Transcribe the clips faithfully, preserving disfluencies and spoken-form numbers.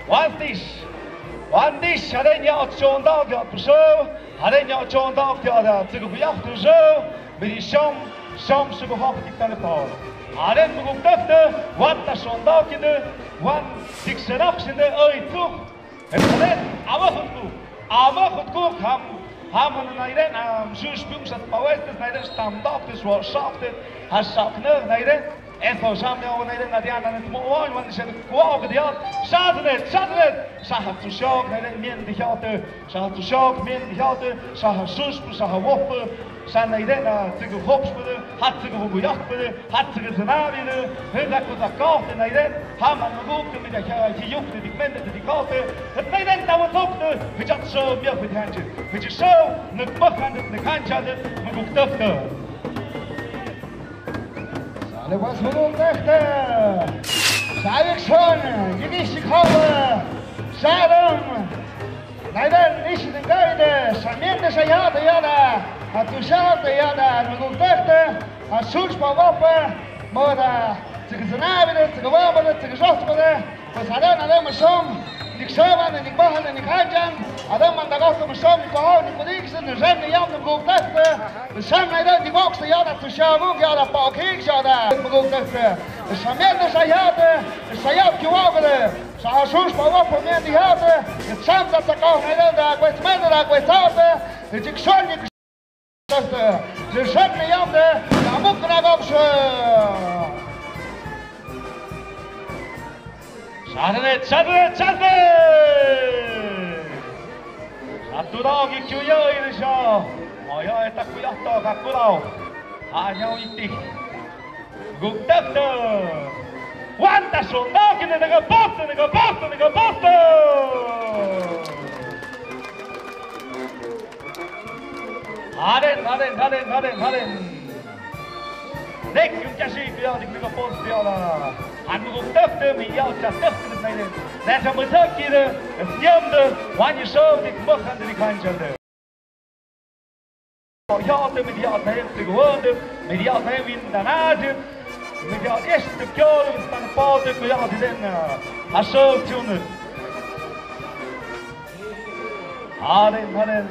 Wan dish, wan dish, haré nyaw chon dao kia pwsau, haré nyaw chon dao kia da, tsik ku yak tu zau, mi di shom, shom suku hok tik tane pau. Haré muguk tak te, wan ta shon dao kia de, wan tik serak sin de, oi tuk. Haré, ama khut ku, ama khut ku, ham, ham na nairen, ham, sus pung sat pawes, nairen stam dao, tes wa shak te, ha shak ne, nairen. Eso, sham ya, o nairen, na diana, ne tmo, o, wan, shen, kua, o, dia, shadret, shadret, shaha tu shok, nairen, mien di hiate, shaha tu shok, mien di hiate, shaha sus, shaha wop, sha nairen, na, tigu hops, ha tigu gu yak, ha tigu zanabi, he da ku da kaote, nairen, ha man muguk, mi da hi yuk, di mende, di kaote, nairen, ta wa tok, he jat so, mi, he hanji, he so, ne, ma, han, ne, han, ja, ne, muguk, tok, tok. Sale, was, muguk, tok, tok. Sale, son, yini, shikhawa, shalom. Nairen, ish, ngai, de, samiente, sayata, yada, a tu, sayata, yada, muguk, tok, tok, a sus, pa, wapa, moda, tsik, zanabi, de, tsik, wapa, de, tsik, zot, pa, de. Pues haré na de masom, nik saban, nik bahan, nik hajan, haré manda gosto masom, nik bahan, nik kudik, sin, nik ren, nik yam, nik guk teste, masom na de, nik bok, sa yada, tu shabu, yada, pa, kik, yada, nik guk teste, sa miel, sa yate, sa yap, ki wak, de, sa Jesus, pa, wak, pa, miel, di yate, nik sam, da, sa kau, na de, da, kwes, men, da, kwes, ate, nik son, nik Leshon miyam de, namuk na gopshe. Chadre, chadre, chadre. Satu dao ki kiu yo i de sha. Oyo e taku yo to ka ku dao. A nyau iti. Guk tak de. Wan ta son dao ki ne ga poste, ne ga poste, ne ga poste. Haren, haren, haren, haren, haren. Nek yung kasi piao dik nika pos piao la. Han muguk tefte mi yao cha tefte nailen. Nasa mutak kire, sniam de, wan yusau dik mukhan de dik hanchal de. Yao de mi yao de dik wonde, mi yao de mi danade. Mi yao este kyol, stan pao de kuyao de den. Asau tiunet. Haren, haren.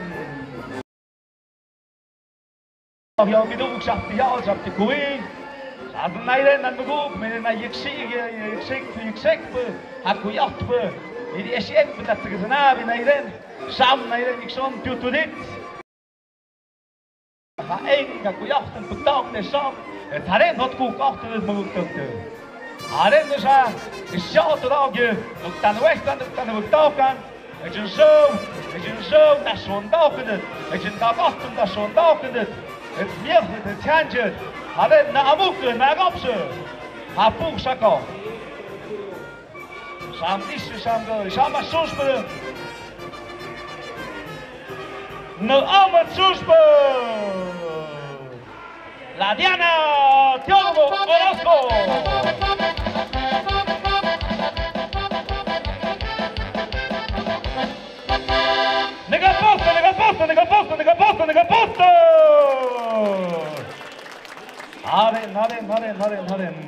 Yao mi duk sap ti yao sap ti kui. Sap nailen nan muguk, mi na yiksi, yiksi, yiksi pe. Haku yao pe. Ini esi en pe tat ke sana bi nailen. Sam nailen yikson piu tu dit. Ha en ka ku yao ten puktaok te sam. E taren hot ku kaok te muguk tok te. Haren de sa. Isya to dao ge. Duk tan wes tan duk tan puktaok kan. Ejin so, ejin so, na son dao kedet. Ejin da bas tan da son dao kedet. Et mier et change. Haren na amuk na gopse. Ha puk sako. Sam isi, sam go, sam asus be. No ama sus be. La Diana, Teólogo Orozco. Nega posto, nega posto, nega posto, nega posto, nega posto. Haren, haren, haren, haren, haren.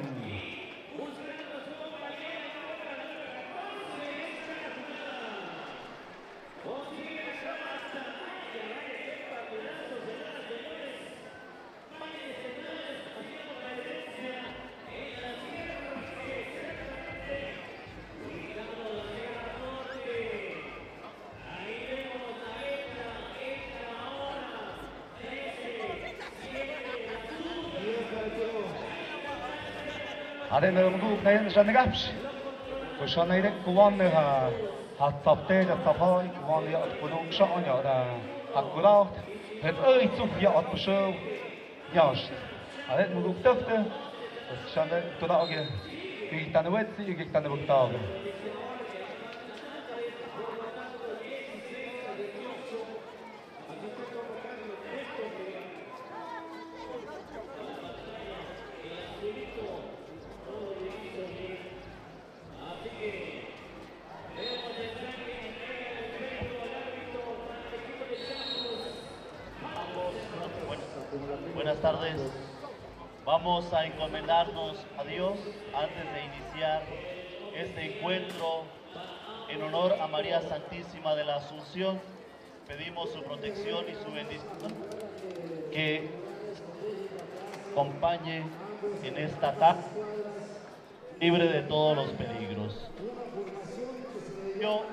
Haren muguk nailen sa negaps. Kusa nailen kuwan ne ha, ha tap te da tap ha, kuwan ya kuno sa onya da ha kula. Het ei tsuk ya at kusa. Yas. Haren muguk tefte. Kusa ne tuna oge. Ki tan wet si ki tan wet ta oge. Buenas tardes. Vamos a encomendarnos a Dios antes de iniciar Este encuentro en honor a María Santísima de la Asunción. Pedimos su protección y su bendición que acompañe en esta tarde, libre de todos los peligros. Yo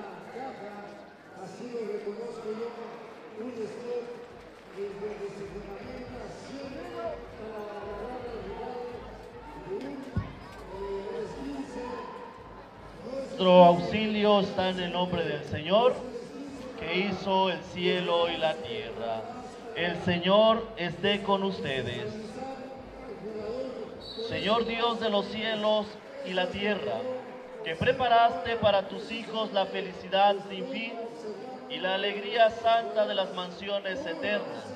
Nuestro auxilio está en el nombre del Señor, que hizo el cielo y la tierra. El Señor esté con ustedes. Señor Dios de los cielos y la tierra, que preparaste para tus hijos la felicidad sin fin y la alegría santa de las mansiones eternas.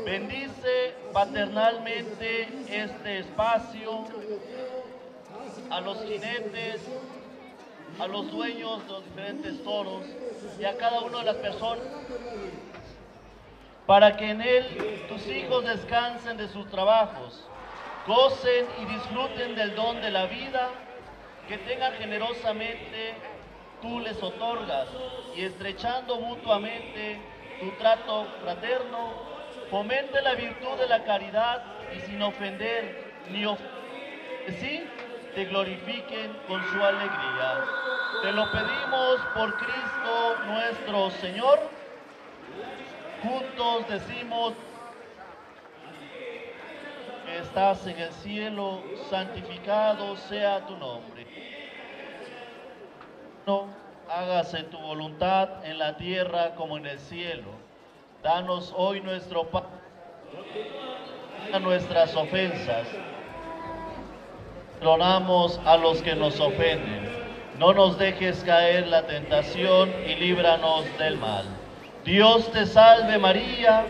Bendice paternalmente este espacio, a los jinetes, a los dueños de los diferentes toros y a cada una de las personas, para que en él tus hijos descansen de sus trabajos, gocen y disfruten del don de la vida que tengan generosamente tú les otorgas, y estrechando mutuamente tu trato fraterno, fomente la virtud de la caridad y sin ofender ni of- sí te glorifiquen con su alegría. Te lo pedimos por Cristo nuestro Señor. Juntos decimos: Estás en el cielo, santificado sea tu nombre. No, hágase tu voluntad en la tierra como en el cielo. Danos hoy nuestro pan, a nuestras ofensas. Perdonamos a los que nos ofenden. No nos dejes caer en la tentación y líbranos del mal. Dios te salve María,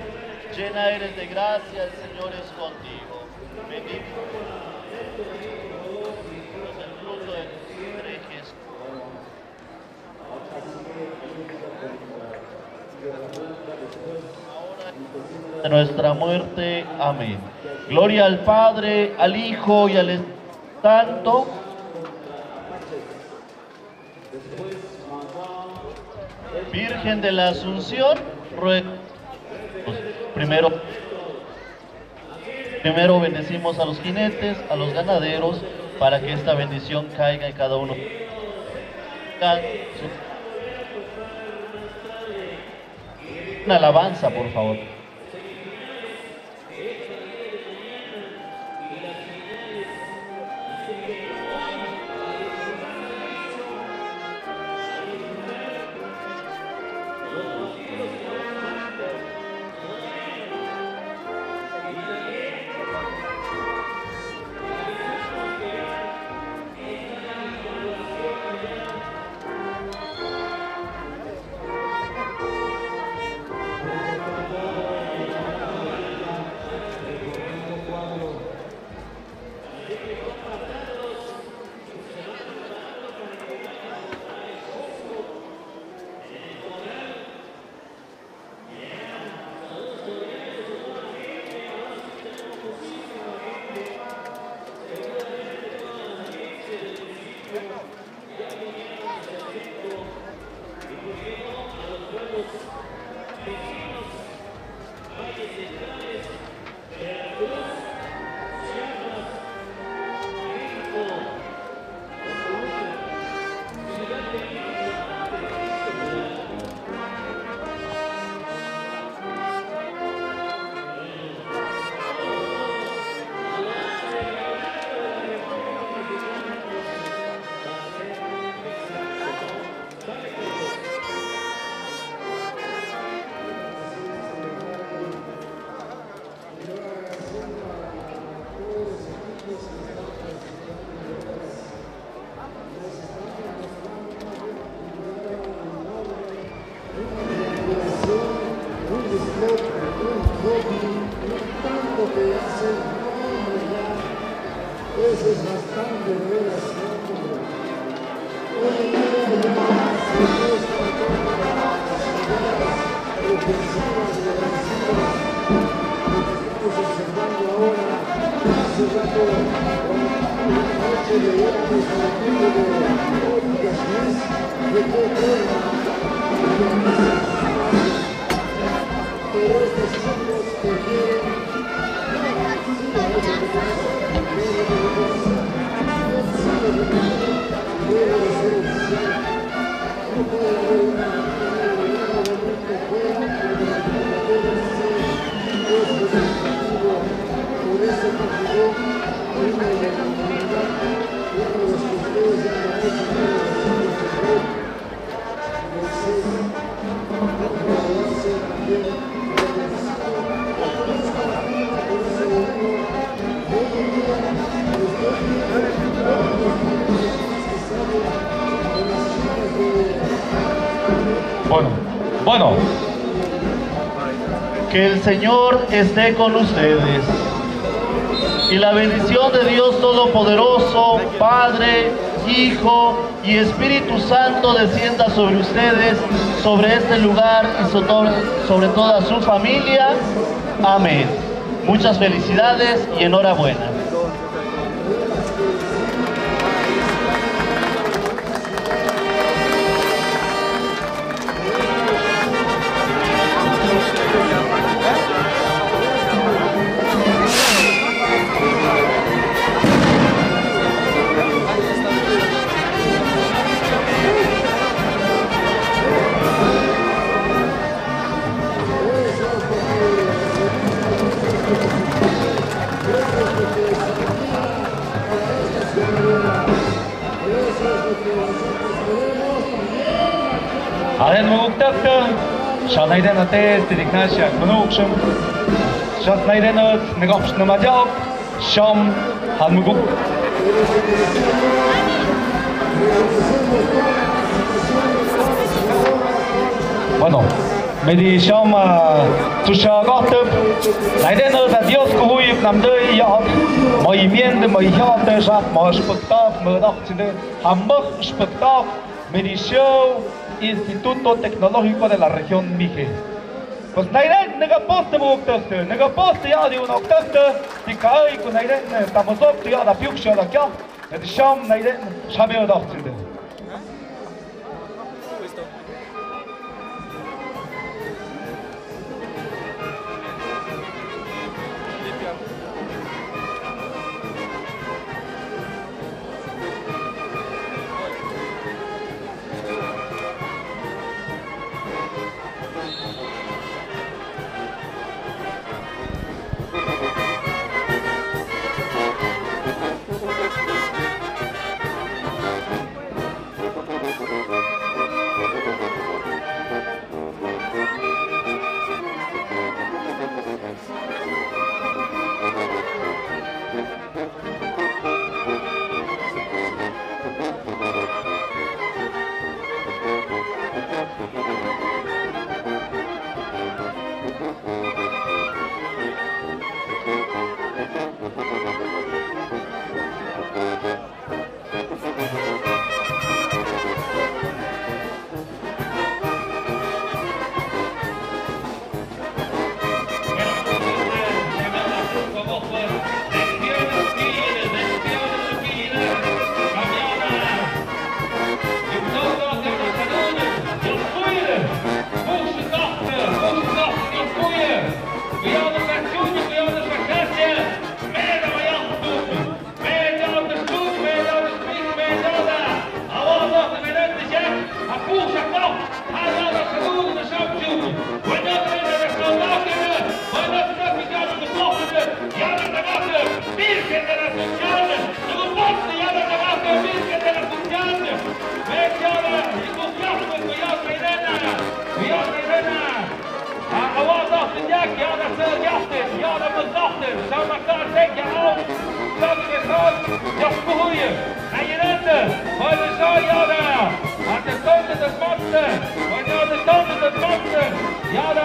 llena eres de gracia, el Señor es contigo. Bendita el fruto de tu vientre, Jesús. De nuestra muerte. Amén. Gloria al Padre, al Hijo y al Espíritu Santo. Virgen de la Asunción, ruega. Primero, primero bendecimos a los jinetes, a los ganaderos, para que esta bendición caiga en cada uno. Una alabanza, por favor. Bueno, bueno. Que el Señor esté con ustedes. Y la bendición de Dios Todopoderoso, Padre, Hijo y Espíritu Santo, descienda sobre ustedes, sobre este lugar y so-, sobre toda su familia. Amén. Muchas felicidades y enhorabuena. Aden muguktak, shanaidenat, tiriknasha, munu ukshun. Shanaidenat, negopsh namadiaok, sham, han muguk. Bueno. Medi sham, ah, tusha gohtep. Naidenat Dios kuhuip namdei ya. Moi miende, moi hiate shat, moi spektak, moi dok chinde. Hamok spektak, medi show Instituto Tecnológico de la Región Mije. Pues naiden, nega poste muktekte, nega poste ya di unoktekte, ti kai ku naiden, tamozok ya da piuk sha da kya. Medi sham naiden, shamio dok chinde.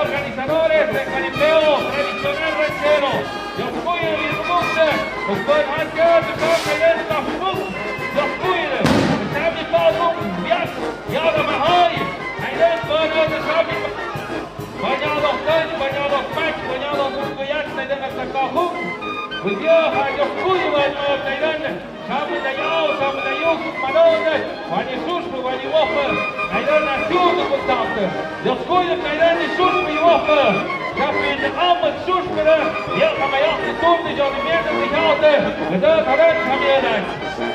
Organizadores del jaripeo tradicional ranchero. Bañados, bañados, bañados, bañados, Sami dayau, sami dayuk, manone, wani susku, wani wohe. Yaskuya kairen ni sushpi wahpa. Shapin ni amat sushpi re. Ya kama ya ni tun ni joni mieta ni jaote. Gada karen kamiere.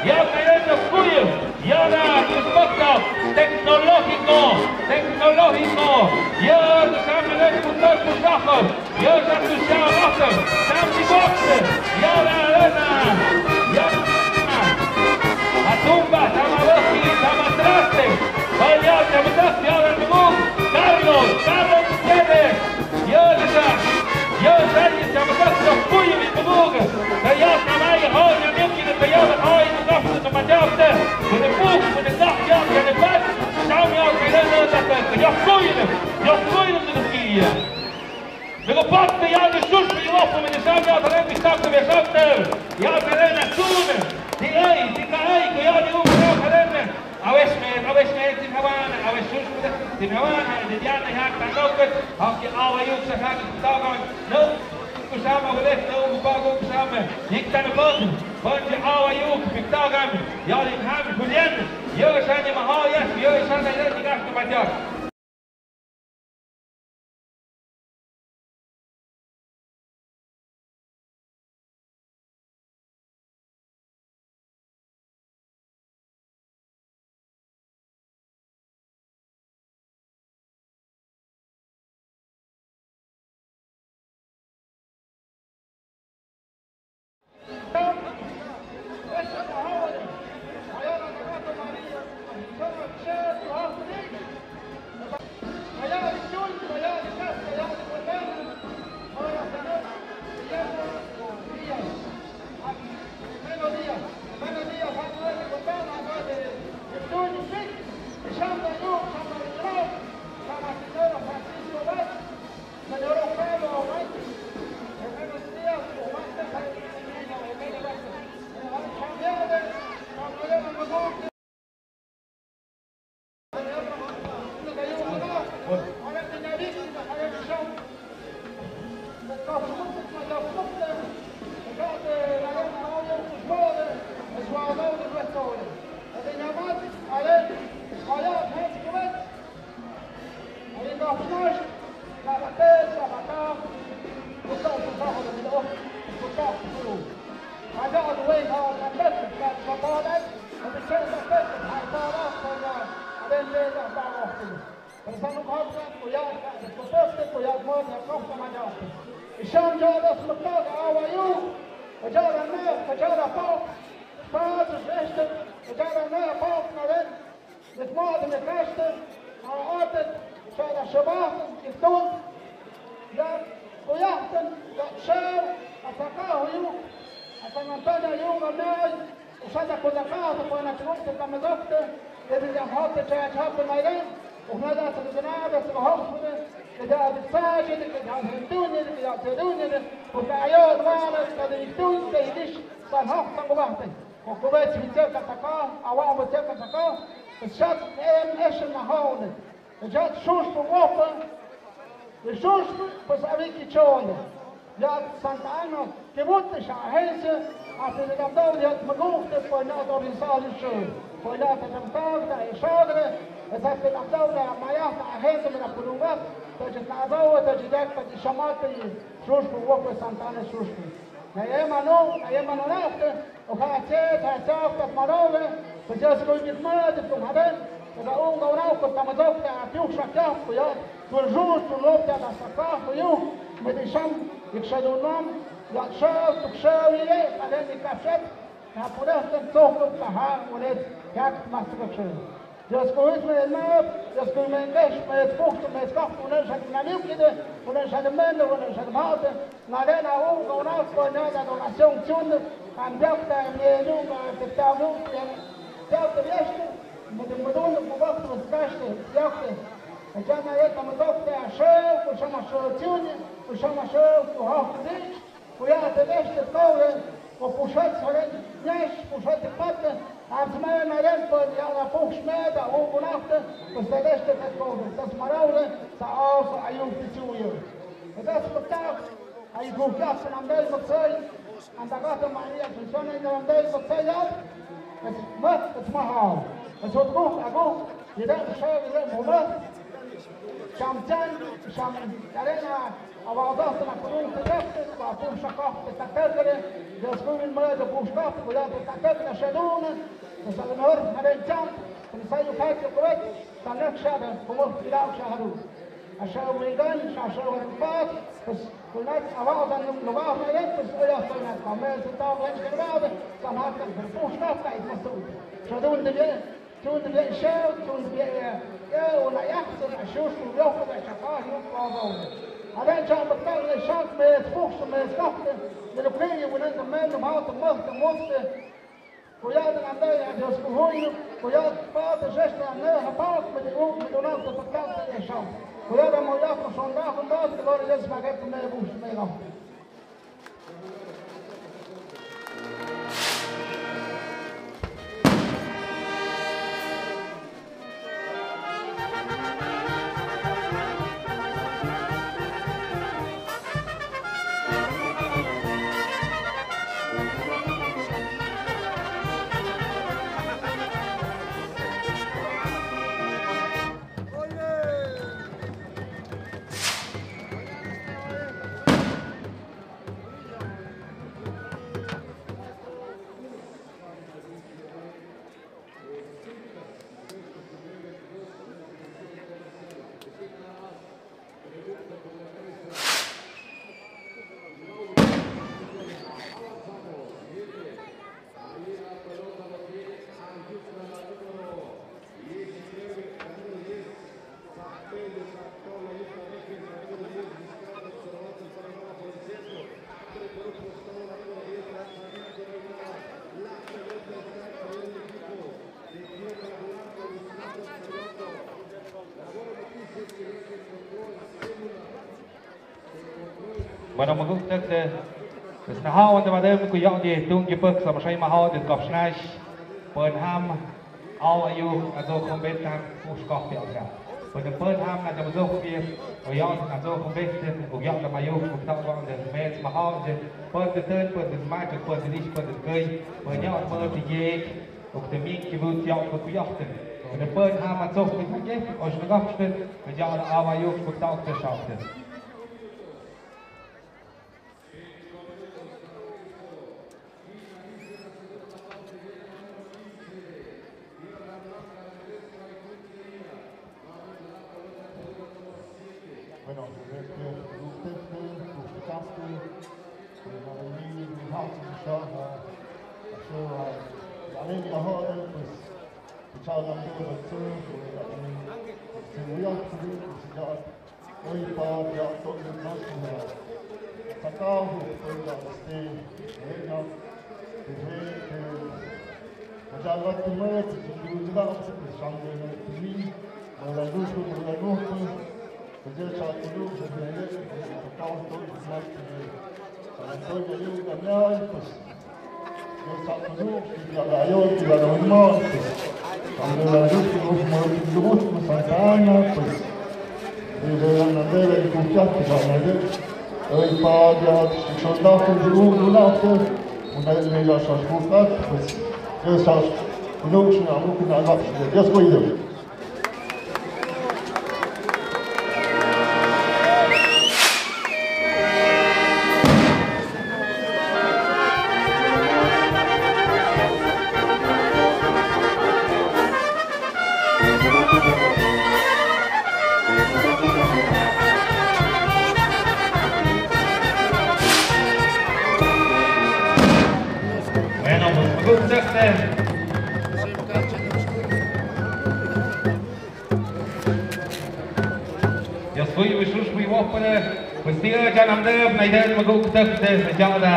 Ya kairen yaskuya. Ya na yusmakta. Tecnológico. Tecnológico. Ya na samere kutar kusaho. Yo sa tu sa wahpa. Sam ni boxe. Ya na arena. Ya na. Atumba, tama wahki, tama traste. Vaya, tama traste, ya na tumu. Carlos, Carlos Gutiérrez. Yo sa. Yo sa, ya tama traste, yo kuyu ni tumu. Kaya tama ya hoy na miki, kaya na hoy na kafu na majaste. Kene puk, kene kah, ya, kene pat. Sam ya, kene na, ya kuyu ni. Ya kuyu ni tumu. Niko pati ya ni sushpi wahpa mi ni sam ya taren ni sakte mi sakte. Ya taren na sun. Di ai, di ka ai, ko ya ni um ya taren. Awes me, awes me, di hawan, awes sushpi, di hawan, di diana ya tangok. Haki awa yuk sa haki tagan. No. Kusama wale, no, bago kusama. Yik tan bag. Ban di awa yuk piktagan. Ya ni ham, Julián. Yo sa ni maha, ya, yo sa ni, ya ni gas tu majak. Isam jada smakada awa yuk, jada me, jada pok, pazes este, jada me pok na ren, met mode me kaste, a otet, jada shabaten, iftun, ya kuyahten, ya shaw, asaka yuk, asanantana yuk, amay, Ushada kudaka, sa kuana chukte, kamadokte, dedi ya hote, cha, cha, pe maire, uhnada, sa kudanada, sa hote, dedi ya diksaje, dedi ya hendune, dedi ya tedune, uka ayo, dwana, sa dedi tun, dedi dish, sa hok, sa kubahte. Ko kubet, sa bitse kataka, awa, bitse kataka, shat, em, eshe, mahone. Jat shushpu wahpa, shushpu, pues, awiki chonde. Jat Santa Ana, kibut sha ahense, ate de dabdau jat magufte, pues, na to rinsa shu. Pues, na te dabdau da shagre, es ate dabdau da mayahta ahense me na purungat, te jat na adau, te jat ka di shamate, shushpu wahpa Santa Ana shushpu. Na yema no, na yema no nahte, Oka ache, ta ache, oka marowe, pues ya se koy gitma, de tu maden, oka un gaurau, pues tamadok, ta atiuk shakya, pues ya, tu el rus, tu lop, ta la saka, pues yo, me di sham, ik shadun mam, ya shaw, tuk shaw, ye, kalen di kafshet, na pura, ten tok, ta ha, ulet, yak, mas tuk shaw. Dios kuhit me nap, Dios kuhit me ngesh, me tuk, me skak, unen shak naniuk kide, unen shak mende, unen shak maute, Ngarena u, gauna, koina, da donación, chun, kan biakta, me, nu, ma, te, ta, nu, te, biakta, biakta, me, de, me, dun, me, bak, me, skashte, biakta. Jana, ye, ta, me, dokte, ashe, ku, shama, sho, chun, ku, shama, sho, ku, ha, ku, dich, ku, ya, te, deshte, kore, ku, pushat, sare, nyash, pushat, pate, Asmaya na ren, pues, ya la pukshme, da u, kunakte, pues, te, deshte, te, kore, tas, maraure, sa, au, sa, ayun, pichuye. Entonces, pues, ta, Ay guk yak nandel maksay. Anda gata Maria Asunción ay nandel maksay ya. Es mat, es mahal. Es hot guk, aguk. Yeda shay, yeda mumat. Cham chan, cham arena, awa dos na kurung te dek, wa pum shakok te tatek le, Dios kumin ma de pum shakok, wa ya te tatek na shedun, pues a lo mejor, na den cham, pues ayu kak yo kuwet, ta nek shada, como tirao shaharu. Asha mingan, asha wan pat, pues, kunat awa dan lugar na den, pues, oya sa na, kame se ta wan shakok, sa na kan pum shakok, ta is masu. Shedun de bien. Tun de bien sheu, tun de bien, eh, eh, una yahsen, a shus, un yohko, a shakah, yuk, ko, ko. A den chak, baktak, le shak, me, fuk, me, skakte, le lo kwe, ye, unan, de men, de mal, de mah, de motste. Kuya, de nande, a Dios, ku, huyu, kuya, pa, de, shesta, ne, ha, pa, me, de, u, me, de, unan, de, baktak, de, shak. Kuya, de, mo, ya, ku, son, da, hun, da, de, lo, yes, ma, ke, me, bus, me, lo. Bueno, maguh tëk de, pues, na haw wan de madem ku yau di tung ki pek sama shai ma haw di kop snash. Pun ham, aw ayu, azo kombet kan, us kop di aw. Pun pun ham, na jam zo kombet, o yau, azo kombet, o yau na mayu, ku tau wan de mes ma haw de, pun de ten, pun de ma, pun de dis, pun de kai, pun yau, pun de yek. Ok, te mik ki bud yau ko kuyachten. Te pun ham a tsok ki kake, os na gapsten, te ja da awa yok ko tauk te shaften. Bueno, desde que usted, usted, Dios cuide. Bueno, pues, maguh tëk de. Dios kuy wi sus wi wok pala. Pues, tia jan am dep nai den maguh tëk de, sa jada.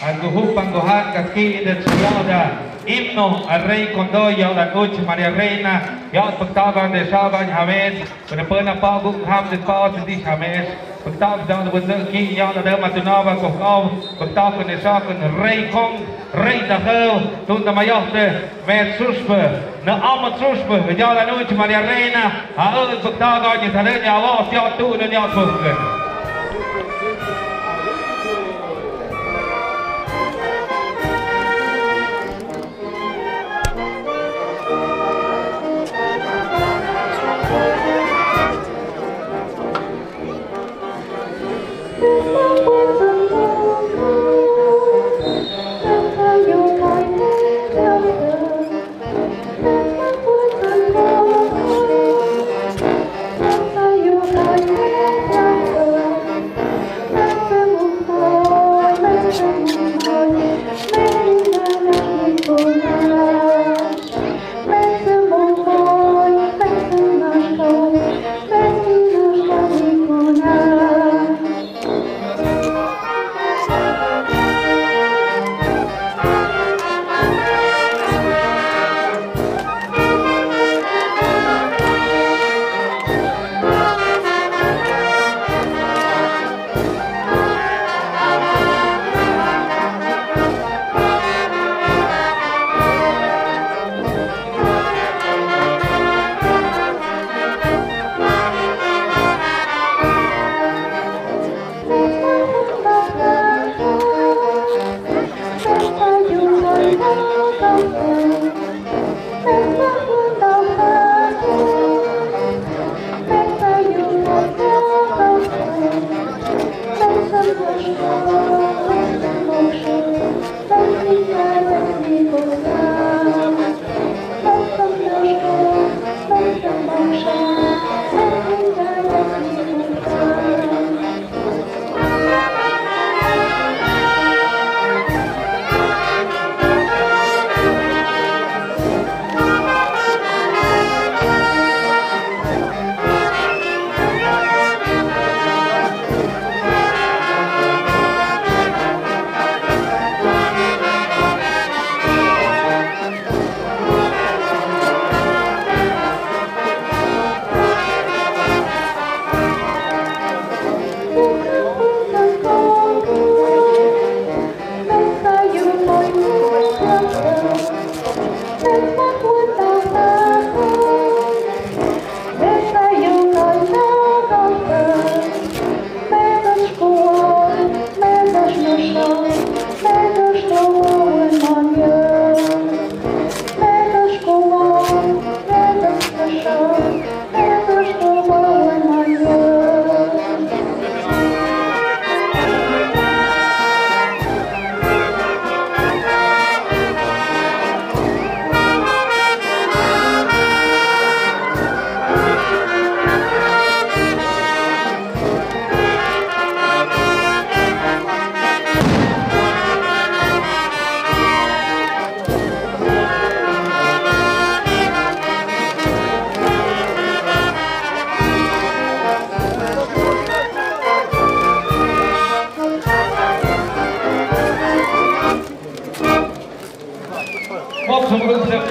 An guhup an guhan kaski de sa jada. Himno al rey con do, ya la noche María Reina. Ya pagtaban de Shaban James. Pene pene pa gu kham de pa se di James. Pagtaban de wazaki ya la de matunaba ko kau. Pagtaban de Shaban rey kong. Rey da hau. Tun da mayoh de. Met suspe, na amat suspe, ya la noche María Reina, a ul buktaga ni sale ni awa, sia tu ni nia suspe.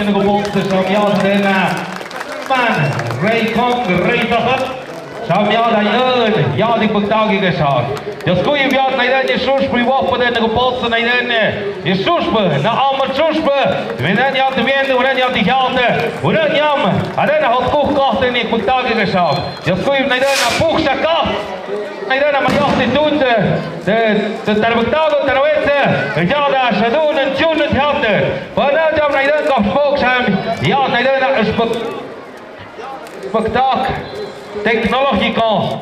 Nukupotse samiat dena. Man, rei kong, rei tahat. Samiat dena, yadi pagtagi ke sa. Yaskuyu biat nai dena, Yesus pri wahpa dena, nukupotse nai dena. Yesus pa, na ama Yesus pa. Wina nyam te wien, wina nyam te hiate. Wina nyam, adena hot kuh kah dena, pagtagi ke sa. Yaskuyu nai dena, puh sa kah. Nai dena, ma yahti tunde. Te, te, tarbagtago, tarwetse. Yada, sadun, chun, hiate. Pana jam nai dena kap spok sam, ya nai dena spok, spoktak teknologiko.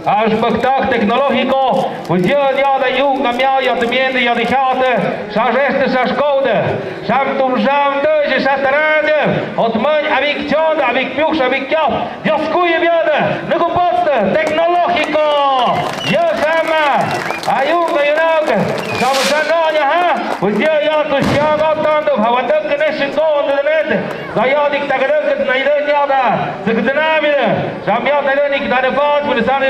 A spoktak teknologiko, pues ya, ya da yu kamia, ya temiende, ya de chate, sa reste, sa skode, sam tum sam de, sa tarade, ot man, avik chon, avik piuk, avik kap. Yaskuyu biada, nukupotse, teknologiko. Ya sama, ayuka yunak, sama sana ya ha. Pues ya ya tu siaga tanto, hawandak kene sinto, nete. Daya dik tagadak, nai de nyada. Sekdena mire. Samia nai de nik dane fat, pues sana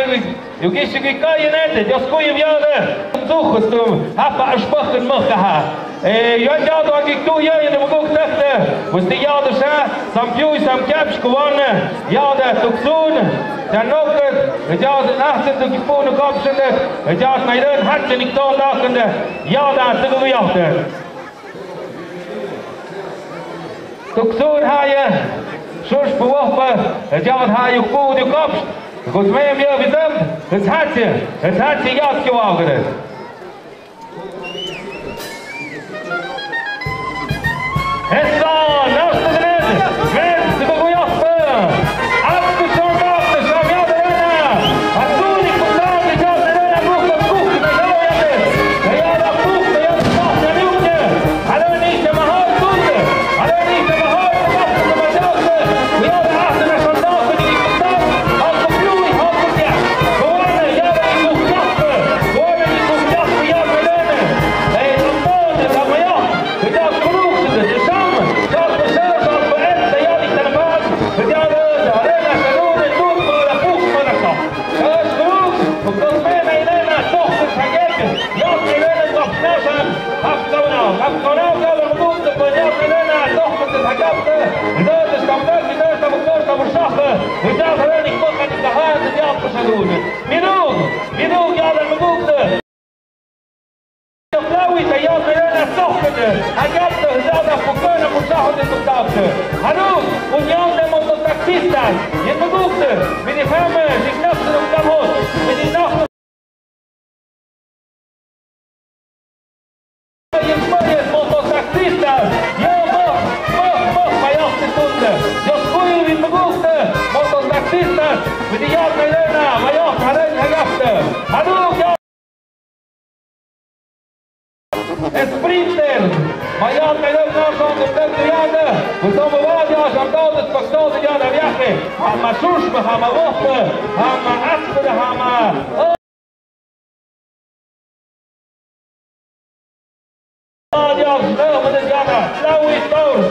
yuki suki kai nete. Yaskuyu biada. Tuh tum, hapa asbak makaha. Eh, ya jadu aki tu ya, ya muguk takte. Wasti jadu sa, sam piu, sam kap, skuwan. Jadu tuksun. Janoket, jadu nahte tukipun kopsende. Jadu nairen hatse nik to lakende. Jadu tuku yahte. Tuksun haya. Sus puwahpa. Jadu haya pu di kops. Gus mem ya bidam. Hatse, hatse jadu kiwagede. Minug, minug, ya la minug. Plawi ta ya la sohkete, ayapte, ya la pukana musahote tukapte. Hanu, unión de mototaxistas, y minugte, minifame, dignaxte tukapot, mininaxte. Mototaxistas, yo, moh, moh, moh, mayohte tunde. Yo, kuyu, minugte, mototaxistas, miniyat, mayena, mayoh, haren, hagapte. Hanu, yo. Sprinter, mañana yo no son de Petriana, pues no me vaya a saltar de pastor de ya de viaje, a Masushma, a Magopa, a Maaspa, a Ma-, oh. Adiós, no, me de gana, Lawi Tours,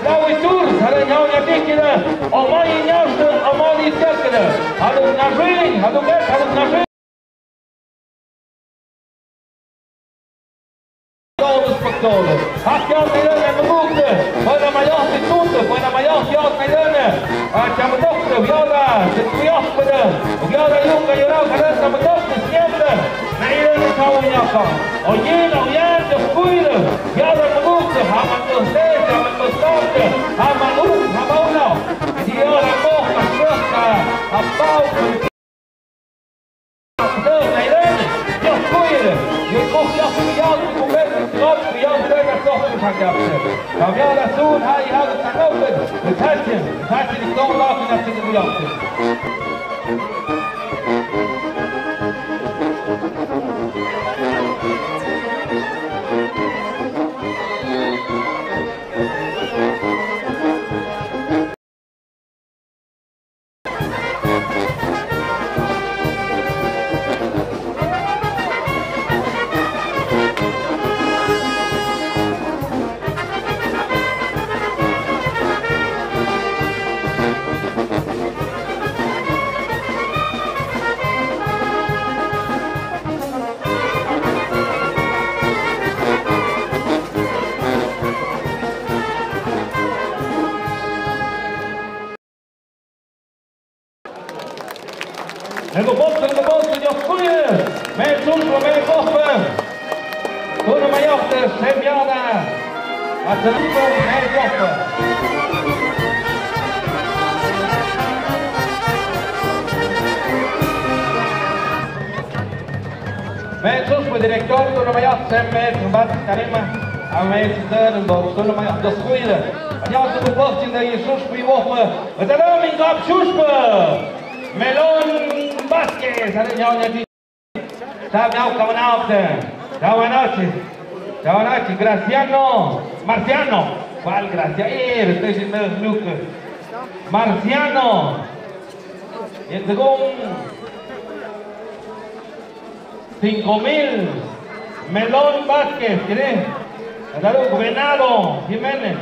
Lawi Tours, a la ñaña tikina, o mai ñaña, o mai tikina, a los Nazrin, a los Bet, a los Nazrin. Todos por todos. Hakya taylene mugukte, buena mayohte tunte, buena mayoh yot taylene. A chamadokte, viola, sitkuyohpede, viola yunga yura karen chamadokte siempre. Nailene chawunyaka. Oyin, oyan, chaskuire, viola mugukte, haman koste, chaman kostokte, haman uk, haman uno. Viola moh, masrota, apau, Nagabos, nagabos, Dios kuya. Me tsushpa, me kohpa. Tuna mayohta, semiana. Atsalupa, me kohpa. Me tsushpa director, tuna mayohta, me tsushpa, tarima. A me tsushpa, tuna mayohta, Dios kuya. Adiós, tu kohpa, chinda, Jesús, mi kohpa. Atsalupa, mi kohpa, tsushpa. Melón Vázquez, sale, ñao, ñao, Chao, chao, kawanauhte. Chao, buenas noches. Chao, buenas noches. Graciano. Marciano. ¿Cuál Graciano? Eh, estoy diciendo Lucas. Marciano. Y el segundo. Cinco mil. Melón Vázquez, ¿quién es? Venado Jiménez.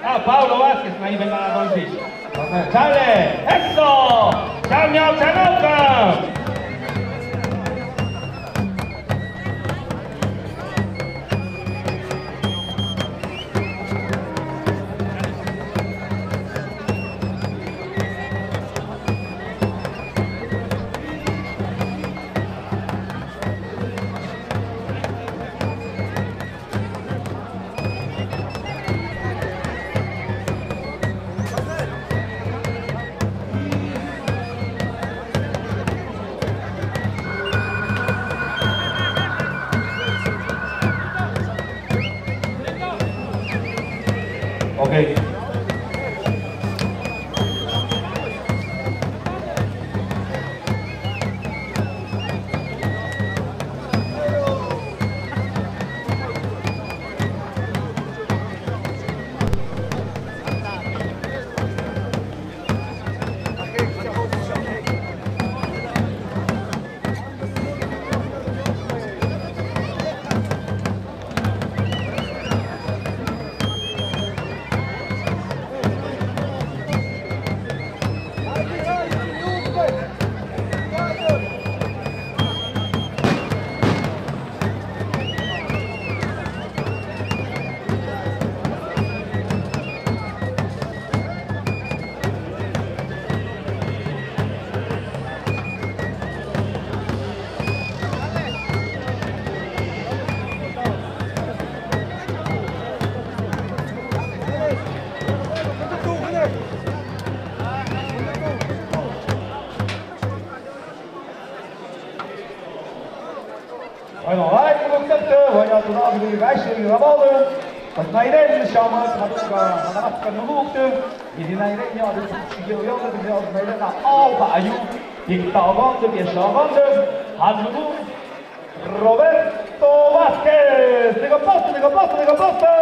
Ah, Pablo Vázquez, ahí Venado, sí. Sale, eso. Chao, miau, chao, miau. Ok. Bueno, ay, kung tepte, bueno, tu na bi gai shi ra ba le. Pas nai re ni shama, ta ka, na ka nu te. Ni nai re ni a de shi yo yo de ni nai re na au ka ayu. Dik ta ba de, bi sha ba de. Han nu. Roberto Vázquez, de ka poste, de ka poste, de ka poste.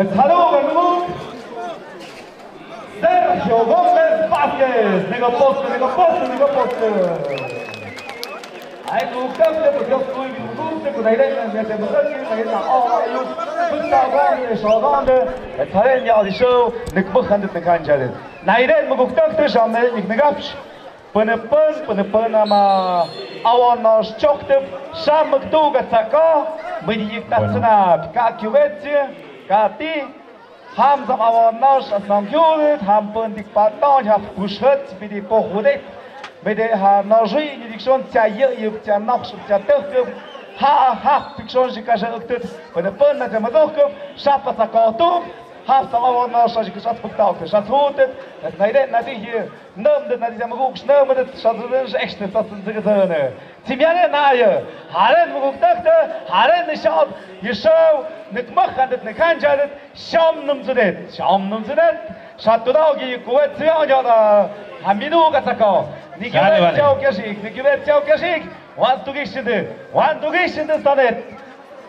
Es halo ka nu. Sergio Gómez Vázquez, nega poste, nega poste, nega poste. Ay, ku kamte, pues, yo estoy, ku kamte, ku naire, na, na, na, na, na, na, oh, ay, ku ta, ku ta, ku ta, ku ta, ku ta, naire, ma ku ta, ku ta, shame, nik, nega, psh. Pene pen, pene pen, ama, awa, na, chok, te, shame, ku tu, ka, tsaka, meni, yik, ta, tsana, ka, kyuwetse, ka, ti, Ham zam awa nash as nam yudit, ham pun dik patong, ham pushet, bidi pohudit. Bidi ha najui, ni dik shon, tia ye, ye, tia naksh, tia tehkep. Ha, ha, dik shon, jika je uktit. Bidi pun na tia madohkep, shapa sa kotuk. Ha sa awa nash, jika shat puktauk, shat hutit. Es naire, na di ye. Nöm de na di tia maguk, nöm de shat zun, ekshte, sat zun, zikazane. Timiane na aye, haren muguk takte, haren ni shab, yeshaw, nik makhandet, nik hanjadet, sham num zudet, sham num zudet, shat tudau gi kuwet zia nyada, haminu ka tsakau, ni kuwet chau keshik, ni kuwet chau keshik, wan tugi shinde, wan tugi shinde sanet.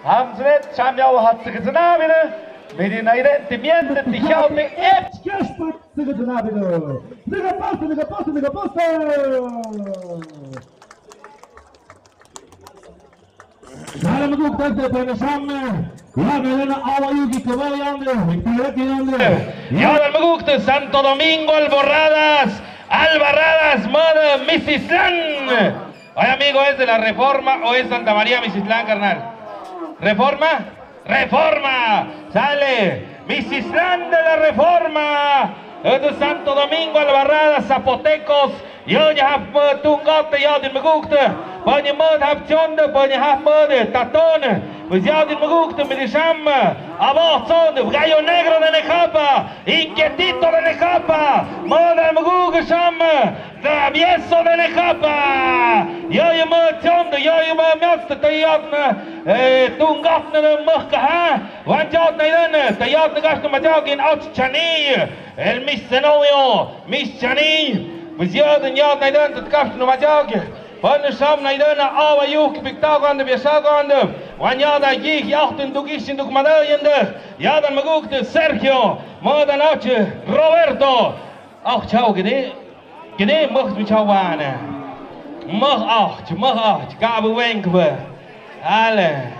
Ham zudet, sham yau hat sik zina bine, midi naire, timian de, tihyau de, et, keshput, sik zina bine. Nigga post, nigga post, nigga post. Sale maguk takte pene samme. Ya melena awa yuki kabo yande. Ikpire ki yande. Ya maguk te Santo Domingo Albarradas. Albarradas, mada, Misislán. Oye, amigo, ¿es de la Reforma o es Santa María Misislán, carnal? ¿Reforma? ¡Reforma! Sale. Misislán de la Reforma, de Santo Domingo Albarrada, Zapotecos, yönya hap mö tungata yadin magukta, pani mö hap chonda, pani hap mö de tatona, pues yadin magukta, mi de sham, aba chonda, gallo negro de Necapa, inquietito de Necapa, mö de magukta sham, travieso de Necapa, yönya mö chonda, yönya mö miatsta, tayatna, eh, tungatna de mahkaha. Wan jawt na idana, tayat na gashna majawkin ach chani, el mis zenobio, mis chani. Pues yöd na yad na idana, tat gashna majawkin. Pan sham na idana, awa yuk biktagan de biasagan de. Wan yada yik yachtun duk isin duk madayan de. Yadan maguk de Sergio, madan ach Roberto. Ach chaw gini. Gini møh mi chaw wane. Møh ach, møh ach, ka bu weng bu. Ale.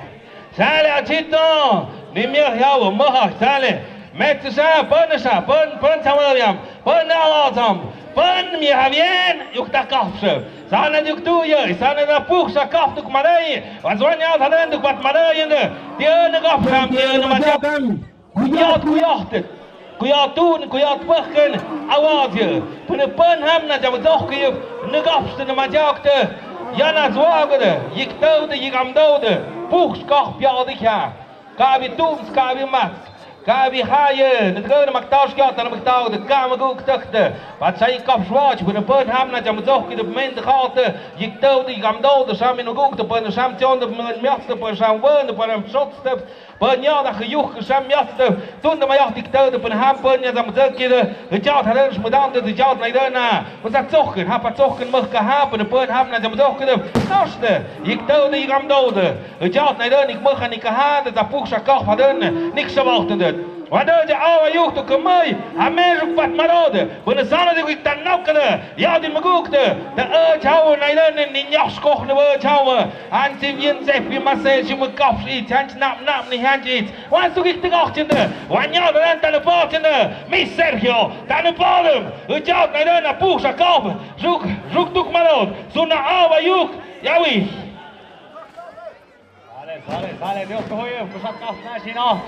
Sale achito. Ni møh yaw, møh ach, sale. Met sa, pan sa, pan, pan chaw yam. Pan na wa sam. Pan mi havien, yuk ta kaf sa. Sana yuk tu ye, sana da puh sa kaf tuk madai. Wa zwan ya sa den tuk bat madai yende. Dia na kaf sam, dia na majak. Kuyat, kuyat. Kuyat tun, kuyat pahkan. Awaz ya. Pene pan ham na jam doh kuyup. Negap se na majak te. Yana zwagde. Yik tawde, yik am dawde. Puh skah piade kya. Kabi tun, kabi mat. Kabi haye. Nedgar na maktash kya, tan maktawde. Kam guk takde. Pat sai kap swaj. Pene pan ham na jam doh kuyup men de khate. Yik tawde, yik am dawde. Samin guk de pan sam chonde, pan miakde, pan sam wende, pan am shotste. Panya da khayuh khasham yat de, tun da mayat dik de, de pun ham panya da mzaki de, de jat hadan shmudan de, de jat nai de na. Pun sa tsohken, ha pa tsohken mah ka ha, pun pun ham na da mzaki de. Nosh de, yik de, de yik am do de. De jat nai de, nik mah nik ha, de da puh sa kah hadan, nik sa wak de. Wa de, de awa yuh tu kemai, ha me ruk pat maro de. Pun sa na de yik tan nok de, ya din maguk de. De e chaw nai de, ni nyah skoh ne we chaw. Anti bien zef bi masel si mu kaf si, chanch nam nam ni hanch it. Wan sugik tigak chinde. Wan nyal ran tanu pa chinde. Mi Sergio, tanu pa lum. Ujat na na puh sa kaf. Ruk, ruk tuk malot. Suna awa yuk. Yawi. Sale, sale, sale, Dios ko hoye, kusat kaf na si no.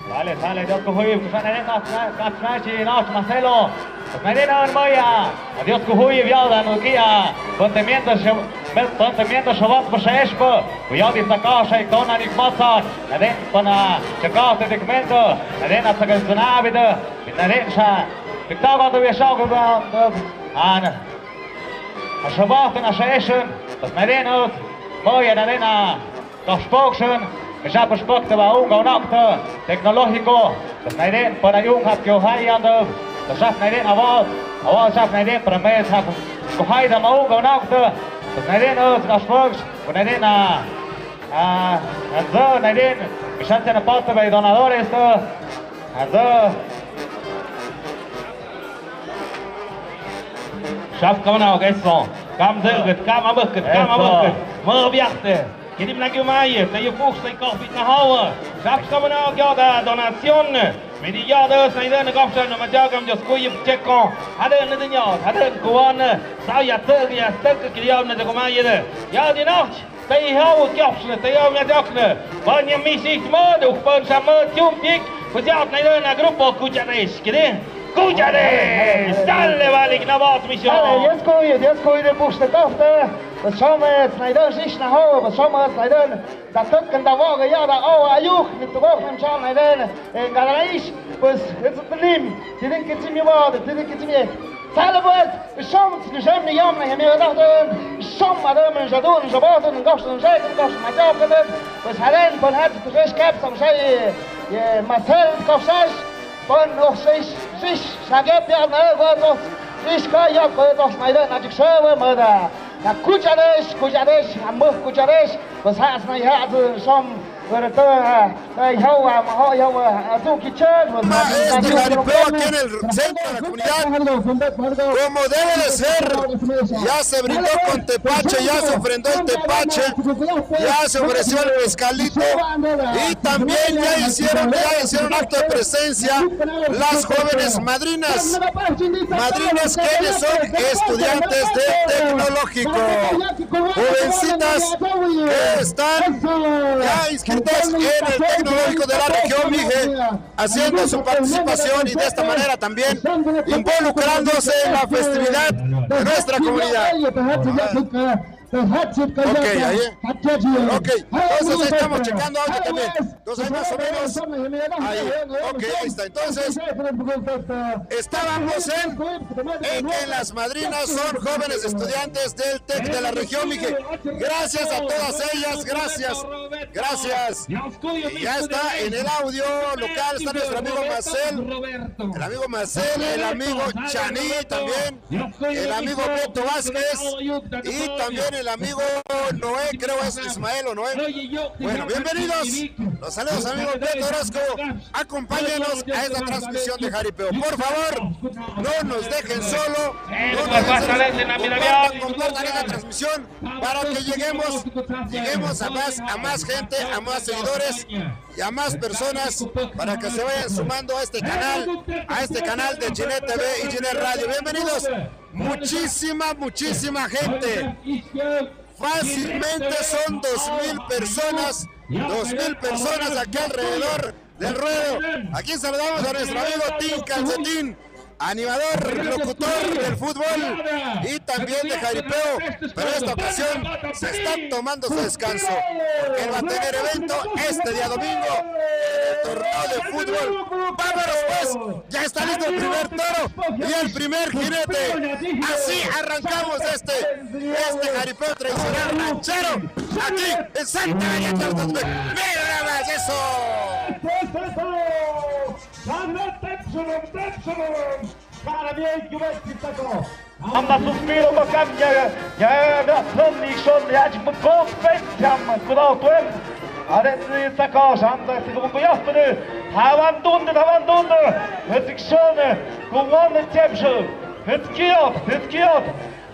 Sale, sale, Dios ko hoye, kusat na na kaf na, kaf na si no, Marcelo. Kusat na na maya. Dios ko hoye, viada no kia. Contentamiento, contentamiento, Shabbat, pues es po. Kuyadi saka, shai tona ni kmatsa. Na den pana, chaka te dikmento. Na den atsakan zanabi de. Na den sa. Piktaba to viashau ko ba. Ana. A Shabbat na sa esen, tas na den ut, moya na den a, tas poksen, sa pas pok te ba unga unakta, tecnológico, tas na den para yung hap kyo hai ando, tas saf na den awal, awal saf na den para mes hap, ko hai da ma unga unakta, tas na den ut, tas pok, ko na den a, a, anzo na den, sa te na pata ba donadores to, anzo. Shaf kamana ok eso. Kam zerget, kam amöket, kam amöket. Mö biakte. Kidim na giu maye, te yu puk sai kok bit na hawa. Shaf kamana ok yoda donación. Midi yoda sai den gofsha na majagam jos kuyi cheko. Haden ne dinyot, haden kuwan. Sa ya te ya tek kidi yoda na jago maye de. Ya di noch. Tei hau kiopsne, tei hau miajakne. Banya misik mad, uk pan sama tiumpik. Kujat na idana grupo Kuchadesh, kidi? Kuchadesh. Sale balik na bot misyon. Sale, yes kuy, yes kuy de push de kofte. Bas shomet na idana shish na ho, bas shomet na idana. Da tuk kan da woga ya da o ayuk, ni tu gok na mchal na idana. En gadaish, pues, it's the name. Tidin kichimi wad, tidin kichimi. Sale pues, Shom, shom ni yom na hemi dahtun, shom adam, shadun, shabatun, gofsun, shaitun, gofsun, majapkatun. Pues haren, pon hat, tu shesh kap, sam shai, ye, masel, gofshash, pon, oh, shesh, shesh, shagep, ya, na, go, go, shesh, ka, ya, go, go, na, na, jik, shawa, mada. Na, Kuchadesh, Kuchadesh, amuh, Kuchadesh, pues has, na, ya, shom, Este jaripeo aquí en el centro de la comunidad, como debe de ser, ya se brindó con tepache, ya se ofrendó el tepache, ya se ofreció el mezcalito y también ya hicieron, ya hicieron acto de presencia las jóvenes madrinas, madrinas quienes son estudiantes del tecnológico, jovencitas que están ya inscritas. En el Tecnológico de la Región Mije, haciendo su participación y de esta manera también involucrándose en la festividad de nuestra comunidad. Ok, ahí. Ok, entonces ahí estamos checando audio también. Entonces ahí más o menos. Ahí. Ok, ahí está. Entonces, estábamos en, en que las madrinas son jóvenes estudiantes del TEC de la Región Mije. Gracias a todas ellas, gracias. Gracias. Y ya está en el audio local, está nuestro amigo Marcel, el amigo Marcel, el amigo Chani también, el amigo Beto Vázquez y también el amigo Noé, creo es Ismael o Noé. Bueno, bienvenidos. Los saludos, amigo Beto Orozco. Acompáñenos a esta transmisión de Jaripeo. Por favor, no nos dejen solo. No nos dejen solo. Compartan, compartan esta transmisión para que lleguemos, lleguemos a más, a más gente, a más seguidores y a más personas para que se vayan sumando a este canal, a este canal de Ginet T V y Ginet Radio. Bienvenidos. Muchísima, muchísima gente. Fácilmente son dos mil personas, dos mil personas aquí alrededor del ruedo. Aquí saludamos a nuestro amigo Tim Calcetín, animador, locutor del fútbol y también de jaripeo, pero esta ocasión se está tomando su descanso, porque él va a tener evento este día domingo en el torneo de fútbol. Vámonos pues, ya está listo el primer toro y el primer jinete. Así arrancamos este, este jaripeo tradicional ranchero aquí en Santa María Tlaxcala. Mira nada más eso. Amba suspiro makam ya, ya, ya, son ni son ya, chmukok, pet, cham, kudo, tuem. Are, ni sako, sham, sa, siko, kuyo, pede. Hawan dunde, hawan dunde. Hetik son, kuwan, chepsho. Hetkiot, hetkiot.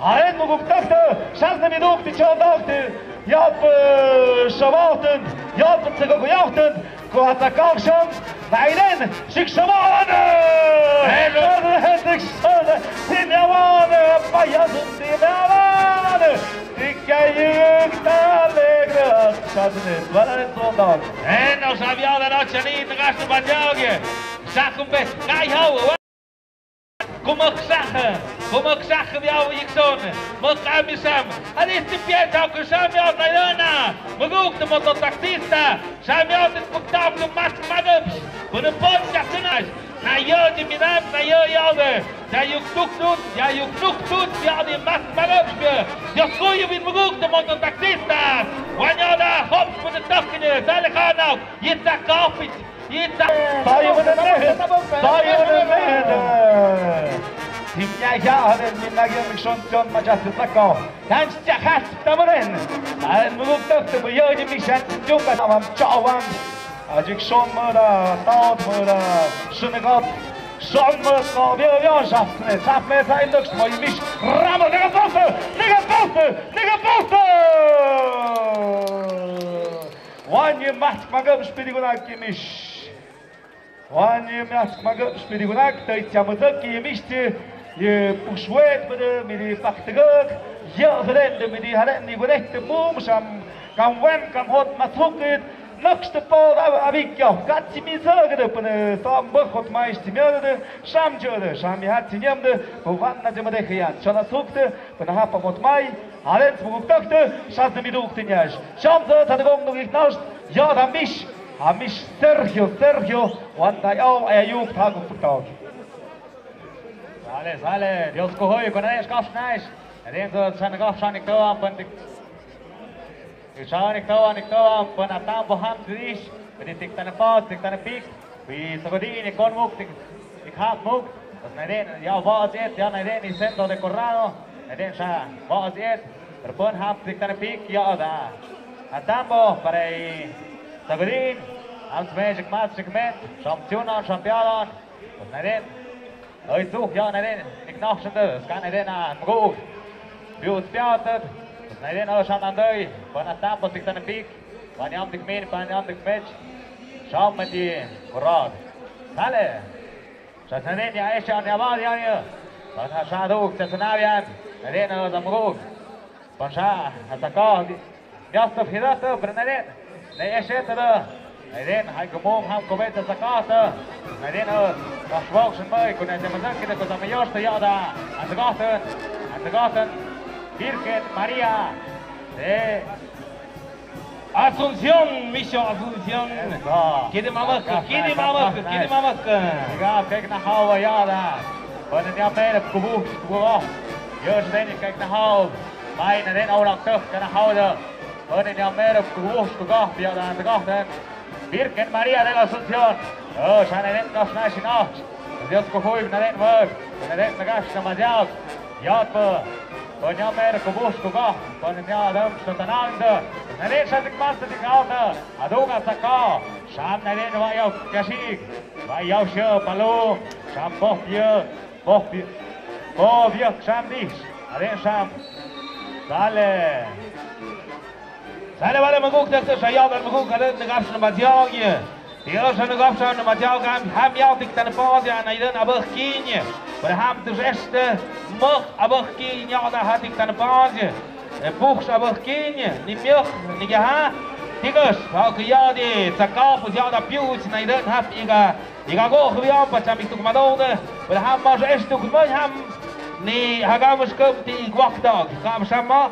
Aen muguk takte, shasne miduk ti chon takte, yap, eh, shabauten, yap, tseko kuyauten, ko hata kakshon, naiden, shik shabauten. Aen, aen, shasne, hetik shasne, sin yawane, payazun sin yawane. Tikayuk ta legre, shasne, dwala son tak. Aen, o sabia da noche ni, tagaste bandiao ge. Sakumbe, kai hau. Kumuk sah, kumuk sah biaw yikson, muk amisam, alis ti piet hau kusam yaw na yona, muguk te mototaksista, sam yaw te puktam ke mas magup, pune pon jaksenas, na yo di minam, na yo yaw de, ya yuk tuk tut, ya yuk tuk tut, ya di mas magup ke, yo kuyu bin muguk te mototaksista, wanyo da hop pune tokine, sale khanau, yita kapit, Tayo mo den mehed. Tayo mo den mehed. Timya ya haden minagyo mikshon tion majas sako. Kan chahat tamoren. An muguk tok te buyo ni mikshan tion ka tamam chawan. Ajik shon mora, taot mora, shunagot. Shon mora ko bio bio shafne, shafne sa indok mo mish. Ramo, nega poste, nega poste, nega poste. Wan ye maht magab spirigunak ye mish. Wan ye maht magab spirigunak, tai chamazak ye mish te, ye pushwet bede, miri paktegak, ye zerende, miri haren ni gunek te mum, sham, kam wen, kam hot mathukit, naks te pod, abik ya, kat si mi zagede, pene, sam bak hot mais ti miade, sham jode, sham ye hat si niamde, po wan na jemade khian, shala sukte, pene hapa hot mai, Alens muguk takte, shas de miduk tinyash. Sham de tadegong nuk iknash, ya da mish. Amish Sergio, Sergio, wan da yau, ayuk taguk tak. Sale, sale, Dios kuhoy, kuna es kaf naish. Rin so san kaf shanik tawa, pantik. Shanik tawa, nik tawa, pan atam boham trish. Pwede tiktan a pas, tiktan a pik. Pwede sakodin, ikon muk, tik, ikhap muk. Pas naiden, ya wa'as et, ya naiden, i sento de corrado. Naiden sa, wa'as et. Pero pon hap, tiktan a pik, ya da. Atambo, para i sakodin. Am smejik mas, chikmet. Sham tiunan, sham piadan. Pas naiden. Oi, tuh, ya naiden, niknah sende, skan naiden, ah, mguk. Biu spiatet. Pas naiden, oh, sham andoi. Pon atambo, tiktan a pik. Panyam dik min, panyam dik mej. Sham mati kurat. Sale. Sa naiden ya eshan ya bal ya ya. Pon ha shaduk, sa sanabian. Naiden, oh, sa mguk. Pon sha, ha sako. Yasta fidato, pero naiden. Nei eshetada. Naiden hai kumum ham kobeta sakata. Naiden ot. Kashwok shenbai kuna de mazan kita kusa mayosh ta yada. Antagaten. Antagaten. Virgen María de Asunción, misho Asunción. Eso. Kidi mamak, kidi mamak, kidi mamak. Diga kek na hawa yada. Bana nya mere kubu kubu. Yos deni kek na hawa. Mai naiden awlak tuk kana hawa da. Bana nya mere kubu kubu yada antagaten. Virgen María de la Asunción. Oh, shan naiden kos na shin och. Dios kuhuy naiden word. Naiden nagash na mayak. Yat bë. Bë nya mere kubu kubu. Bë nya adam shtatanang dë. Naiden shatik mas tik alta. Aduga saka. Sham naiden wa yaw kashik. Wa yaw shë palu. Sham boh pia. Boh pia. Boh pia sham dish. Naiden sham. Sale. Sale, vale, manguk, tek, tek, shayal, vale, manguk, kalen, nagapshan, madial, ye. Tiel, shan, nagapshan, madial, gam, ham, yal, tik, tan, pal, ya, naiden, abak, kin, ye. Pero ham, tus, este, mok, abak, kin, ya, da, ha, tik, tan, pal, ye. E, puks, abak, kin, ye. Ni, miok, ni, ya, ha. Tikas, ha, ke, ya, di, tsaka, pus, ya, da, pius, naiden, hap, iga. Iga go hwiam pa chamik tuk madong de. Bel ham mas es tuk mai ham. Ni hagam skum ti igwak dog. Kam sama.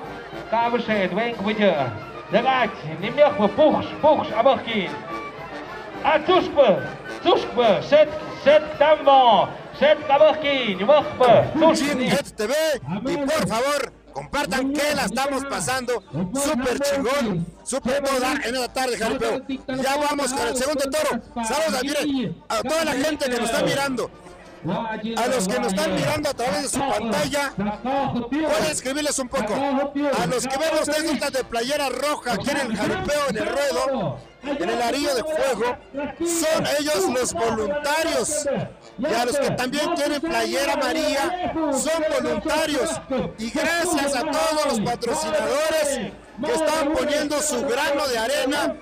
Kam shed weng wija. Dagach. Ni miak wa puks, puks abahkin. A tuskba. Tuskba. Set, set tambo. Set kabahkin. Ni wakba. Tusk ni. T V. Y por favor, compartan que la estamos pasando súper chingón, súper toda en esta tarde, jaripeo. Ya vamos con el segundo toro. Saludos a, miren, a toda la gente que nos está mirando. A los que nos están mirando a través de su pantalla, pueden escribirles un poco. A los que vemos ustedes de playera roja aquí en el jaripeo, en el ruedo, en el anillo de fuego, son ellos los voluntarios. Y a los que también tienen playera amarilla, son voluntarios. Y gracias a todos los patrocinadores que están poniendo su grano de arena,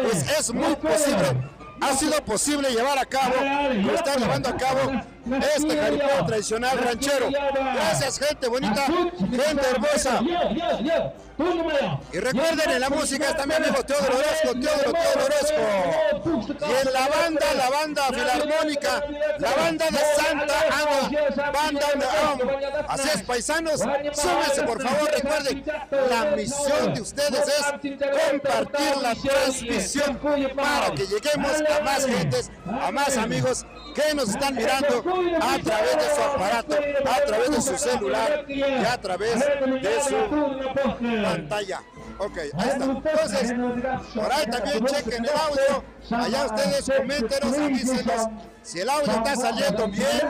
pues es muy posible, ha sido posible llevar a cabo, lo están llevando a cabo este jaripeo tradicional ranchero. Gracias, gente bonita, gente hermosa. Y recuerden, en la música está mi amigo Teodoro Orozco, Teodoro, Teodoro Orozco. Y en la banda, la banda filarmónica, la banda de Santa Ana, banda Neom. Así es, paisanos, súmense, por favor. Recuerden, la misión de ustedes es compartir la transmisión para que lleguemos a más gentes, a más amigos que nos están mirando a través de su aparato, a través de su celular y a través de su pantalla. Ok, ahí está. Entonces, por ahí también chequen el audio. Allá ustedes coméntenos, avísenos si el audio está saliendo bien,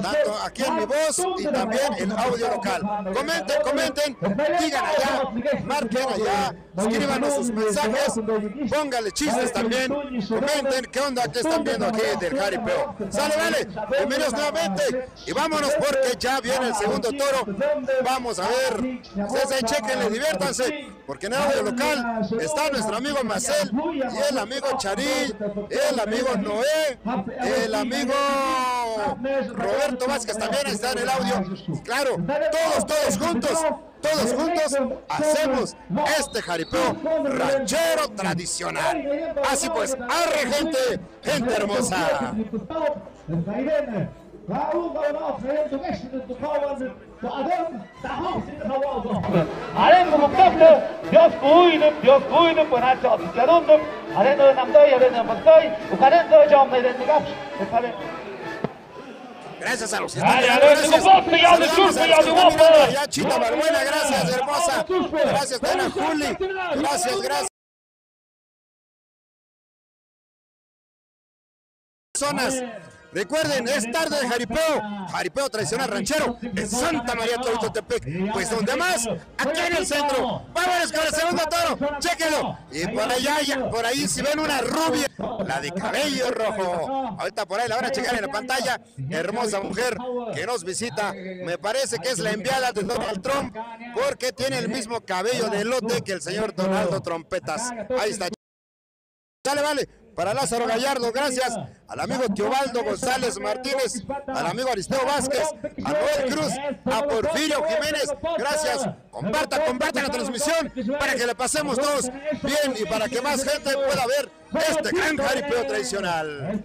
tanto aquí en mi voz y también el audio local. Comenten, comenten, digan allá, marquen allá. Escríbanos sus mensajes, póngale chistes también, comenten qué onda que están viendo aquí del jaripeo. Sale, vale, bienvenidos nuevamente y vámonos porque ya viene el segundo toro. Vamos a ver, ustedes ahí chequenle, diviértanse, porque en el audio local está nuestro amigo Marcel y el amigo Charí, el amigo Noé, el amigo Roberto Vázquez también está en el audio. Y claro, todos, todos juntos. Todos juntos hacemos este jaripeo ranchero tradicional. Así pues, arre, gente, gente hermosa. Aren mukuktakta, Dios kuinum, Dios kuinum, panacha, tiarundum, aren namdai, aren namdai, ukaren do jom, aren nigap, aren. Gracias a los que están mirando, gracias. Saludos a los que están mirando allá, Chita Balbuena, gracias, hermosa. Gracias, Tana Juli. Gracias, gracias. Personas. Recuerden, es tarde de jaripeo. Jaripeo tradicional ranchero en Santa María Tlahuitotepec. Pues, ¿dónde más? Aquí en el centro. Vámonos con el segundo toro. Chéquenlo. Y por allá, ya, por ahí, si ven una rubia, la de cabello rojo. Ahorita por ahí la van a checar en la pantalla. Hermosa mujer que nos visita. Me parece que es la enviada de Donald Trump, porque tiene el mismo cabello de elote que el señor Donaldo Trompetas. Ahí está. Sale, vale. Para Lázaro Gallardo, gracias. Al amigo Teobaldo González Martínez, al amigo Aristeo Vázquez, a Noel Cruz, a Porfirio Jiménez, gracias. Comparta, comparta la transmisión para que la pasemos todos bien y para que más gente pueda ver este gran jaripeo tradicional.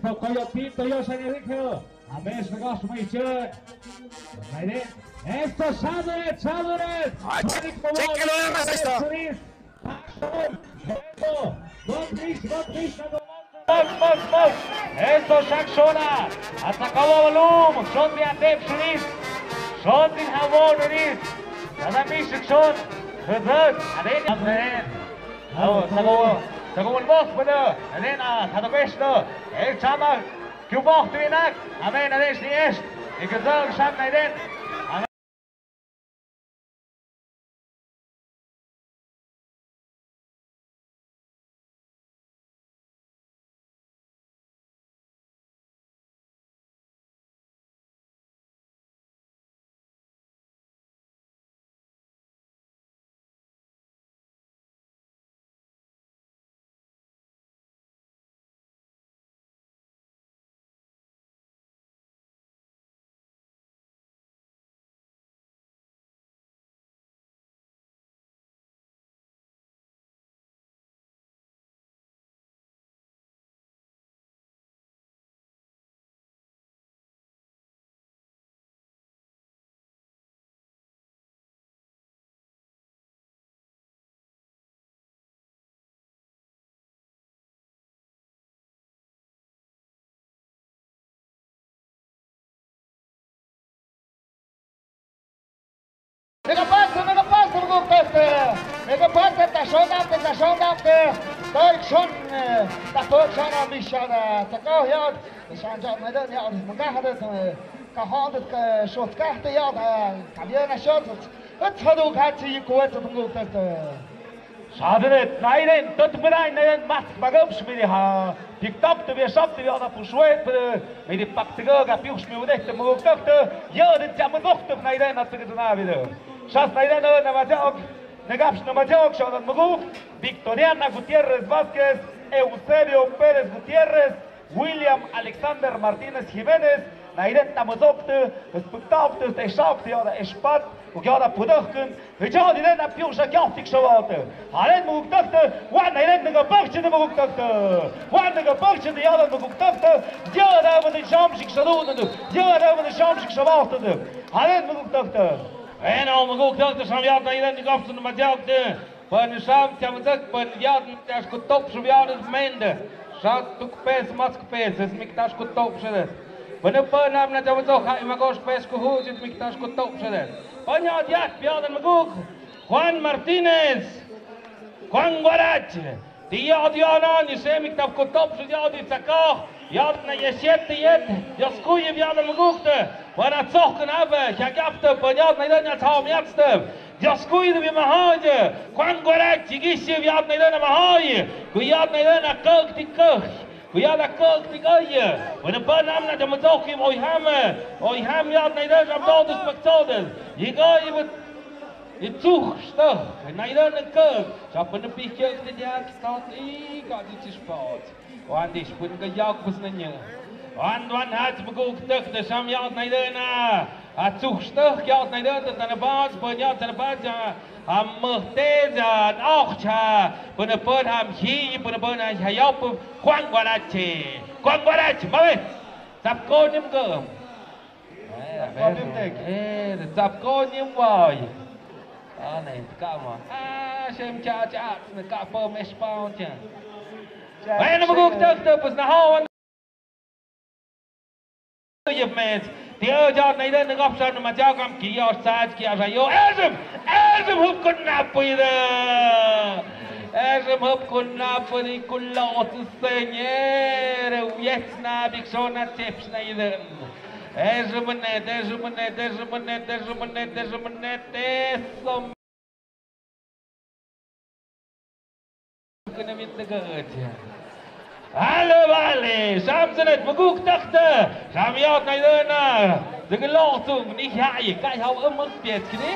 Ay, che-, chéquelo nada más esto. Mos, mos, mos. Esto, Shakshona. Hasta acabó, Balum. Shon de Atep Shris. Shon de Jabón Shris. Nada más, Shakshon. Hüzün. Aden, aden. Au, sago, sago, mos, bada. Aden, ah, sago, besto. Eh, chama. Kiu bok, tu inak. Amen, aden, shni est. Ikazal, shan, aden. Amen. Mega pasta, mega pasta, mega pasta. Mega pasta, ta shon dam, ta shon dam, ta shon, eh, ta shon, shon, shon, ta shon, shon, shon, mega, mega, ka hon, ka shon, ka te, ya, ka bien, shon, ta, ta, ta, ka chi, ku, ta, ta. Shadret, naiden, tot mirain, naiden, mas, bagam, shmiri, ha. Tik tok, te, bi, shop, te, bi, ona, pushwe, te, mi, di, pak, te, ga, piuk, shmi, ude, te, muguk, tok, te, ya, de, ya, muguk, te, naiden, na, te, na, bi, de. Shas, naiden, na, na, majok, na, gap, na, majok, shadan, muguk, Victoriana Gutiérrez Vázquez, Eusebio Pérez Gutiérrez, William Alexander Martínez Jiménez, naiden ta mozokte, spuktaokte, te shokte, yoda espat, u yoda pudokten, yoda naiden a piusha kyoktik shawalte. Haren muguktokte, wan naiden nega bakchide muguktokte. Wan nega bakchide yoda muguktokte, yoda wade sham shik shadunde, yoda wade sham shik shawalte. Haren muguktokte. Eno muguktokte, sham yoda naiden nega bakchide majakte. Pën sham tiamzak pën yadn tias kutop shvianes mende. Shat tuk pes mas pes es miktas kutop shvianes. Pën pën am na tiamzok ha imagosh pes kuhuj es miktas kutop shvianes. Pën yad yad piadan maguk. Juan Martínez. Juan Guarach. Ti yad yad na ni se miktas kutop shvianes yad i tsakah. Yad na yesiet yet. Yaskuye piadan maguk te. Pën atsok na be. Hyak yapte. Pën yad na yad na tsao miatste. Dios kuide bi mahaye, Juan Guarach, chigisi bi yad naiden a mahaye, ku yad naiden a kak ti kak, ku yad a kak ti kaye, wene pa nam na jamadok im oi hame, oi ham yad naiden a todos pactodes, yigai wet, i tsuh stak, naiden a kak, sapen a pihkek ti diak stat i ka di chispot. Wan di spun ka yak bus na nye. Wan wan haj maguk tak da sham yad naiden a. A tsuh stak yad naiden da na bas, bun yad da na bas ja. Am meh te ja, och ja. Bun bun am hi, bun bun a ha yap, Juan Guarache. Juan Guarache, mawe. Sap ko nim ko. Eh, tsap ko nim wai. Anei, kama. Ah, sem cha cha, ne ka pa mes pa cha. Ai, na maguk tak tak, pas na hawan. Yep mes. Tia ja naiden na gap san ma ja kam ki ya saj ki ya yo. Ezem, ezem hup kun na puida. Ezem hup kun na pudi kulo tu senyere. Yes na bik so na chips naiden. Ezem ne, ezem ne, ezem ne, ezem ne, ezem ne, ezem. Kena mit negej. Halo, bale, sam senet maguk takte. Sam yad naiden a. Dege lotung ni hai, kai hau emek piet kini.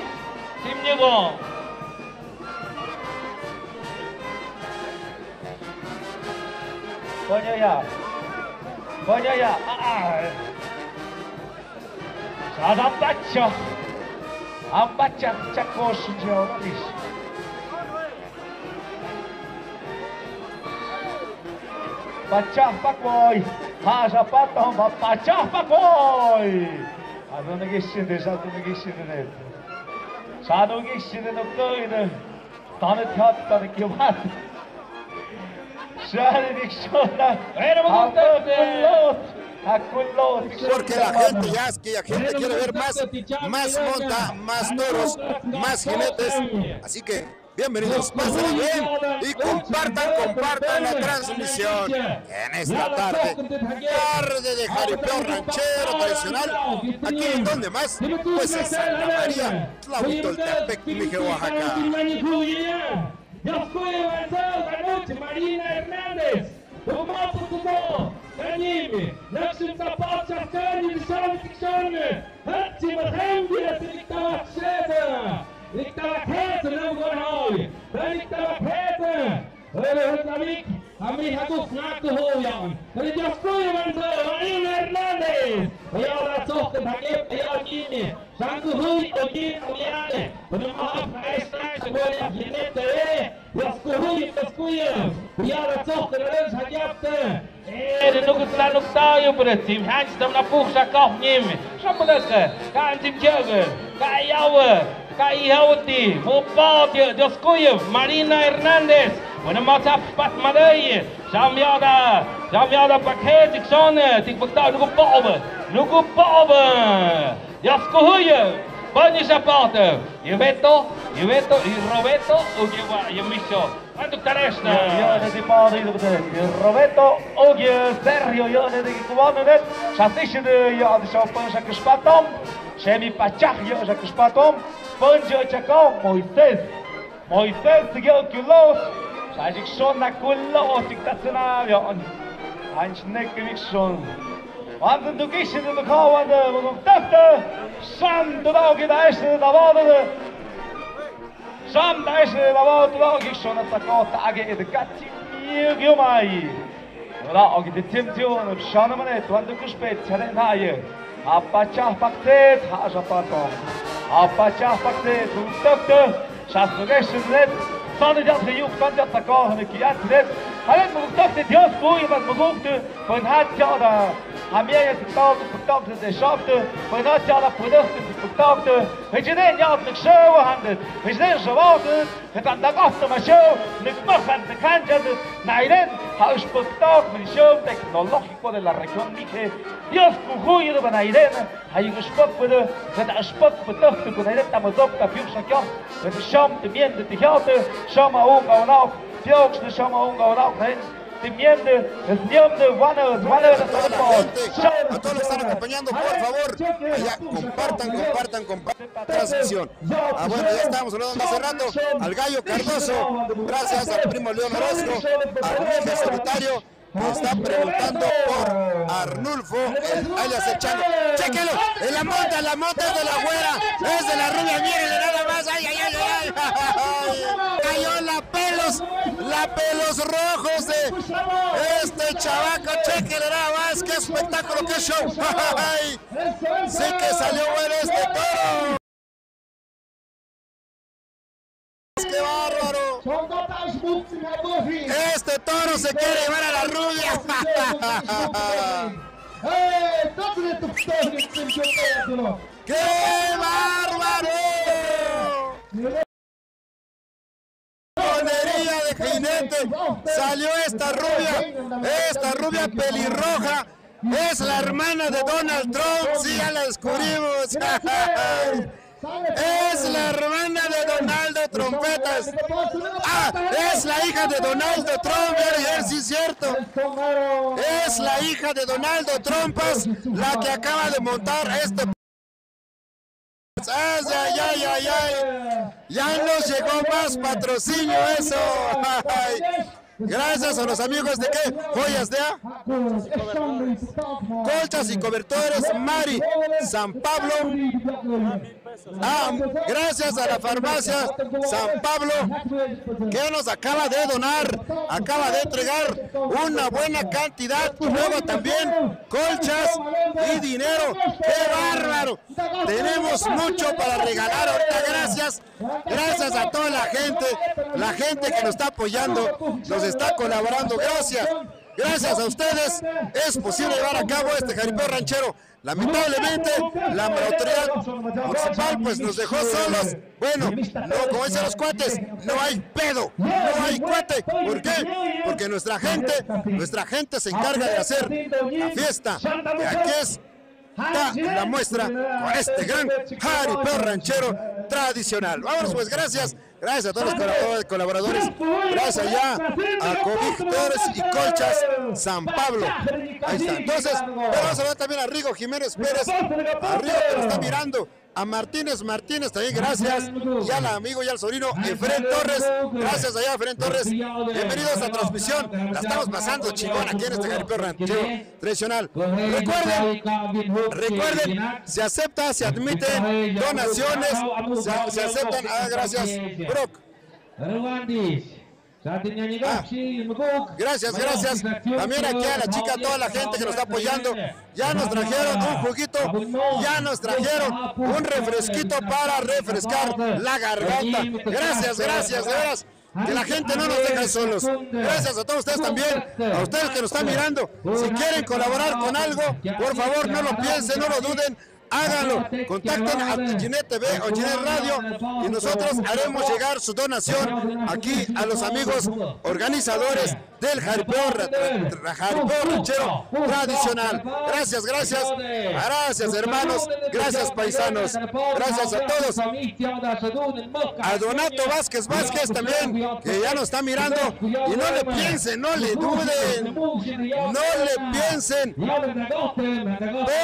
Tim nyego. Koño ya. Koño ya. Ah, ah. Sa da pacha. Ampacha chako sinjeo ris. Pachah pakoi. Ha sa pato ma pachah pakoi. Ano ngi sinde sa tu ngi sinde. Sa no ngi sinde no koi ne. Tane tiat, tane kiamat. Sari dik sona. Bueno, vamos a ver. Akulot. Akulot. Porque la gente ya, es que la gente quiere ver más, más monta, más toros, más jinetes. Así que, bienvenidos, pásenla bien y compartan, compartan la transmisión en esta tarde. Tarde de jaripeo ranchero tradicional, aquí donde más, pues en Santa María Tlahuitoltepec, Mixe, Oaxaca. Dios cuide, avanzado esta noche, Marina Hernández. Tomás Otuno, Daniel, Naxon Zapata, Daniel, Sam, Dixon, Hachi, Mahembi, Riktawa, Sheda, Riktawa, Hesa, Namgon, Hoi, Riktawa, Hesa. Hola, hola, Amik, Amik, Hakuk, Naku, Hoyan. Pero Dios cuide, avanzado, Marina Hernández. Oya, ahora, Sohte, Hakep, oya, Kimi. Sangkuhui, oye, oye, oye. Bueno, vamos a esta, se vuelve a jinete, eh. Yaskuhui, yaskuya. Yara, sohte, raren, sagiapte. Eh, de nukut la nuktayo, pero tim hanj tam na puh sa koh nim. Samulaka, ka antim jaga, ka yawa, ka yawati, mo pa, Dios cuide, Marina Hernández. Bueno, vamos a pat madai. Samyada, samyada, paket, tik sone, tik pakta, nuku poba, nuku poba. Yaskuhuya, pani sapata, Yebeto, Yebeto, i Robeto, ugiwa, Yemiso. Antuk taresta. Yo, yo, ne di pari, yo, ne di Robeto, ugi Sergio, yo, ne di kuwano net. Satishi de, yo, adi sa pan sa kispatom. Semi pachah, yo, sa kispatom. Ponjo chako, Moisés. Moisés, tigeo kulos. Sa jik son na kulo, o tik tatsena, yo. Anch nek mik son. Wan dukishin dukhawan de, muduk takta. San, tu dao ki daish, dawado de. San daish, dawado, tu dao ki son, takota age, edekati, yo, yo, mai. Dao ki de tim, yo, no, shana mane, tuan dukish pe, chare na ye. Apachah paktet, ha sa patom. Apachah paktet, muduk takta. Sa sugesh red. San de jat yuk, san jat takot, ne kiat red. Halen muduk takta, Dios, tu, yo, muduk takta. Pwin hat jada, hamia ya tiktok, tiktok de shop de, pwin hat jada pwin de tiktok de, hijine nyat nik show hande, hijine show de, hetan dak after ma show, nik mahan de kanjan de, nairen, ha ish tiktok, mi show tecnológico de la región Mixe, Dios kuhuyo de nairen, ha ish tiktok de, hetan ish tiktok de, nairen tamazok ta piuk shakyo, hetan sham de mien de tijao de, sham aung aunao, piuk de sham aung aunao, nairen. Timiente, estiemde, wana, wana, a toda la gente, a todos los que están acompañando, por favor, allá compartan, compartan, compartan la transmisión. Ah, bueno, ya estábamos saludando hace rato al Gallo Cardoso, gracias al primo León Orozco, a Jorge Solitario, que está preguntando por Arnulfo, el, alias el Chango. Chéquelo, en la monta, la monta es de la güera, es de la rubia, mírenle nada más, ay, ay, ay, ay, ay. Cayó la pelos, la pelos rojos de este chavaco, chéquele nada más, qué espectáculo, qué show. Ay, sí que salió bueno este toro. ¡Qué bárbaro! Este toro se quiere llevar a la rubia. ¡Qué bárbaro! Conería de jinete. Salió esta rubia, esta rubia pelirroja. Es la hermana de Donald Trump, sí, ya la descubrimos. Es la hermana de Donaldo Trompetas. Ah, es la hija de Donaldo Trump, ya, ya, sí, cierto. Es la hija de Donaldo Trompas, la que acaba de montar este Ay, ay, ay, ay, ay. Ya nos llegó más patrocinio, eso. Ay. Gracias a los amigos de qué? Joyas de A. Colchas y cobertores Mari, San Pablo. Ah, gracias a la farmacia San Pablo, que nos acaba de donar, acaba de entregar una buena cantidad, y luego también colchas y dinero. ¡Qué bárbaro! Tenemos mucho para regalar ahorita. Gracias, gracias a toda la gente, la gente que nos está apoyando, nos está colaborando. Gracias, gracias a ustedes es posible llevar a cabo este jaripeo ranchero. Lamentablemente, la autoridad municipal, pues, nos dejó solos. Bueno, no, como dicen los cuates, no hay pedo, no hay cuate. ¿Por qué? Porque nuestra gente, nuestra gente se encarga de hacer la fiesta. Y aquí está la muestra con este gran jaripeo ranchero tradicional. Vámonos, pues, gracias. Gracias a todos los colabora-, colaboradores. Gracias allá a Cobijadores y Colchas San Pablo. Ahí está. Entonces, pero vamos a saludar también a Rigo Jiménez Pérez, a Rigo que nos está mirando, a Martínez Martínez también, gracias. Y al amigo y al sobrino Efren Torres. Gracias allá, Efren Torres. Bienvenidos a la transmisión. La estamos pasando chingón aquí en este jaripeo ranchero tradicional. Recuerden, recuerden, se acepta, se admiten donaciones, se, se aceptan. Ah, gracias, Brock. Ah, gracias, gracias. También aquí a la chica, toda la gente que nos está apoyando. Ya nos trajeron un juguito, ya nos trajeron un refresquito para refrescar la garganta. Gracias, gracias, de veras. Que la gente no nos deja solos. Gracias a todos ustedes también, a ustedes que nos están mirando. Si quieren colaborar con algo, por favor, no lo piensen, no lo duden, háganlo. Contacten a Ginette T V o Ginette Radio y nosotros haremos llegar su donación aquí a los amigos organizadores del jaripeo, ra-, ra-, jaripeo ranchero tradicional. Gracias, gracias. Gracias, hermanos. Gracias, paisanos. Gracias a todos. A Donato Vázquez Vázquez también, que ya nos está mirando. Y no le piensen, no le duden. No le piensen.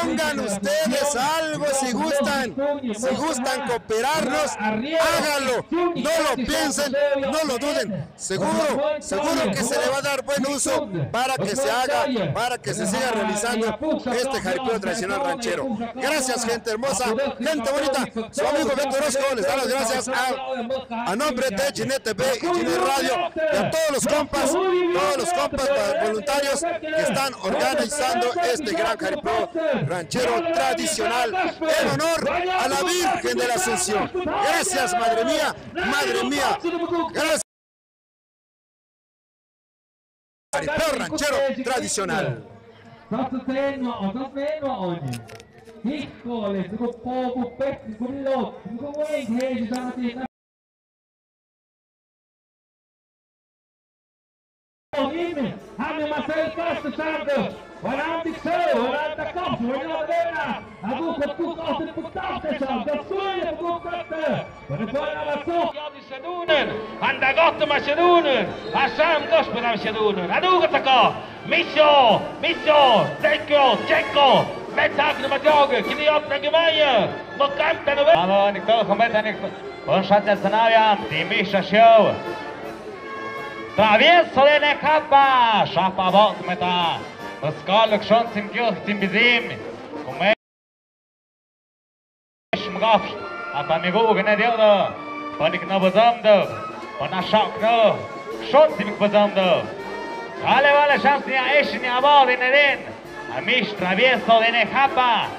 Pongan ustedes algo si gustan. Si gustan cooperarnos, háganlo. No lo piensen, no lo duden. Seguro, seguro que se le va a dar buen uso para que se haga, para que se siga realizando este jaripeo tradicional ranchero. Gracias, gente hermosa, gente bonita. Su amigo Beto Orozco les da las gracias a, a nombre de Ginette T V y Ginette Radio y a todos los compas, todos los compas voluntarios que están organizando este gran jaripeo ranchero tradicional en honor a la Virgen de la Asunción. Gracias, madre mía, madre mía. Gracias. Jaripeo ranchero tradicional. Sedunen, han dà gott ma sedunen, hasam gospel ma sedunen, aduga taka, miso, miso, tsekko, tsekko, metak na matog, kini op na gimaia, mo kamta na we. Alo, nikto, kometa, nikto, on shata sanavia, ti misa show. Travieso de Nejapa, shapa bot meta, skaluk shon sin kyuh sin bizim, kume. Shmgaf, apa migu ugene diawda, panik na bazamda, pana shak na, shot simik bazamda. Kale wala shans ni a esh ni a bal in eden, amish travieso de Nejapa.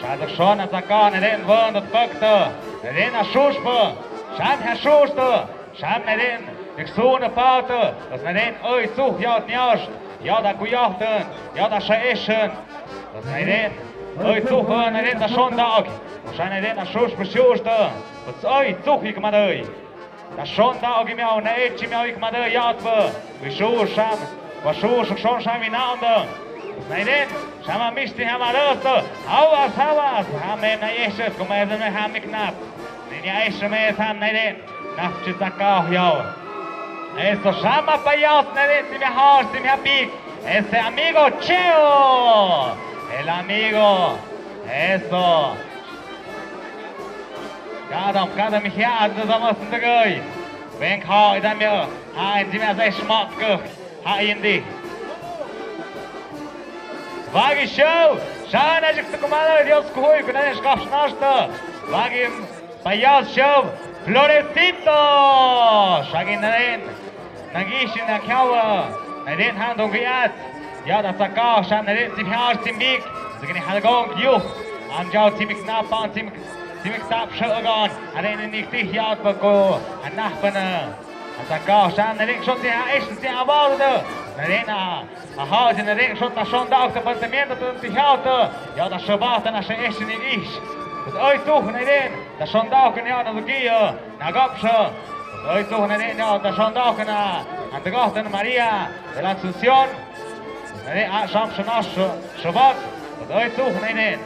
Shad shon a zaka ne den vanda pakta, ne den a shushpa, shan ha shushta. Shan ne den, dik sun a pata, as ne den, oi, suh, yad nyash, yad a kuyahtun, yad a shaeshan. As ne den, oi, suh, ne den, da shon da ok. Shan ne den, a shush, pa shush da. As oi, suh, ik madai. Da shon da ok, miau, ne echi, miau, ik madai, yad ba. Wi shush, sham. Wa shush, shon, sham, wi naunda. As ne den, shama mishti, hama rasta. Hawas, hawas, hame, na eshes, kuma, ne, hamik nat. Ni, ni, eshe, me, sam, ne den. Nafchi zaka, yau. Eso, shama payas, ne, si me ha, si me ha pik. Ese amigo Cheo. El amigo. Eso. Kada, kada mi hia, adu zama sendagoi. Ven, ha, idamio. Ha, indi me azai shmat ko. Ha, indi. Vagi show. Shana jik tukumada, Dios kuhui, kuna shkaf nashta. Wagim, payas shab, Florecito. Shagin naren. Nangin shin na kiawa. Naren han dong yat. Yada saka shan naren tipiar timbik. Zagini halgong yu. Am jau timbik na pan timbik. Timbik tap shagan. Naren ni tih yat bako. Anah pana. Saka shan naren shot ya ish ya abal da. Naren na. Aha, jin naren shot ta shon dau ta pantamiento ta tihaw ta. Yada shabat na sha ish ni ish. But oi tu naren. Ta shon dau kan ya na duki ya. Na gap sha. Oi tu naren ya ta shon dau kan na. Antagah ta Maria de la Asunción. Naren a sham shana shabat. But oi tu naren.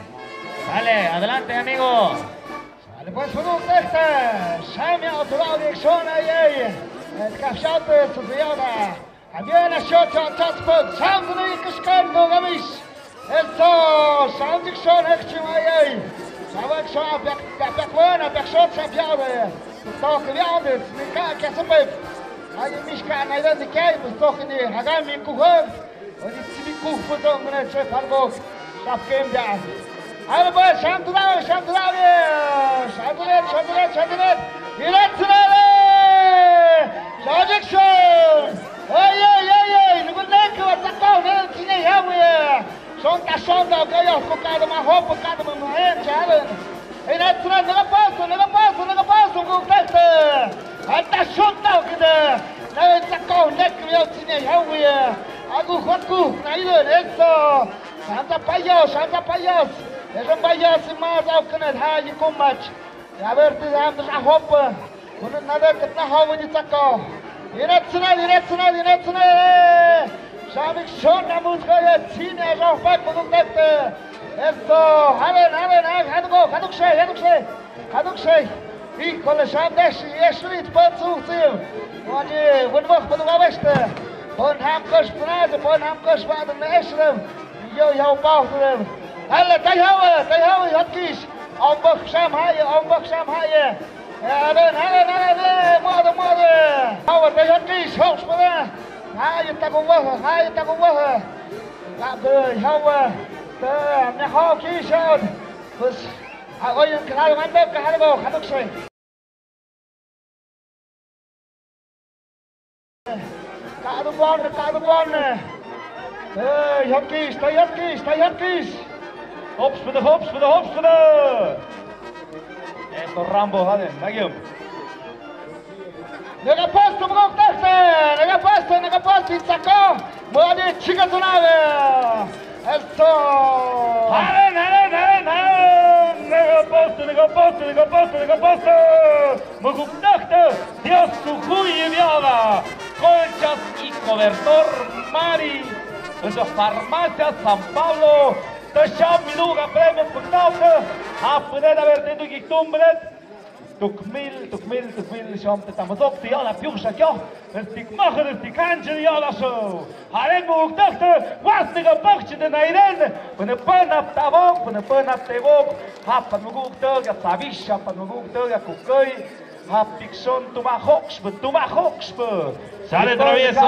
Dale, adelante, amigo. Dale, pues, fuduk tekta. Sham ya otro lado dirección ahí, ahí. Eh, kapshate, su yada. Adiana shot, shot, shot, spot. Sham tu ni kashkan tu gamis. Eso, sham dik shon hek chim ai ai. Sham hek shon apiak, apiak wan, apiak shot, sham piau de. Tok liau de, ni ka, ka sepet. Ai, mis ka, nai de, ni kai, pues tok ni, hagan mi kuhon. Oni simi kuh, pues tok, mene, che, pargo. Shap kem da. Ai, pues, sham tu da, sham tu da, sham tu da, sham tu da, sham tu da. Ira tu da. Sham dik shon. Oi, oi, oi, oi, nukun dek wa takau ne chine ya wi. Shon ta shon da ka ya ko ka da ma hop ka da ma ma hem cha da. Ina tsra na paso, na paso, na paso ko ta ta. Ata shon ta ka da. Na takau ne ka ya chine ya wi. Agu hot ku na ilo eso. Santa payos, santa payos. Eso payos ma da ka na ha yi ko mach. A ver, te dam, te sa hop. Kuna nada katna hawa ni tsako. Ina tsna, ina tsna, ina tsna. Shamik shon namus ko ya tsini a hop ko dum dete. Eso, halen, halen, halen, haduk, haduk she, haduk she. Haduk she. Híjole, sham deshi, eshi, pan su, su. Wani, wani wak, wani wak, este. Pon ham kosh pnaz, pon ham kosh wad, eshrem. Yo, yo, pau, tu. Hala, tai hawa, tai hawa, hot kish. Ombok sham haye, ombok sham haye. Eh, aden, aden, aden, eh, mode, mode. Hawa, tai hot kish, hot kish, mode. Haye, taku waha, haye, taku waha. Ka, eh, hawa. Ta, ne hot kish, hot. Bus, a, oyen, kala, mande, kahal, go, haduk, shai. Kadu bon, kadu bon. Eh, yotkis, ta yotkis, ta yotkis. Hops, pede, hops, pede, hops, pede. Esto Rambo, hade, nagyum. Nega pasto, mgok takte, nega pasto, nega pasto, itsako. Muadi, chika tunave. Eso. Haren, haren, haren, haren. Nega pasto, nega pasto, nega pasto, nega pasto. Mgok takte. Dios, su juye viada. Colchas y cobertor Mari. Esa farmacia San Pablo. Tasham miluga premio pagdauka. Apne da ver tendu ki tumbret. Tukmil, tukmil, tukmil shom te tamazok te yala piuk shakyo. Estik mahal, estik anjel yala sho. Haren muguk takte. Was nega pakchi de nairen. Pene penap tabok, pene penap tebok. Hapan muguk tak, ya sabish, hapan muguk tak, ya kukai. Hapik shon, tuma hokshbe, tuma hokshbe. Sale travieso.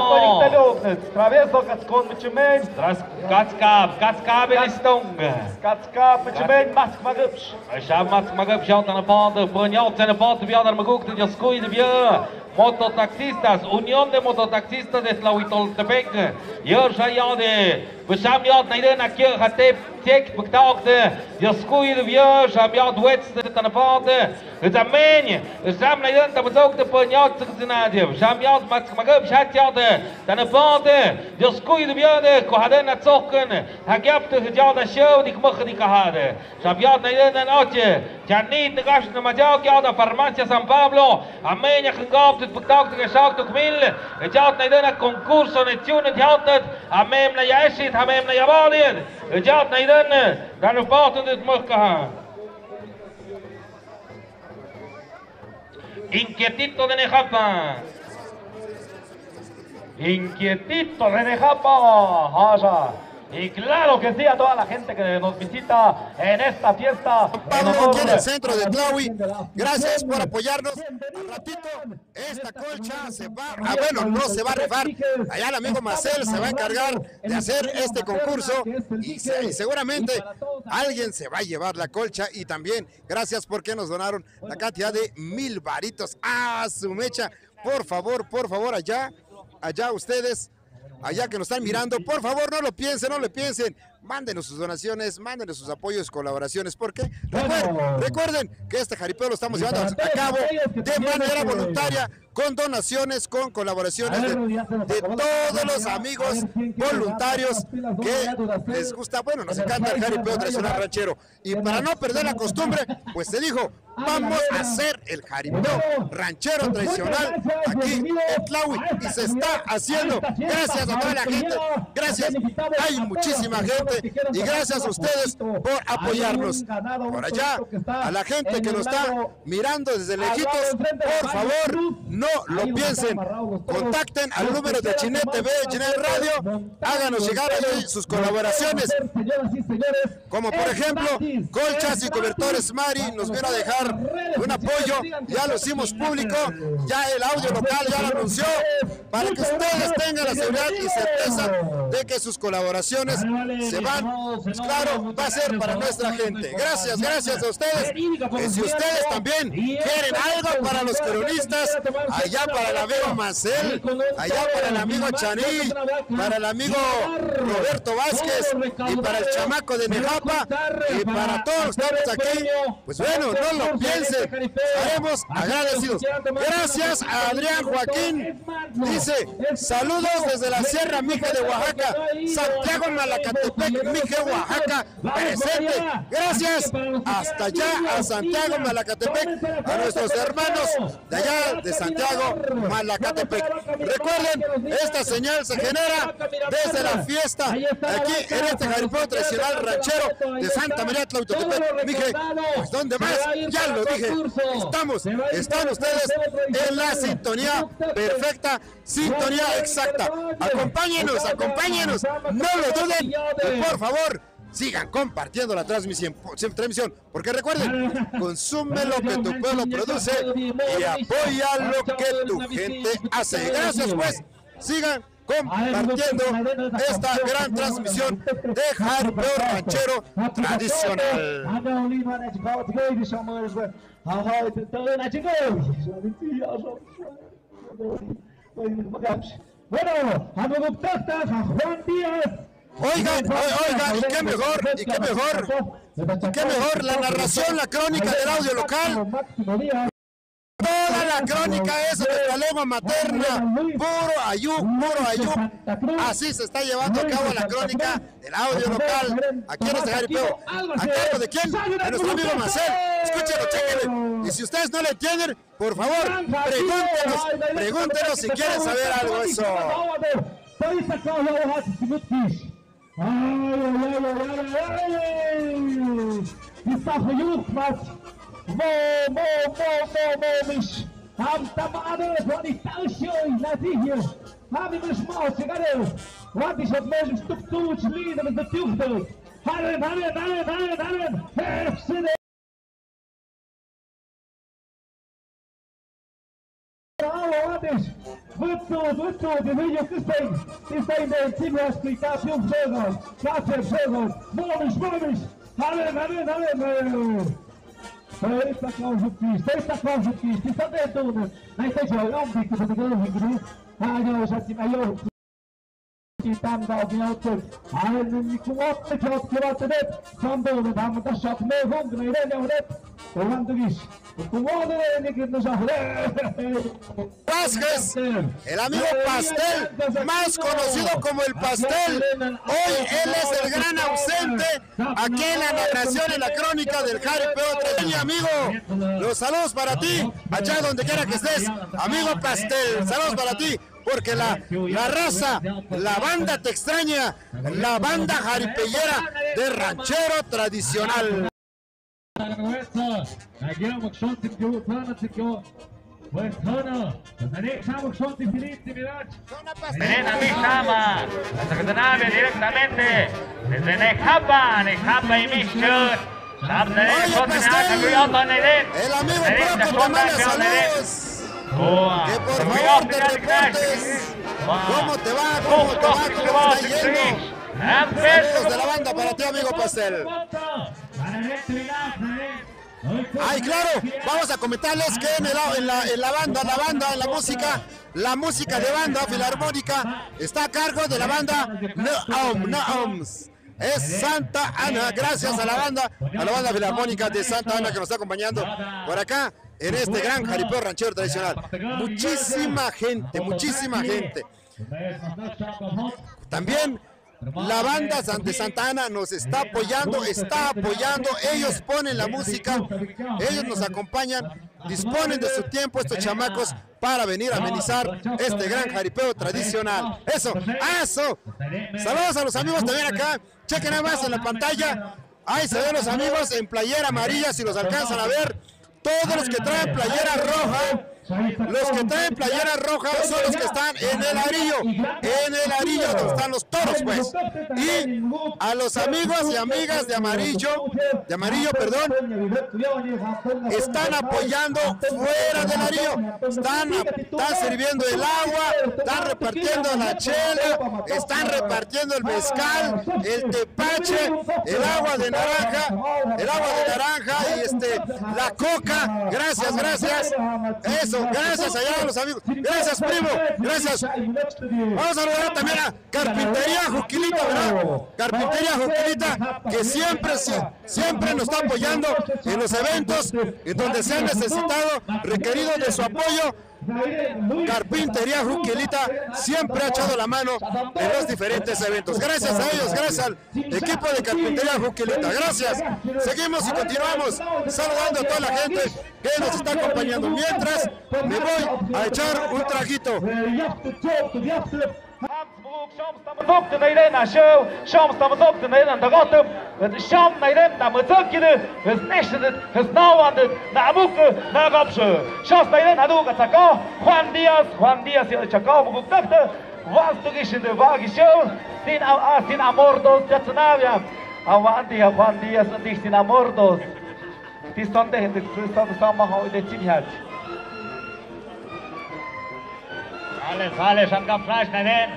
Travieso, katskon, michimen. Tras-, katskab, katskab, elistong. Katskab, michimen, mask magupsh. Shab mask magupsh, yaw tana pont, pon yaw tana pont, biadar maguk, te yaskuy, de bia. Mototaxistas, Unión de Mototaxistas de Tlahuitoltepec. Yer sha yaw de. Bisham yot naiden a kiyo hatep tiek buktaok de. Yoskuy de vio sham yot wets de tanapon de. Zamen, sham naiden tabazok de pon yot tsukzinadie. Sham yot mat magab shat yot de tanapon de. Yoskuy de vio de kohaden a tsoken. Hagiap de yot a show dik mukh di kahade. Sham yot naiden a noche. Janit de gash na majao kiao da farmacia San Pablo. Amén, ya khangop de puktaok de gashok de kmil. Yot naiden a concurso ne tiun de yot. Amén, na ya eshit, amén, na ya balien. Yot naiden. Dan pokton de mukh kaha. Inquietito de Nejapa. Inquietito de Nejapa. Haya. Y claro que sí, a toda la gente que nos visita en esta fiesta. Pablo, aquí en el centro de Tlahui, gracias por apoyarnos. Al ratito, esta colcha se va, ah, bueno, no se va a rifar. Allá el amigo Marcel se va a encargar de hacer este concurso y se-, y seguramente alguien se va a llevar la colcha. Y también, gracias porque nos donaron la cantidad de mil varitos. Ah, su mecha. Por favor, por favor, allá, allá ustedes, allá que nos están mirando, por favor, no lo piensen, no lo piensen. Mándenos sus donaciones, mándenos sus apoyos, colaboraciones, porque recuerden, recuerden que este jaripeo lo estamos llevando a cabo de manera voluntaria, con donaciones, con colaboraciones de, de todos los amigos voluntarios que les gusta, bueno, nos encanta el jaripeo tradicional ranchero. Y para no perder la costumbre, pues se dijo, vamos a hacer el jaripeo ranchero tradicional aquí en Tlahui. Y se está haciendo. Gracias a toda la gente. Gracias. Hay muchísima gente. Y gracias a ustedes por apoyarnos. Por allá, a la gente que nos está mirando desde lejitos, por favor, no lo piensen. Contacten al número de Chinet T V, Chinet Radio. Háganos llegar allí sus colaboraciones. Como por ejemplo, colchas y cobertores Mari nos vino a dejar un apoyo, ya lo hicimos público, ya el audio local ya lo anunció, para que ustedes tengan la seguridad y certeza de que sus colaboraciones se van, pues claro, va a ser para nuestra gente. Gracias, gracias a ustedes. Y si ustedes también quieren algo para los cronistas, allá para el amigo Marcel, allá para el amigo Chaní, para el amigo Roberto Vázquez y para el chamaco de Nejapa y para todos los que estamos aquí, pues bueno, no lo piensen, estaremos agradecidos. Gracias a Adrián Joaquín, dice, saludos desde la Sierra Mije de Oaxaca, Santiago Malacatepec, Mije, Oaxaca, presente. Gracias. Hasta allá a Santiago Malacatepec, a nuestros hermanos de allá de Santiago Malacatepec. Recuerden, esta señal se genera desde la fiesta aquí en este jaripeo tradicional ranchero de Santa María Tlautotepec. Mije, pues ¿dónde más? Ya lo dije. Estamos, están ustedes en la sintonía perfecta, sintonía exacta. Acompáñenos, acompáñenos. No lo duden. Y por favor, sigan compartiendo la transmisión, transmisión, porque recuerden, consume lo que tu pueblo produce y apoya lo que tu gente hace. Gracias, pues, sigan compartiendo esta gran transmisión de jaripeo ranchero tradicional. Bueno, amigo Tacta, Juan Díaz. Oigan, oi-, oigan, y qué mejor, y qué mejor, y qué mejor la narración, la crónica del audio local. Toda la crónica es de la lengua materna, puro ayuk, puro ayuk. Así se está llevando a cabo la crónica del audio local aquí en este jaripeo. ¿A cargo de quién? De nuestro amigo Marcel. Escúchenlo, chéquenle. Y si ustedes no le entienden, por favor, pregúntenos, pregúntenos si quieren saber algo, eso. Alo, antes. Witso, witso, de video que está ahí. Está ahí, de encima, explica, piu, fuego. Cafe, fuego. Vamos, vamos. Dale, dale, dale, dale. Está con su pista, está con su pista, está dentro. Ahí está, yo, hombre, que se te quedó, hombre. Ah, yo, ya, sí, yo. Vázquez, el amigo Pastel, más conocido como el Pastel. Hoy él es el gran ausente aquí en la narración, en la crónica del jaripeo tres. Mi amigo, los saludos para ti, allá donde quiera que estés. Amigo Pastel, saludos para ti. Porque la, la raza, la banda te extraña, la banda jaripeyera de ranchero tradicional. Pues, bueno, pues, Nariñ Sama, son diferentes, ¿verdad? Nariñ Sama, hasta que te nave directamente desde Nejapa, Nejapa y Michur. Oye, Pastel, el amigo Proco te manda saludos. Que por favor te reportes. ¿Cómo te va? ¿Cómo te va? ¿Cómo te está yendo? Saludos de la banda para ti, amigo Pastel. Ay, claro, vamos a comentarles que en la, en la, en la banda, la banda, en la música, la música de banda filarmónica está a cargo de la banda No Om, No Oms. Es Santa Ana, gracias a la banda, a la banda filarmónica de Santa Ana que nos está acompañando por acá en este gran jaripeo ranchero tradicional. Muchísima gente, muchísima gente. También la banda San-, de Santa Ana nos está apoyando, está apoyando. Ellos ponen la música, ellos nos acompañan, disponen de su tiempo estos chamacos para venir a amenizar este gran jaripeo tradicional. Eso, eso. Saludos a los amigos también acá. Chequen nada más en la pantalla. Ahí se ven los amigos en playera amarilla, si los alcanzan a ver. Todos los que traen playera roja, los que traen playera roja son los que están en el Arillo. En el Arillo donde están los toros, pues. Y a los amigos y amigas de amarillo, de amarillo, perdón, están apoyando fuera del Arillo. Están, están sirviendo el agua, están repartiendo la chela, están repartiendo el mezcal, el tepache, el agua de naranja, el agua de naranja y, este, la coca. Gracias, gracias. Eso, gracias allá a los amigos. Gracias, primo. Gracias. Vamos a saludar también a Carpintería Juquilita, ¿verdad? Carpintería Juquilita, que siempre, sie-, siempre nos está apoyando en los eventos en donde se ha necesitado, requerido de su apoyo. Carpintería Juquilita siempre ha echado la mano en los diferentes eventos. Gracias a ellos, gracias al equipo de Carpintería Juquilita. Gracias. Seguimos y continuamos saludando a toda la gente que nos está acompañando. Mientras, me voy a echar un traguito. Shom stam zok te Nairen na show, shom stam zok te Nairen na dagotep, shom Nairen na mazok kide, es neshedet, es nawanded, na amuk, na gopshe. Shom Nairen na du ka tsako, Juan Diaz, Juan Diaz ya tsako, muguk takte, was tu gishinde, wa gisho, sin a, a, sin amor dos, ya tsanavian. A Juan Diaz, Juan Diaz, sin amor dos. Ti sonte hende ti sonte sama ho de chim hach. Sale, sale, sham kap flash Nairen.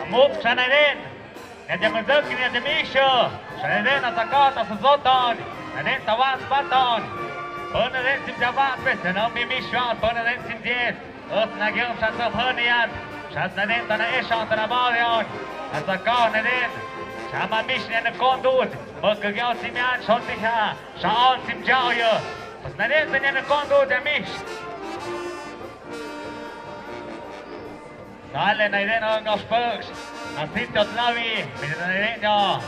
Amuk sha Nairen. Nete menzuk, nete misho. Sha Nairen, atakata sa zoton. Nairen, tawan, baton. Pone Nairen, sim jabat, pese no mi misho, pone Nairen, sim diez. Os na giom sha sa pone yan. Sha Nairen, tana esha, tana balion. Ataka Nairen. Shama mish ne kondut. Makagiao simian, shontiha. Sha'on sim jao yo. Pas Nairen tanya na kondo de mish. Sale Nairen ang aspaks. Asin tot lawi. Mira Nairen ya.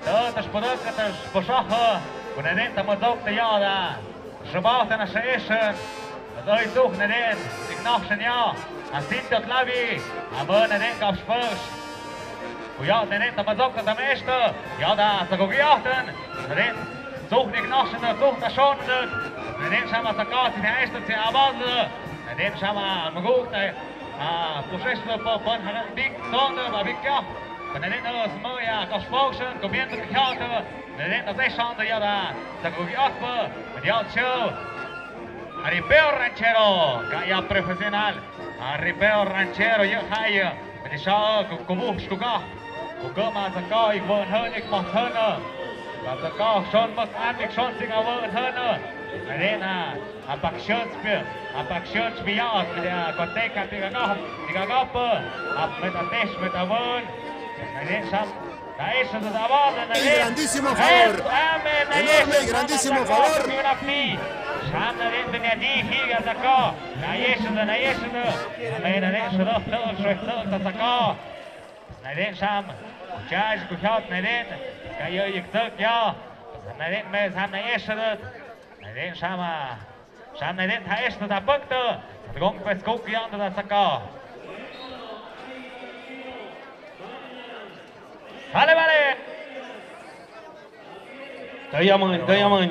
Tot as podok, tot as posaha. Kun Nairen tamazok tayada. Shabah tana sa esen. Adoy tuh Nairen. Iknah sanya. Asin tot lawi. Abo Nairen aspaks. Kuya Nairen tamazok ta tamesta. Yada sa kuya tan. Nairen. Tuh nik noh sene, tuh ta shon sene. Nairen sama sa ka, sene esta, sene abal sene. Nairen sama maguk ta, ah, pusesta pa, pan haran big ton, ba big kya. Nairen na smoya, ka spokesman, comiendo que hata. Nairen ta shon ta yada. Sa kuya pa, yada show. Jaripeo ranchero, kaya profesional. Jaripeo ranchero, yo haya. Mati shao, ku, ku buh, ku ka. Ku ka ma sa ka, ik won hon, ik ma hon. Ka sa ka, shon mak an, ik shon sing a won hon. Arena, apak shon spi, apak shon spi ya, mati a kotek, ati ka ka, ti ka ka pa. Ap met a tesh, met a won. Arena, sham. Y grandísimo favor. Enorme y grandísimo favor. Nairen sam, chaj ku hiat Nairen, ka yo yik tok ya. Nairen me sam Nairen sam. Nairen sama. Sam Nairen tha esta ta pukta. Gong pes kuk yang ta saka. Vale, vale. Tayamang, tayamang.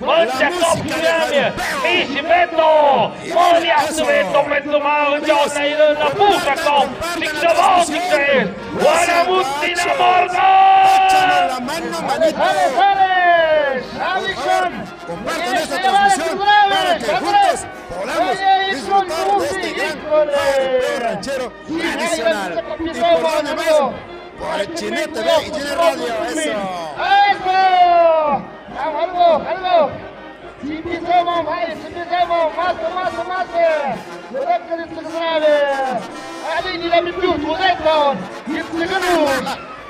Mântsia kop kyrïamia. Mishi Beto. Mântsia Beto, Beto, ma, yo, na, yo, na, pusa kop. Siksa bo, siksa es. Wana mutina morga. Sale, sale, sale. Compartan esta transmisión para que juntos podamos disfrutar de este gran baile ranchero tradicional. ¿Y por dónde más? Por Chinete B y Chinete Radio, eso. ¡Eso! ¡Algo, algo! Sipisemo, ay, sipisemo, mate, mate, mate.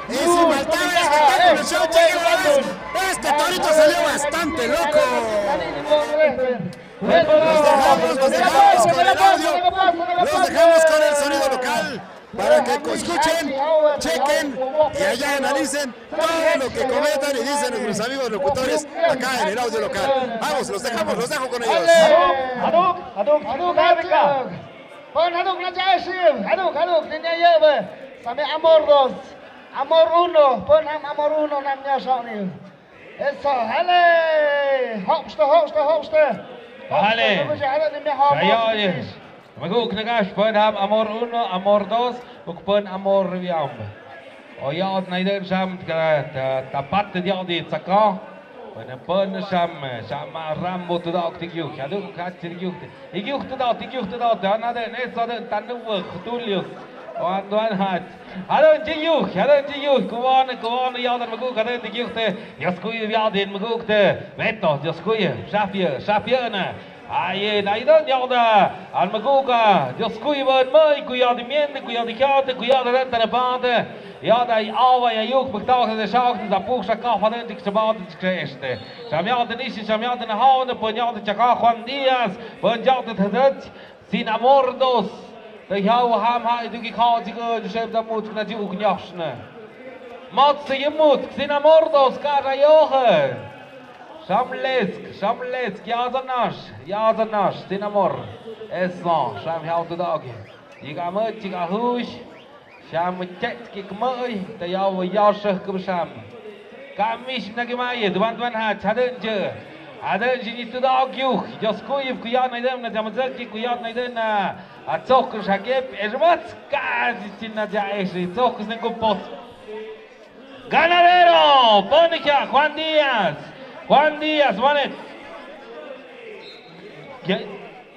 Es infaltable, espectáculo, show, chequen, chequen. Este torito salió bastante loco. Los dejamos, los dejamos con el audio, los dejamos con el sonido local para que escuchen, chequen y allá analicen todo lo que comentan y dicen nuestros amigos locutores acá en el audio local. Vamos, los dejamos, los dejo con ellos. Haduk, haduk, haduk, haduk. Pon haduk na jai sim, haduk, haduk, niña yebe. Sami Amor dos. Amor uno, pon ham Amor uno nam nya sauni. Eso, hale. Hopste, hopste, hopste. Hale. Hopste, hale, ni mi hopste. Sayo, yes. Maguk nagash, pon ham Amor uno, Amor dos, uk pon Amor riviam. O ya ot naiden sham ta, ta, tapat dia di tsaka. Pon, pon sham, sham ram bo tu da ok ti giuk, ya du ka ti giuk. Igiuhte dot, igiuhte dot, anaden, esaden, tanuwek, tuliuk. Wan, wan hat. Hadan jiyuh, hadan jiyuh, kuwan, kuwan, yadan maguk, hadan igiuhte. Dioskuy, yadan magukte. Beto, Dioskuy, shapye, shapye na. Aye, naidan yada. An maguka. Dioskuy, wan, mai, kuyadi miende, kuyadi kiate, kuyadi den tanapate. Yada, awa, ya yuk, baktawa, de shak, de zapuk, shakaf, hadan, dik, sabat, dik, este. Shamiate, nishi, shamiate, na, hawa, na, panyate, chaka, Juan Díaz. Panyate, thadat. Sin Amor dos. Te hiau ham ha iduki khao jikë jisem da mut kna ji uk nyohsna. Mot si yimut, Sin Amor dos, ka ra yohe. Shamlesk, shamlesk, yazanash, yazanash, Sin Amor. Eso, sham hiau tu dagi. Jika mut, jika hush. Sham chet ki kmai, ta yau yashah kum sham. Kamish na ki mai, duan duan ha, chaden je. Aden ji ni tu da ok yu. Jos kuy, kuya na idem na jamazak ki, kuya na idem na. Atsok shakep, ermat, ka ji chin na ja eshi, tsok snen kum pot. Ganadero, ponikia, Juan Díaz. Juan Díaz, wanet.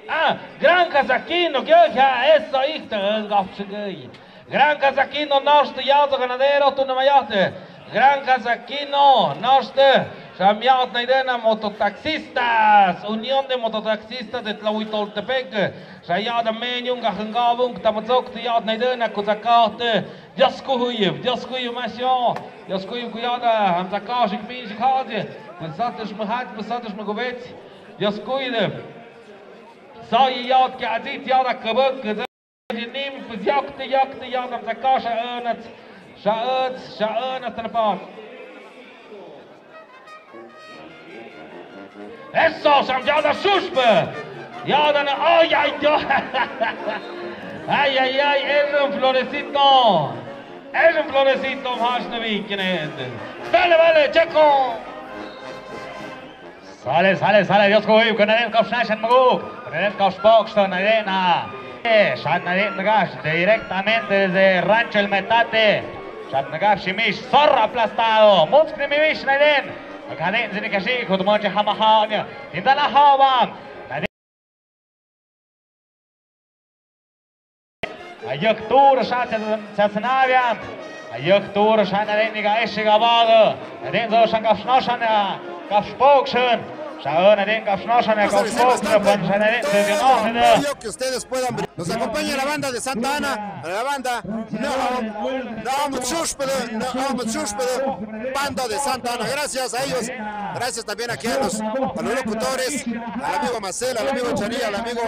Ah, Gran Kazakino, kya, kya, eso, ihta, ngapshigay. Gran Kazakino, norte, yazo ganadero, tu namayate. Gran Kazakino, norte, shamiat naidena mototaxistas, Unión de Mototaxistas de Tlahuitoltepec, shayada menyung gahengabung, tamazok, tu yat naidena, kuzakate, Dios kuhuyev, Dios kuhuyev masyo, Dios kuhuyev kuyada, hamzakash, ikmin, shikhaje, pesatish mahat, pesatish magubet, Dios kuhuyev. Sayi yat ke azit yada kabak, Nim, pues, yakti, yakti, yadam, sakasha, anat, shaat, shaanat, tanapat. Eso, sam, yada, sushpe. Yada, na, ay, ay, ay. Ay, ay, ay, es un florecito. Es un florecito, más no vi quién es. Vale, vale, checo. Sale, sale, sale, Dios kuhuyev, kunaden kap shnashan maguk, kunaden kap spokshto naidena. Eh, shat naiden nagash, directamente desde Rancho El Metate. Shat nagash shimish, zorro aplastado, mutskni mimish naiden. Kaden zini kashi, kutmoche hamahaña, tindala hawa. Ayuk tur sha, sha, sha, sanavian. Ayuk tur sha, naiden niga eshi gabado. Naiden zo shan kap shnoshan, kap spokshon. Sa, na den kap sno sa na kap sno na pan sa na den de de no de. Apoyo que ustedes puedan bri-, nos acompaña la banda de Santa Ana, la banda, no, no, no, banda de Santa Ana. Gracias a ellos. Gracias también aquí a los, a los locutores, al amigo Marcel, al amigo Charí, al amigo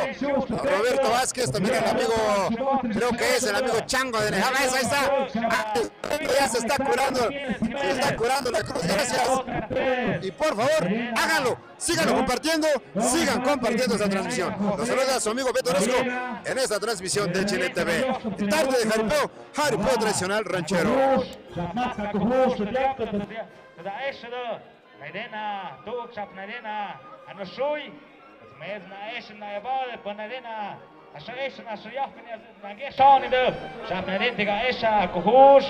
Roberto Vázquez, también al amigo, creo que es el amigo Chango de Nejama. Ahí está. Ah, ya se está curando, se está curando la cruz. Gracias. Y por favor, háganlo. Síganlo compartiendo, sigan compartiendo esta transmisión. Los saluda su amigo Beto Orozco en esta transmisión de Chile T V. Tarde de jaripeo, jaripeo tradicional ranchero. Naiden a, tuk sap naiden a, ano shui. Mes na es na eba de pa naiden a. Asha es na asha yah na nge shoni de. Sap naiden tiga es a kuhus.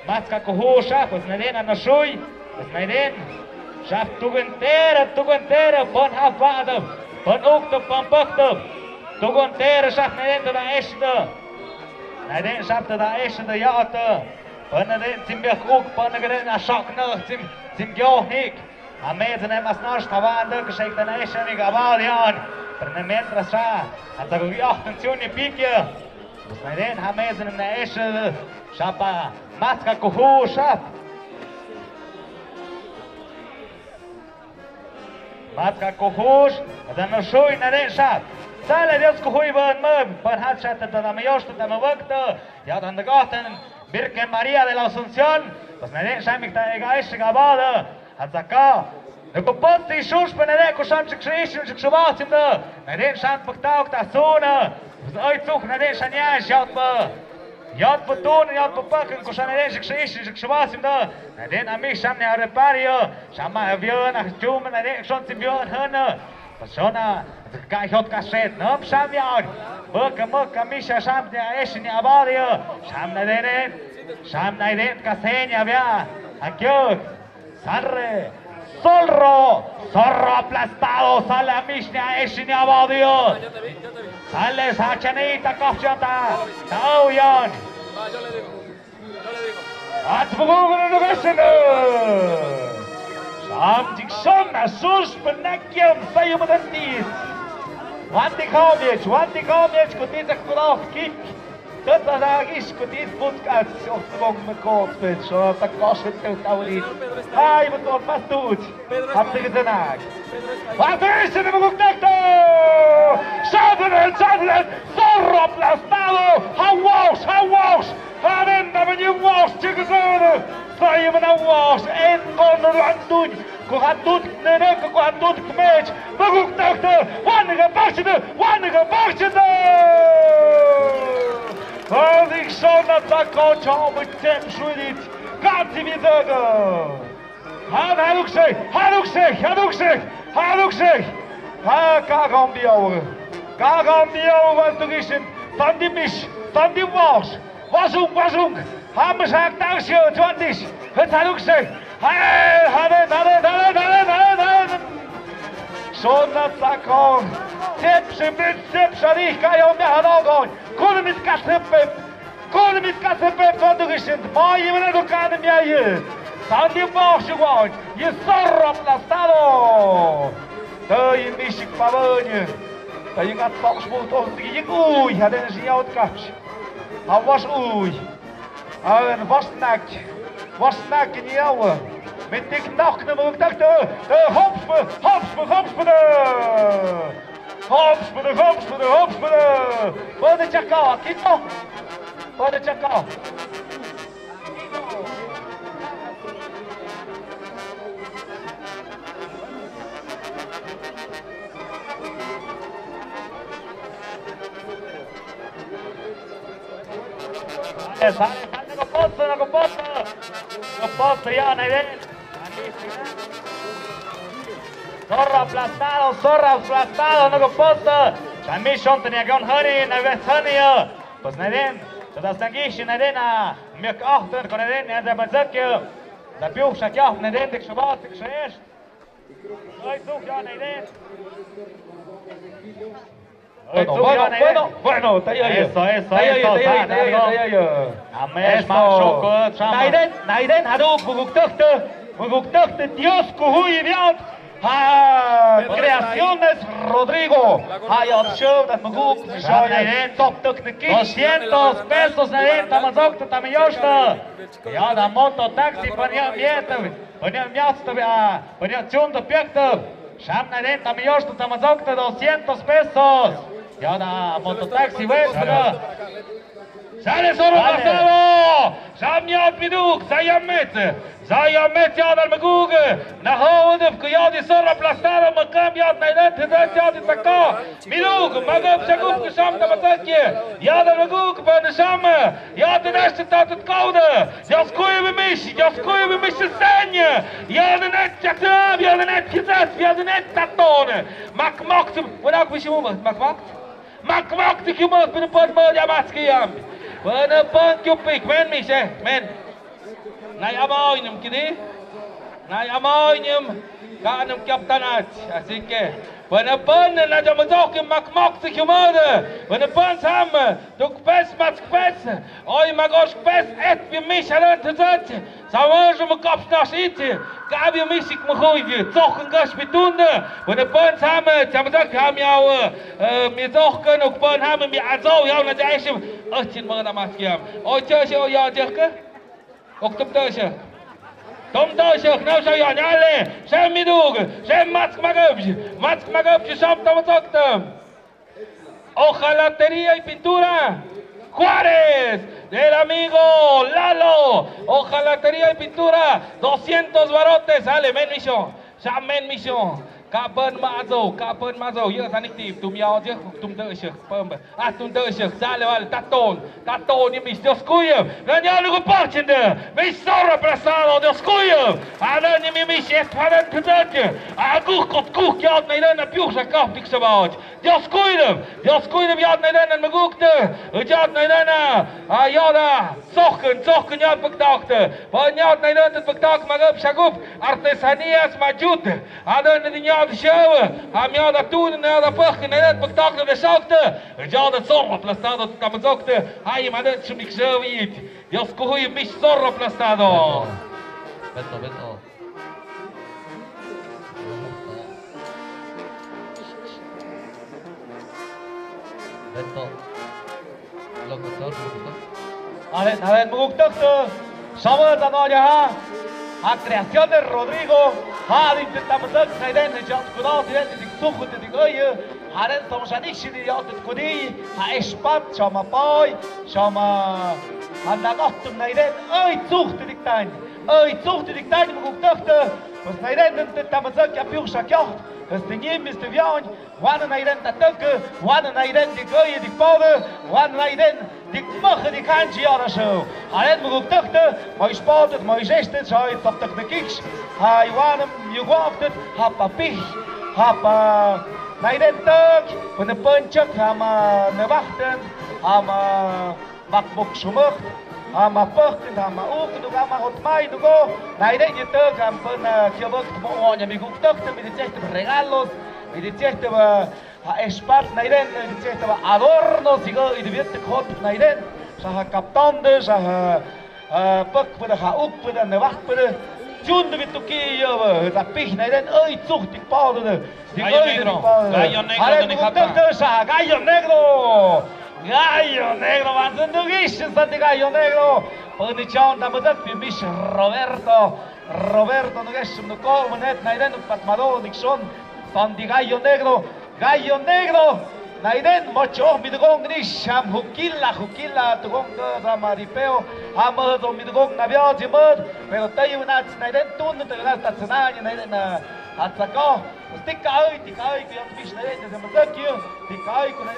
Matska kuhus a, pues naiden a no shui. Pues naiden. Sap tugen tera, tugen tera, pon hap va de. Pon uk de, pon pok de. Tugen tera sap naiden de da es de. Naiden sap de da es de ya de. Pon naiden sim bek uk, pon naiden a shok na sim, sim gyo hik. Amedzen mas nas tavan de ksheik de na esha ni gabal yan. Pero na mientras sa, hasta ku yoh tensión ni pique. Pues naiden amedzen na esha, sapa, matska kuhus sap. Matska kuhus, hasta no shui naiden sap. Sale Dios kuhui ban man, pan hat shat ta da mayosh ta da mawakta. Ya dan da gohtan, Virgen María de la Asunción. Pues naiden shamik ta ega esha gabal. Hatsaka. Nukupot si shush pa nade kusan chik shish chik shuba simda. Nade shan paktaw ta suna. Ai tsuk nade shania shot pa. Yot pa tun, yot pa pak kusan nade chik shish chik shuba simda. Nade ami sham ne repario. Shama avion a chum nade shon simbion hana. Pasona ka hot ka shet nam sham yan. Baka maka misha sham ne esh ne abario. Sham nade. Sham nade ka senya bia. Akyok. Sarre. Zorro. Zorro aplastado. Sale a Mishne a Eshine a Badio. Sale Sachanita Kofchata. Tauyan. At bugugre no gesene. Sam Dixon a sus penakiam sayo madantis. Wandi Komic, Wandi Komic, kutita kurof kik. Tøtadagis kutit podcast, og tvong med kortspil, så at det kanskje tøt av litt. Hei, men da fast ut. At det er den her. Hva er det som er gått etter? Satan, Satan, Zorro aplastado. Han wash, han wash. Han enda, men you wash, chicken. Sai men han wash, en kon og en dun. Kuhatut nene, kuhatut kmej, baguk takte, waniga bakchite, waniga bakchite. Hadi shona tako chau mit tem shuidit, kati mi daga. Han hadukshe, hadukshe, hadukshe, hadukshe. Ha, kagam biau, kagam biau, wantugishin, tandi mish, tandi wash. Wasung, wasung. Ham sak tang sio tuan dis. Hetaluk se. Hei, hei, hei, hei. Sona takon. Tep se bit, tep se ri kayo me hanogon. Kun mit kasepep. Kun mit kasepep tuan du gishin. Mai mena du kan mi aye. Tandi mo shugon. Ye Zorro aplastado. Tøy misik pavønye. Tøy ngat tok smut og tig ui. Haden siaut kach. Ha was ui. Awen was nak. Was nak ni awe. Mit dik nak ne muk tak de. Hopspe, hopspe, hopspe de. Hopspe de, hopspe de, hopspe de. Bøde chaka, kito. Bøde chaka. Sale, sale, sale, no posso, no posso. No posso, ya, no hay. Zorro aplastado, Zorro aplastado, no posso. Transmission tenía que un honey, no ves honey, yo. Pues nadie, todas están aquí, si nadie na, me cojo con nadie, ya te vas a que. La piusa que nadie, de que se va, de que se es. Bueno, bueno, bueno, bueno, tayaya. Eso, eso, tayaya, eso, tayaya, tayaya, tayaya. Amén. Eso. Naiden, naiden, hadu, muguktakte, muguktakte, Dios, kuhui, Dios. Ha, Creaciones Rodrigo. Ha, ya, show that maguk. Show that. Top tuk na ki. Doscientos pesos na rin, tama zok ta tama yosh ta. Ya da moto taxi, panya mieta. Panya miat ta, ah, panya chun ta piak ta. Sham na rin, tama yosh ta, tama zok ta, doscientos pesos. Ya da moto taxi, wes ta. Sale zorro aplastado. Zamiat miduk, zayamets. Zayamets ya dal maguk. Naho uduf ku ya di zorro aplastado, makam ya naidan, tizan ya di saka. Miduk, magap shaguf ku sham ta masak. Ya dal maguk, ban sham. Ya di nash ta tut kauda. Dios kuya bimish, Dios kuya bimish senya. Ya di net chatab, ya di net kizas, ya di net taton. Mak mak, wadak bishi mu, mak mak. Mak mak ti kiumot, pene pon mo ya mas kiam. Pene pon kiupik, men mi se, men. Nai amau inyum kidi. Nai amau inyum. Ka anum kiap tanat. Así que, pene pon na ya mazok mak mak ti kiumot. Pene pon sam. Tuk pes, mak pes. Oi, magosh pes, et bi mi sharan tuzat. Sawan rum kap nash iti. Kabi mi sik mahoy. Zok ngash bitunda. Pene pon sam, cham zak ham yaw. Eh, mi zok kan uk pon ham mi azaw yaw na jai shim. Achin mana mas kiam. Oi, cha shi o ya jek. Ok tum da shi. Tum da shi, na sha ya nyale. Shem mi dug. Shem matsk magab. Matsk magab, sham tam zok tam. Hojalatería y pintura Juárez, del amigo Lalo. Hojalatería y pintura, doscientos barotes. Sale, men misyon. Sha men misyon. Ka pon mazo, ka pon mazo. Yo sanik ti, tum yao je, tum de shek, pom. Ah, tum de shek. Sale, vale, taton. Taton ni mis Dios kuyo. Nanya lugu pachende. Mis zorro aplastado, Dios kuyo. Ada ni mi mis es para tudaje. Agu kot kuk yat na ina na piu sa kap dik sa bach. Dios kuidem, Dios kuidem, yat na ina na magukte, yat na ina na, ah, yada, sohken, sohken yat pektakte, pa yat na ina na pektak magap shagup, artesanías majut, ada na di yat shawe, am yada tun na yada pehken na ina pektakte de sokte, yada zorro aplastado tamazokte, ay mada shumik shawe it, Dios kuhui mis zorro aplastado. Beto, Beto. Beto. Locutor, locutor. Aden, aden, muguktok tu. Samuel tanoya ha. Ha Creaciones Rodrigo. Ha din te tamzak naiden ne jat kudo, din te dik suhu te dik oye. Haren som shanik shini ya otet kudi, ha espat, shama poi, shama, ha nagotum naiden, oi, tsuhti dik tan, oi, tsuhti dik tan, muguktakta, pues naiden, te tamazak ya piuk shakyoht, pues te nyimis te vion, wan naiden tatak, wan naiden dik oi, dik pode, wan naiden, dik mah, dik hanji ya rasho. Haren muguktakta, moi spotet, moi zestet, shoi toptak de kiks, ha iwanem yugwaktet, ha papih, ha pa, Naiden tak, pene penchak, hama nebahten, hama makmuk sumek, hama pehken, hama uk, nuk hama hotmai, nuko. Naiden yetak, ham pene kiabek, mo nya mi guktak, te mi dicehte regalos, mi dicehte ha espat, naiden, mi dicehte adornos, sigo, i dibiet hot, naiden, saha kaptonde, saha Ah, pek pede, ha uk pede, ne wak pede. Chun de bituki yo, da pih naiden, oi, tsuh tik pau de. Gallo negro, gallo negro. Hare de Nijapa. Sa, gallo negro. Gallo negro, man, sen du gish, sa de gallo negro. Poni chon da madak pi mish Roberto. Roberto, no gish, no ko, manet naiden, pat mado, nixon. Son de gallo negro. Gallo negro, naiden, mocho, midgong ni sham, hukila, hukila, tugong de, da maripeo, ha mo do midgong na bio di mod, pero tayo na, naiden, tun, tayo na, tatsana, naiden, na, atsako, tikai, tikai, kuya, tish, naiden, de, de, de, tikai, kuna.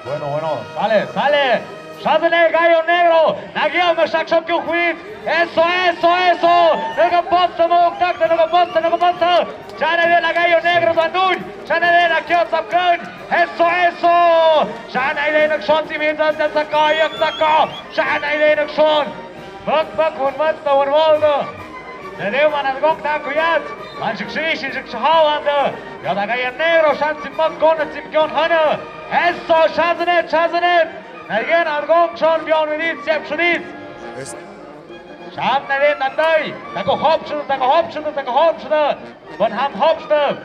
Bueno, bueno, sale, sale. Shatane Gallo Negro. Nagio me shakshok yu huit. Eso, eso, eso. Nega potsa mo tak, nega potsa, nega potsa. Shatane Gallo Negro bandun. Shatane na kio sapkun. Eso, eso. Shatane na kshon si mi sa sa ka yak sa ka. Shatane na kshon. Bak bak hun mat ta hun wal da. Nede man an gong ta kuyat. Man shik shri shik shik shahawan da. Ya da Gallo Negro shan si mak kon si kyon hana. Eso, Shatane, Shatane. Naigen an gong shon bion minit, siap shunit. Shatane na dai. Tako hop shun, tako hop shun, tako hop shun. Bun ham hop shun.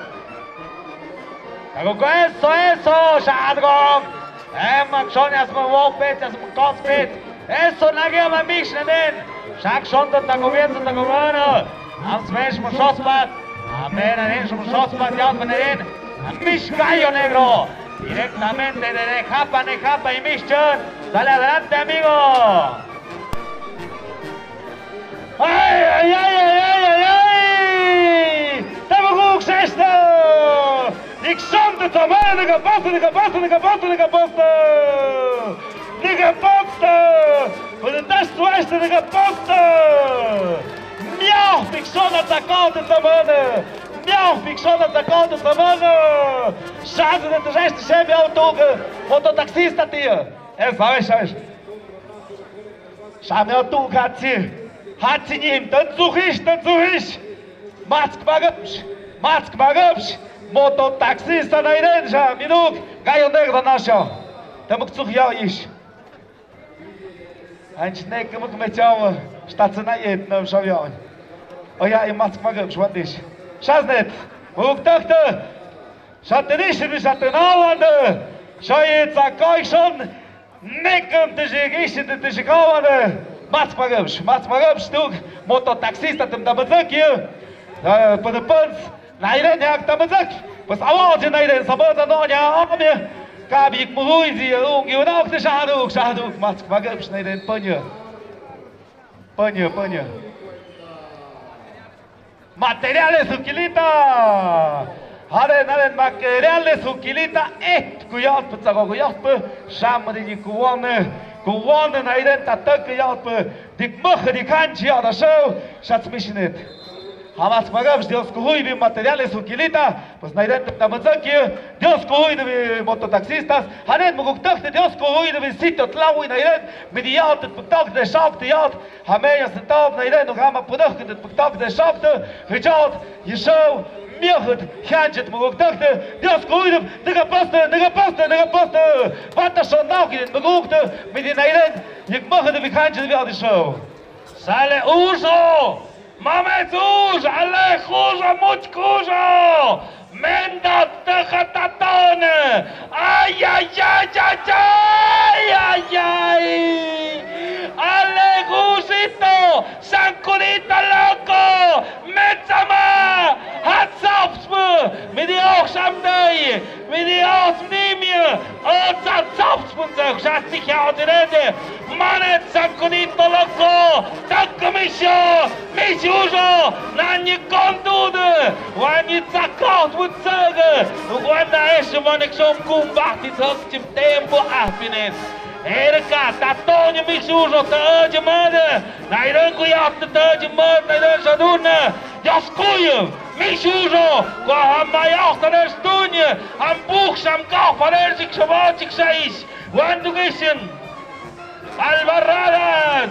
Tako ko eso, eso, shadgong. Em, mak shon yas ma wok pet, yas ma kos pet. Eso, nagi ama mish na den. Shak shon to tako bien, to tako mana. Am smesh ma shospat. Amen, amen, shon shospat, yas ma den. Mish Gallo Negro. Directamente desde Japa, ne Japa y Mish Chun. Sale adelante, amigo. Ay, ay, ay, ay, ay, ay, ay. Tabaguk sesta. Nixon de tama, nega pasta, nega pasta, nega pasta, nega pasta. Nega pasta. Pues estás suesta, nega pasta. Miau, Nixon atacó de tama. Miau, Nixon atacó de tama. Chance de tu resto se me autoga. Mototaxista, tío. Eso, eso, eso. Shameo tu hatsi. Hatsi nim, tan zuhish, tan zuhish. Matsk magapsh, matsk magapsh. Mototaxista nairen sha, minuk, Gallo Negro nasha. Tamuk zuh yao ish. Anch nek muk mechao, statsena yet nam sha yao. Oya i matsk magapsh wadish. Shaznet, muk takta. Shatenish, shatena wanda. Shayet sa koishon. Nekem te jig ishi te te jig hawa de. Mats magabsh, mats magabsh tuk. Mototaxista tem da bazaki. Pada pans. Nairen yak da bazak. Pas awal je nairen sabaza no nya amye. Kabik muhui ji ung yu nok te shaduk, shaduk. Mats magabsh nairen panya. Panya, panya. Materiales ukilita. Hare naren materiales ukilita. Eh, kuyat pe tsako kuyat pe. Shamri kuwane. Kuwane nairen tatak kuyat pe. Dik mah di kanchi ada show. Shats mishinet. Hamas magabs Dios kuhui bi materiales ukilita. Pues nairen ta mazaki. Dios kuhui de bi mototaxistas. Hanen muguktak de Dios kuhui de bi sitio tlawi nairen. Midiat de putak de shak de yat. Hameya sentad nairen no hama pudak de putak de shak de. Hijat, yeshow, miahut, hanjit muguktak de. Dios kuhui de. Nega paste, nega paste, nega paste. Vata shondak de muguk de. Midi nairen. Yik mah de bi hanjit bi adi show. Sale uso. Mames uso. Ale uso, much uso. Menda taha tatone. Ay, ay, ay, ay, ay, ay, ay. Ale gusito, sankurita loko. Metsama. Hatsapsmu. Midi oksam dei. Midi osmnimia. Otsa tsapsmu. Shatsi hia otirede. Manet sankunito loko, takka misho, mishujo, nani kondude, wani tsakot wutsege, wanda eshe manek shom kumbati tsok chim tempo ahpinen. Erka, tatoni mishujo, ta oje made, nairen kuyat ta oje made, nairen shaduna, Dios kuyu, mishujo, kwa hamay ahtaner stunye, hambuh sham kah faner sik shabo sik shaish, wandu gishin. Albarradas.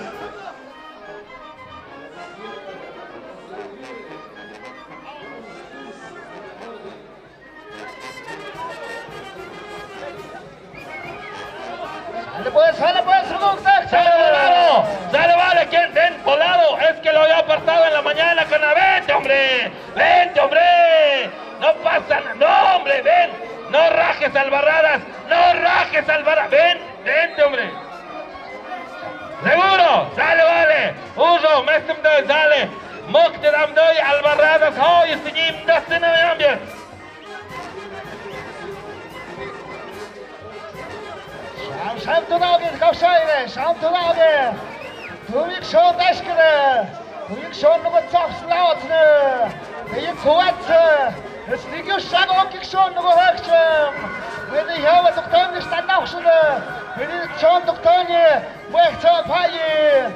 Sale pues, sale pues, Ruguk, tak, sale, sale, volado. Sale, vale, ¿quién? Ven, volado. Es que lo había apartado en la mañana, carnal. Vente, hombre. Vente, hombre. No pasa nada. No, hombre, ven. No rajes, Albarradas. No rajes, Albarradas. Ven, vente, hombre. Seguro, sale, vale. Uso, mestem doy, sale. Mokte dam doy, Albarradas, ho, y este nim, daste na yambia. Sham, sham, tu dagi, kau shai re, sham, tu dagi. Tu ik shon dashkere. Tu ik shon nugo tsops laotsne. Tu ik kuatse. Es nik yu shag ok ik shon nugo hakcham. Wini hiawa tuk tani sta nokh sini. Wini chon tuk tani. Wek chon phayi.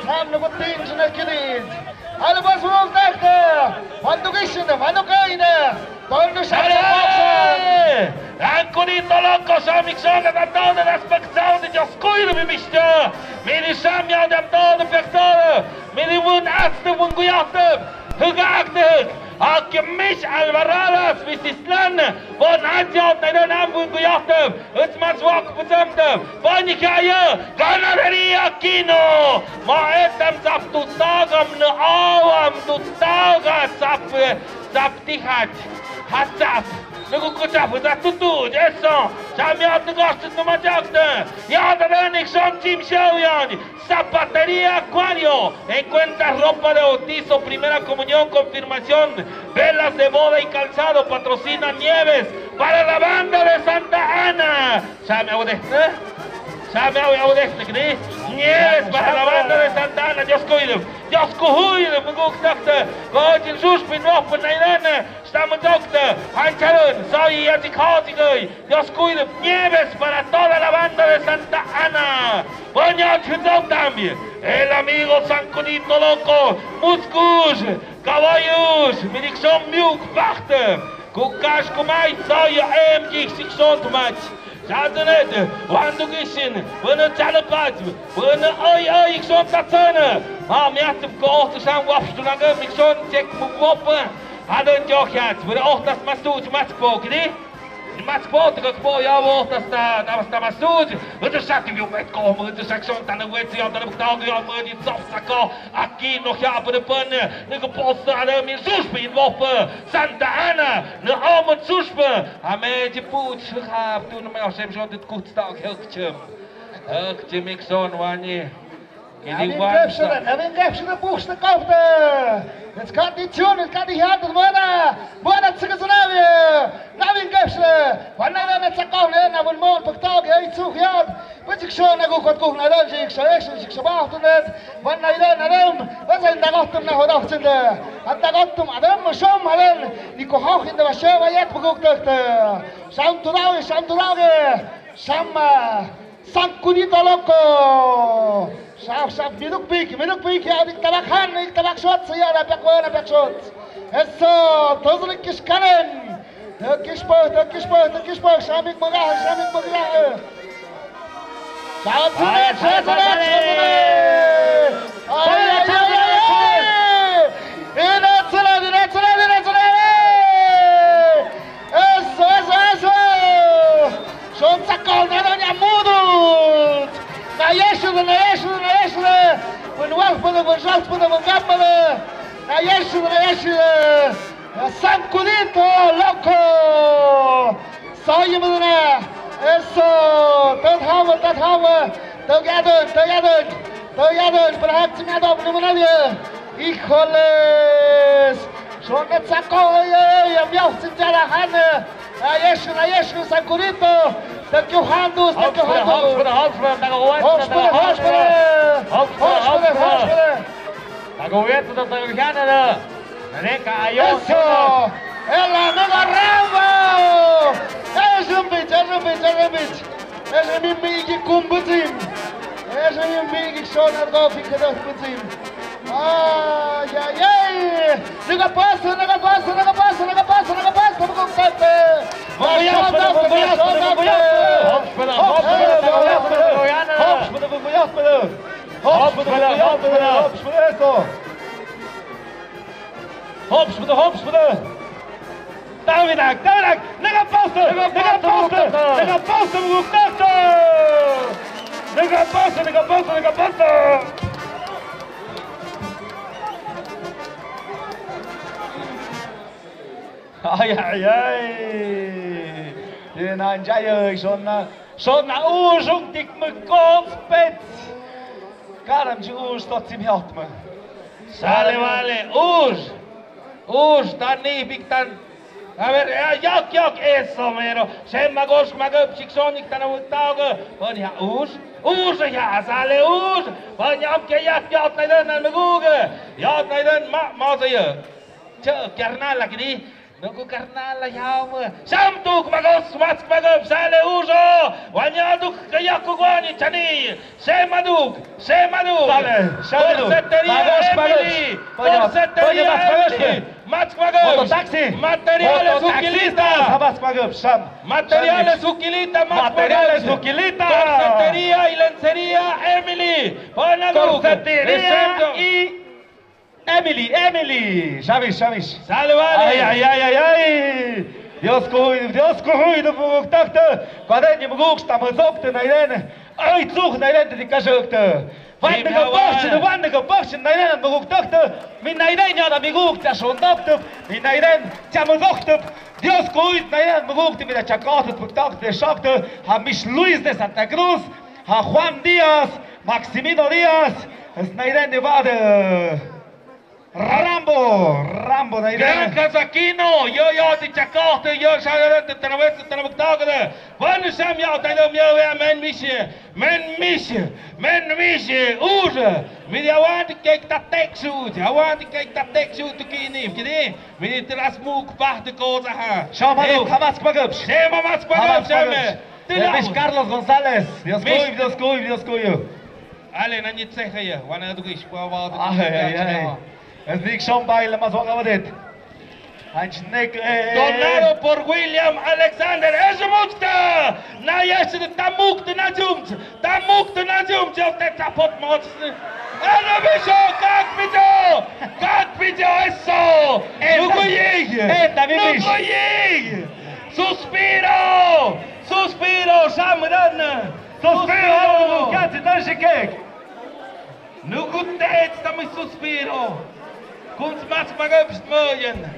Tham nuku tin sini kini. Alabas wong takta. Wandu kisini, wandu kaina. Tolnu sa. Ankuni toloko sa Miksona da tolnu da spaksaw de Dios kuilu mi mista. Mini samia da tolnu pektor. Mini wun astu wun guyahtu. Huga akte. Akimish alvaralas visislan. Bon aja taidan am wun guyahtu. Utsmas wak putamtu. Bon kaya. Ganaderia Aquino. Ma etam zap tutagam na awam tutaga zap. Zap tihat. Hatsap. Nuku kutsap zap tutu. Eso. Sami ap nuku astu numajakte. Ya da nik som tim show yan. Zapatería Acuario, encuentra ropa de bautizo, primera comunión, confirmación, velas de boda y calzado, patrocina Nieves para la banda de Santa Ana. Sami awdeh, eh? Sami awdeh, eh? Nieves para la banda de Santa Ana, Dios cuide, Dios cuide, muguk takte, gojin sus pin roh pin nairane, Stamudokta, Hancharun, Sawi, Yachikhotigui, Dios cuide, Nieves para toda la banda de Santa Ana. Boña Chudok también. El amigo Sancudito Loco, Muscus, Caballos, Mirixon Miuk, Bachte, Kukash Kumai, Sawi, M G, Sixon Tumach. Satunet, Wandu Kishin, Wene Chalapach, Wene Oi Oi, Ixon Tatsana. Ma miat ko tu sang wap tu naga, Mixon, Chek Mukwop. Hadon jokhiat, wira ohtas masuj, maskpo, kini? Maskpo, tika kpo, ya ohtas ta, ta, ta masuj. Wira sati yo wet ko, wira sakson, tana wet, ya tana bukta, ya wet, sof sako, aki no hia, pada pan, nika posa, ada mi suspe, invope, Santa Ana, na amun suspe, ame ji puj, ha, tu na me osem son, dit kutsta, hekchem. Hekchem, Mixon, wani. Navin Gepsele, Navin Gepsele, buchste kofte. Jetzt kann die Tune, jetzt kann die Hand, das Mona. Mona, zicke so Navin. Navin Gepsele. Wanna na tsakofne, na wun mon, paktaw, ge, ei, zuk, ja. Bitte schon, na gut, gut, gut, na dann, sik, so, ich, sik, so, bacht, und net. Wanna na dann, was ein da gottum, na hodach, sind. An da gottum, adam, schon, adam. Niko hoch in der Wasche, wa jet, beguk, dachte. Schaum, tu, rau, schaum, tu, rau, ge. Schaum, äh, Sancudito Loco. Saf, saf, miduk pik, miduk pik, ya, dik tabak han, dik tabak shot, ya, na pek wan, na pek shot. Eso, tozlik kiskanen. Tok kispo, tok kispo, tok kispo, shamik magah, shamik magah. Shot, shot, shot, shot, shot. Ay, ay, ay, ay, ay. Ina tsala, ina tsala, ina tsala. Eso, eso, eso. Son tsakol na doña mudut. Na yeshuda, na yeshuda, na yeshuda. Bun wahpada, bun shalpada, bun gapada. Na yeshuda, na yeshuda. Na Sancudito Loco. Soy mudana. Eso. Tad hawa, tad hawa. Tad yadun, tad yadun. Tad yadun. Para hak chimado, bun manalia. Híjoles. Son na tsako, ey, ey, ey, ya miau sin jala han. Na yeshu, na yeshu, Sancudito. Thank you, Handus, thank you, Handus. Hopspada, hopspada, hopspada, hopspada. Hopspada, hopspada. Hopspada, hopspada. Eso. Ela, mega Rambo. Eso, bitch, eso, bitch, eso, bitch. Eso mi mi ki kum butim. Eso mi mi ki shona go fi kada butim. Ay, ay, ay. Nega pasa, nega pasa, nega pasa, nega pasa, nega pasa, nega pasa. Bunguya, bunguya, bunguya. Hops, bunguya, bunguya. Hops, bunguya, bunguya. Hops, bunguya, bunguya. Hops, bunguya, eso. Hops, bunguya, hops, bunguya. Tawinak, tawinak, nega pasa, nega pasa, nega pasa, nega pasa. Nega pasa, nega pasa, nega pasa. Ay, ay, ay. Ina jaya, sona, sona, usung tik me kop pet. Karam ji us tot sim help me. Sale, vale, us. Us, tan ni bik tan. A ver, eh, yok, yok, eso mero. Sem magos, magop, siksonik, tan awut tauge. Bon ya us. Us, ya, sale, us. Bon ya, am ke yak, yok, naidan, nan maguge. Yok, naidan, ma, ma, sa ya. Che, kiarna, lakini. Nuku karnal la yau. Sam tuk magos, mas magos, sale uso. Wanya tuk kayak kuani chani. Semaduk, semaduk. Sale, semaduk. Corsetería Emily. Corsetería Emily. Mas magos. Mototaxi. Materiales ukilita. Mas magos, sam. Materiales ukilita, mas magos. Materiales ukilita. Corsetería y lencería Emily. Panaduk. Corsetería y Emily, Emily, sabes, sabes. Salve, vale. Ay, ay, ay, ay, ay. Dios kuhuid, Dios kuhuid, muguk takta. Kuadeni muguk, sta muzokta, naiden. Ay, tsuk, naiden, di kasukta. Wan de kapaksin, wan de kapaksin, naiden, muguk takta. Mi naiden, ya da muguk, ya shondokta. Mi naiden, ya muzokta. Dios kuhuid, naiden, muguk, mi da chakokta, muguk takta, shokta. Ha mis Luis de Santa Cruz. Ha Juan Díaz, Maximino Díaz. Naiden, ni vade. Rambo, Rambo, naiden. Gran Kazakino, yo, yo, ti chakokta, yo, shagara, ti tanawet, ti tanawet, tagada. Wan sam, yo, tayo, yo, yo, men mishi, men mishi, men mishi, ur. Mi di awan ti kek tatek su, awan ti kek tatek su, tu kini, kini. Mi di teras muk pah ti koza ha. Shama, eh, Hamas Pagabs. Shema Hamas Pagabs, Hamas Pagabs. Shama. Eh, Luis Carlos González. Dios kuy, Dios kuy, Dios kuy. Ale, na nit se khaya, wana tu kish pa wa tu. Ay, ay, ay. Es dik shom bai la mas wakawadet. Anch nek, eh, eh. Donado por William Alexander. Es mukta. Na yes tamuk na jumch. Tamuk na jumch. Yo te tapot mot. Ana bicho, kak bicho. Kak bicho eso. Nukuyi. Nukuyi. Suspiro. Suspiro, samran. Suspiro. Suspiro. Kati dan shikek. Nuku tets tami suspiro. Kuns mas magabs moyen.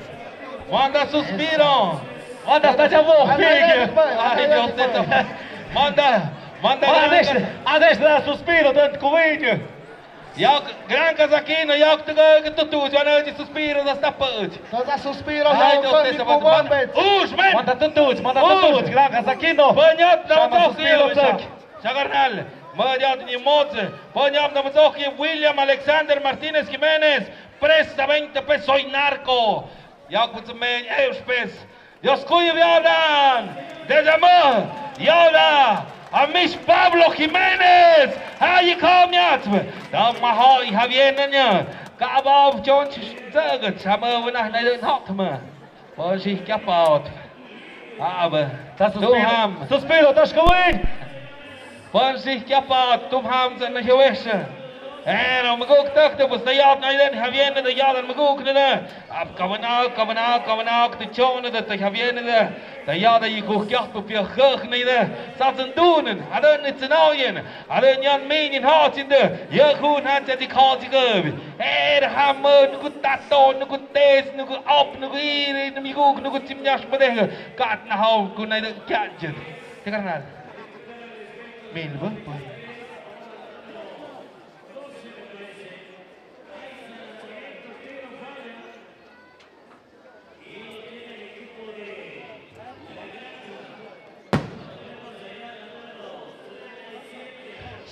Manda suspiro. Manda sta chavo. Ay, Dios te. Manda, manda. Ades, ades da suspiro dan kuwit. Yok, Gran Kazakino, yok, tuga, tutuch, wana, suspiro, da stapach. Sa suspiro, ay, yok, Dios te, sa ni kuwambet. Ush, men. Manda tutuch, manda tutuch, Gran Kazakino. Panyot, na, suspiro, sa. Sa karnal, mayot ni mots, panyot na mots, William Alexander Martínez Jiménez, precisamente, pues, soy narco. Yok, pues, men, eh, pues. Dios kuyu, Jordan. Desde mo, Jordan. A mis Pablo Jiménez. Hayi komiat. Da maho i Javier nanya. Ka abab chon zagat. Sama wana na hot ma. Pon si kapaot. Aba. Suspiro. Suspiro, tas kawin. Pon si kiapa tum ham zan na hiwesha. Eh, no maguk tak te, pues, da yat na iden, Javier na da yat na maguk na da. Ap kawana, kawana, kawana, te chon na da, te Javier na da. Da yat da yikuk kiak tu pia khak na da. Sa zan dunen, adan ni zan oyen, adan yan minin ha zin da. Ya khun han zan di kha zi gabi. Eh, da ham, nuku tato, nuku tes, nuku op, nuku iri, nuku yuk, nuku zimnyash, madeh. Kat na hau, kun na da kiak zin. Te karnal. Mil ba, ba.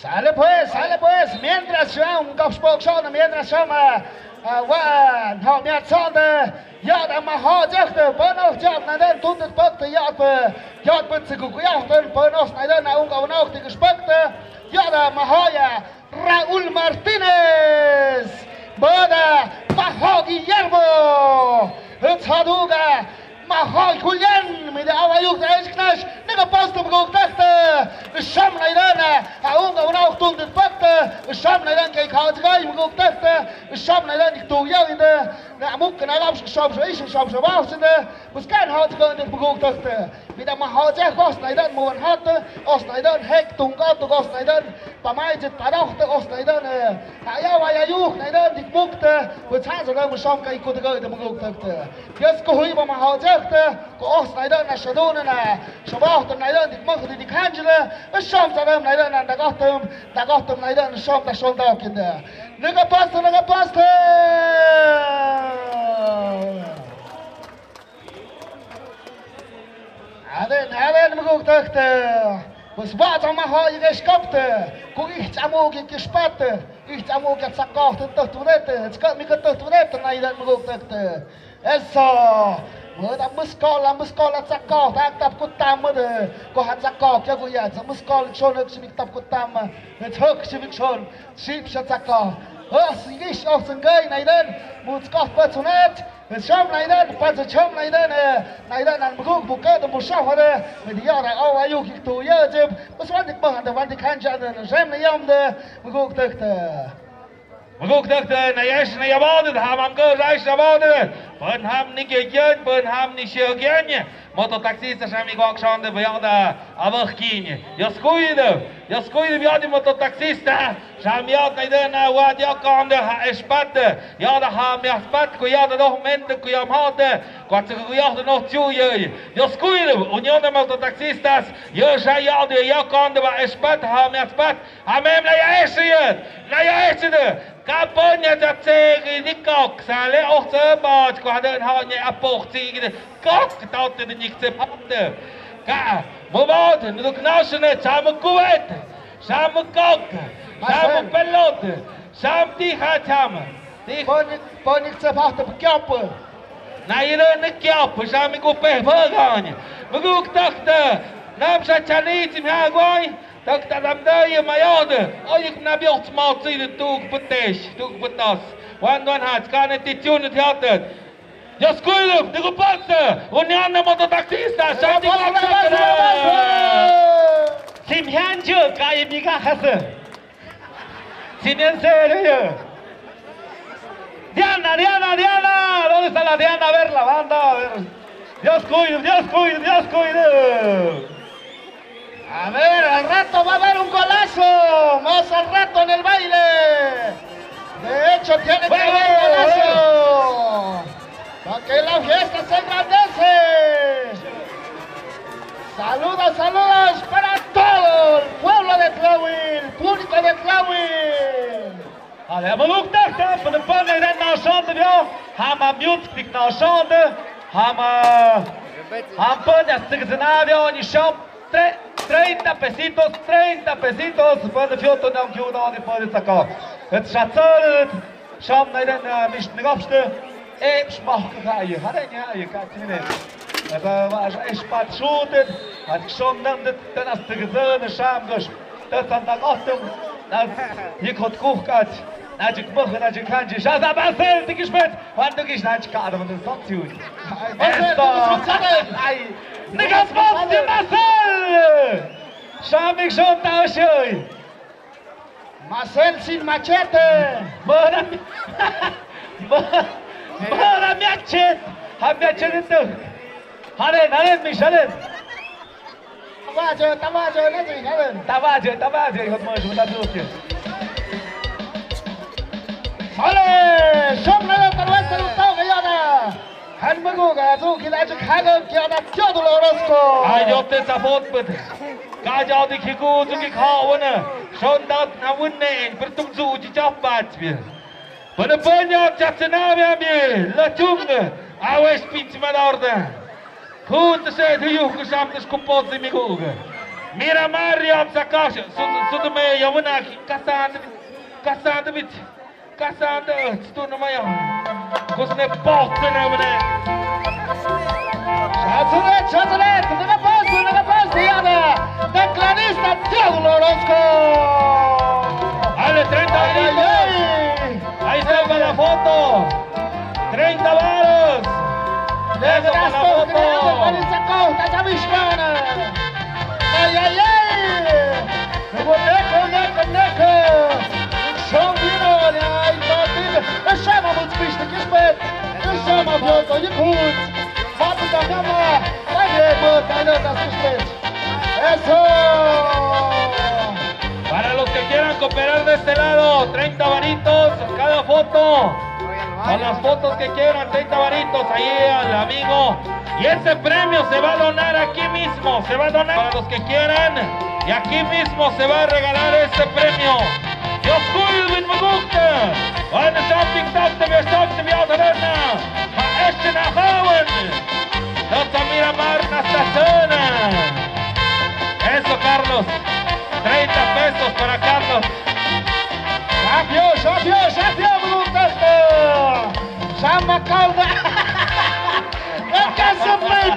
Sale pues, sale pues, mientras yo un kapspok son, mientras yo ma, ah, wa, no, mientras son de, Yada maha jakte, pano jak na den tundit pakte yak pe, yak pe tsiku kuyak ten pano na den na unga unok tikus pakte. Yada maha ya Raúl Martínez. Bada maha Guillermo. It's haduga maha Julián. Mide awa yuk da esknash. Niga pastu muguk takte. Sham na den na unga unok tundit pakte. Sham na den kei kha jagai muguk takte. Sham na den tu ya inde. Na muk na lap shom shom ish shom shom bah sinde. Buskan hot ko ne buguk takte. Mida ma hot je hos na idan muan hot. Os na idan hek tung ko to os na idan. Pamai jit padok te os na idan. Aya wa ya yuk na idan dik mukte. Bus han so na mu shom kai kut ko de buguk takte. Yes ko hui ba ma hot je te. Ko os na idan na shadun na. Shabah te na idan dik muk dik hanjle. Shom sa na idan na dagotum. Dagotum na idan shom da shom da kinde. Nega paste, nega paste. Aden, aden muguk takte. Pues ba tama ha ige skapte. Ku ih tamu ki kispate. Ih, chamu kia tsakok tø tø tu det, tskø mi ka tø tu det, nai den muguk tø tø. Eso. Mø da muskol, muskol tsakok, da tap kutam mø de. Ko ha tsakok, kia ko ya, sa muskol, chon, høk, shimik tap kutam. Høk, shimik chon. Sip sa tsakok. Os, ish, os, ngai, nai den. Mø tsakok, pa tsunet. Sham nai den, pa cham nai den, eh, nai den nan muguk buka den bu sham hare. Me dia ra au ayu kik tu ya jeb. Bas wan dik bahan de wan dik han jan den sham nai yam de muguk tek te. Muguk tek te, nai esh nai abad, ham am go raish abad. Pun ham ni ke gyan, pun ham ni shio gyan. Mototaxista shami gok shon de biada abak kin. Yos kuido, yos kuido biada mototaxista. Sham yad nai den na wad ya konde ha espat. Yada ha mi aspat, ku yada doh mende, ku yam hade. Ku atse ku yada noh chu ye. Yos kuido, Unión de Mototaxistas. Yo sha yada ya konde ba espat, ha mi aspat. Ha mem la ya esiyet. La ya esiyet. Ka ponya ta tsegi ni kok. Sa le oh tse ba, ku haden ha nye apoh tsegi de. Kok, taute de nyik tse pate. Ka, mo bad, nuduk nausene, tsam kuwet. Sam kok, sam pelot, sam tiha tsam. Tih. Ponik, ponik tse pahte pkiop. Na ire ne kiop, sam ku peh bagan. Muguk takte, nam sa chani tsim ha guai. Takte dam dai mayod. Oyik na biot smau tsi de tuk petes, tuk petas. Wan wan ha tskane titiun tiatet. Yos kuido, digo pasa, Unión de Mototaxistas, shati. Sim hanju, kai mi ka hase. Sim en serio. Diana, Diana, Diana, ¿dónde está la Diana? A ver, la banda, a ver. Yos kuido, Yos kuido, Yos kuido. A ver, al rato va a haber un golazo. Más al rato en el baile. De hecho, tiene que haber golazo. Para que la fiesta se engrandece. Saludos, saludos para todo el pueblo de Tláhuel, público de Tláhuel. Ale, a maluk tak tak, pun pun nai den na shon de bio. Ham a miut tik na shon de. Ham a, ham pun ya stik zena bio ni shon. Tre-, treinta pesitos, treinta pesitos. Pun de fioto na kiu na ni pun de saka. Et shatsal. Shon nai den na mish ni gopste. E, shmach ka ye. Hare ni ye ka tine. Ata va es pat shutet. At shon nan det den as te gezene sham gosh. Dat dan dan otem. Dat je kot kuch kat. Na jik mach, na jik han jik. Shasa basel, dikish bet. Wan dikish na jik ka adam den sot siu. Esto. Ai. Nigas mot de basel. Shamik shon ta shoi. Marcel sin machete. Mora mi-, mo-, mora machete. Ha machete tu. Haren, haren, mi haren. Tabaje, tabaje, ne, haren. Tabaje, tabaje, hot mo, hot mo, hot mo. Hale, shom na, tabaje, tabaje, hot. Han magu ga zu kila ju khaga kya na kya du lo rasko. Ay, yo te sapot put. Ka ja di khiku zu ki kha wana. Shon dat na wun ne en, per tum zu ji chap bat bi. Bana banya chat na mi ami, la chung. Awes pinch ma da orda. Khu te se du yu ku sam te sku pot mi ku ga. Mira Mario am sakash, su, su me yawuna ki kasan, kasan bit. Kasanda, stu na maya. Kusne pohte na mane. Chazule, chazule, na poste, na poste, ya da. Tecladista, Diego Orozco. Ale, treinta ay, ay, ay. Ahí está para la foto. Treinta varos. Eso para la foto. Ay, ay, ay. Neko, neko, neko. Shon vino, ay, ay, ay. Shama mutspishte kispet. Shama vioto yikut. Matu tambiama. Ay, ay, ay, ay, ay, ay. Eso. Para los que quieran cooperar de este lado, treinta varitos cada foto. Con las fotos que quieran, treinta varitos ahí al amigo. Y ese premio se va a donar aquí mismo, se va a donar. Para los que quieran, y aquí mismo se va a regalar ese premio. Dios cuide, mi mujer. Bueno, shopping, shopping, shopping, shopping, shopping. Maestra Hauen. Dos Samira Marna Stasona. Eso, Carlos. Treinta pesos para Carlos. Cambio. Kap na ka sipip.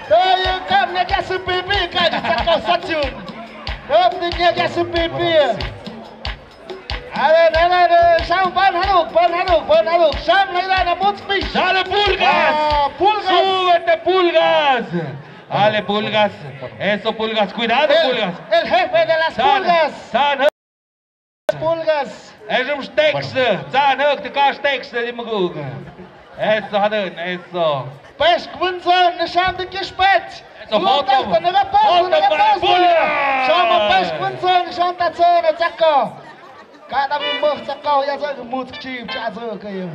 Tơ yơ kap na ka sipip, ka di sa ka sa chun. Kap na ka sipip. Ale, ale, ale, sam ban haduk, ban haduk, ban haduk. Sam na ila na mut spis. Dale, Pulgas. Ah, Pulgas. Súbete, Pulgas. Ale, Pulgas. Eso, Pulgas. Cuidado, Pulgas. El jefe de las pulgas. San, san. Pulgas. Erum stekse, tsan hak te ka stekse di magug. Eso, hadun, eso. Pesh kwinzon, nishan di kishpet. Eso, foto. Foto para Pulgas. Sama pesh kwinzon, nishan tatson, tsako. Kada mi mok tsako, ya sa mut kchib, cha sa kayo.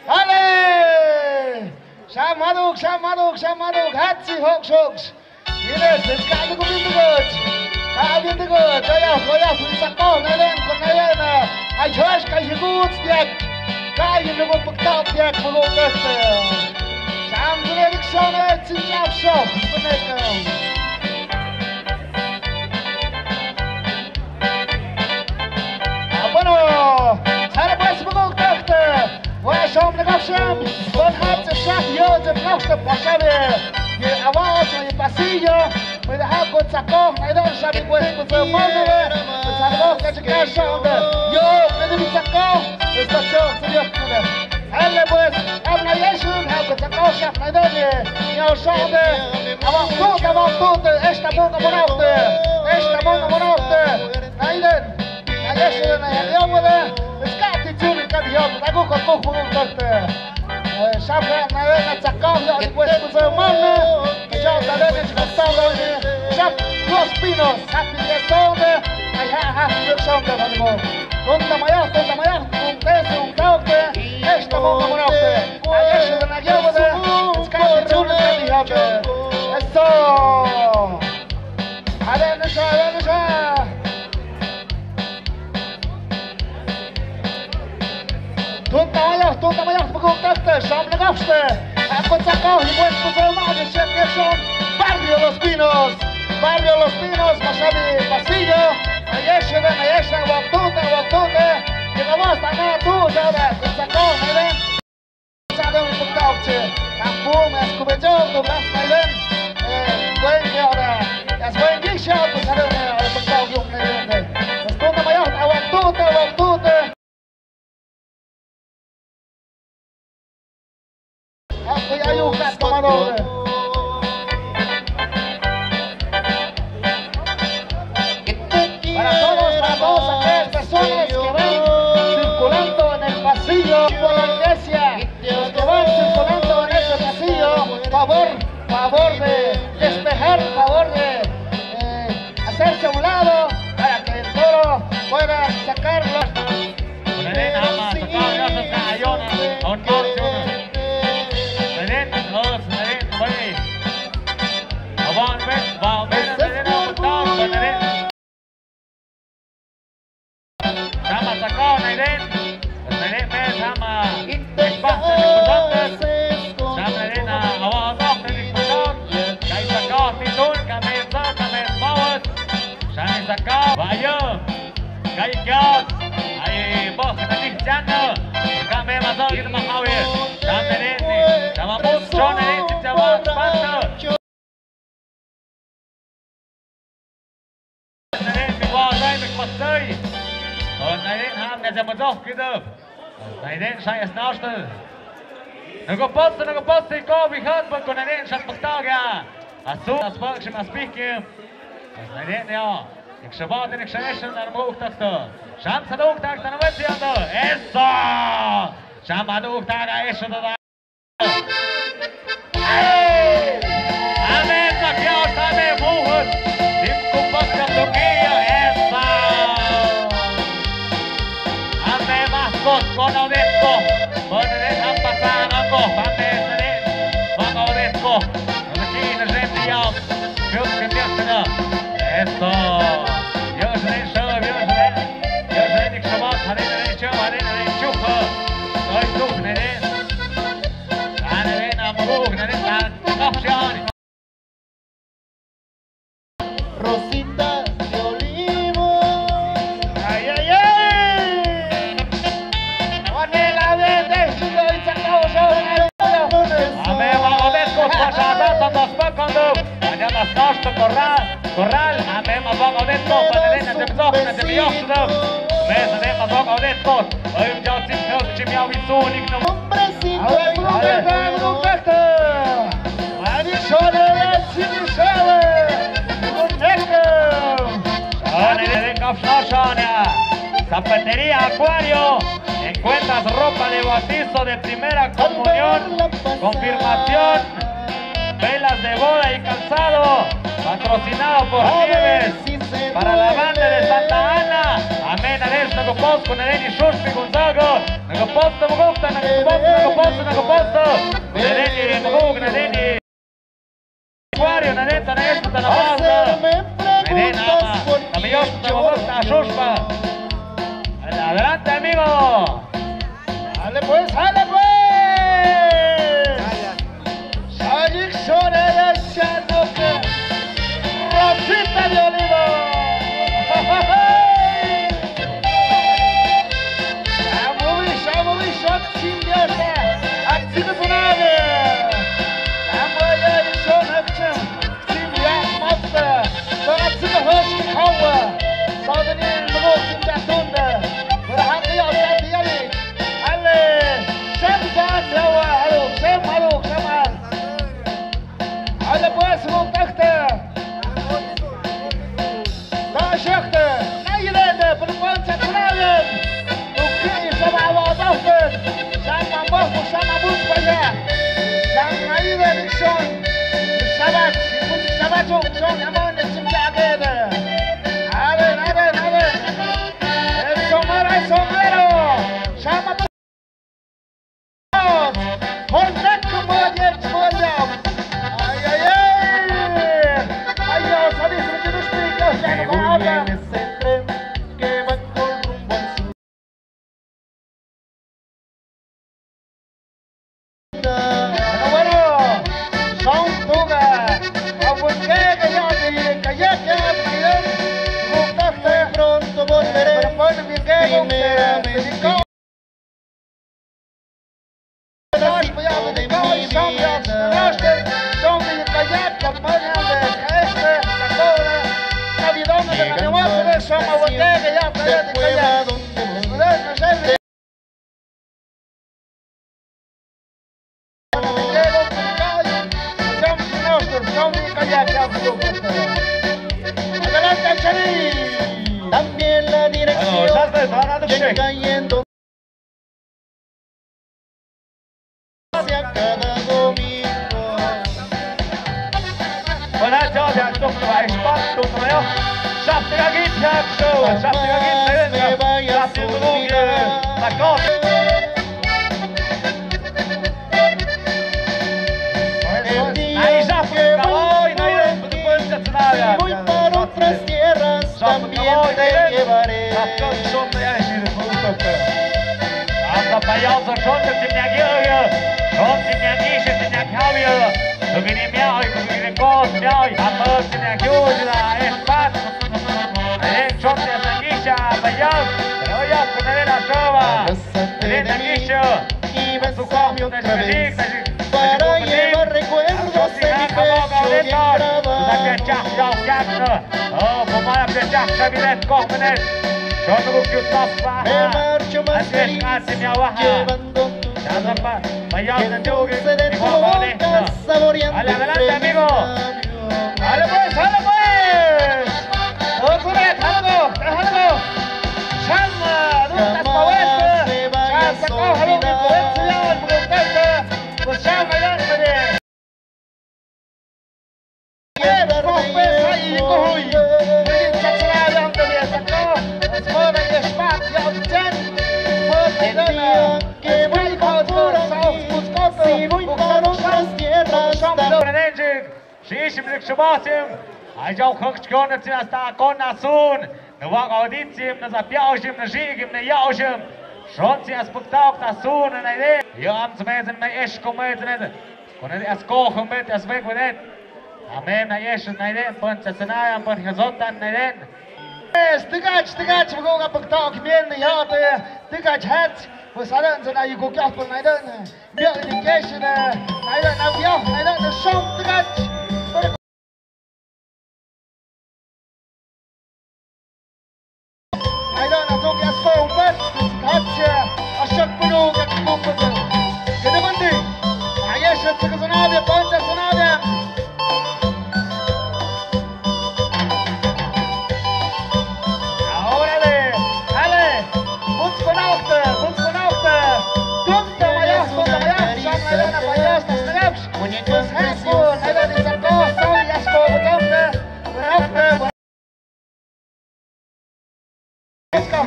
Ale! Sam haduk, sam haduk, sam haduk, hatsi hok shoks. Ines, es ka ayu ko bindu goch. Ka ayu bindu goch. Oya, oya, fun sako, na len, kon na len, na. Ay, hosh, ka yugut, diak. Ka ayu nugo pakta, diak, bugo goch. Sam gune dik shone, tsin jab shok, gune ka. Ah, bueno, sara pues bugo goch. Wa shom na gaf sham, bon hat se shah yo, se ploch te pasave. Ye awa, so ye pasillo. Mira, ha, ko tsako, ay, don, sabi, pues, pues, eh, mano, eh, pues, algo que se queda, yo, me di mi tsako, estación, se dio, eh. Hele, pues, habla Yesu, ha, ko tsako, sa, ay, don, eh, yo, so, eh, awa, tú, awa, tú, eh, esta monga, moraute, esta monga, moraute, ay, don. Na Yesu na ya dio mo de, skati chun ka dio, na ku ko ku ku takte. Eh, shapra na na tsako ya di pues ku se man. Yo ta de ni ko ta de ni. Shap los pinos, happy de sonde. Ay ha ha, yo sonde mo. Tunta maya, tunta maya, tunta su tauke. Esta mo mo na. Na Yesu na dio mo de, skati chun ka dio. Eso. Aleluya, aleluya. Tunta mayah, tunta mayah, paguktakte, sam lagafste. Ako tsako, hibuan puso ma, de siete son. Barrio Los Pinos. Barrio Los Pinos, Masabi, Pasillo. Ayeshe, ayeshe, waktunte, waktunte. Llegamos a nada, tú, ya, ya, tsako, miren. Sa dong pagkau che, kampung, as kubejong, tu gas mailen. Eh, buen que ahora, as buen que sea, pues, a ver, eh, pagkau yung mailen, eh. Pues, tú, tamayo, awak tú, te, awak tú, te. Aku ya yung kat kamado, eh. Para todos, para todas aquellas personas que van circulando en el pasillo por la iglesia, los que van circulando en ese pasillo, favor, favor de despejar, favor de, eh, hacerse a un lado para que el toro pueda sacarlo. Naren, ama, sakau, ya, sa, sa, ayon, a, on, on, on. Naren, os, naren, bai. Awan, bai, ba, bai, naren, ama, ta, naren. Sama sakau, naren. Naren, me, sama. Espacio, naren, sama, naren, a, awan, awan, naren, kai sakau, titun, kamen, sa, kamen, mawas. Sami sakau, bayo. Kai kias, ai, boh, kita ni jana. Kami masuk kita mau hawi. Kami ni, sama pun, sana ni, kita mau pantau. Nai ni, mi wa, nai ni, mi pasai. Oh, nai ni, ham, ni, sama jauh kita. Nai ni, saya snaus tu. Naga pas, naga pas, ko, bihat, ba, ko, nai ni, sat pakta gaya. Asu, aspak, sim, aspik, ya. Nai ni, ya. Nik shabat, nik shah, eshon, nar mo uktak to. Sham sadu uktak, tan wet siang to. Eso! Sham adu uktak, eshon to. Amen, tak ya, amen, muhut. Dim kupak, tak tukia, eso. Amen, mahkot, kono detko. Kono det, ampasa, nako, pate, sene. Mako detko. Naki, na, zen, diam. Kyuk, kyuk, kyuk, kyuk. Eso. Yo, sene, so, yo, sene. Yo, sene, nik, sama, hare, hare, cho, hare, hare, cho, ha. Oi, tuk, nene. Hare, hare, na, muruk, nene, na, kap, sian. Corral, a me ma bak audentos, pa nalena de bzok, na de bioxdom. Me sa de ma bak audentos. Ay, ya sin, no, si me aviso, ni no. Hombre, sí, Mani shone, si mi shone. Ahora le den kafshashania. Zapatería Acuario. Encuentras ropa de bautizo, de primera comunión, confirmación, velas de boda y calzado, patrocinado por Nieves, para la banda de Santa Ana. Amén. Ares, nagopos, con Areni, Shushpi, Gonzaga. Nagopos, nagopos, nagopos, nagopos, nagopos. Areni, nagopos, Areni. Acuario, na neta, na esta, na pausa. Nene, nada más. Kami Dios, na vamos a Shushpa. Adelante, amigo. Dale pues, dale pues. Shalik shore ya shanoke. Rosita de olivo. Shamubi, shamubi, shot sin dios. Atsika sunave. Shamubi, shot hakcha. Simbiak mapta, sona tsika hosh ki hawa. Sona ni muguk simbiak tunda. Berhati ya, berhati ya ni. Ale, shem sa yawa, halo, shem halo, shem al. Ale, pues, muguk takta. Ka shakta, na yirende, berpan sa kunayan. Ukri sama awa dahten. Sama mah, sama bus baya. Sama yirende, son. Sabat, sabat, son, son, amon, son, jagede. Amen, amen, amen. El somero, el somero. Sama bus. Ay, ay, ay. Ay, Dios, ay, Dios, ay, Dios, ay, Dios. Bueno, bueno. Son tuga. Pronto volveré. Primeramente. Adelante, Charín. También la dirección. Cayendo hacia cada domingo. El día que vuelva, si voy para otras tierras, también te llevaré. Besame otra vez para llevar recuerdos en mi pecho y en grabado. Me marcho más feliz llevando tu nombre, quedándose de tu boca, saboreando el premio. Dale pues, dale pues. Otro vez, algo, algo. Shama, nunca jamás me vayas a olvidar. El día que vuelva por aquí, si voy para otras tierras, también. Shishim zik shubahsim, ayau khakchkon na tsin asta kon na sun, na wak auditsim, na zapiaushim, na zhigim, na yaushim, shon tsin as puktauk ta sun, na ide, yo am zmezin, na esh komezin, kone as kohum bet, as vek vedet, amem na esh, na ide, pun tsatsana, pun hazotan, na ide. Stigach, stigach, wak puktauk mien, na yate, stigach hats, pun sadan, zana yugo kyah, pun na ide, na. Biak ni keshi na, na ida na biak, na ida na shong tigach.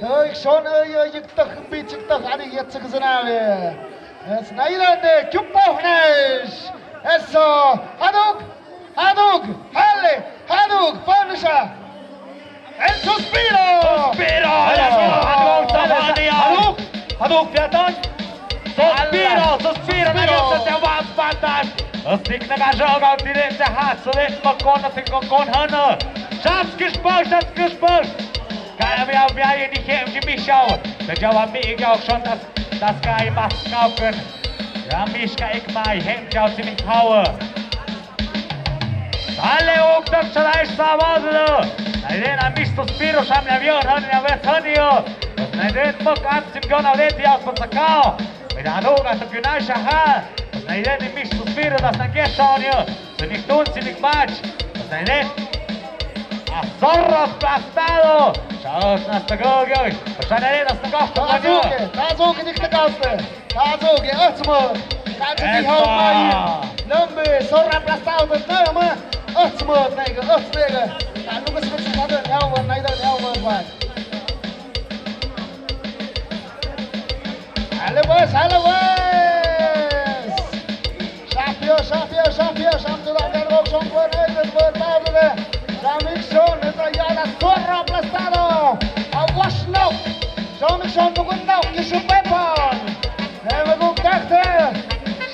Tø ik son ø yø yik tø hmbi chik tø hani yet sik zanawe. Es nailande kyupa hnes. Eso. Haduk. Haduk. Hale. Haduk. Panisha. El suspiro. Suspiro. Haduk. Haduk. Haduk. Piatan. Suspiro. Suspiro. Suspiro. Asik na ka joga tiren sa hat so den makon na tingkon hana. Shats kish pa. Shats kish pa. Kaya mi au mi ai ni hem ji mi shau. Ka jawa mi ik au shon tas, tas kai mas kau kun. Ya mish ka ik mai hem jau si mi power. Dale ok tak chalai sa wazlo. Naiden a mish suspiro sham ya vio han ya vet han yo. Naiden mok an sim gon a vet ya pa sakao. Mira no ga tak yunai shaha. Naiden ni mish suspiro das na ke shon yo. Sinik tun, sinik mach. Pasainet. A zorro aplastado. Chaos nas tagogi. Pasainet nas tagogi. Tazuke, tazuke dik tagaste. Tazuke, ötsmot. Kaji di hau mai. Nombe, zorro aplastado, nama. Ötsmot, naiga, ötsmega. Tanuka sibet sibet hau, naiga, hau, mai. Hale pues, hale pues. Shapio, shapio, shapio, shapio, la del rock son por el del por tarde. La mixon, esa ya la zorra aplastado. A wash no. Son mixon no no que su pepa. Eva go takte.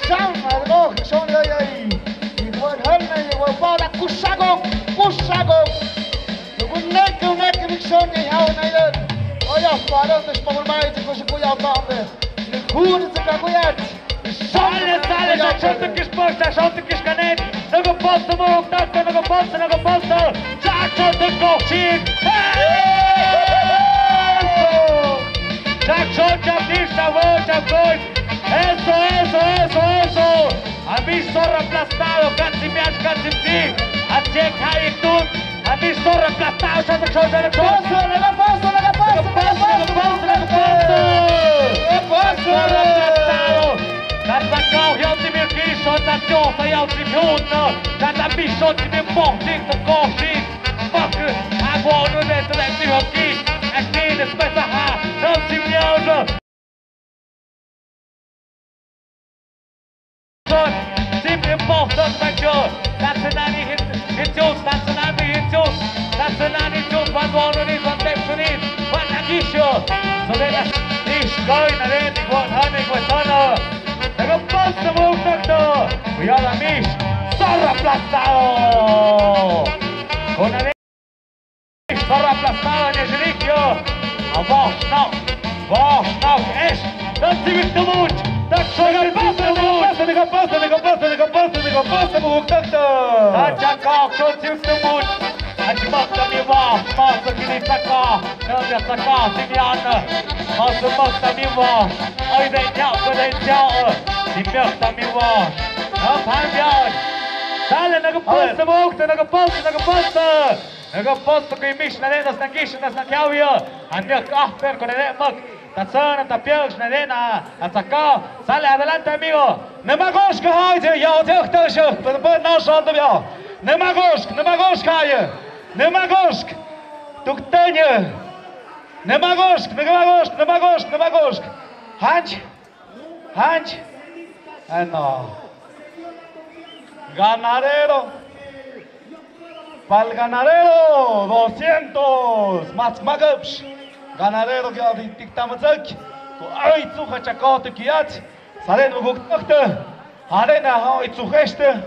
Sham, algo son ya ya. Y buen hal, y buen para kushago, kushago. Nuku nek, nuku nek, mixon ya ya na ya. Oya, para de spamar mai, de kushi kuya tambe. Nuku ni se ka kuya. Sale, sale, sa shot kish posta, shot kish kanet. Naga posta mo, takta, naga posta, naga posta. Sa shot kokshin. Sa shot, sa dish, sa wo, sa goy. Eso, eso, eso, eso. A mi zorro aplastado, casi me has, casi sí. A check, ahí tú. A mi zorro aplastado, sa shot, sa shot. Posta, naga posta, naga posta, naga posta, naga posta. Zorro aplastado. Sa sakao, ya ti mi kish, sa yo, sa ya ti mi uno. Sa ta mi shot, ti mi pong, ti to kokshin. Fuck, a go no de, to de mi kish. A ti de spesa ha, no ti mi uno. Son, sin importar mayor, Tanzania hit, hit Jones, Tanzania hit Jones, Tanzania hit Jones, one one on it, one back to it, one Agisho. So then, this guy, na then, one hundred, one hundred. Naga posta mo, takto. Cuidado, Amish. Zorro aplastado. Con Zorro aplastado en el inicio. A vos, no. Vos, no. Es. Don't see it too much. Don't show it too much. Naga posta, naga posta, naga posta, naga posta, naga posta, naga posta, naga posta. Acha kau, don't see it too much. Acha mata mi vos, mata kini saka. Naga saka, Simeon. Mata mata mi vos. Oi, de nyao, de nyao. Di mata mi vos. No, pan bien. Dale, naga posta, naga posta, naga posta. Naga posta ko i mish na ne nas na gish nas na kiawia. An miak ahper ko ne mak. Ta tsana ta piak na ne na. Atsaka. Sale adelante, amigo. Nemagosh ka hai je yao je ta sho. Pero pues na shon to yao. Nemagosh, nemagosh ka ye. Nemagosh. Tukteñe. Nemagosh, nemagosh, nemagosh, nemagosh. Hanch. Hanch. Ano. Ganadero. Pa'l ganadero doscientos. Mats magapsh. Ganadero ki adi tiktamazak. Ko ai tsu hachakot kiat. Salen uguk takte. Harena ha ai tsu heste.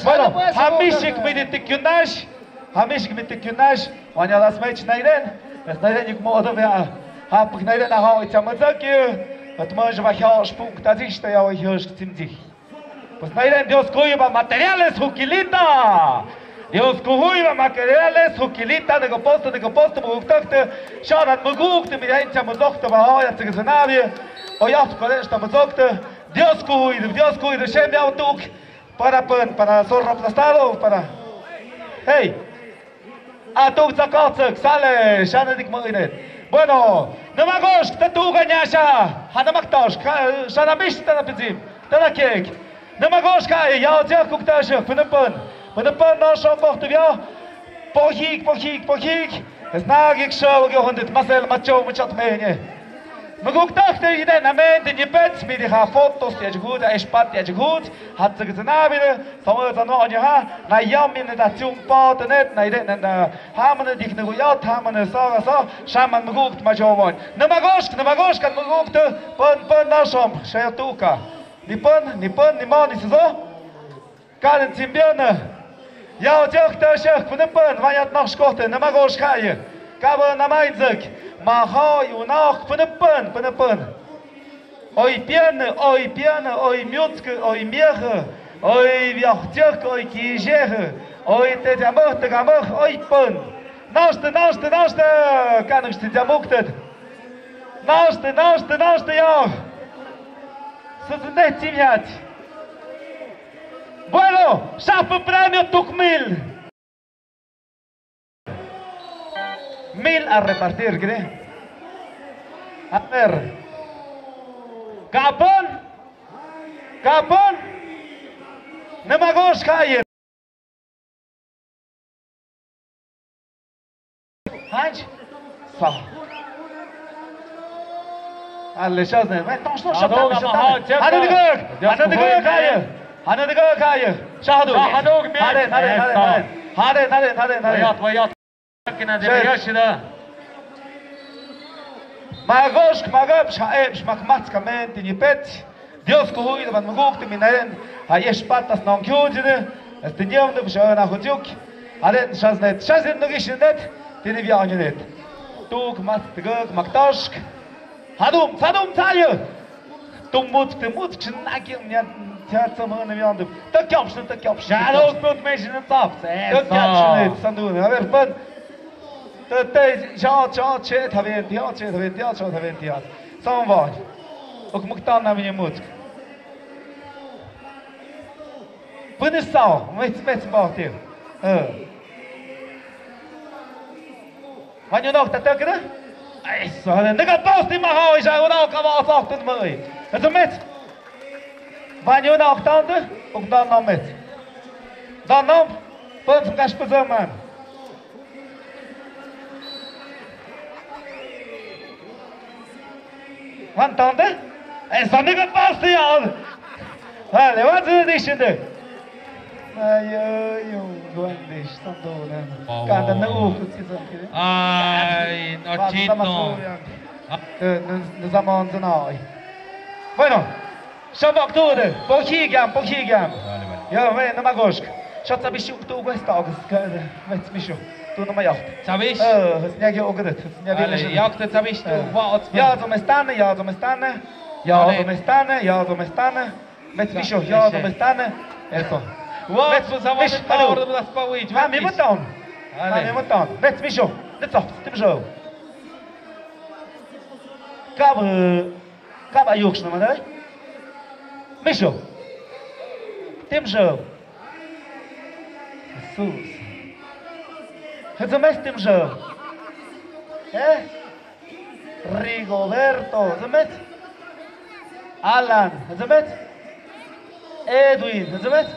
Bueno, hamishik mi di tikyunash, hamishik mi tikyunash, wañalas mech nairen, es nairen yuk mo odo vea, hapuk nairen aho icha mazaki, at moj va hyo spuk ta zista ya hyo simzi. Pues nairen Dios kuyu ba materiales hukilita. Dios kuyu ba materiales hukilita, de goposto, de goposto, mugukte, sharat mugukte, mi icha muzokte ba hoya tsigisanavi, oyat kore sta muzokte. Dios kuyu, Dios kuyu, shem ya tuk. Para pun, para zorro aplastado, para. Hey. Atuk tsakotsak, sale, shana dik mo ine. Bueno, nemagosh, ta tu ganyasha. Hana maktosh, shana mish, ta na pizim, ta na kek. Nima gosh ka'i, ya, ya, kuk ta shi, pynpyn. Pynpyn, no shon boh tu ya. Pohik, pohik, pohik. Es na gik shon, gik hondit, masel, macho, muchat menye. Muguk tak te ide na men, de ni pet, mi de ha fotos, ya jihut, ya espat, ya jihut. Hat se gitse na bide, samu sa no, ya ha. Na yam, mi ne da tiung pa, te net, na ide, na da. Ha, mane dik, ne gu ya, ha, mane sa, sa. Shaman muguk, macho, won. Nima gosh, nima gosh, kan muguk te, pyn, pyn, no shon, she tu ka. Ni pyn, ni pyn, ni ma, ni siso. Kaden tsimbion. Yao tiok ta shek, pynpyn, wanyat nok shkohte, nima gosh ka'i. Kaba nima inzek. Ma hoi unok, pynpyn, pynpyn. Oi pian, oi pian, oi miutsk, oi mieh, oi viah tiok, oi kijeh, oi te jamah, te jamah, oi pyn. Nashte, nashte, nashte, kanem shte jamuktet. Nashte, nashte, nashte, ya. Sasende tsimbiat. Bueno, shahpe premio tuk mil. Mil a repartir, ¿qué? A ver. Kapon. Kapon. Nima gosh ka'i. Hanch. Sa. Ale shas ne. Mai tong shno shatan shatan. Hana de gök. Hana de gök aye. Hana de gök aye. Shahadu. Shahadu. Hare, hare, hare, hare. Hare, hare, hare, hare. Wayat, wayat. Kina de yashida. Magosh, magap, shaep, shmakmatska men, tinipet. Dios kuhuy, de man muguk, te minaen. Hayesh patas non kyujine. Este niom de shana hujuk. Hare, shaznet, shazin nugishinet. Tini viañunet. Tuk, mat, tigak, maktoshk. Hadum, sadum, saye. Tum mut, te mut, chin aki, nya, tia, tsam, ne, vian, de. Ta kyopsh, ta kyopsh. Ja, lo, put, me, shin, tap, se, ta kyopsh, ne, sandu, ne. A ver, pan. Ta, ta, ja, ja, che, ta, ven, tia, che, ta, ven, tia, cha, ta, ven, tia. Sam, va. Ok, muk, ta, na, mi, mut. Puni, sa, met, met, ba, te. Eh. Wanyu nok ta tøkene? Ai, sa ne, nega posti ma ha, ja, una ka va sa tun mai. Eto met. Wanyu nok tande, ok dan no met. Dan no, pun sum kash pun man. Wan tande? Ai, sa nega posti ya. Hale, wan zü dishinde. Ai, ai, yo, wan dish, tando, ne. Wow, kanda, wow, na, wow. U, kutsi, zan, kire. Ai, no, chito. Wan, sama, so, ya. Ah. Eh, ne, ne, zaman, zan, ai. Bueno, shabak, tu, de. Pochi, gam, pochi, gam. Vale, vale. Ya, ve, nama, goshk. Shat, sabish, tu, guesta, ogus, ka, de, vets, misho. Tu, nama, ya. Sabish? Eh, hes, nya, ge, ogus, hes, nya, vale, misho. Ya, te, sabish, tu, eh, va, ots, ya, zo, me, stane, ya, zo, me, stane. Ya, vale, zo, me, stane, ya, zo, me, stane. Vets misho, ya, zo me stane. Eso. Wow, vets, pues, vamos a ver, halo. Ahora las pa, güey, ha, mi vets. Botón. Vale. Ha, mi botón. Vets misho. Let's go. Tim show. Kaba, kaba yuk shna, madre. Misho. Tim show. Jesús. Jesús, tim show. Eh? Rigoberto, zëmbët? Alan, zëmbët? Edwin, zëmbët?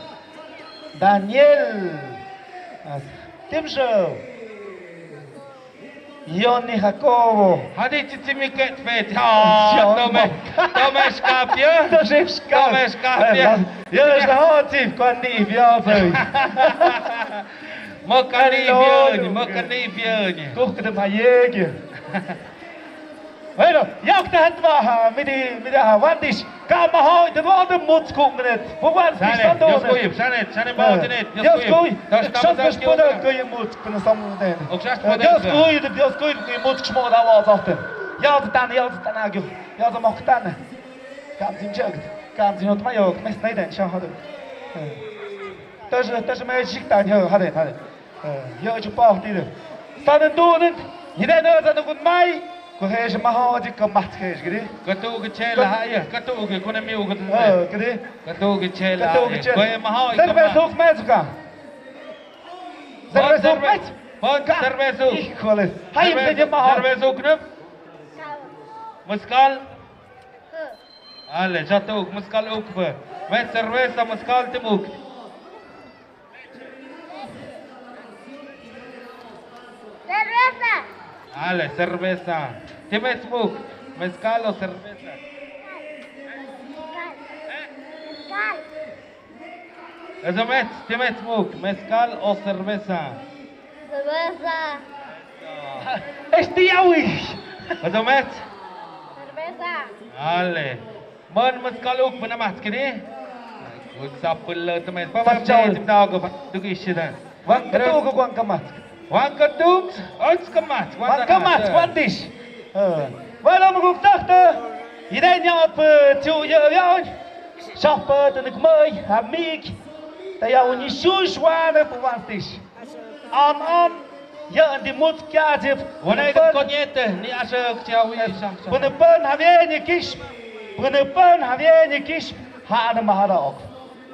Daniel, as-, tim show. Yoni Jacobo. Hani chichimi ket fe, ah, John tome, Mark. Tome shkapia. Tome shkapia. Tome shkapia. Eh, ya, ya, ya, ho, chief, kuan ni, ya, fe. Mokani biani, mokani biani. Kuk de mayegi. Bueno, ya te han va ha, midi, midi ha, wandish. Ka ma ha, de wa de mut kuk net. Bu wandish. Sane, sandu, Dios ne. Kuy, sane, sane, eh, ba tenet, Dios kuy. Dios kuy. Shas kuy, kuy mut, pun sam ne. Ok, shas, eh, Dios kuy, de Dios kuy, kuy mut, shmo da wa zaten. Ya de tan, ya de tan agyo. Ya de mok tan. Kam zin chak, kam zin ot ma yok, mes nei den, sha ha de. Eh. Tøj, tøj me jik ta nyo, ha de, ha de. Eh, yo ju pa ti de. Sa den du den, ni de no sa den kun mai. Ku he je ma ho ji ko mat he je gidi. Ka tu ke chela ha ya, ka tu ke kone mi u ke tu. Eh, gidi. Ka tu ke chela. Ka tu ke chela. Ko he ma ho. Serve suk me suka. Serve suk me. Pon serve suk. Híjole. Hai, serve suk ne. Muskal. Ale, shatu uk, mezcal uk bë. Mets cerveza, mezcal ti muk. Cerveza. Ale, cerveza. Ti mets muk, mezcal o cerveza? Mezcal. Mezcal. Eso mets, ti mets muk, mezcal o cerveza? Cerveza. Esti awi. Eso mets. Cerveza. Ale. Mën mezcal uk bë na mats kini. Kut sapul lo ti mets. Papa mets tim tau ko duk ishi dan. Wan ketuk, wan kemat. Wan ketuk, wan kemat. Wan kemat, wan dis. Wan om guk takte. Idai nyat pë chu yo yo. Shapa te nik mai, amik. Ta ya uni shush wan pë wan dis. Am, am. Ya andi mut kya jip. Wan ai kon yete, ni ashe kya wi sa. Pene pen haveni kish. Pene pen haveni kish. Ha na maharok.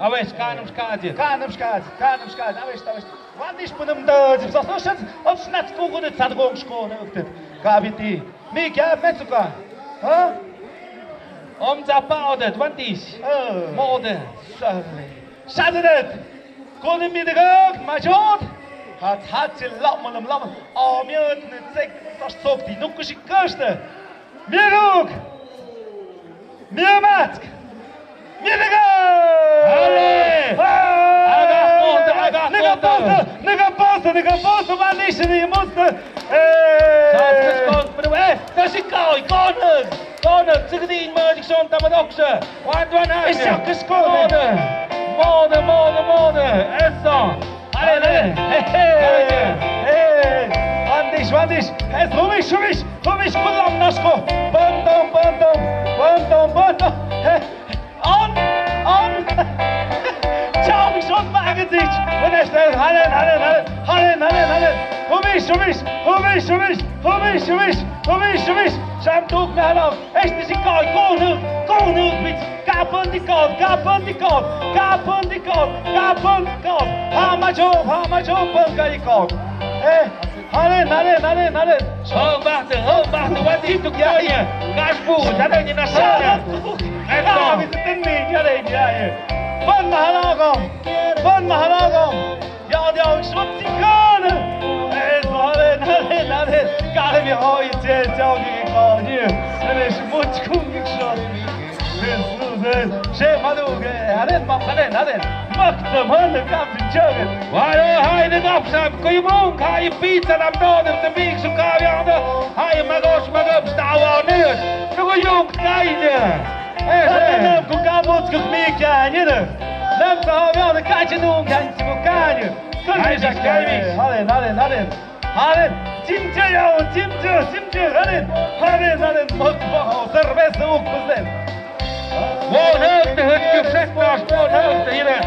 Awes, kanum shkajit. Kanum shkajit, kanum shkajit. Awes, awes. Wan dis punum da, jip sa so shat, op snat ku ku de tsat gong shko ne uktet. Ka biti. Mi kya metsuka. Ha? Om zapa odet, wan dis. Mo odet. Sale. Shadedet. Kone mi de gak, ma jot. Hat, hat, jil lam, lam, lam. Om yot ne tsek, sa sok di, nuk kushi kashte. Miruk! Mirmatsk! Mirga! Ale! Aga konde, aga konde! Nega poste, nega poste, nega poste, man is er, je moet, eh. Sa is kon, pero, eh, sa is kon, kon, kon, sigdin, man, ik son, tamadokse. Wan, wan, is ja, is kon. Mode, mode, mode, mode. Eso. Ale, ale. Hey, hey. Hey. Wan dis, wan dis. Hey, humish, humish. Humish, kulam nasko. Bantam, bantam. Bantam, bantam. Hey. On, on. Chau, mich on, magazich. Wan is, ale, ale, ale. Ale, ale, ale. Humish, humish. Humish, humish. Humish, humish. Humish, humish. Sham tuk na halaf. Esti si koi, konu, konu, bit. Kapon di kop, kapon di kop, kapon di kop, kapon di kop. Hama jo, hama jo, pon ka di kop. Eh, halen, halen, halen, halen. Ho, bahte, ho, bahte, wati tu kya ye. Kasbu, jada ni na sa. Ekto. Ka bi ten ni kya re kya ye. Pon mahalago, pon mahalago. Ja, ja, ik sot die gane. Eh, nare, nare, nare. Gane mi hoi, je, je, je, je. Ene, smut, kum, ik sot. She, madu, ge, haren, ma, haren, haren. Mak, de, man, de, kam, de, jage. Waro, hai, de, gap, sam, kui, mung, hai, pizza, nam, do, de, de, big, su, ka, ja, de. Hai, magos, magos, sta, wa, ne. Nugu, yung, kai, de. Eh, eh. Nam ku ka bot ku mi ka ni de. Nam sa ha ya de ka chi nu ka ni ku ka ni. Ku ni sa ka ni. Halen, halen, halen. Halen. Tim je ya, tim je, tim je, halen. Halen, halen. Mok, mok, cerveza, uk, kusen. Wo, ne, de, het, ku, set, nas, wo, ne, de, hire.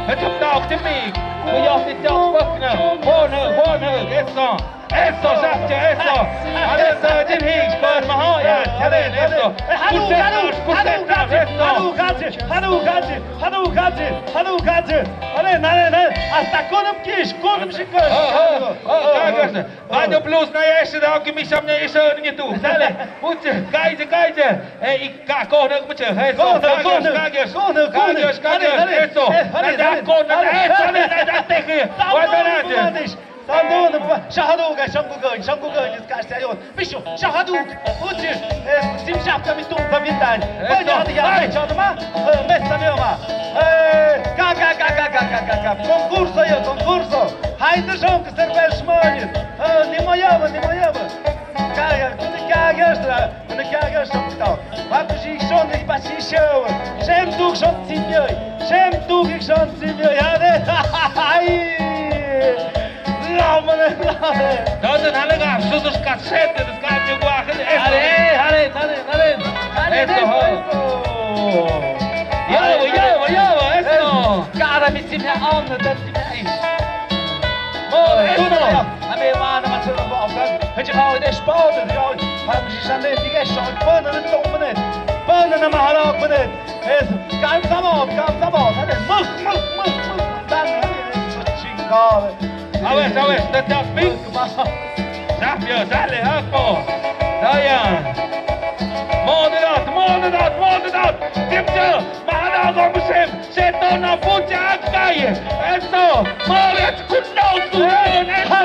Het, ku, ta, ok, tim, mi. Ku, ya, ti, ta, ok, ne. Wo, ne, wo, ne, eso. Eso, Satya, eso. Adesso, din hik, skon, maha, ya, halen, eso. Hanu, hanu, hanu, hanu, hanu, hanu, hanu, hanu, hanu, hanu. Halen, halen, halen. Asta konum kish, konum shikar. Oh, oh, oh, oh, oh. Hanu blues na, yes, da, ki mi samne, eso, ni tu. Dale. Muche, kaije, kaije. Eh, ik, ka, konum, muche. Eso, konum, kajes, konum, kajes, konum, kajes, kajes, halen, halen, eso. Eh, halen, halen, halen, halen, halen, halen, halen. Sandun, shahaduk, shangukun, shangukun, is kashtayon. Bishu, shahaduk, uchi, eh, sim shapta mi tum pavitan. Panya dia, eh, chadma, eh, mesa mioma. Eh, ka, ka, ka. Concurso yo, concurso. Hai de shong, server shmani. Eh, ni moyama, ni moyama. Ka, ka, ka, ka, ka. Në kja ka shok tau. Ba ku shi shon, ba shi shon. Shem tuk shon tsimjoi. Shem tuk shon tsimjoi. Ja, ne. Ai. Lamane, lamane. Da, da, nale ga, su, su, ska, shet, su, ska, ju, gua, hale, hale, hale, hale. Hale, eso, ho. Yawa, yawa, yawa, eso. Gara mi tsimja, am, da, tsimja, ai. Mo, eso. Ame wana ma tsuna bo afgan. Hëti hawi de spot, de hawi. Hawi si sande dige shot. Bana de tong mene. Bana na mahala mene. Es kan sabot, kan sabot. Hade muk, muk, muk, muk. Dan hade chingale. Awes, awes, de tap pik. Sapio, dale, hapo. Dayan. Moderat, moderat, moderat. Mahana gom sem, se tona pucha akai. Eso, mora kunau tu. Eso.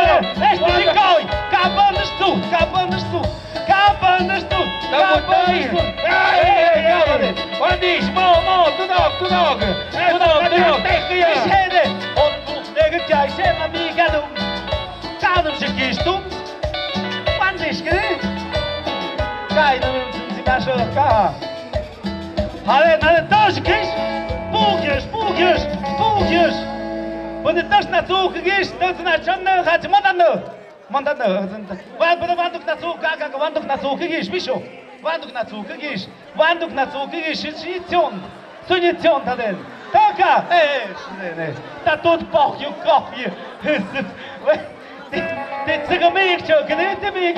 Este si koi, kapan estu, kapan estu, kapan estu, kapan estu. Ei, ei, ei, ei. Wandish, mo, mo, tu dog, tu dog. Eso, tu dog, tu dog. Sede, o tu, nega kai se mami gadu. Kadum se kistu. Wandish kiri. Kai no si masho ka. Hale, nale, tosh kish. Pugish, pugish, pugish. Bune tosh na tu kish, tosh na chon na hach mandan no. Mandan no. Wan, bune wan duk na tu ka, ka, wan duk na tu kish, bisho. Wan duk na tu kish. Wan duk na tu kish, shi, shi, chon. Suni chon ta den. Ta ka, eh, eh, shi, ne, ne. Ta tut pok yu kok yu. Ti, ti, ti, ti, mi, ti, mi,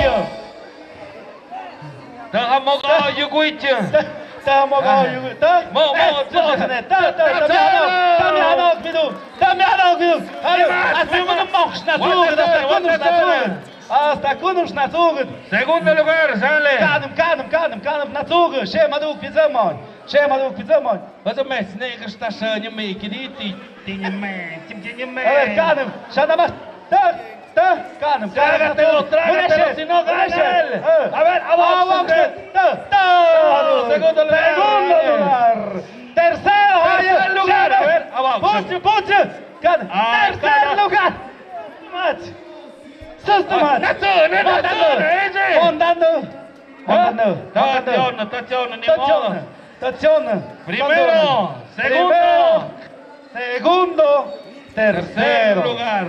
Ta ha mok a yu gui chi. Ta, ta mok a yu gui. Ta. Mo, mo, eh, mo, ta, ta, ta, ta, ta, mi ano, ta, mi ano, mi du. Ta, mi ano, mi du. Halo, as mi mo mok sna tu, ta, ta, kunum sna tu. As ta kunum sna tu. Segundo lugar, sale. Kanum, kanum, kanum, kanum, na tu. She ma du, pizza mo. She ma du, pizza mo. Vas a mes, ne, que está sha, ni me, que di, ti, ti, ni me, ti, ti, ni me. A ver, kanum, sha na mas. Ta. Ta, kanum, kanum, trágatelo, trágatelo, si no gana él. A ver, abajo, ta, ta. Segundo lugar. Segundo lugar. Tercero, tercer lugar. A ver, abajo. Puche, puche. Tercer lugar. Mach. Susto, mach. Montando. Montando. Montando. Tachiona, tachiona, ni modo. Tachiona. Primero, segundo. Primero, segundo, tercero. Tercer lugar.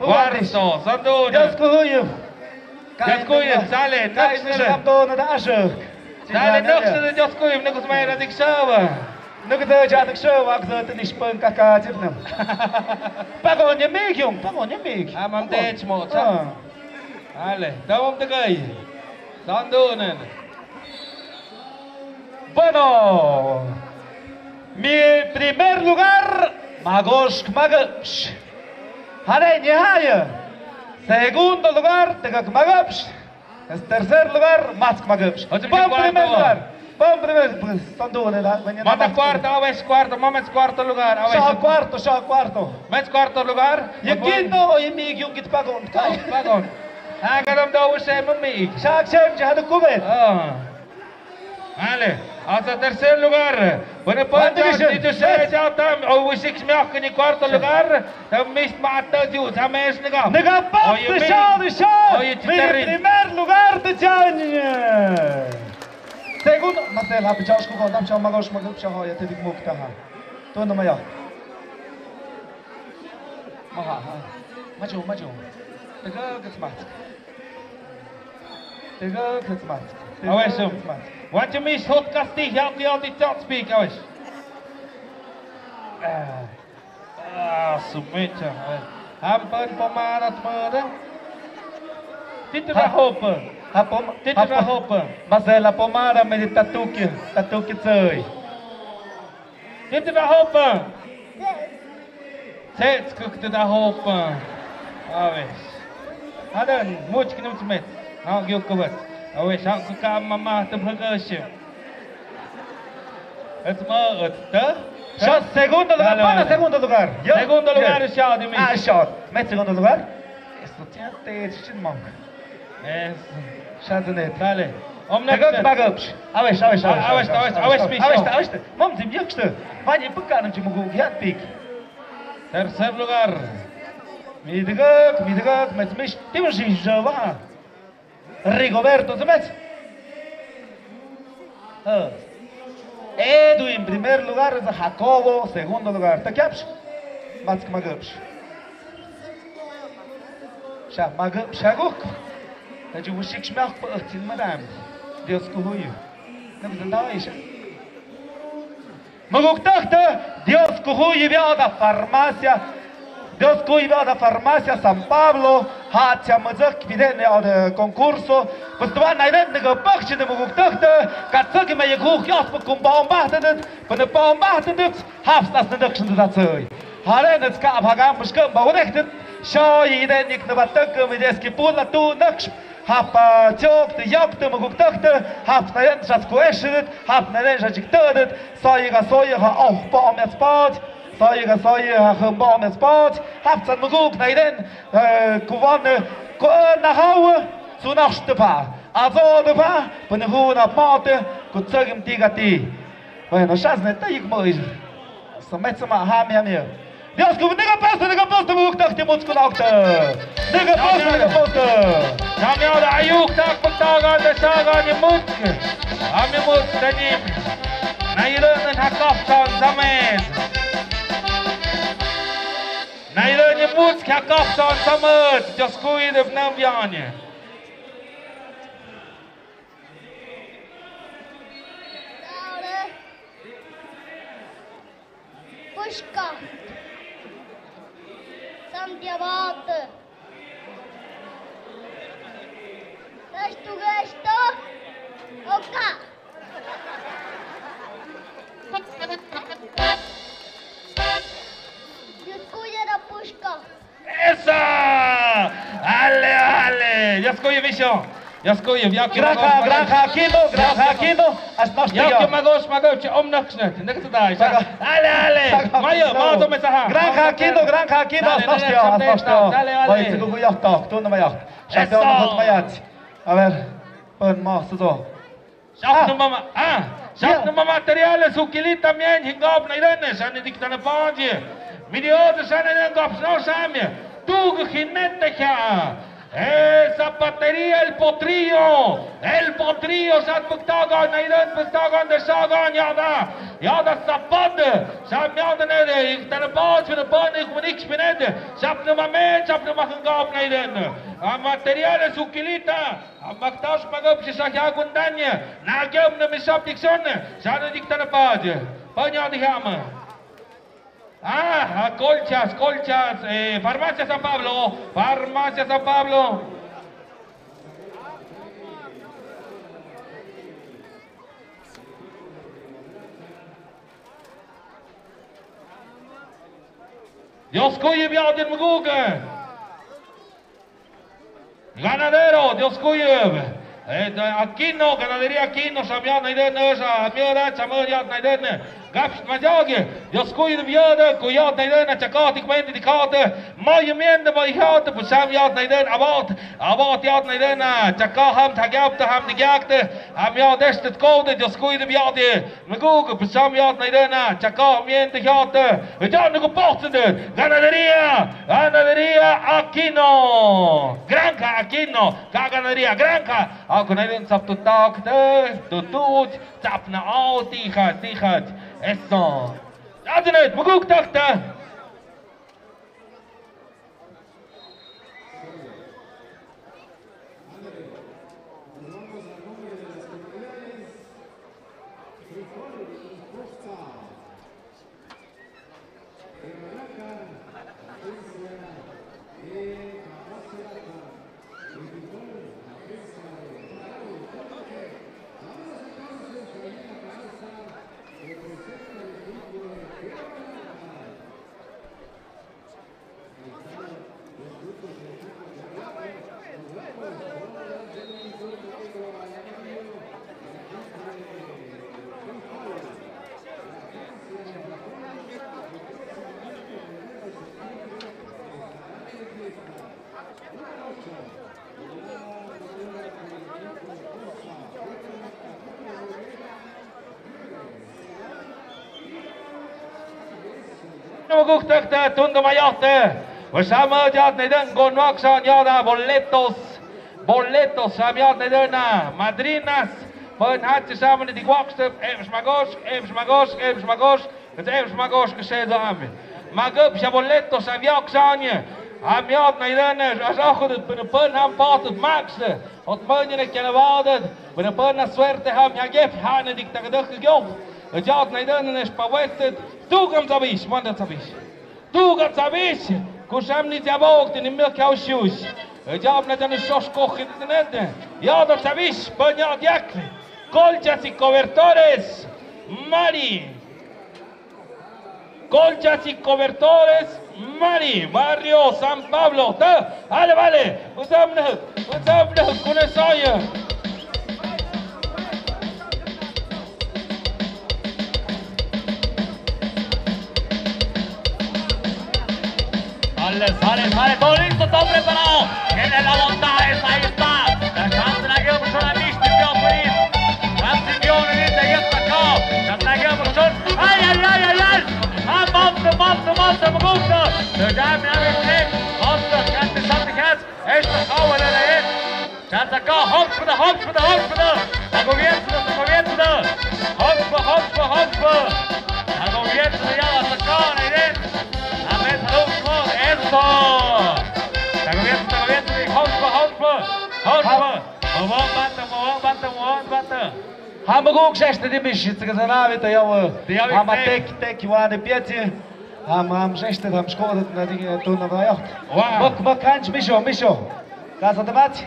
Cuarto, sanduna. Dios kuhuyu. Dios kuhuyu, sale, kai nila. Sale, nok sida Dios kuhuyu, nuk smaira dik shaba. Nuk sida ja dik shaba, ak sida nis pun kaka chipnam. Pago ni migyung, pago ni mig. Amam dech mo, cha. Ale, tamam dagay. Sandunan. Bueno, mi primer lugar, magosh magapsh. Hare ni haya. Segundo lugar, tegak magapsh. Es tercer lugar, mask magapsh. Pon primer lugar. Pon primer, pues, sandunan la. Mata cuarto, aves cuarto, mames cuarto lugar, aves. Sha cuarto, sha cuarto. Mes cuarto lugar. Y quinto, y mi yung git pagon. Pagon. Ah, kadam do use mami. Shak shem jahadu kubet. Ah. Vale, hasta tercer lugar. Bueno, pues, ya tam, o wisik smiak ni cuarto lugar. Tam mis mata ju, tam es nega. Nega pa, de show, de show. Mi primer lugar de Chania. Segundo, mas de la pichos ku, tam chama gos, magos, ya te dik mukta ha. Tu no maya. Maha, ha. Macho, macho. Teka, ke smat. Teka, ke smat. Awesome. Wacha mi shot kasti, ya, ya, di chat speak, awes. Ah, sumecha. Hampan pomara tmara. Titra hopa. Hapom, titra hopa. Masela pomara, me di tatuki, tatuki tsoi. Titra hopa. Tsets kuk titra hopa. Awes. Adan, much kinum tsmet. Ha, gyuk kubat. Awes, ha, kuka mama, tum hagashi. Etsma, etsta. Shot segundo lugar, pana segundo lugar. Segundo lugar, shot di mi. Ah, shot. Met segundo lugar. Esto tiene te chin mong. Es. Shazane. Dale. Omna. Tegak magapsh. Awes, awes, awes, awes, awes, awes, awes, awes, awes. Mom, zim yakshte. Vani puka nam chimugu giat pik. Tercer lugar. Midegak, midegak, mes mis. Tim shi java. Rigoberto, zemet. Ah. Edwin, primer lugar, es Jacobo, segundo lugar. Ta kiapsh. Matsk magapsh. Sha magapsh aguk. Ta ju wishik shmak pa tin madam. Dios kuhuyu. Nam zandai sha. Maguk takta, Dios kuhuyu biada farmacia. Dios kuhuyu biada farmacia San Pablo. Ha cha mazak bidene ada concurso. Pues tuan nairen nega pakchi de maguk takta. Katsaki me yaguk yas pa kumbang bahta de. Pana pambah tenduk, hafs as tenduk senduk tatsoi. Hare nets ka abhagam pushka bawadek ten. Sha yi de nik na batak mi deski pula tu naksh. Hapa chok te yok te muguk tak te, hap na yen shat ku eshirit, hap na yen shat chik tadit, soye ga soye ha oh pa om yat spot, soye ga soye ha hum pa om yat spot, hap san muguk na yen, eh, ku wan, eh, ku na hau, su nach te pa, a zo te pa, pun hu na pa te, ku tsagim ti ga ti. Bueno, shas ne ta yik mo is. Sa met sa ma ha mi ha mi. Dios ku nega pasta, nega pasta, muguk tak te mut ku na okta. Nega pasta, nega pasta. Samia da ayuk tak pagtaga de saga ni mut. Ami mut tanim. Na ilo na hakap san samet. Na ilo ni mut hakap san samet. Dios ku i de nam vianya. Pushka. Santiabat. Tastu gesto. Oka. Diskuyera pushka. Esa! Ale, ale! Yaskoye, Misho. Yaskoye, yakoye. Granja, granja, Aquino, granja, Aquino. As mas. Yakoye, magos, magos, che, om naksnet. Nekata. Ale, ale. Mayo, mayo, me saha. Granja, Aquino, granja, Aquino. As mas, as mas. Dale, dale. Vai, sigo, go, yahto. Tú no me yahto. Eso. A ver. Pon mas, eso. Shapnuma, ah, shapnuma materiales ukilita mien hingap na irene, shani diktana panji. Minio de shani den gap sno shami. Tug jinete ha. Eh, zapatería El Potrillo. El Potrillo, shat puktaga na iren, puktaga de saga yada. Yada zapat. Shami yada nede, diktana panji, na panji, kunik spinete. Shapnuma men, shapnuma hingap na irene. Ah, materiales ukilita. Amaktash magap si sahya kundanya, nagyam na misap dikson, sana diktana paj. Panya dihama. Ah, colchas, colchas, eh, Farmacia San Pablo, Farmacia San Pablo. Dios kuyu biadin muguga. Ganadero, Dios kuyu. Eh, Aquino, ganadería Aquino, shamiat naiden, sha, amiora, chamariat naiden. Gaps mayagi, Dios kuyu, biada, kuyat naiden, chakot, ikmen, dikot. Mayumiende, mayhat, pushamiat naiden, abot, abot yat naiden, chakaham, thagiap, taham, digiakte. Amiat, este, kode, Dios kuyu, biade. Menguk, pesam yat naiden, chakah mien de yat. Jan nuku pohten de. Ganadería, ganadería Aquino. Granja Aquino. Ka ganadería, granja. Aku naiden sap tu tak de, tu tuch, sap na au, tihat, tihat. Eso. Adenet, menguk takta. Nuguk takta tunda mayahte. Washama yat naiden gon waksan yada boletos. Boletos sam yat naiden na madrinas. Pun hat shamani di wakste, eh, shmagosh, eh, shmagosh, eh, shmagosh. Kete shmagosh ke se dame. Magap sha boleto sha viaksanye. Amiat naiden, eh, asahudut pun pun ham patut makse. Ot manyene kene vadet. Pun pun na suerte ham ya gef hane dik tak dak gyof. Ejat naiden ne spawestet. Tugam zabish, manda zabish. Tuga zabish. Kusham ni diabok te ni milk house shoes. Ejat na jane shosh kokhit nete. Yada zabish, panya diakle. Colchas y cobertores. Mari. Colchas y cobertores, Mari, Barrio San Pablo, ta, ale, vale, utsam nahuk, utsam nahuk, kuna saya. Sale, sale, sale, todo listo, todo preparado. Tiene la montaje, ahí está. La chance la dio, pues, ahora viste, dio, pues. Casi dio, ahí está, acá. La dio, pues, ay, ay, ay, ay, ay. Ah, monta, monta, monta, me gusta. Pero ya, mira, mira, mira. Monta, casi, casi, casi. Esta, acá, vale, vale. Chance acá, hopsbada, hopsbada, hopsbada. Tagovietsada, tagovietsada. Hopsba, hopsba, hopsba. Tagovietsada, ya, hasta acá, ahí ven. A ver, salud, salud. Eso. Tagovietsada, tagovietsada, hopsba, hopsba. Hopsba. Mawak bata, mawak bata, mawak bata. Ham guk seshtad di mishi, tsaka zanavi ta yawa. Di yawa. Ham tek, tek, wani pietsi. Ham, ham seshtad, ham shkoda, na di, tu na vajo. Wow. Mok, mok, kanch, misho, misho. Kasa de mati.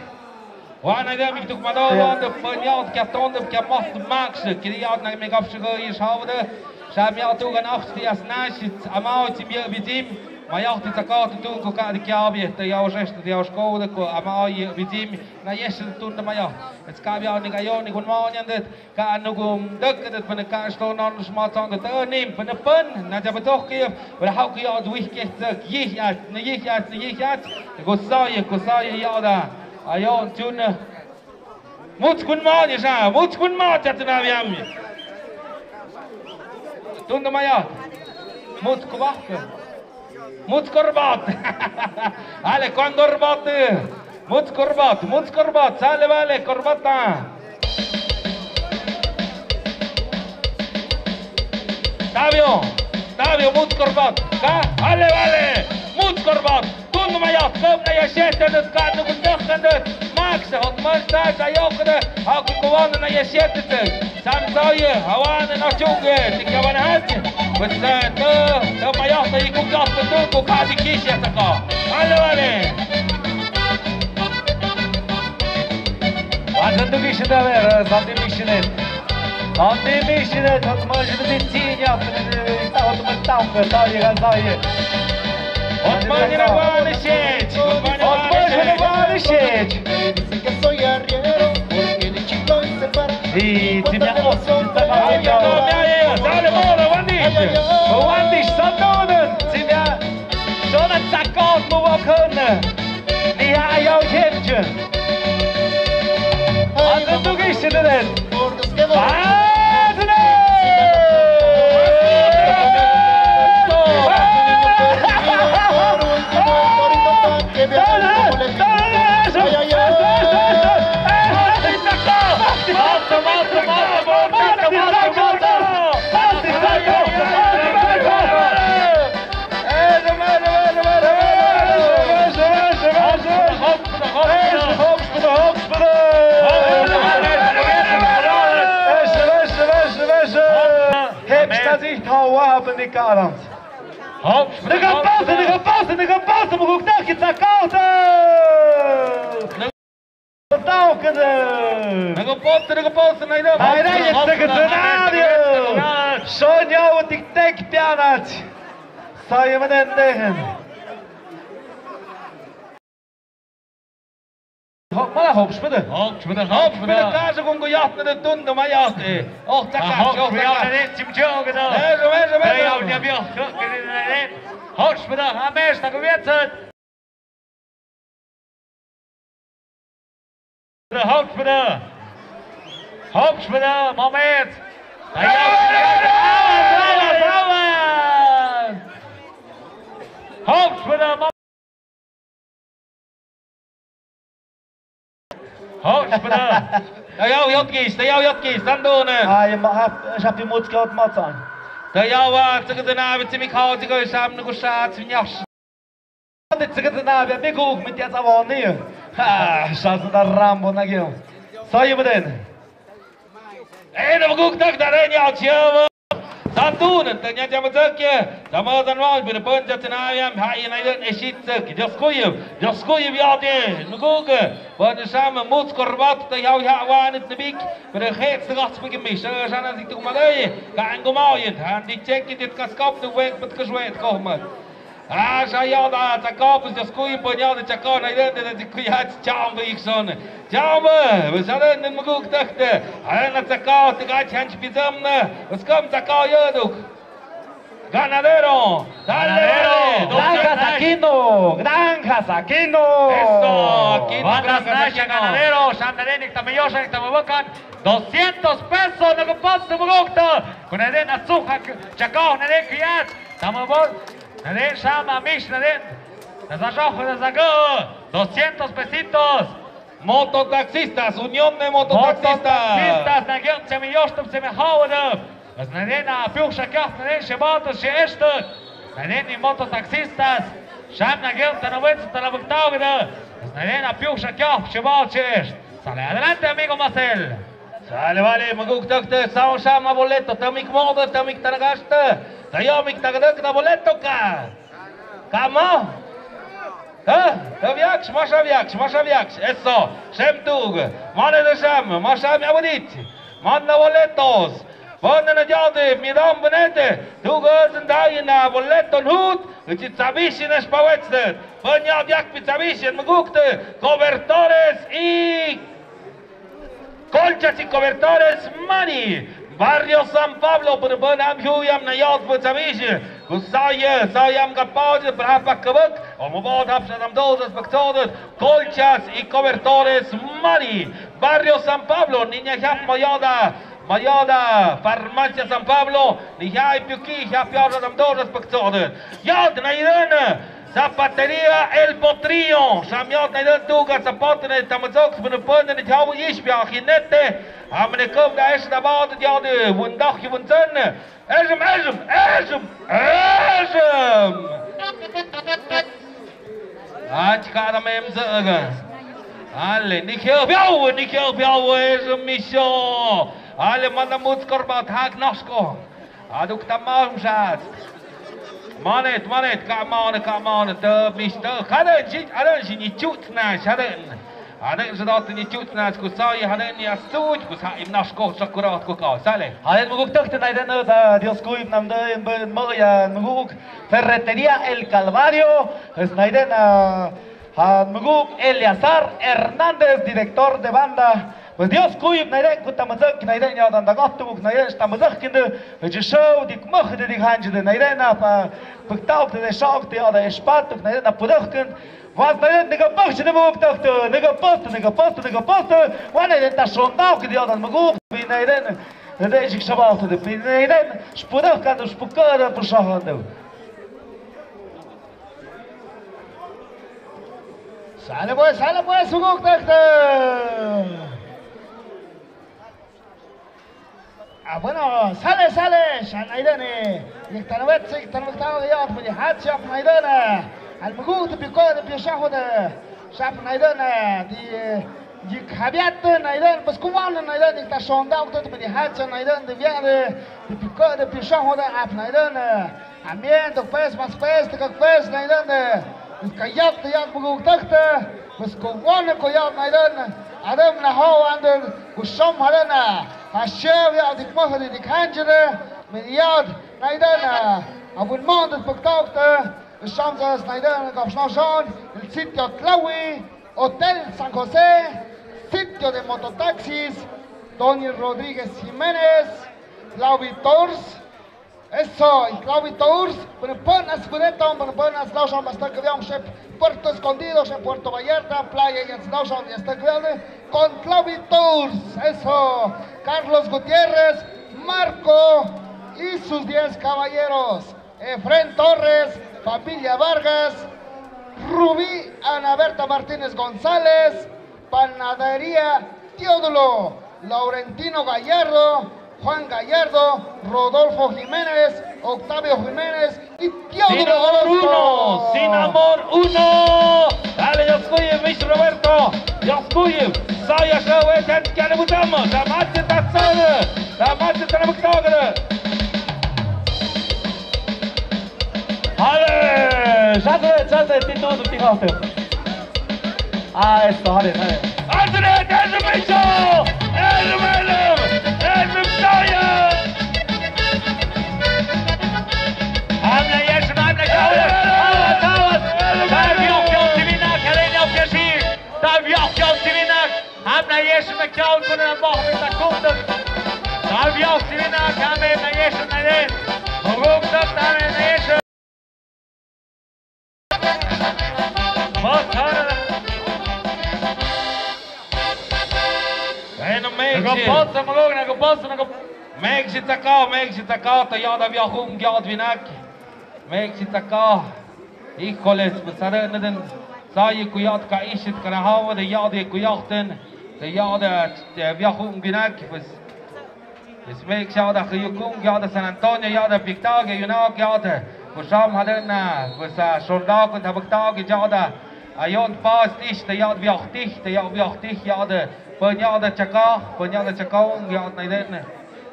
Wan na de mi tuk mado, wan de panyao, kia ton de, kia mas max, kiri out na mi gaf shigo i shawde. Sham yao tu gan acht di as nash, amao tim ye bidim. Ma yao ti takao tu ko ka di kia bi, te yao seshtad, yao shkoda ko amao ye bidim. Na yesh tu na ma yao. Ets ka bi ni ka yo ni kun ma nyan det. Ka nukum dek det pene ka sto non sma tong det nim pene pen na ja betok ki. Wer hau ki yao dwih keh zek yih yat, ne yih yat, ne yih yat. Ko saye, ko saye yao da. Ayo tun. Mut kun ma ni sa, mut kun ma ja tena biam. Tun ma ya. Mut ko ba. Mut korbat. Ale, kuan korbat. Mut korbat, mut korbat. Sale, vale, korbata. Tabio, tabio, mut korbat. Ka, ale, vale, mut korbat. Tun mayat, kom na ya shete, ka nu kun dak kan. Max, hot man ta, sa yok de. Ha ku kuan na ya shete. Sam saye, hawan na chunge, ti kya wan hach. Pues, eh, to, to mayah, to ikuk yak, to, to, ko kadi kish ya saka. Ale, ale. Wan sandu kish da ver, sandu kish ne. Sandu kish ne, tot man shi di ti ya, ta hot man ta, ta ye, ta ye. Hot man ni wan shi, hot man ni wan shi. Dicen que soy arriero, porque de chico hice parte. Y si me amas, dale, mola, wan dish. Wan dish, sandonen. Si me a-, sona takot mo wakon. Ni a yo yenje. Ando tu gishin den. Hopsbada, hopsbada. Hepsbada, hopsbada. Hopsbada, hopsbada. Hopsbada, hopsbada. Nagapasa, nagapasa, magukdaki tsakauta. Tsakauta. Nagapasa, nagapasa, nagapasa. Ay, ay, hopsbada, hopsbada. Tsakauta. Sonya utik tek pianat. Saya manenden. Hop, mala hopsbada. Hopsbada, hopsbada. Hopsbada, kasa kung kuyat na tun na mayat, eh. Oh, taka, ah, hopsbada, oh, taka. Hopsbada, tim jo, gitu. Eh, rame, rame, rame. Hopsbada, ames, tak wet set. Hopsbada. Hopsbada, mamet. Hopsbada, hopsbada. Tayau yotkis, tayau yotkis, tandone. Ay, ma hap, shapi mutske ot matsan. Tayau wa, tsaka dana, bitsi mi khau, tsaka sam nuku sha, tsi nyash. Tsaka dana, bi mi guk, mi tia tsawon ni. Ha, sha sa da rambo na gyo. Sayu beden. Eh, na guk tak da re nya chia wa. Santun, tanya jama zake, jama zanwan, bin pun jatna yam, ha, ina idan eshit zake, jaskuyu, jaskuyu yade, nukuke, pun shama mut korbat, ta yau ya wan it nabik, bin het sagat spik mi, shana zik tuk malay, ka angumau yit, han di chek it kaskop, tu wek, but kaswet kohmat. Asha yada tsakao, pues Dios kuyi panyada tsakao, na irende de kuya chamba ikson. Chamba, pues arende muguk takte. Arena tsakao, te gachi hanchi pizamna. Pues kam tsakao yaduk. Ganadero. Ganadero. Dale, dale. Granjas Aquino. Granjas Aquino. Eso, Aquino, Granjas Aquino. Ganadero, shandarenik tamayosa, tamabakan. Doscientos pesos, no que pasa, mugukta. Con arena suja, chakao, arena kiyat. Tamabol. Naden shama mish naden. Nazajoh nazago. Doscientos pesitos. Mototaxistas, Unión de Mototaxistas. Mototaxistas, nagyan chemi yoshtup chemi hawada. As naden a piuk shakah naden shebato she eshtuk. Naden ni mototaxistas. Sham nagyan tanawet tanabuktaw gada. As naden a piuk shakah shebal she esh. Sale adelante, amigo Marcel. Sale, vale, muguk takte, sao shama boleto, tamik modo, tamik tanagashta. Tayomik tagadak na boleto ka. Kamo? Ha? Taviaksh, mashaviaksh, mashaviaksh. Eso, shem tug. Mane de sham, masham abudit. Manda boletos. Pone na yade, midam benete. Tugos ndai na boleto nhut. Uchi tsabishi na shpawetset. Pone yadiak pi tsabishi mugukte. Cobertores y Colchas y cobertores, mani. Barrio San Pablo, pun pun am hu yam na yot pun sabish. Ku saye, sayam ka pau, pra pa kabuk. O mo bot hap sa dam dos, pa ksodet. Colchas y cobertores, mani. Barrio San Pablo, niña hap mayoda. Mayoda, farmacia San Pablo. Ni hap yuki, hap yoda dam dos, pa ksodet. Yot na irene. Zapatería El Potrillo, shamiot na idun tuga zapatene tamazok, bunupone ne thawu yishpia jinete, amene kum da esh da baud yode wundach wunzun. Ejum, ejum, ejum, ejum. Ach ka da mem zega. Ale, ni kheu biau, ni kheu biau, ejum misho. Ale, manda mut korbat hak nosko. Aduk tamam shat. Manet, manet, ka manet, ka manet, te mister. Haden shi, haden shi ni chut na, haden. Haden shi dot ni chut na, ku sai, haden ni astuch, ku sai, im nash ko, shakurat ko ka, sale. Haden muguk tak te naiden, ta Dios ku im nam de, im ben mo ya muguk. Ferretería El Calvario, es naiden, ah, Ha muguk Eleazar Hernández, director de banda. Pues Dios kuyup naiden, ku tamazak naiden, ya dan dagot tumuk naiden, tamazak kinde, je show dik mug de dik hanj de naiden, na pa puktauk de shock de ada espat naiden, na puduk kin. Was naiden, nigga puk de muguk tak de, nigga post, nigga post, nigga post. Wa naiden ta shondauk de ada muguk, bi naiden. De jik shabauk de, bi naiden. Spuduk kan, spukar, pushahan de. Sale pues, sale pues, suguk takta. Ah, bueno, sale, sale, sha naidene. Yik tanwet, yik tanwet, yot, muli hat, shap naidene. Al muguk, te piko, te pio shaho de. Shap naidene. Di, eh, yik habiat naiden, pues kuwan naiden, yik ta shonda, te muli hat, sha naiden, de viade. Te piko, te pio shaho de, ap naidene. Amien, tok pes, mas pes, tok pes, naiden. Kayat, yat, muguk takta. Pues kuwan, kayat, naiden. Adam na ho, anden, kushom, hadena. Hashem, ya, dik mohri, dik hanjere. Miyad, naiden. Abun mon, dik puktaukta. Shom, sas, naiden, kap, shno, shon. El sitio Tlawi, Hotel San José, sitio de mototaxis, Tony Rodríguez Jiménez, Tlawi Tours, Eso, Tlawi Tours, pone pone as pone tom, pone pone as laushon, basta que veamos, shep, Puerto Escondido, shep, Puerto Vallarta, Playa, ya laushon, ya está claro, con Tlawi Tours, eso, Carlos Gutiérrez, Marco y sus diez caballeros, Efrén Torres, familia Vargas, Rubí, Ana Berta Martínez González, Panadería Teodulo, Laurentino Gallardo, Juan Gallardo, Rodolfo Jiménez, Octavio Jiménez y Teodulo. Sin amor uno, sin amor uno. Dale, Dios cuide, Miss Roberto. Dios cuide. Saya sawe, tan kare butamo. Tamate tatsare. Tamate tanamuktawa. Ale, salte, salte, tito, tito. Ah, eso, ale, ale. Hazret, hazret, hazret, hazret, hazret, hazret. Amna, yes, amna, yes. Amna Yeshua na kiaw kuna moh mi ta kum duk. Tal biaw sirina kame na Yeshua na yen. Muguk duk tame na Yeshua. Bos thara. Bueno, Meksi. Nago bos, muguk, nago bos, nago. Meksi takao, Meksi takao, ta yada biaw hum, yada binak. Meksi takao. Híjoles, pues, hadø' na den. Sayi kuyat ka ishit ka nahawa de yadi kuyakten. De yadi, eh, viahu nginak, pues. Pues, Meksi yada kuyukung, yada San Antonio, yada Pictaugue, yunak, yada. Pues, sam hadø' na, pues, ah, soldado kun tabak taugue, yada. Ayon pas tih, de yada viahtih, de yada viahtih, yada. Pues, yada chaka, pues, yada chakaung, yada na den.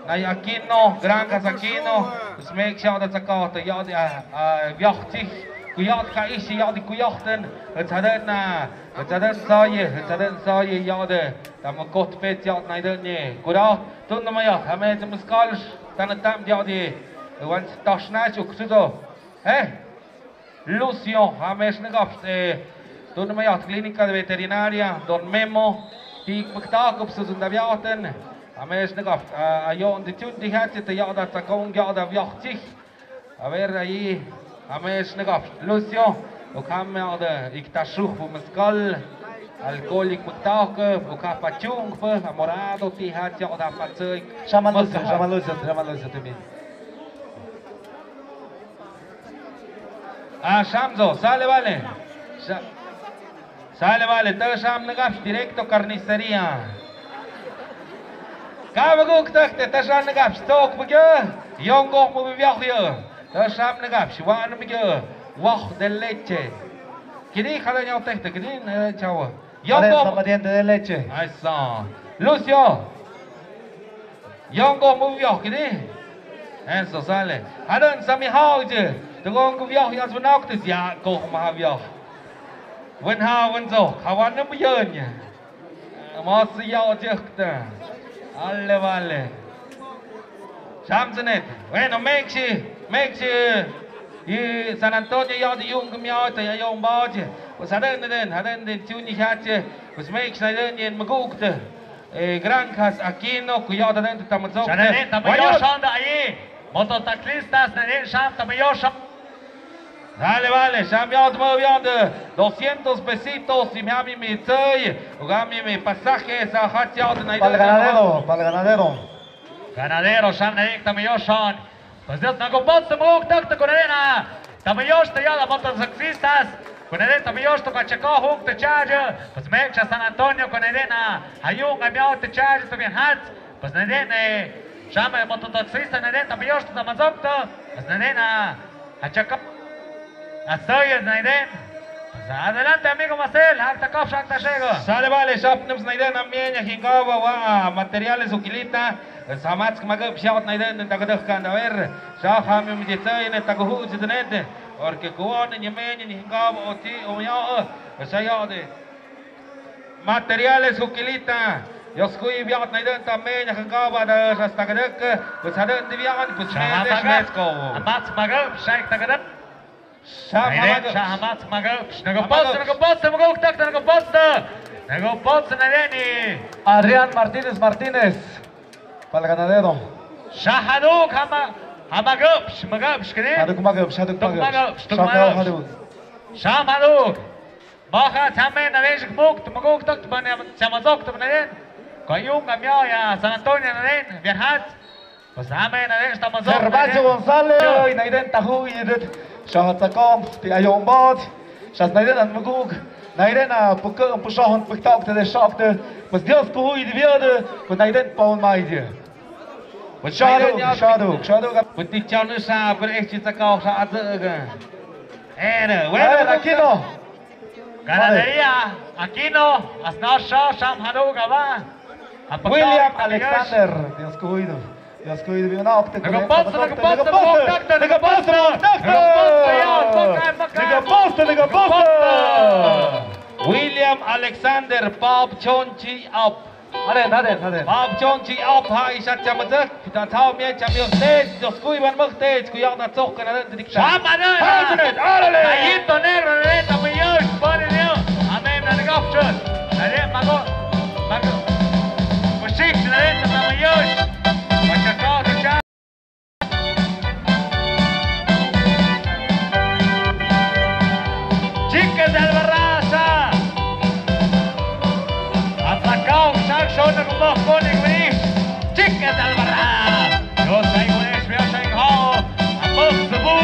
Nay Aquino, Granjas Aquino, smek siada tsakahta yadi, ah, ah, viahtih, kuyat ka isi yadi kuyakten, hadø' na, hadø' sayi, hadø' sayi yadi, tam kot pet yad na hadø' ni, kura, tun na maya, hame tam skal, tan tam yadi, wan tash na chuk sudo. Eh? Lucio, hamesh nagapht, eh, tun na mayat clínica de veterinaria, don Memo, ti pakta kup susun daviaten, hamesh nagapht, ah, ayon di tun di hatse te yada tsakaung yada viahtih. A ver, ahí, hamesh nagapht, Lucio, o kame yada, ik tashuh pu mezcal, alcohólico pakta, o kapa chung, pa, morado, ti hatse, yada patsik. Shaman Lucio, shaman Lucio, shaman Lucio, también. Ah, shamzo, sale, vale. Sa-, sale, vale, ta sham nagapsh directo carnicería. Kaba guk tak te ta sham nagapsh tok bugyo. Yongo mu bibiahu yo. Ta sham nagapsh wan bugyo. Wah de leche. Kini kada nyau tek te kini na chawa. Yongo. Para el diente de leche. Ahí está. Lucio. Yongo mu viahu kini. Eso sale. Hadøn sami hau je. Tugong ku viahu yas vanauk tis ya ko ma viahu. Wen ha wen zo. Hawan na mu yøn ya. Mas ya ojekta. Alle vale. Samsonet. Bueno, Meksi, Meksi. I San Antonio ya di yung miao ta ya yung baje. Pues hadøn den, hadøn den chuni hache. Pues Meksi na den yen magukta. Eh, Granjas Aquino, kuyada den tamazok. Shana den tamayoshon da ahí. Motociclistas na den sham tamayoshon. Dale, vale, sham yao tamayoshon de doscientos pesitos, y me ami mi tsay, ugami mi pasaje, sa hat yao de na. Pa'al ganadero, pa'al ganadero. Ganadero, sham na den tamayoshon. Pues Dios na gopot sa muk tak ta kunarena. Tamayosh ta yada motociclistas. Kunarena tamayosh ta kachako huk ta chaje. Pues Meksi San Antonio kunarena. Hayung amiao ta chaje ta bien hats. Pues na den, eh, sham motociclista na den tamayosh ta mazok ta. Pues na den, ah, achaka. Asayas na den. Pues adelante, amigo Marcel, hak ta kop shak ta shego. Sale, vale, shap nams na den, amien ya hingaba wa, ah, materiales ukilita. Samatsk magab shawat na den, ta kadakh kan, a ver, shaham mi jitsay ne ta kuhu jitnet. Porque kuwan ni men ni hingaba oti, o ya, o saya de. Materiales ukilita. Yoskuy biat na den ta men ya hingaba da rasta kadakh. Pues hadøn di bian, pues men de shmesko. Amat magab shaik ta kadakh. Shah Hamagupsh. Shah Hamagupsh. Nagapos, nagapos, nagapos, nagapos. Nagapos, nagapos. Adrián Martínez Martínez. Pa'al ganadero. Shah Haduk, Hama-, Hamagupsh, Magupsh, kini? Haduk Magupsh, Haduk Magupsh. Shah Haduk. Shah Haduk. Baha, Tame, Naresh, Muk, Maguk, Tok, Tmane, Chamazok, Tmane. Koyung, Amio, ya, San Antonio, Naren, Vierhat. Pues amén, amén, estamos. Gervasio González, hoy na den tahu yidit. Shahatsakom, ti ayong bot. Shas na den an muguk. Na den a puka, pushahon, puktauk, te de shakte. Pues Dios kuhu yidit viade, pues na den paun maide. Pues shaduk, shaduk, shaduk. Pues ti chanu sa, pero es chitsakao sa azaga. Era, bueno, era, Aquino. Ganadería, Aquino, asna sha, sham hanu gaba. William Alexander, Dios kuhu yidit. Dios kuhu yidit, vino okte. Nagapos, nagapos, nagapos, nagapos, nagapos, ya, nagapos, nagapos, nagapos. William Alexander, Pap Chonchi Ap. Aden, aden, aden. Pap Chonchi Ap, ha, isha chamazak. Kita thao mie chamio stage, Dios kuhu yidit, ban mak stage, kuyak na tsok kana den. Shama na. Hazret, árale. Gallito negro, le, tamayo, pone Dios. Amén, na nagapchon. Ale, mago, mago. Sona kumok konik wini. Chica Alvarada. Yo sai wini, yo sai ho. Ambos sebu.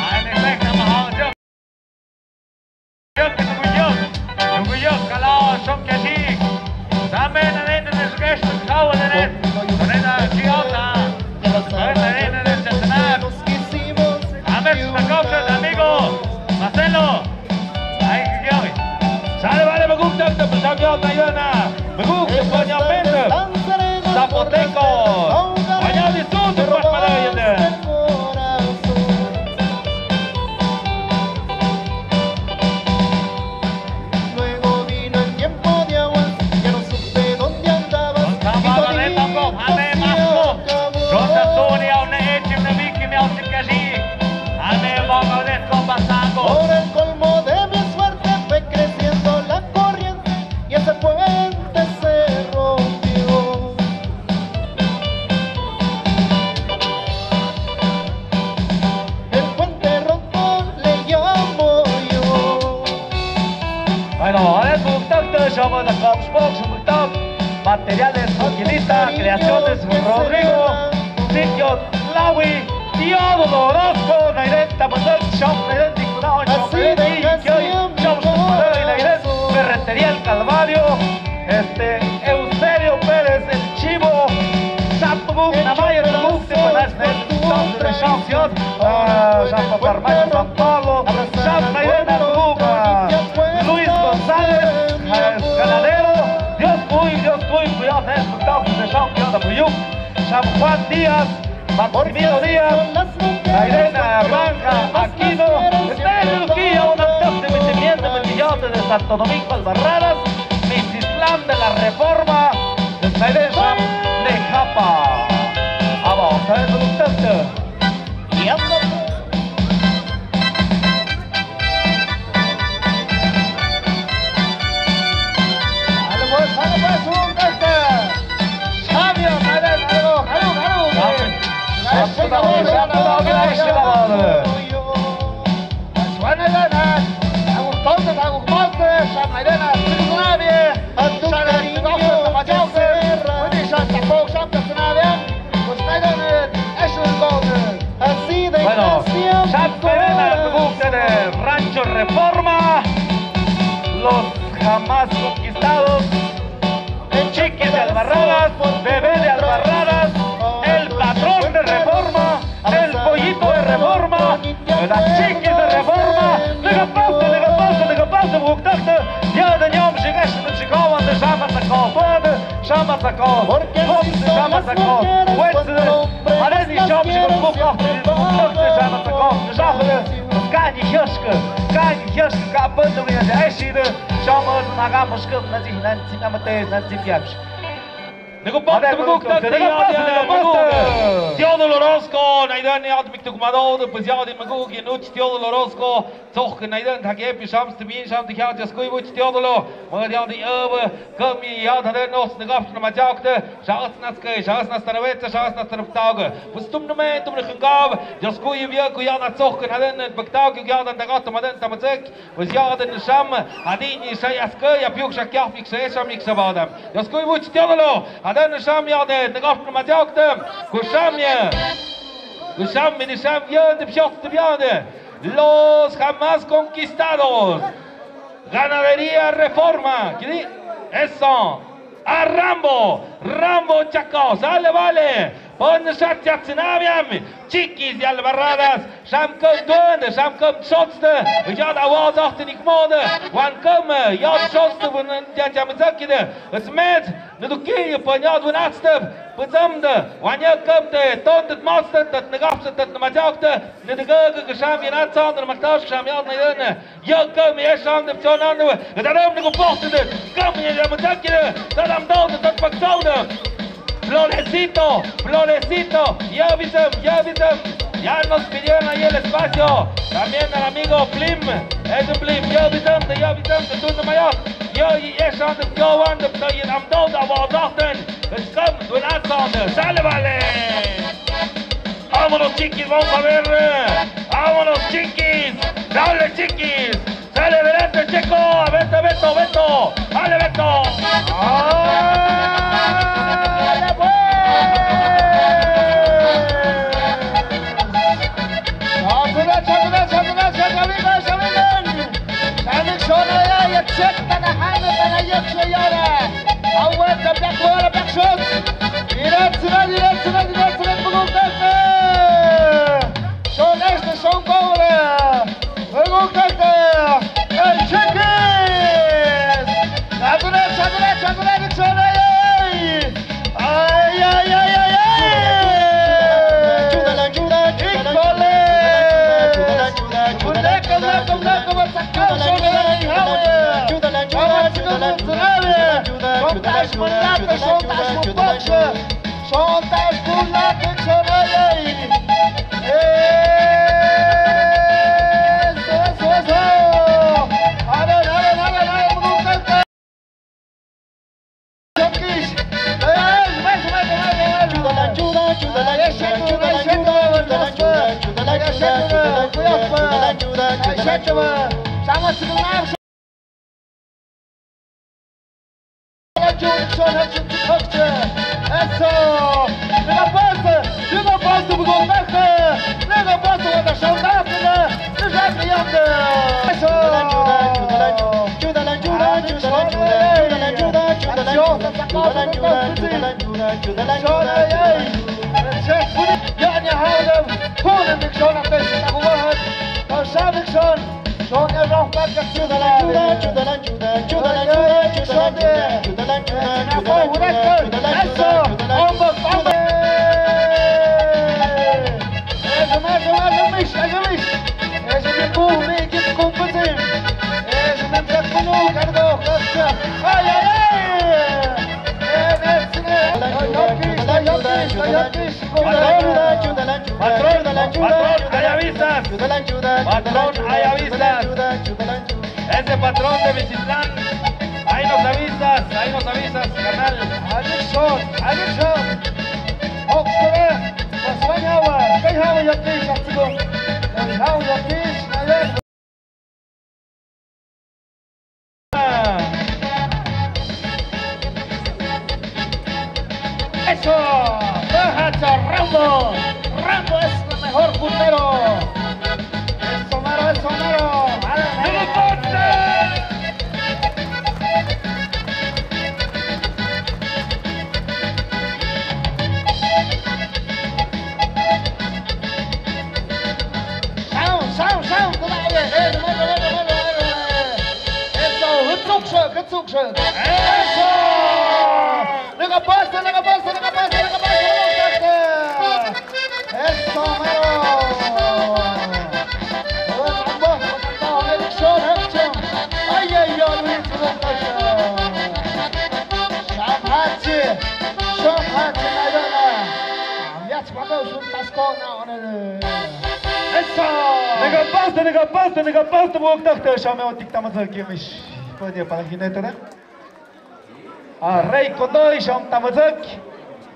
Ane pek nama ho. Yo, yo, yo, yo, kalau sok kasi. Dame na ne ne skes kau ne ne. Kone na kiota. Dame na ne ne chatna. Amen, amigo. Marcelo. Ay, ay. Sale, vale, me gusta, me gusta, me gusta, me gusta, me gusta, me gusta, me gusta. Zapoteco. Vaya, disfrute, pues, para ella. Luego vino el tiempo de aguas, ya no supe dónde andabas. Por el colmo de mi suerte fue creciendo la corriente y ese puente se rompió. El puente roto le llamo yo. Bueno, a ver, productor, somos la Cops Box, productor, materiales, Tranquilita, Creaciones, Rodrigo, Sitio, Lawi, Teodoro Orozco, Nairen, Tamazek, Shop, Nairen, Dicunao, Shop, Nairen, Ferretería El Calvario, este, Eusebio Pérez, el Chivo, Shop, Namaya, Tabuk, Tipanas, Entonces, Shop, Shop, San Pablo, Shop, Nairen, Tabuk, Luis González, Ganadero, Dios cuy, Dios cuy, cuidado, Shop, Shop, Juan Díaz, Maximino Díaz, Irene Blanca Aquino, este es el que ya una de mi timiente, mi tiyate de Santo Domingo Albarradas, Misitlán de la Reforma, de Sairen Sham, de Japa. Abajo, ¿sabes? Bueno, Sham Nairen, Rancho Reforma, los jamás conquistados, Chiquis de Albarradas, Bebé de Albarradas, el patrón de Reforma, el pollito de Reforma, la Chiquis de Reforma. Nega pasa, nega pasa, nega pasa, buktakta. Ya de ñom shigash, shigawan de Shama Takofan. Shama Takofan. Shama Takofan. Wetsu. Hare ni shop shi ko ko ko. Shama Takofan. Shama. Kani hyoshka. Kani hyoshka. Ka pun tu ya de shi de. Shama na ga mushka na ji nan ji na mate nan ji pyapsh. Nega pasa, nega pasa, nega pasa. Teodoro Orozco, Nairen, ya de miktuk mado, pues ya de magu, ya nuch Teodoro Orozco. Zog Nairen, hage pi Shams, te min Shams, te hya, Dios cuy, buch Teodoro. Maga ya de öbe. Kami ya da den os, nega pasa, nega pasa. Shas nas ke, shas nas tarawetsa, shas nas tarawetsa. Pues tum nume, tum ne khangab. Dios cuy, ya cuy, ya da zog Nairen, baktag, ya da dagat, maden tamazek. Pues ya den Sham, adi ni shai aske, ya piuk shak ya fik se Sham ik sabada. Dios cuy, buch Teodoro. Adan Sham ya de, nega pasa, nega pasa. Ku Sham ya. Ku Sham, mi di Sham ya de, piok de ya de. Los jamás conquistados. Ganadería Reforma. ¿Qué di? Eso. A Rambo. Rambo Chaco. Sale, vale. Pon shat ya tsinaviam. Chiquis de Albarradas. Sham kum duende, sham kum shotste. Ya da wa zachte nik mode. Wan kum, ya shotste bun ya jam zakide. Smet. Nuduki, panyad wun atstep, pazamde, wanya kamte, tontet matstet, tat nagapset, tat namajakte, nidagaga kasham yan atsan, namaklash kasham yan nayan. Ya kam ya sham de chonande, dadam nagu pohtede, kam ya majakide, dadam dode, tat paksaude. Florecito, Florecito, ya visem, ya visem. Ya nos pidieron ahí el espacio. También al amigo Plim, es un Plim, ya visem, ya visem, tú no mayor. Yo, y eso, yo, ando, yo, y ando, da, da, da, da. Sale, vale. Vámonos, chiquis, vamos a ver. Vámonos, chiquis. Dale, chiquis. Sale adelante, Checo. Vete, Beto, Beto. Dale, Beto. Ah. Awe, tapiak wala piak shot. Iret, iret, iret, iret, iret, iret, paguk tete. Shon este, shon kowala. Paguk tete. El Chiquis. Chadure, chadure, chadure, chadure. Ay, ay, ay, ay, ay. Híjole. Eso. Nigga Buster, Nigga Buster, we go back there. Nigga Buster with the shoulder. Eso. Patrón, patrón, ahí avisas. Patrón, ahí avisas. Ese patrón de Misitlán. Ahí nos avisas, ahí nos avisas, carnal. Aviso, aviso. Eso, baja Rambo. Rambo es el mejor puntero. Eso mero, eso mero. Vale, vale. Sound, sound, sound. Todavía. Eh, mero, mero, mero, mero. Eso, hutsuk shok, hutsuk shok. Eso. Nigga Buster, Nigga Buster, Nigga Buster, Nigga Buster. Eso mero. Ay, ay, ay, ay. Shamhachi, shamhachi, ay, ay, ay. Eso. Nigga Buster, Nigga Buster, Nigga Buster, wok takte, shame otik tamasa kimish. Puede para jinete, ¿no? A Rey Kondoy sham tamazak.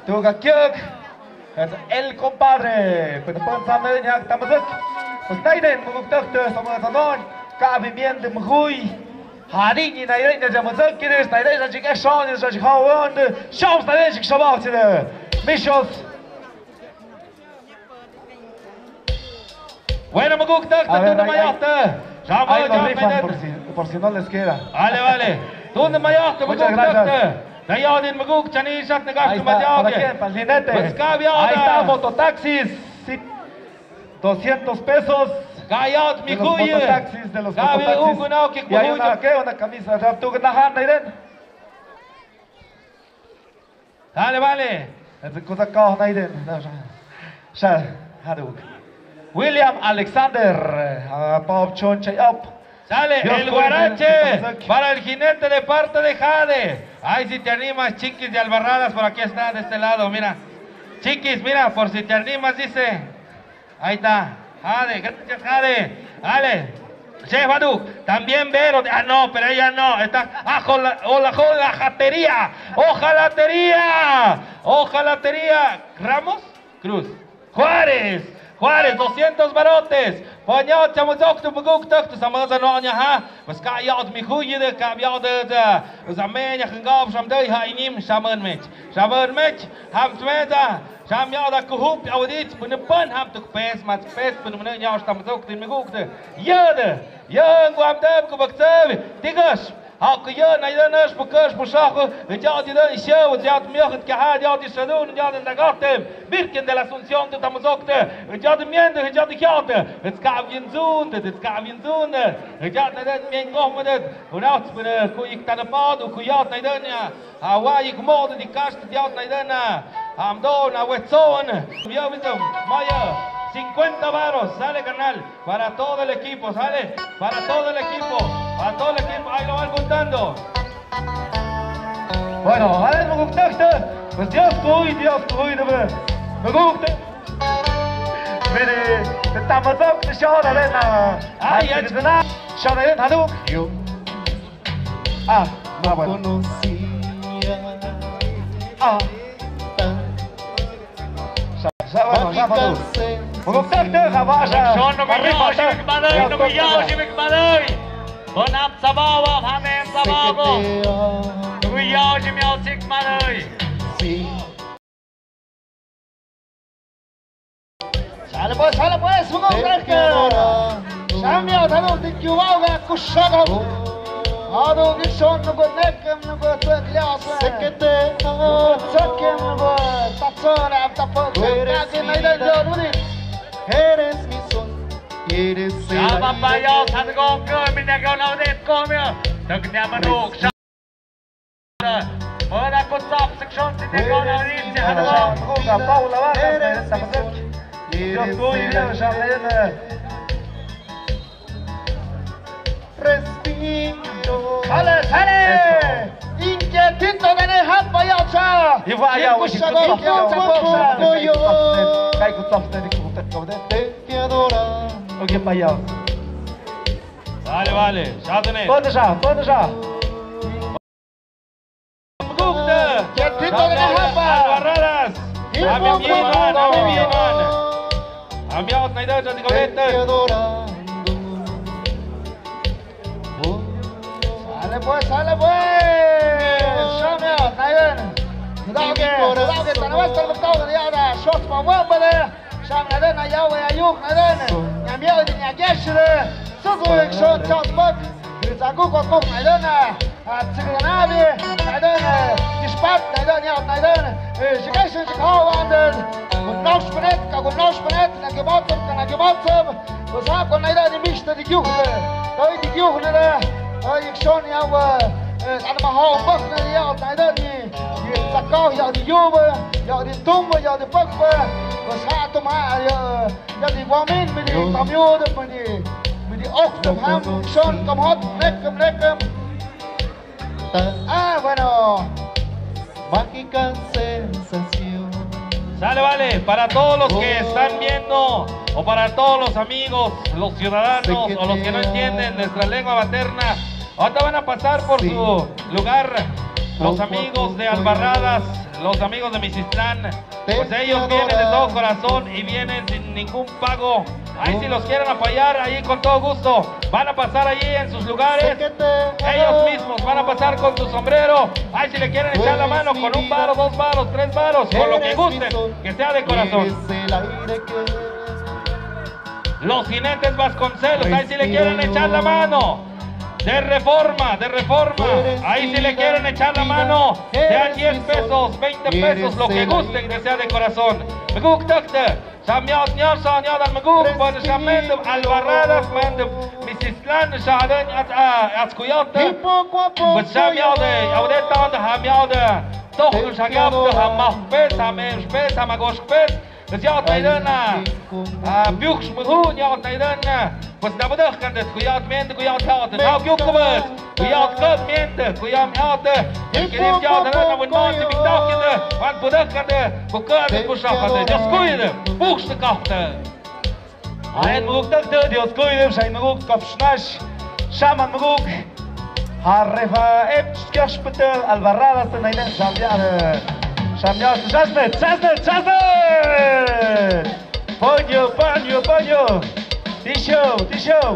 Tuga kiak. El compadre. Pwede pon samel nyak tamazak. Pues naiden muguk takte sama sanon. Ka bimien de mugui. Hari ni naiden na jamazak kires naiden na jik eshon ni jik hawan de. Sham naiden jik shabak side. Mishos. Bueno, muguk tak, a ver, tun de mayahte. Ahí lo rifan por si, por si no les queda. Vale, vale. Tun de mayahte, muguk tak. Muchas gracias. Tayadin muguk chani shat negak. Ahí está, para quién, para el jinete. Pues, ahí está, mototaxis. Sí. Doscientos pesos. Kayat mi kuye. De los mototaxis, de los mototaxis. Y hay una, ¿qué? Una camisa, rap, tu nahan, Nairen. Dale, vale. William Alexander, ah, Pop Chon Chayop. Sale el guarache para el jinete de parte de Jade. Ay, si te animas, Chiquis de Albarradas, por aquí está, de este lado, mira. Chiquis, mira, por si te animas, dice. Ahí está. Jade, gracias, Jade. Dale. Chef Baduk, también Vero. Ah, no, pero ella no. Está. Ah, hola, hola, hola, jatería. Ojalatería. Ojalatería. Ramos Cruz. Juárez. Juárez, doscientos barotes. Poño, chamo, zok, tu, buguk, tok, tu, sama, sa, no, nya, ha. Pues ka, ya, ot, mi, hu, yi, de, ka, ya, de, de. Zame, nya, khangab, sam, de, ha, inim, shaman, mech. Shaman, mech. Ham, tmeza. Sham yada kuhup awdit pun pan ham tuk pes mat pes pun mene nyaw shtam zok din miguk de. Yada. Yang wam dab ku baksev. Tigas. Haku yë, naidøn, shpøkø, shpøshaku, jyad idø, isheu, jyad miøkut, kaha, jyad ishadun, jyad ndagatem, Virgen de la Asunción, tu tamasokte, jyad miende, jyad jyate, jyad skavienzunde, jyad skavienzunde, jyad naidøn, mien kohmedet, unaut, bene, ku ik tanapad, ku jyad naidøn, ya, hawa ik mod, di kast, jyad naidøn, hamdo, na wetson, ya, witum, maya, cincuenta varos, sale, carnal. Para todo el equipo, sale. Para todo el equipo. Para todo el equipo. Ahí lo van contando. Bueno, a ver, me gusta este. Pues Dios cuy, Dios cuy, no me. Me gusta. Mire, estamos a la arena. Ay, ay, ay. Yo. Ah, ah, bueno. Ah. Sa-, sa-, bueno, sa-, bueno. Mangok tak tak, ha, ba, sa-, Shon, no me arriba, quiero, sa-, si me malay, no me quiero, si me malay. Bon ap sabawa, hanen sabawa. No me quiero, si me malay. Sale pues, sale pues, mangok tak tak. Samia, talo, di kiwa, ga, kushaka. Ado, di shon, no me nek. Sekete, sekete, tatsora, tapo, eres mi vida, eres mi sol, eres el aire. Shaba payo, sadgong ko, minagyo na udet ko, mio. Tagnya manok, shaba. Mora ko sap section, sinagyo na udet, sadgong. Eres mi sol, eres el aire. Respiro. Sale, sale. Eso. Inquietito de Nejapa, ya, cha. Iwa, ya, inquietito de Nejapa. Te quiero adorar. Ok, pa, ya. Vale, vale. Shadene. Ponte ya, ponte ya. Mangok tak. Albarradas. Ami, ami, man, ami, ami, man. Ami, aot, naida, jadi kau letak. Sale pues, sale pues. Samia, naida. Dage, dage, tanabas, tanabas, ya da. Shot pa, wa, pa, de. Sham naidøn, na yawe ayuk naidøn. Nyamyø di nyagesh de. Susu ik shon chot bak. Zaku ko kok naidøn. Tsikla nabi naidøn. Kishpat naidøn, yat naidøn. Shikesh shikhaw andøn. Kun naush panet, ka kun naush panet. Na kibatsam, ka na kibatsam. Usa ko naidøn di mishta di gyuh de. Doi di gyuh de. Doi ik shon yawe. Anma haw bak na yat naidøn. Di zakaw yat di yuwe. Yat di tumwe, yat di bakwe. Usa tum ha ya. Jadi wamin, midi pamyud, midi, midi ok, ham, shon, kamhot, nekem, nekem. Ah, bueno. Mágica sensación. Sale, vale. Para todos los que están viendo o para todos los amigos, los ciudadanos o los que no entienden nuestra lengua materna, ahorita van a pasar por su lugar los amigos de Albarradas, los amigos de Misislán. Pues ellos vienen de todo corazón y vienen sin ningún pago. Ahí si los quieren apoyar, ahí con todo gusto. Van a pasar allí en sus lugares. Ellos mismos van a pasar con su sombrero. Ahí si le quieren echar la mano con un varo, dos varos, tres varos, con lo que gusten, que sea de corazón. Los jinetes Vasconcelos, ahí si le quieren echar la mano. De Reforma, de Reforma. Ahí si le quieren echar la mano, sean diez pesos, veinte pesos, lo que gusten, que sea de corazón. Mangok tak tak. Samyat nyasa nyadan mangok, pues samyat Albarradas, samyat Misislán, samyat, ah, Azcoyote. Pues samyat, eh, audetan, samyat, eh, tok samyat, samyat pes, samyat pes, samyat pes. Pues yat naidøn, ah, pyuksh mudhu, yat naidøn, ah, pues nabudøkkan det, kuyat mente, kuyat taote, nao kyukubes, kuyat kat mente, kuyat mente, el kirim yat naidøn, nabun man, si biktak kinde, wan budøkkan det, kukat det, kushakkan det, Dios kuyde, puksh det kahte. Aen mangok tak tak, Dios kuyde, shain mangok kapshnash, shaman mangok. Harrefa ep skashpete Albarradas te naidøn samyat. Samyat, chasnet, chasnet, chasnet. Paño, paño, paño. Tisho, tisho.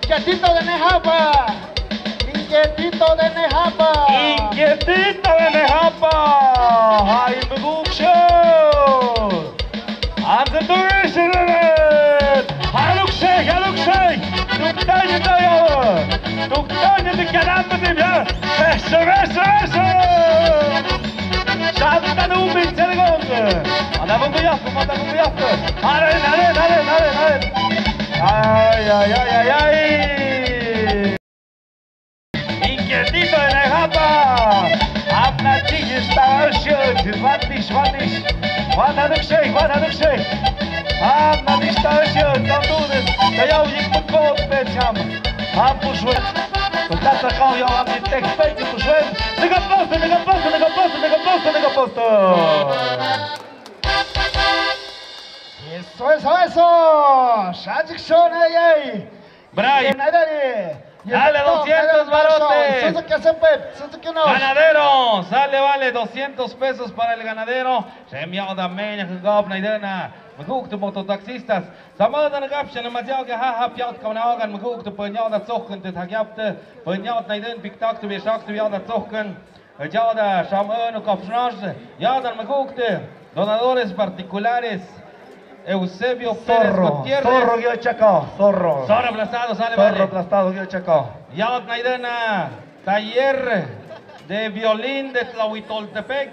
Inquietito de Nejapa. Inquietito de Nejapa. Inquietito de Nejapa. Hay mangok show. Amsa tuwi shireret. Haluk shek, haluk shek. Tuktaña tayawa. Tuktaña tika Eso, eso, eso. Salta un pinche de gol. Anda con cuidado, anda con cuidado. Dale, dale, dale, dale, dale. Ay, ay, ay, ay, ay. Inquietito en el japa. Apna chigi está, shit. Vatish, vatish. Vata dukshey, vata dukshey. Apna dista, shit. Don't do this. Kayau yik pakot pecham. Hapushwe. Pues está sacado ya, va mi tek pech pushwe. Nega posto, nega posto, nega posto, nega posto, nega posto. Eso, eso, eso. Shajik shon, ey, ey. Bray. Dale, doscientos barotes. Ganadero, sale, vale, doscientos pesos para el ganadero. Shem yauda menya gap naidena. Maguk tu mototaxistas. Samada na gap shana maziau ke ha ha piaut kauna ogan maguk tu penyauda tsohken te thagiap te. Penyaut naiden piktak tu biashak tu yauda tsohken. Yauda, sham, eh, no, kafshnas, yauda, maguk te, donadores particulares, Eusebio Pérez Gutiérrez. Zorro, zorro, yo chaco, zorro. Zorro aplastado, sale, zorro vale. Aplastado, yo chaco. Yauda, naidena, taller de violín de Tlahuitoltepec.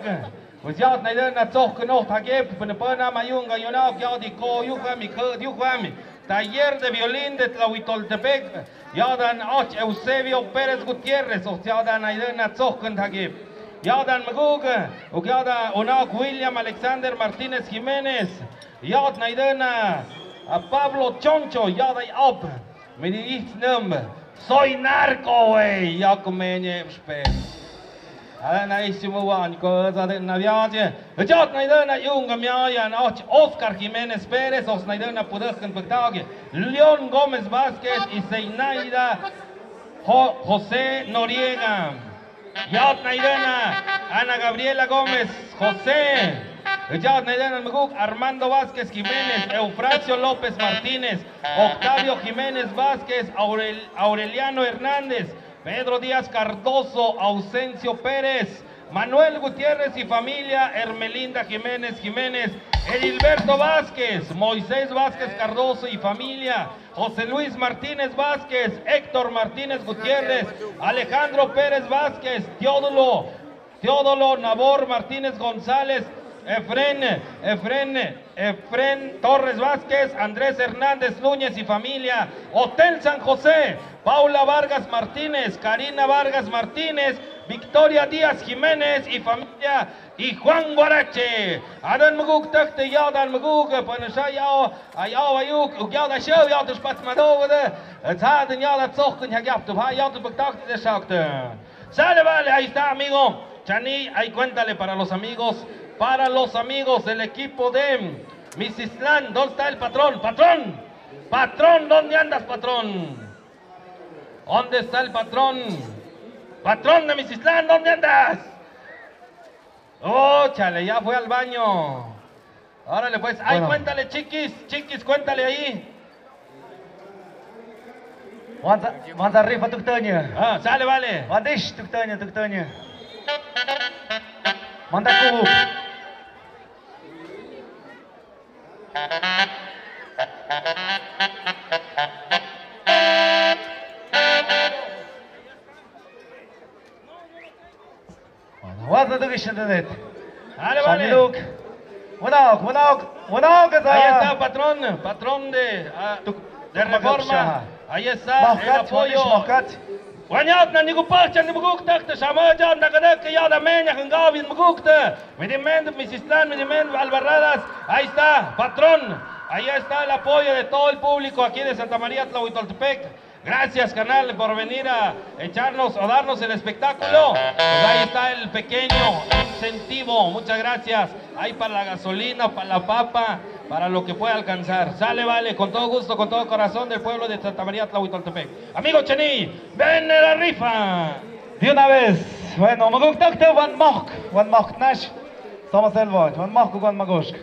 Pues yauda, naidena, tsohken no, thagep, penepena, mayunga, yuna, yauda, ko, yuhami, ko, yuhami. Taller de violín de Tlahuitoltepec. Yaudan och Eusebio Pérez Gutiérrez, och yaudan aidena tsohken thagip. Yaudan maguk, uk yaudan unauk William Alexander Martínez Jiménez. Yaud naidena, a, Pablo Choncho, yaud ai op. Mini ich num. Soy narco, wey, yaku menye, spes. Adan ai simuan ko adan naviaje. Yot naidena yunga miayan och Oscar Jiménez Pérez, os naidena pudeken pektaoge. León Gómez Vázquez y Zeinaida Jo-, José Noriega. Yot naidena Ana Gabriela Gómez José. Yot naidena maguk Armando Vázquez Jiménez, Eufrasio López Martínez, Octavio Jiménez Vázquez, Aurel-, Aureliano Hernández, Pedro Díaz Cardoso, Ausencio Pérez, Manuel Gutiérrez y familia, Hermelinda Jiménez Jiménez, Edilberto Vázquez, Moisés Vázquez Cardoso y familia, José Luis Martínez Vázquez, Héctor Martínez Gutiérrez, Alejandro Pérez Vázquez, Teodulo, Teodulo Nabor Martínez González, Efren, Efren, Efren Torres Vázquez, Andrés Hernández Núñez y familia, Hotel San José, Paula Vargas Martínez, Karina Vargas Martínez, Victoria Díaz Jiménez y familia, y Juan Guarache. Adan maguk takte yaudan maguk, panasha yau, ayau ayuk, yaudan shau, yaudan spatmadogde, zaden yaudan tsohken hagiaptu, ha yaudan baktakte de shakte. Sale, vale, ahí está, amigo. Chani, ahí cuéntale para los amigos, para los amigos del equipo de Misislán. ¿Dónde está el patrón? Patrón, patrón, ¿dónde andas, patrón? ¿Dónde está el patrón? Patrón de Misislán, ¿dónde andas? Oh, chale, ya fue al baño. Órale, pues, ahí bueno. Cuéntale, chiquis, chiquis, cuéntale ahí. Manza, manza rifa tuktoño. Ah, sale, vale. Mandish tuktoño, tuktoño. Manda kubu. Wasa tu kishin tenet. Dale, vale. Shamiluk. Wanaok, wanaok, wanaok, esa. Ahí está, patrón, patrón de, ah, de reforma. Ahí está el apoyo. Mohkat, mohkat. Wanyat na nigu pahcha ni muguktak, te shama ya na gadak ya da menya hangawin mugukta. Midimend Misislan, midimend Albarradas. Ahí está, patrón. Ahí está el apoyo de todo el público aquí de Santa María Tlahuitoltepec. Gracias, carnal, por venir a echarnos o darnos el espectáculo. Pues ahí está el pequeño incentivo. Muchas gracias. Hay para la gasolina, para la papa, para lo que pueda alcanzar. Sale, vale, con todo gusto, con todo corazón del pueblo de Santa María Tlahuitoltepec. Amigo Chani, ven a la rifa. De una vez. Bueno, maguk takte wan mohk, wan mohk nash. Somos el voy, wan mohk, wan magusk.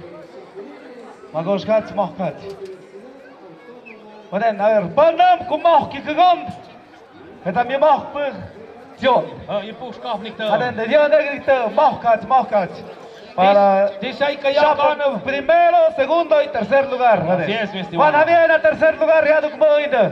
Magusk hats, mohk hats. Bueno, a ver, panam ku mohk ki kagom. Eta mi mohk pug. Sion. Ah, i pug skaf nikte. Aden de Dios de nikte, mohk hats, mohk hats. Para primero, segundo y tercer lugar. Así es, mi estimado. Van a bien a tercer lugar, ya duk mo inde.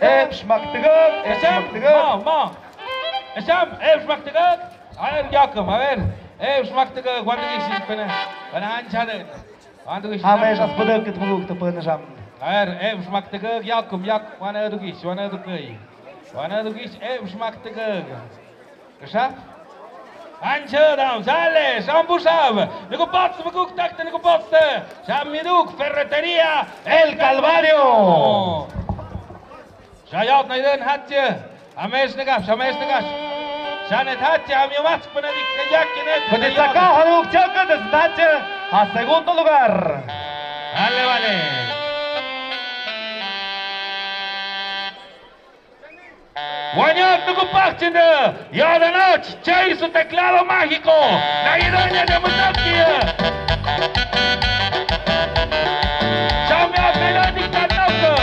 Epsmaktagak, Epsmaktagak. Ma, ma. Epsmaktagak. A ver, Jakob, a ver. Epsmaktagak, wan dugis, pene. Pene ancharen. Wan dugis. Ames, as buduk, kit buduk, te pene sam. A ver, Epsmaktagak, Jakob, Jakob, wan dugis, wan dugis. Wan dugis, Epsmaktagak. Kasha? Anchadam, sale, sambusav. Nukupatste, mukuktakte, nukupatste. Samiduk, Ferretería El Calvario. Shayat naiden hatje. Ames negas, ames negas. Shanet hatje, amio mas, penadik, kayak, kenet. Pati saka, haruk, chakat, hatje. A segundo lugar. Vale, vale. Wañak nukupak chinde, ya da nach, Jay su teclado mágico, la iroña de Mutaki. Champion de la dictadura,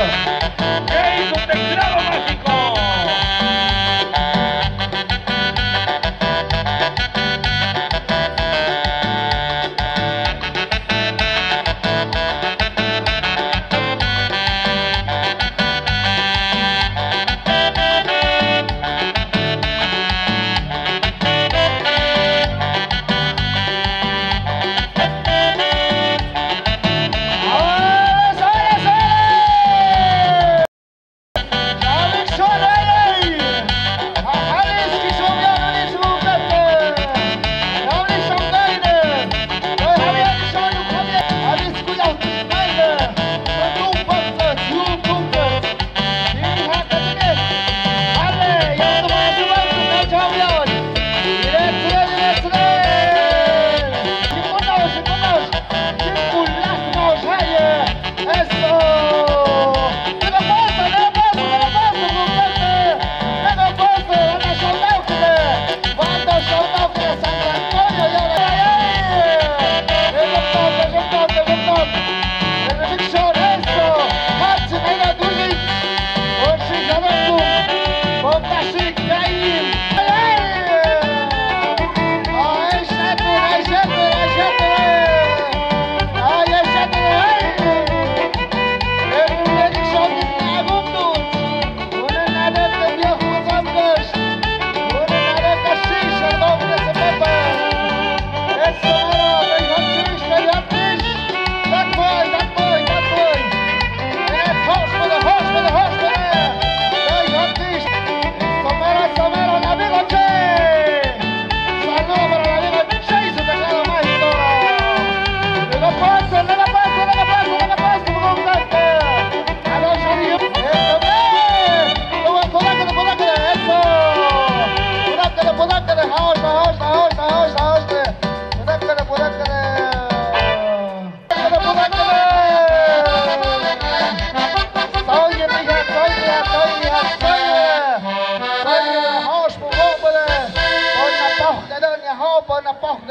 Jay su teclado mágico.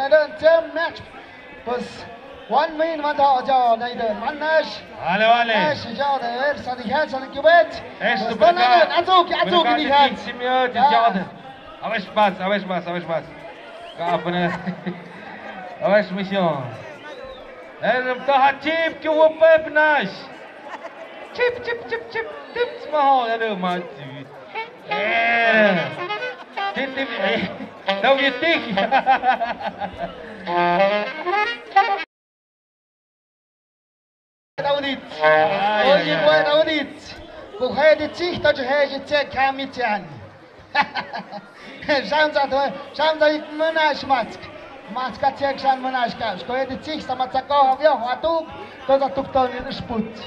Ten match. Pues, one minute man tha ja, Nathan. Man nash. Vale, vale. Nash ja, de ver, sa di het, sa di kiwet. Pues, to Nathan, atuk, atuk, di het. Simio, ja. Awesh mas, awesh mas, awesh mas. Ka apne. Awesh mission. Em, to ha chip, kiwet nash. Chip, chip, chip, chip. Tip, smaho, ya, ma, chip. Eh. Tip, tip, eh. Tau yetik. Tau dit. Ai, ai, ai. Oi, oi, tau dit. Ku hai dit sih, tau hai dit sih, kami tian. Shamsa tu, shamsa ik mana shmatsk. Matsk ka tiek shan mana shka. Ko hai dit sih, sama tsako, ha, vio, ha, tuk. To za tuk to ni sput.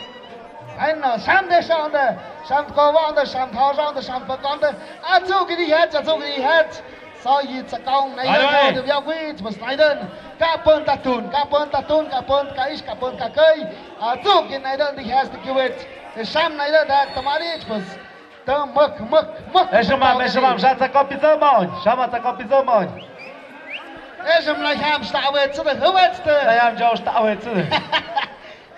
Ai no, sham de, sham de, sham ko wang de, sham thao sham de, sham pe kong de. Atuk di het, atuk di het. Sa yi tsakong, Nathan, de via wit, pues Nathan. Ka pon ta tun, ka pon ta tun, ka pon ka ish, ka pon ka kai. Atuk di Nathan di het, di kiwit. Sham Nathan da tamari, pues. Ta mak, mak, mak. Eh, shama, eh, shama, sha tsako pizo mon. Shama tsako pizo mon. Eh, sham la ham sta wet, so de, who wets the? La ham jo sta wet, so de.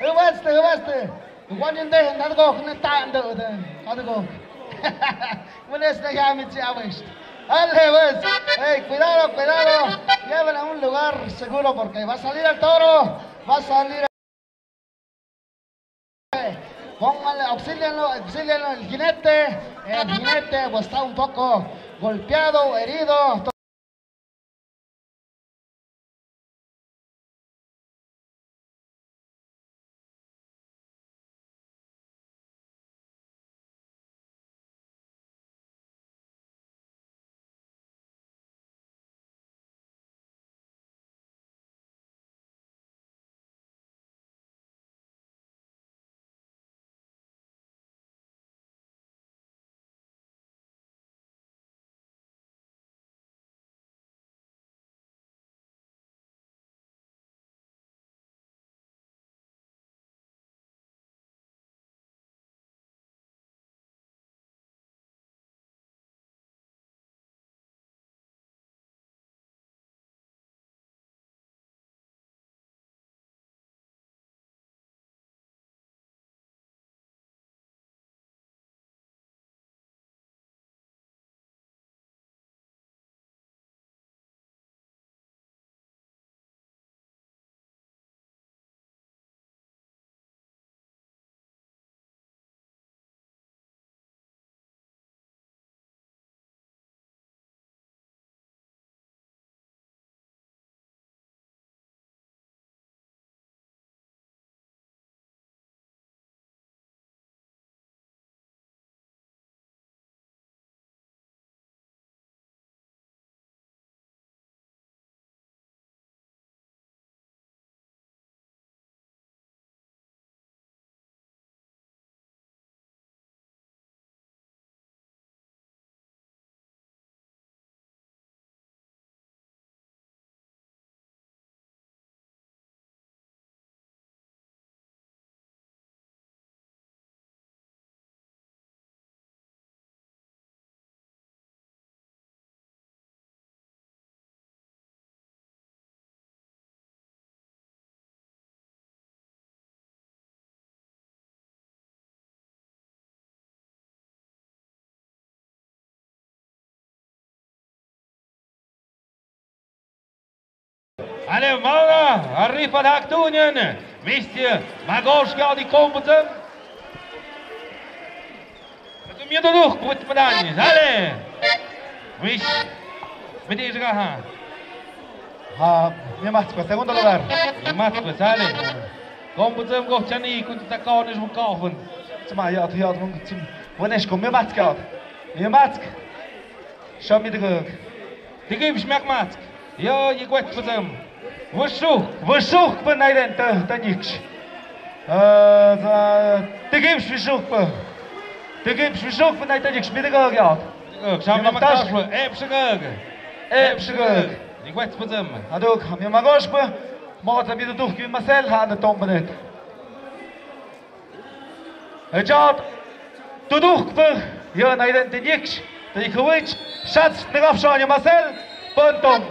Hubaste, hubaste. Juan yende, nadgo, ne ta, ndo, de, nadgo. Mules na ya mi chi awesh. Ale, pues. Ey, cuidado, cuidado. Llévenlo a un lugar seguro porque va a salir el toro. Va a salir. Pónganle, auxílienlo, auxílienlo, el jinete. El jinete, pues, está un poco golpeado, herido. Ale, mauna, arrifa dak tunien. Misti, magosh ka di kombuzen. Atu miedo duh, kut medani. Ale. Mis. Midi juga ha. Ha, mi mas pa segundo lugar. Mi mas pa sale. Kombuzen go chani, kut takon is mukofun. Tsma ya, tu ya, tu mung tsim. Wanesh ko mi mas ka. Mi mas. Shami dëgëg. Dëgëb shmiak matsk. Yo, yikwet pësëm. Wëshuh. Wëshuh pë nai den të, të niksh. Ë, dëgëb shwëshuh pë. Dëgëb shwëshuh pë nai të niksh, mi dëgëg yat. Dëgëg, shami maktash pë, ep shëgëg. Ep shëgëg. Yikwet pësëm. Aduk, mi magosh pë. Mo të mi duh ki masel, ha në tom bënet. Ë jat, tuduh pë, yë nai den të niksh, të ikhwich, shats në gaf shani masel, pën tom.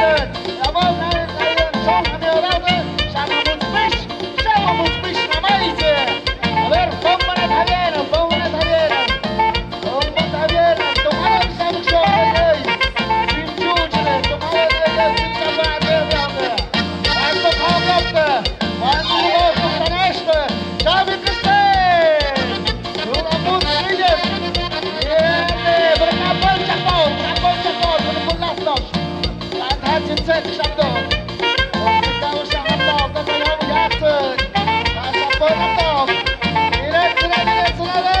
Javier. Jawohl, nein, nein, schau, Javier, Javier. Schau, Javier, Javier. A ver, pon mano Javier, pon mano Javier. Pon mano Javier, toma mano Javier, schau, hey, hey. Sim chuchile, toma mano Javier, sim chuchile, Javier. Tanto Javier, tanto Javier, tanto Javier. Xavi Kristen! Lun apunt Riyes! Bien, eh, bra kapal chakon, kapal chakon, bra kapal chakon. Lan tha chin set shakon. Oxi ka oxi hapon, ka ka yong yaksen. Ka sa pon hapon. Iret, iret, iret, iret.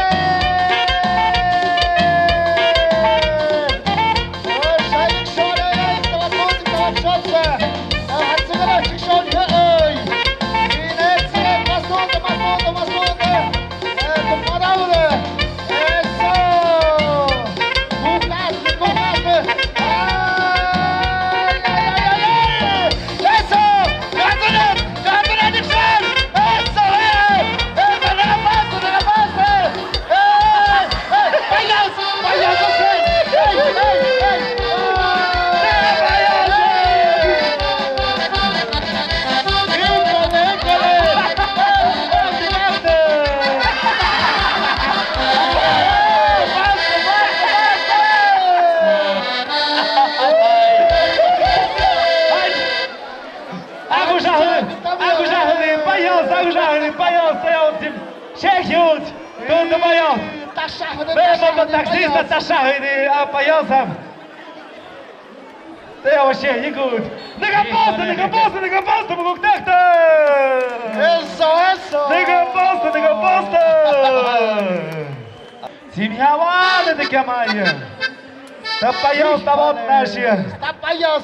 Agushahani, agushahani, payas, agushahani, payas, tayas, tim, shekhiut, tun, tun, payas. Vemo, taxista, tashahani, a, payas, am. Tayas, shekhiut. Nigga posta, nigga posta, nigga posta, muguk takta. Eso, eso. Nigga posta, nigga posta. Sim hawa, de, de, kya maya. Tapayas, tabot, nasia. Tapayas.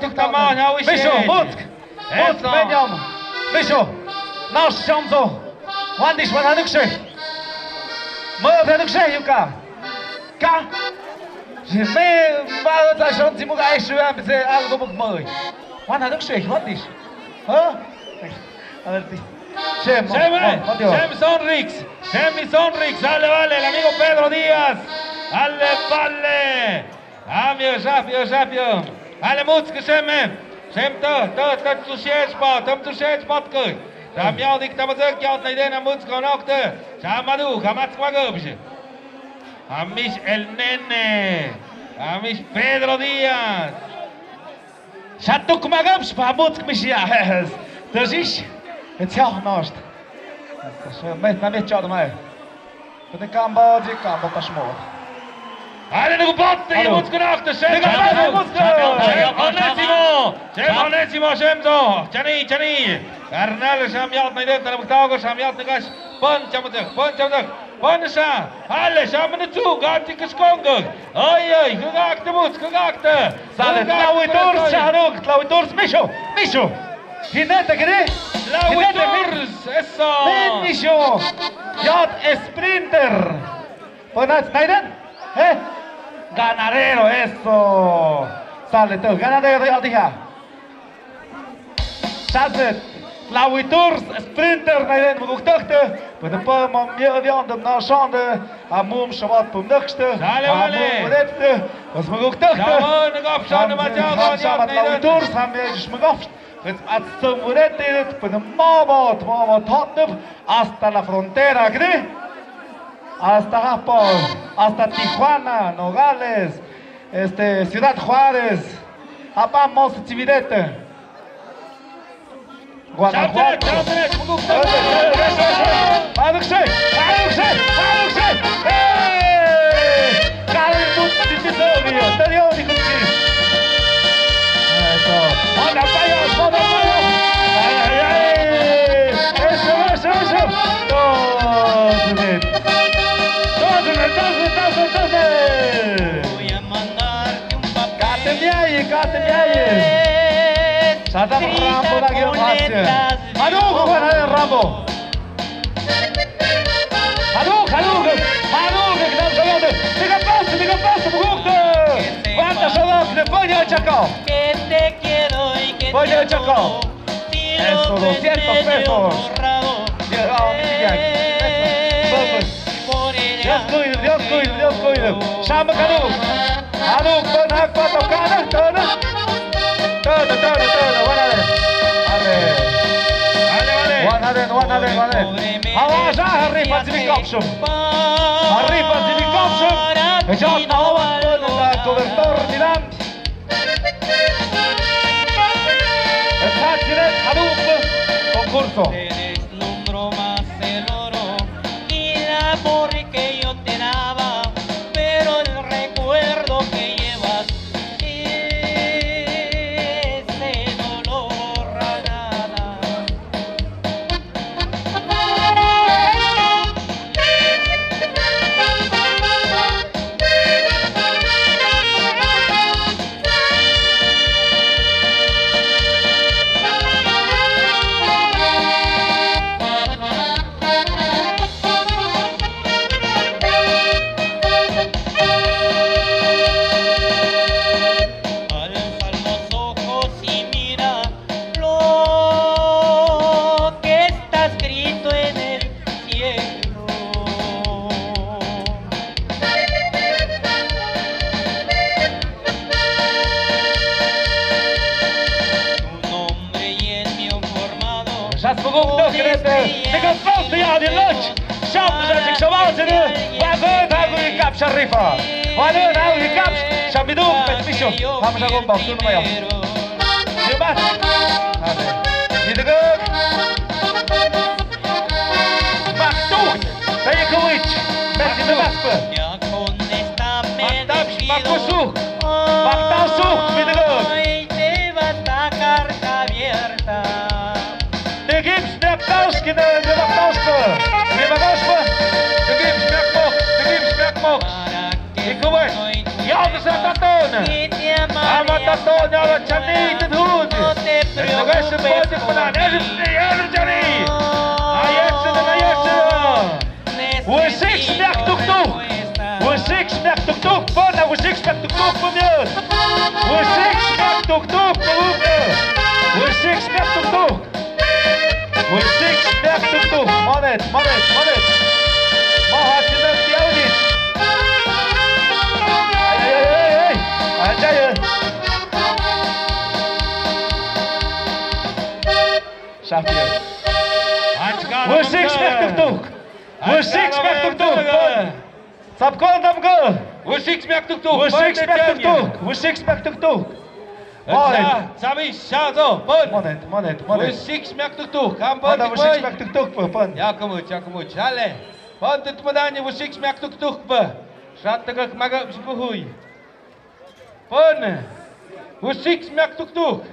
Tok tama, na wi. Misho, mutk. Mutk, menjam. Misho. Nash shamzo. Wandish, wan hanuk sheh. Mut hanuk sheh, yuka. Ka. Rime, ba, ta shon, zimu, ka, eshu, am, ze, algo, muk, moi. Wan hanuk sheh, wandish. Ha? A ver, di. Shem, Shem, eh, Mateo. Shem Sonrix. Shem Sonrix. Ale, vale, el amigo Pedro Díaz. Ale, vale. Amio, rápido, rápido. Ale, mutsk, Shem, eh. Shem, to, to, to, tu shech pa, tam tu shech pa, tko. Tam yau dik tam zek yau tnai dena mutsk konokte. Shamadu, hamatsk magobje. Amish el nene. Amish Pedro Díaz. Shatuk magabsh pa mutsk mishia. Tajish. Etiah nost. Me, na me chad mai. Pene kambo, ji kambo pashmo. Ale, nugu bot, mutsk nokte, Shem. Nugu bot, mutsk. Shem Onésimo. Shem Onésimo, Shem do. Chani, chani. Carnal, Shem yalt na identa, na buktago, Shem yalt na gash. Pon, chamutek, pon, chamutek. Pon, Shem. Ale, Shem na chu, gati kashkongo. Oi, oi, gagakte, mutsk, gagakte. Sale, tlawi turs, Sharuk, tlawi turs, Misho, Misho. Jinete, kiri? Tlawi turs, eso. Ven, Misho. Yat sprinter. Buenas, Naiden. Eh? Ganadero, eso. Sale, tú, ganadero, ya dije. Shazet, tlawi turs, sprinter, Naiden, muguktakte. Pues no podemos miedo de onda, no son de, amum, shabat, pum, nukste. Sale, vale. Amum, redte. Pues muguktakte. Shabon, nugap, shabon, nugap, shabon, tlawi turs, ham, ya, just mugap. Pues at sum, redte, pues mabot, mabot, hotnep, hasta la frontera, ¿cree? Hasta Japón, hasta Tijuana, Nogales, este, Ciudad Juárez, Japón, Mos, Chivirete. Guanajuato. Eso, eso, eso. Dos, tres. Dos, tres, dos, tres, dos, tres, dos, tres. Kate miaye, kate miaye. Sadam Rambo lagi, Rambo. Haduk, haduk, haduk, haduk, haduk, haduk, haduk. Tiga pas, tiga pas, haduk. Vanta, haduk, de poño, chaco. Poño, chaco. Eso, doscientos pesos. Dios, oh, mira, pesos. Dios cuide, Dios cuide, Dios cuide. Shama, haduk. Haduk, buen hak, pato, kana, kana. Tana, tana, tana, one hundred. Ale. Vale, vale. One hundred, one hundred, one hundred. Hawa, ya, arriba, zibikopshum. Arriba, zibikopshum. Ya, hawa, tana, cobertor, miran. Exacto, haduk, concurso. Deslumbró más el oro y el amor que yo te daba, pero el recuerdo que llevas ese dolor a nada. Alza los ojos y mira lo que está escrito en el cielo. Tu nombre y el mío formado. Shasmuguk, dos, tres, tres. Tiga pas, ya, di luch. Sham, ya, tik, shamal, sini. Wago, dago, ikap, sharifa. Wago, dago, ikap, shamidu, permiso. Vamos a bomba, tú no vayas. Di mas. Di degek. Maktuk. Tayo kuwich. Messi de maspe. Maktab, makusuk. Maktasuk, mi degek. Hoy te vas a carta abierta. Degek, maktaus, kina, Ikuwe, ya ta sa tatona. Ama tatona la chani te thun. Nagasa pati mana nagasa pati ya chani. Ayesa na ayesa. Wasiks miak tuk tuk. Wasiks miak tuk tuk. Pana wasiks miak tuk tuk pamias. Wasiks miak tuk tuk pamias. Wasiks miak tuk tuk. Wasiks miak tuk tuk. Manet, manet, manet. Maha tinang tiaudit. Ay, ay, ay, ay, ay. Ay, ay, ay. Sahpia. Wasiks miak tuk tuk. Wasiks miak tuk tuk. Sapkon damgo. Wasiks miak tuk tuk. Wasiks miak tuk tuk. Wasiks miak tuk tuk. Sa, sabi, sa, so, pon. Monet, monet, monet. Wasiks miak tuk tuk. Kam pon. Wasiks miak tuk tuk, pon. Ya kamu, ya kamu, chale. Pon tut madani wasiks miak tuk tuk, pon. Sat tegak maga, sukuhui. Pon, wasiks miak tuk tuk.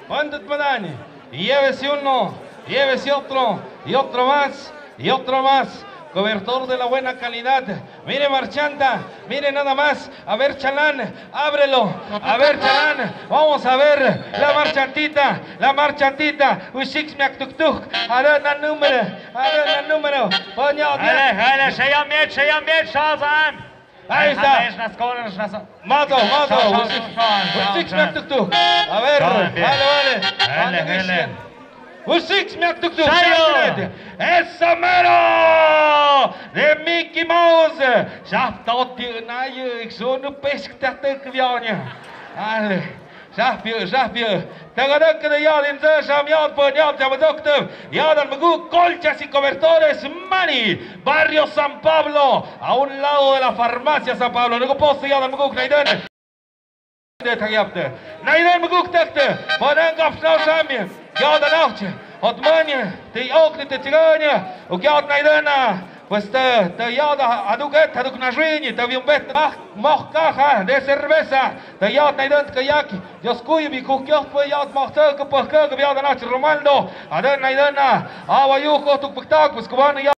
Pon tut madani. Llévese uno, llévese otro, y otro más, y otro más. Cobertor de la buena calidad. Mire, marchanta, mire nada más. A ver, chalán, ábrelo. A ver, chalán, vamos a ver la marchantita, la marchantita. Wasiks miak tuk tuk. A ver, na número, a ver, na número. Pon ya, ya. Hale, hale, shayamit, shayamit, shazam. Ahí está. Mato, mato. Wasiks miak tuk tuk. A ver, vale, vale. Vale, vale. Wasiks miak tuk tuk. Esa mero. De Mickey Mouse. Shap tau ti na yu iksu nu pesk tak tak vianya. Ale. Sahpia, sahpia. Tagadakada yadin zë sam yad pun yad jabadokta. Yadan magu colchas y cobertores mani. Barrio San Pablo, a un lado de la farmacia San Pablo. Nugu post yadan magu naidan. De tagyapta. Naidan magu takta. Panan gapsnau samia. Yadan auch. Hotmania. Te okni te chigania. Ukiaut naidana. Pues ta, ta yada aduk et, aduk nasrini, ta viumbet, mah, moh caja de cerveza, ta yad naidan kayaki, Dios kuyu bi kukiot, pues yad moh ta, kupoh ka, kubiada nach Romaldo, adan naidana, awa yu kotuk pektak, pues kubana yad.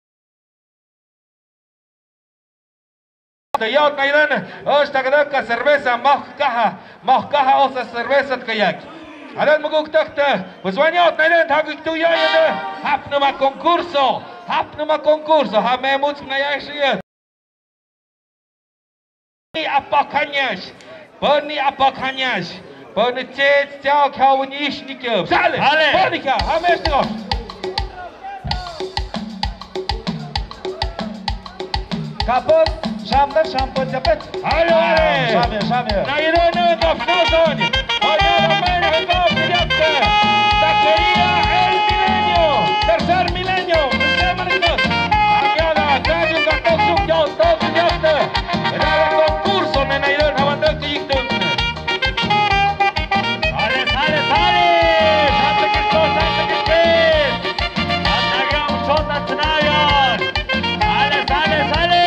Ta yad naidan, os ta kadaka cerveza, moh caja, moh caja, osa cerveza kayaki. Adan muguk takta, pues wanyot naidan, takik tu yayada, hapnuma concurso, hapnuma concurso, ha me much na yashiyat. Ni apakhanyash, pani apakhanyash, pani chech chao khao ni ish ni kyo. Sale, sale. Pani kha, hamesh ni ko. Kapon, shamdan, shampon, japet. Hale, hale. Shamia, shamia. Naidan na kapnason. Oya, la mera, el vamos, ya está. Taquería El Milenio, tercer milenio. Usted, marinos. Aquí a la calle, un gato, un gato, un gato. Era el concurso, nena, y los abandonos que dicen. Sale, sale, sale. Sale, que esto, sale, que esté. Sale, sale, sale.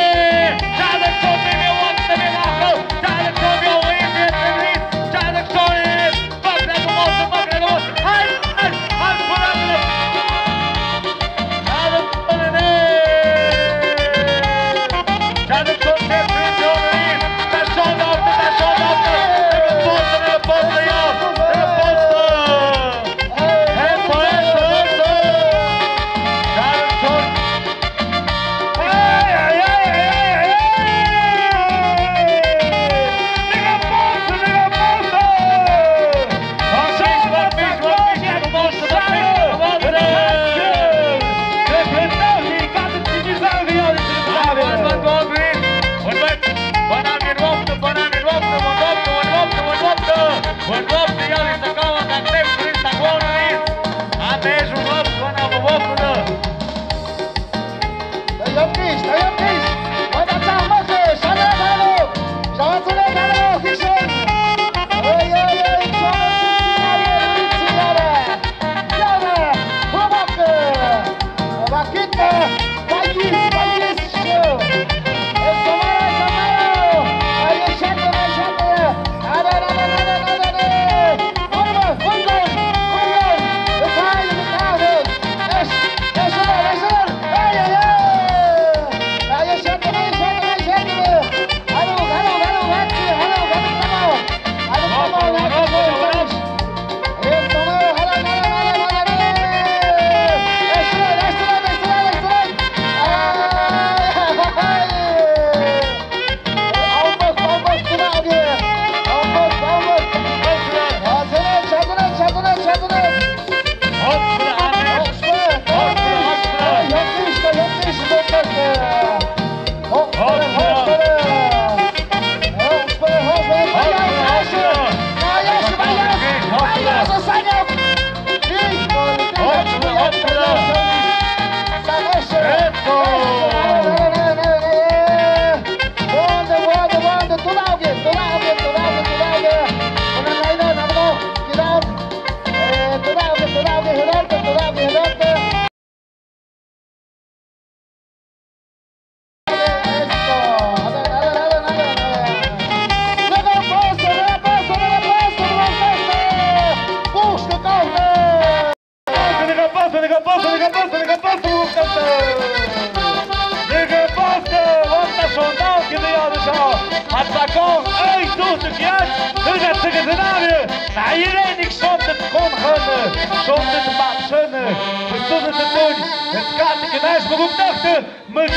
Yes, hüga tsüga zanabi. Nairenik shontet kon hane, shontet bak shane. Jesús te tun. Eskate ke nais muguk takte. Muguk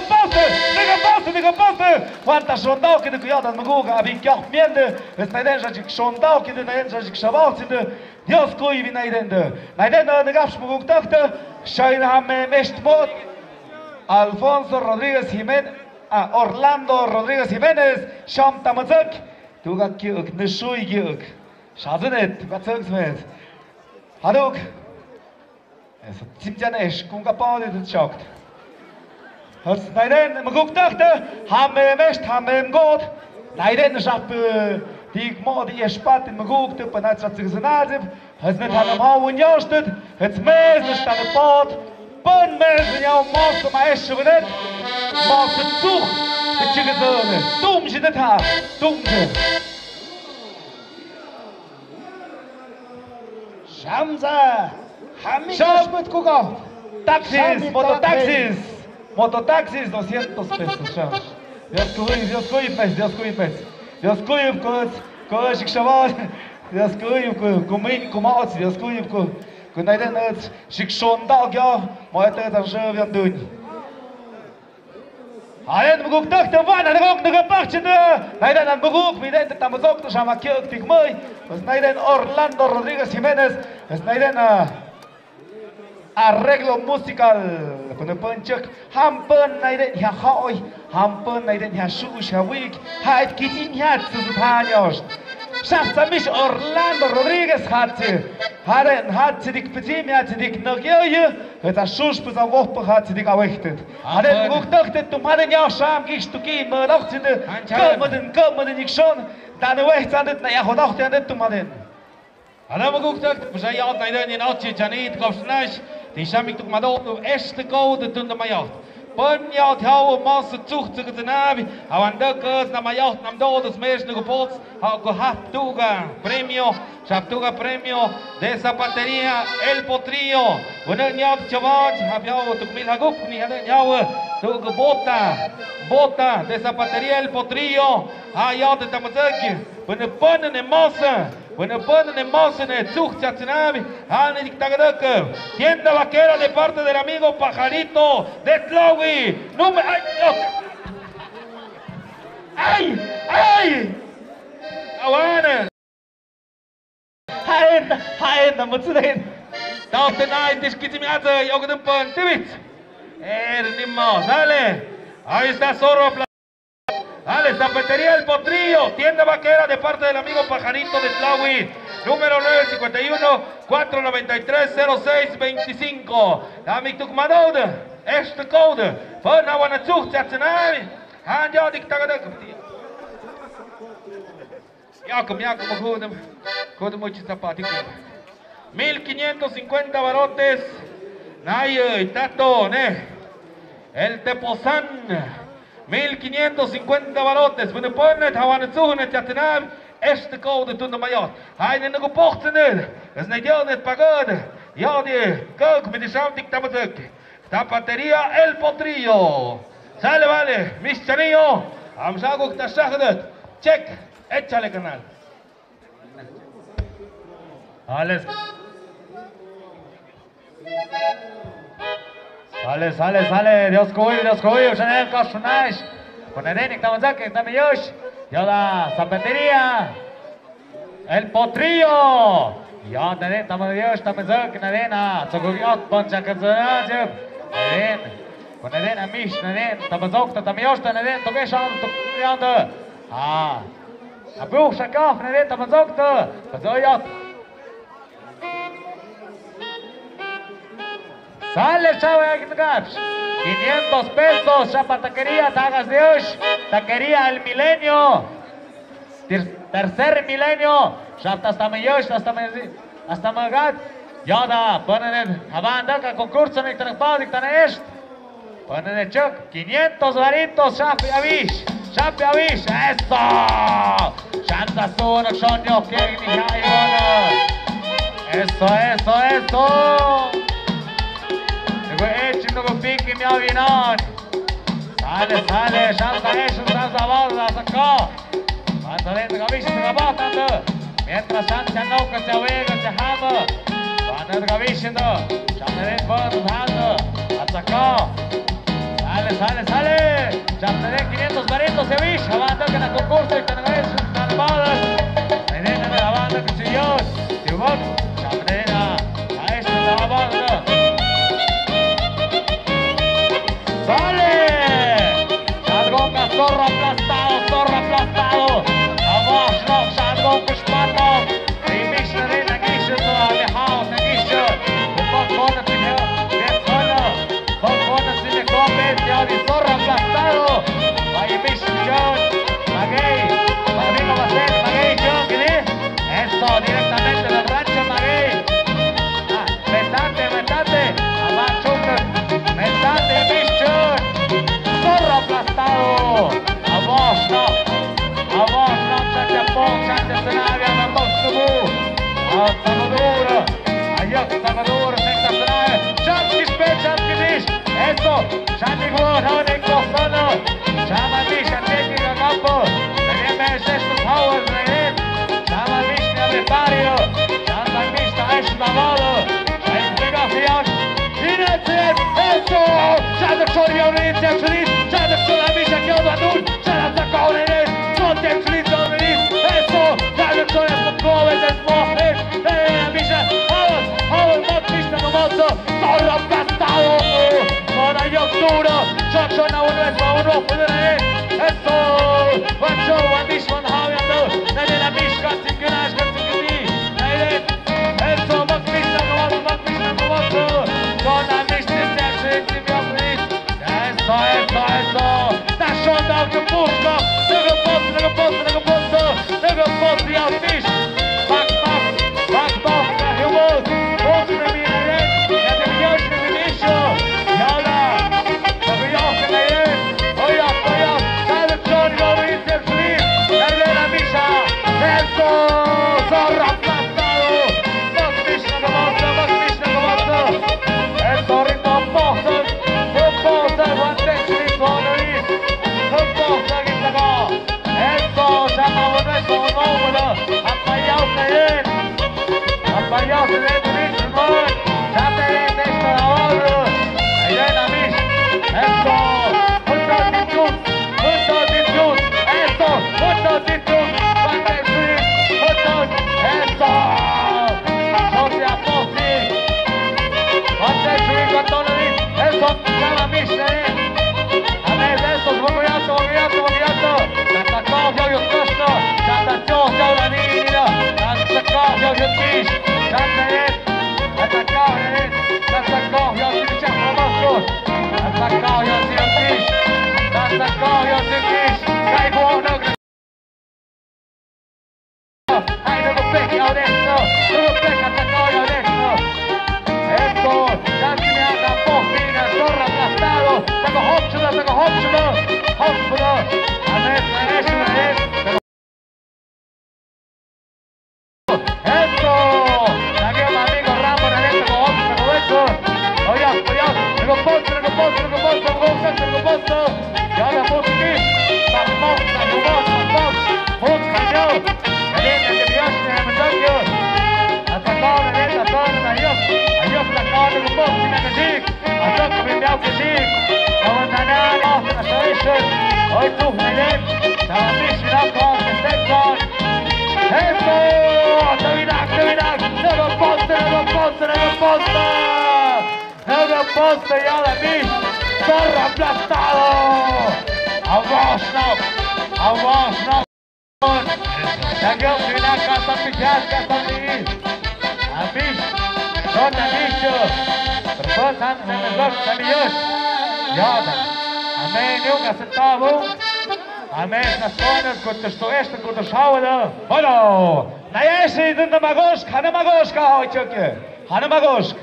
paste, muguk paste, muguk paste. Wanta shondao kide kuyada muguk abin kyok miende. Es naiden shajik shondao kide naiden shajik shabao kide. Dios kuibi naiden de. Naiden de gapsh muguk takte. Shain hame mestmot. Alfonso Rodríguez Jiménez. Ah, Orlando Rodríguez Jiménez, sham tamazak, tuga kiuk, nishui kiuk. Shazenet, tuga tsuk smet. Haduk. Es, simjan es, kunga pao de shok. Has naiden, maguk takte, hame mest, hame god. Naiden shap, eh, tik mo di espat, maguk te, panat sa tsuk zanazip. Hes ne tane mau nyostet, hes mes ne tane pot, pun mes ne nyau mos ma es shubenet, mos tsuk, te chigazone, tum jine ta, tum je. Shamza, hami Sham- shmut kuko. Taxis, Shami mototaxis. Taxis. Mototaxis, doscientos pesos, ya. Dios kuy, Dios kuy, pues, Dios kuy, pues. Dios kuy, pues, kuy, shik shabal. Dios kuy, kuy, kumi, kumaots, Dios kuy, kuy. Kuy naiden, eh, shik shon dao kyo, mo ete tan shu bian dun. Ayen muguk tak te wan, ayen muguk nugapakchin de. Naiden an muguk, mi den te tamazok, tu shama kyo, tik moy. Pues naiden Orlando Rodríguez Jiménez, pues naiden, ah, Arreglo musical. Pene pun chuk, hampun naiden ya hoi, hampun naiden ya shu sha wik, hait kitin ya tsu años. Shasta mish Orlando Rodríguez hatsi. Haren hatsi dik pitim ya dik nok yo yo. Heta shush pus a wohpa hatsi dik awechtet. Haren guktaktet tum haren ya sham gish tuki ma doktsinde. Kamaden, kamaden ikshon. Dane wehtandet na ya hodoktandet tum haren. Alama guktak, pues ay yaot naiden in ochi chanit kopsnash, ti shamik tuk mado, este kou de tunda mayot. Pun yaot hau mas tsuk tsuk tsenabi, awan dekas na mayot nam do des mes nugu pots, hau ko hap tuga premio, shap tuga premio de zapatería El Potrillo. Wene yaot chawan, hap hau tuk mil hagup ni hade hau, tuga bota, bota de zapatería El Potrillo, ha yaot de tamazaki, wene pun ne masa. Bueno, ponen en mozo en el Tzuj Chatzenami, Ani Dictagadaka, tienda vaquera de parte del amigo Pajarito de Tlawi. No me, ay, no. Ay, ay. Awana. Haen, haen, namutsuden. Tauten ay, tishkitimi atsa, yogadumpan, tibit. Er, ni mo, dale. Ahí está, zorro. Dale, Zapatería El Potrillo, tienda vaquera de parte del amigo Pajarito de Tlawi, número nueve cincuenta y uno, cuatro noventa y tres, cero seis veinticinco. Dame tu comador, este code, pon awana Tzuj Chatzenami. Han yo dictagadaka. Yakum, yakum, judum, judum, muchi zapatiki. Mil quinientos cincuenta barotes. Naye, tato, ne. El Tepozán. Mil quinientos cincuenta barotes. Bueno, pone, hawana Tzuj Chatzenami. Este code tunda mayot. Haine nugu pochtened. Es ne yo ne pagod. Yo de, kok, mi de sham dik tamazek. Zapatería El Potrillo. Sale, vale, mis chanillo. Amsaguk tashahdet. Check. Échale, canal. Sale. Sale, sale, sale. Dios kuy, Dios kuy. Ushanen, kashunaish. Ponedenik tamazak, tamiyosh. Yoda, zapatería. El Potrillo. Ya, naden, tama Dios, tama zek, naden, ah, tsukuk yot, pon chakazanajib. Naden. Kon naden, amish, naden, tama zok, ta, tama Dios, ta, naden, toke sham, tok yanda. Ah. Abu shakaf, naden, tama zok, ta, ta zoyot. Sale, chava, ya que te caps. Quinientos pesos, chapa, taquería, tagas Dios, taquería El Milenio. Ter-, tercer milenio, shap ta hasta mayosh, hasta may-, hasta magat. Yoda, ponen en, haban daka concurso ni tan padik tan est. Ponen en chuk, quinientos varitos, shap avish, shap avish, eso. Shanta son, shon yo, que ni hay, bueno. Eso, eso, eso. Luego, eche, luego, pique, mi avión. Sale, sale, shanta, eso, shanta, vamos, hasta acá. Andarin gabishin gabatan. Mientras tanto, ya no que se ve, que se jama. Van gabishin. Chamdarin van jama. Atacó. Sale, sale, sale. Chamdarin quinientos varitos se vish. Avanda que la concurso y que no es tan malas. Veneno de avanda que se dio. Tibok. Chamdarin. Ahí está la avanda. ¡Sale! Shadgonka, zorro aplastado, zorro aplastado. Abajo, shadgonka, shpato. Ey, mish, na, na, na, gisho, to, a, mi, hao, na, gisho. Un poco, na, tiene, bien, solo. Poco, na, tiene, come, ya, di, zorro aplastado. Vaya, mish, yo, magay. Amigo, va a ser, magay, yo, ¿qué? Eso, directamente del rancho, magay. Ah, metate, metate. Abajo, metate, mish. Zorro aplastado. Abajo, abajo, chacha pon, chacha sanavia, no toxubu. Ah, Salvador. Ayok, Salvador, senta sanavia. Chat, kish, pe, chat, kish. Eso. Shami gwo, hawan en kosana. Shama mish, ateki gagapo. Nageme shesh tu hawan, nagem. Shama mish, nagem bario. Shama mish, ta esh na valo. Shai pega fian. Hina tse, eso. Shada chori, yori, tse chori. Shada chori, mish, akyo badun. Shada sakore, no tse chori, yori. Eso. Shada chori, sakore, tse chori. Hey, mish, hawan, hawan, mak mish, na gamato. Zorro aplastado. Zona yoktura. Chachona, uno es uno, uno es. Eso. Guacho, guandish, guanhaviando. Nadie la mishka, sin que nas, sin que ti. Nadie. Eso, mak mishka, no vas, mak mishka, no vas. Zona mishka, sin que ti, mi abuelito. Eso, eso, eso. Tashonda, que busca. Nagapos, nagapos, nagapos. Nagapos, ya fish. Bak, bak, bak, bak, na humos. Bos na mi na red, ya de Dios na mi misho. Ya la. Na mi Dios na red. Oya, oya. Dale, John, yo, mi te fli. Dale la misha. Eso, zorro aplastado. Bak, fish, na gamosa, bak, fish, na gamosa. Eso, rito, posa. Posa, guante, rito, nariz. Posa, guitarra. Eso, shama, bueno, eso, no, bueno. Apayaos, eh. Apayaos, eh, Luis, no. Shama, eh, esto, ahora. Ahí ven, amigos. Eso. Juntos y juntos. Juntos y juntos. Eso. Juntos y juntos. Juntos y juntos. Eso. Yo te apoyo. Eso, shama, mis, eh. Amén, eso, bogoyato, bogoyato, bogoyato. Tata Koh, yo, yo, Krishna. Tata Koh, yo, la niña. Tata Koh, yo, yo, Krish. Tata, eh. Tata Koh, eh. Tata Koh, yo, Krish, Tata Koh, yo, Krish. Tata Koh, yo, Krish. Tata Koh, yo, Krish. Kai, bo, no, Ai, no go pek, ya, derecho. No go pek, atacó, ya, derecho. Eso, ya tiene a la bocina, zorro aplastado. Tengo Hopsula, tengo Hopsula. Hopsula. A ver, a ver, a ver. Eso. También, amigo Rambo, la neta, tengo Hopsula, tengo eso. Oye, oye, tengo Pozo, tengo Pozo, tengo Pozo, tengo Pozo, tengo Pozo. Ya la puse, vamos, vamos, vamos. Vamos, campeón. Valiente, que Dios te bendiga. Hasta ahora, hasta ahora, adiós. Adiós, hasta ahora, vamos, sin que sí. Hasta que me vea que sí. Vamos a ganar, vamos a ganar. Hoy tú, Fidel, te vas a decir, vamos a hacer gol. Eso, te verás, te verás. Te lo ponte, te lo ponte, te lo ponte. Nagapos, ya la vi. Zorro aplastado. Abajo, abajo. Nagapos, la casa, pichas, casa, mi. Amis. Son amichos. Proponsan, se me dos amigos. Ya, amén, nunca se tabo. Amén, las zonas, con tu esto, con tu sábado. Bueno, na ese, donde magos, hana magos, ka, hoy choque. Hana magos.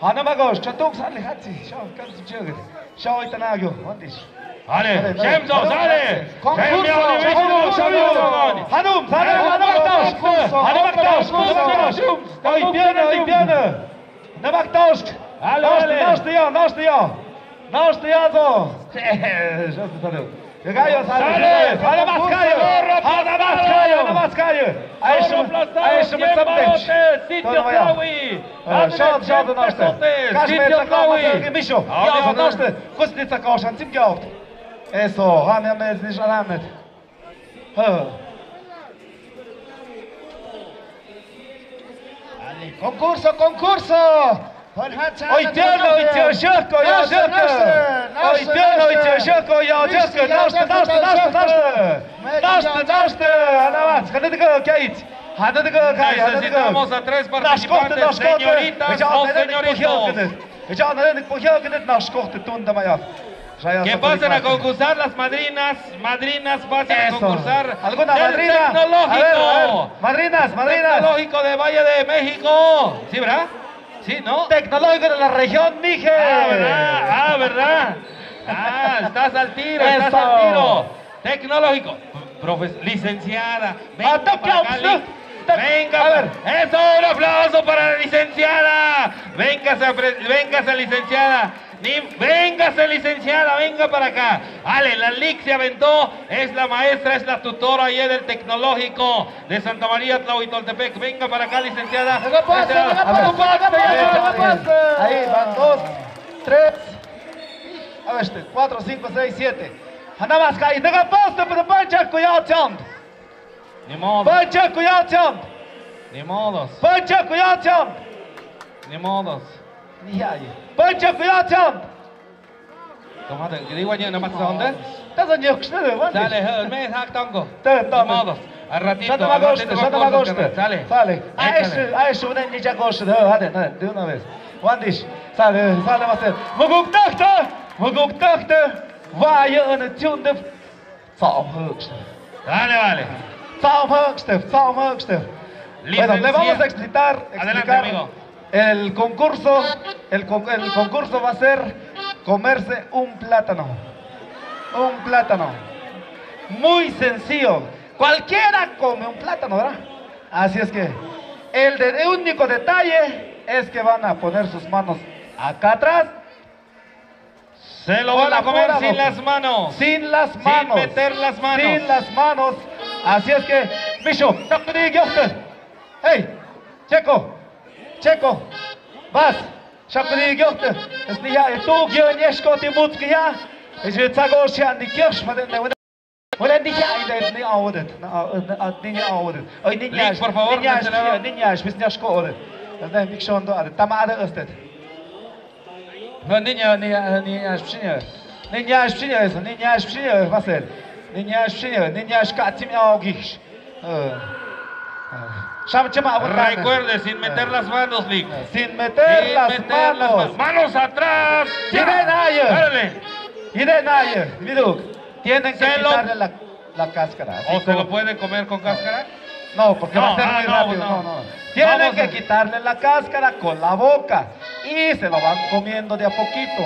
Hana magos, chatuk san lihatsi, shao, kan chugit. Shao, itanagyo, wantis. Ale, shem zo, ale. Shem yo, ale, shem yo, shem yo. Hanum, sale, hana magos. Hana magos, hana magos. Hoy tiene, hoy tiene. Hana magos. Ale, ale. Nasta ya, nasta ya. Nasta ya zo. Shem zo, shem zo. Gallo, sale, sale más Gallo, sale más Gallo, sale más Gallo. Ahí se, ahí se me está. Sitio Tawi. Shot, shot, no está. Sitio Tawi. Misho. Ya, no está. Kustnica, causa, sin. Eso, ha, me, me, ni sharamet. Concurso, concurso. Oitiano, oitiano, shoko, ya, shoko. Oitiano, oitiano, shoko, ya, shoko. Nashta, nashta, nashta, nashta. Nashta, nashta. Nada más, hanadiko, kait. Hanadiko, kait, hanadiko. Necesitamos a tres participantes, señoritas o señoritos. Ya, nada, ni pogio, que no, shoko, te tunda, maya. Que pasen a concursar las madrinas, madrinas, pasen a concursar. ¿Alguna madrina? A ver, a ver, madrinas, madrinas. Tecnológico de Valle de México. Sí, ¿verdad? Sí, ¿no? Tecnológico de la región, mije. Ah, ¿verdad? Ah, ¿verdad? Ah, estás al tiro, estás al tiro. Tecnológico. Profe-, licenciada, venga para acá, lic-, venga. A ver. Eso, un aplauso para la licenciada. Venga, venga, licenciada. Ni, véngase, licenciada, venga para acá. Ale, la lic se aventó, es la maestra, es la tutora ahí del Tecnológico de Santa María Tlahuitoltepec. Venga para acá, licenciada. Ahí van dos, tres, a ver, este, cuatro, cinco, seis, siete. Nada más, ahí, venga, basta, pero pancha, cuidado, chon. Ni modos. Pancha, cuidado, chon. Ni modos. Pancha, cuidado, chon. Ni modos. Ni ya, ya. Pancha, cuidado, chon. Toma, te digo, ya no más, ¿dónde? Estás en Dios, ¿dónde? Sale, eh, me sac tongo. Te, toma. Ni modos. Al ratito, al ratito, sale. Sale. A eso, a eso, ni ya gosh, de, de, de una vez. Wandish, sale, sale, va a ser. Muguk takta, muguk takta. Vaya, en el tune de Tsaom hëkstef. Dale, dale. Tsaom hëkstef, tsaom hëkstef. Bueno, le vamos a explicar, explicar. Adelante, amigo. El concurso, el con-, el concurso va a ser comerse un plátano. Un plátano. Muy sencillo. Cualquiera come un plátano, ¿verdad? Así es que el de-, el único detalle es que van a poner sus manos acá atrás. Se lo van a comer sin las manos. Sin las manos. Sin meter las manos. Sin las manos. Así es que, Misho, shakri gyohte. Hey, Checo, Checo, vas, shakri gyohte. Es ni ya, tú, yo, ni es que te mutski ya. Es el tsago, sea, ni quiero, Wala, ni ya, ni, ni awdet, na, na, ni ya awdet. Ay, ni ya, Lic, por favor, ni ya, cancela. Ni ya, ni ya, ni ya, shko awdet. Ni ya, ni ya, ni ya, ni ya, ni ya, ni ya, va a ser. Ni ya, ni ya, ni ya, shka, tim, ya, ogish. Eh, eh. Sham, chama, awdet. Recuerde, sin meter las manos, Lic. Sin meter las manos. Manos atrás. Ya. Árale. Ide naye, viduk. Tienen que quitarle la, la cáscara. ¿O se lo puede comer con cáscara? No, porque va a ser muy rápido. No, no. Tienen que quitarle la cáscara con la boca y se lo van comiendo de a poquito.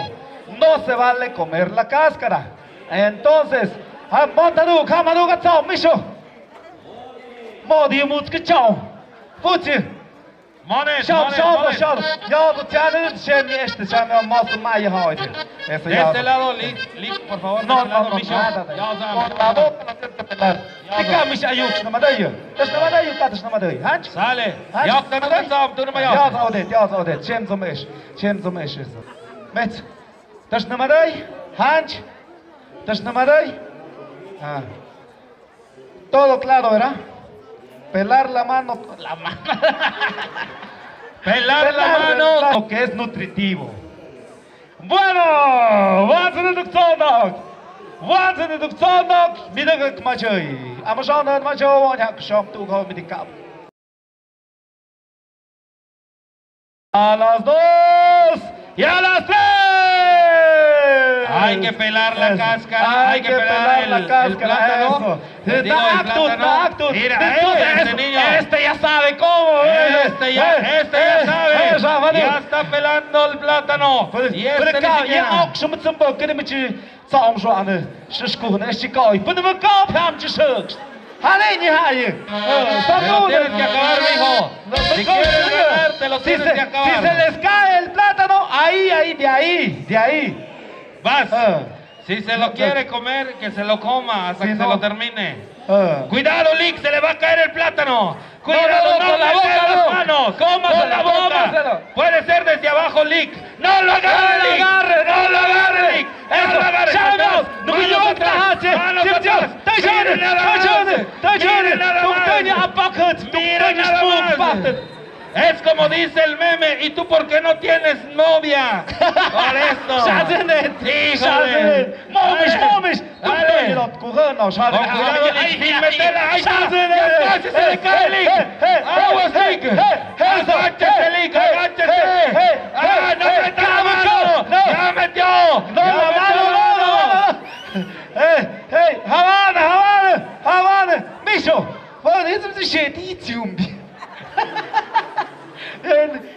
No se vale comer la cáscara. Entonces, ah, montadu, kamadu, gatsao, misho. Modi, mutske, chao. Fuchi. Shao, shao, shao. Ya, tú tienes, shem, este, shem, más, más, ya, oye. Eso ya. De este lado, Lic, Lic, por favor, de este lado, Misho. No, no, no, nada, nada. Ya, o sea, por favor, no te pelar. Ya, o sea. Tika, Misho, ayuk, no me da yo. Tes no me da yo, tes no me da yo. Hanch? Sale. Hanch? Ya, tú no me da yo. Ya, odet, ya, odet. Shem, zomesh. Shem, zomesh, eso. Mets. Tes no me da yo. Hanch? Tes no me da yo. Ah. Todo claro, ¿verdad? Pelar la mano, la mano. Pelar la mano. Pelar el plato, que es nutritivo. Bueno, wanse ni duk tsonok. Wanse ni duk tsonok. Mide gak machoi. Amazon machoi, wanyak shom tu go mide kap. A las dos y a las tres. Hay que pelar la cáscara, hay que pelar la cáscara, eso. Digo, el plátano. Mira, eh, este niño. Este ya sabe cómo, eh. Este ya, este ya sabe. Ya está pelando el plátano. Y este ni siquiera. Tsaom shuane, shishkuhne, shikoi, punumukao, pam, chishuk. Hale, ni haye. Pero tienes que acabar, mijo. Si quieres ganar, te lo tienes que acabar. Si se les cae el plátano, ahí, ahí, de ahí, de ahí. Vas. Si se lo quiere comer, que se lo coma hasta que se lo termine. Ah. Cuidado, Lick, se le va a caer el plátano. Cuidado, no, no, con la boca, no. Con la boca. Cómaselo. Puede ser desde abajo, Lick. No lo agarre, Lick. No lo agarre, Lick. No lo agarre. Manos atrás. Manos atrás. Miren nada más. Miren nada más. Miren nada más. Es como dice el meme, ¿y tú por qué no tienes novia? Por esto. Híjole. Momish, momish. Dale. Con cuidado, Lick, sin meterla. Ahí está. Ya casi se le cae, Lick. Aguas, Lick. Agáchese, Lick, agáchese. Ah, no metió la mano. Ya metió. No, la mano, no, no. Eh, eh, habana, habana, habana. Misho. Bueno, eso es shit, it's yumbi.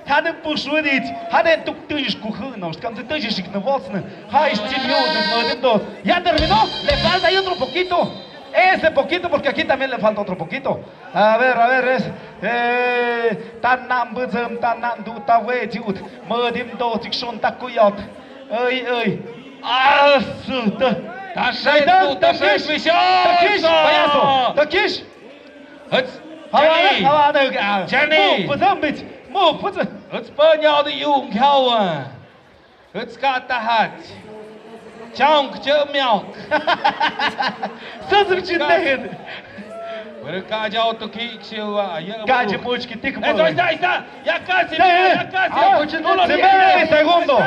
Hanen pusuidit, hanen tuk tüyis kuhüno, skam tüyis ikna wotsna, ha is timiu de modem dos. Ya terminó, le falta ahí otro poquito. Ese poquito, porque aquí también le falta otro poquito. A ver, a ver, es, eh, tanan buzum, tanan du ta we jiut, modem dos, jikshon takuyot. Ay, ay. Asuta. Takish, takish, payaso, takish. Hüts, Jenny. Jenny. Move, put them, bitch. Move, put them. Hüts, panya di yung kawa. Hüts, kata hat. Chaung, chemiok. Sözüm chindehin. Wala ka jao to ki ksiwa, ya. Ka je much ki tik. Eso, ahí está, ahí está. Ya casi, ya casi. Ah, no lo tiene. Segundo.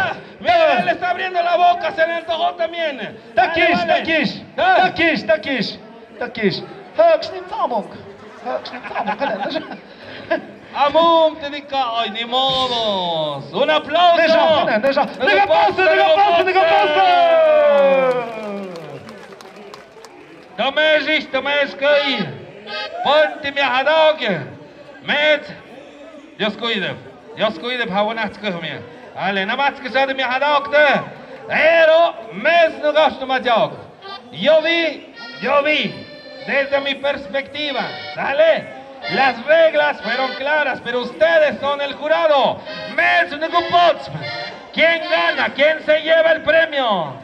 Mira, le está abriendo la boca, se le antojó también. Takish, takish, takish, takish. Takish. Höksh ni tsamong. Höksh ni tsamong. Amum, te dice, ay, ni modos. Un aplauso. Deja, deja. Nega pause, nega pause, nega pause. Tamesh, tamesh, kay. Ponte mi hadok. Met. Dios cuide. Dios cuide, pa buena tskühmia. Ale, namatsküsad mi hadok te. Pero, mes no gasto ma jok. Yo vi, yo vi, desde mi perspectiva, ¿sale? Las reglas fueron claras, pero ustedes son el jurado. Mes no gupots. ¿Quién gana? ¿Quién se lleva el premio?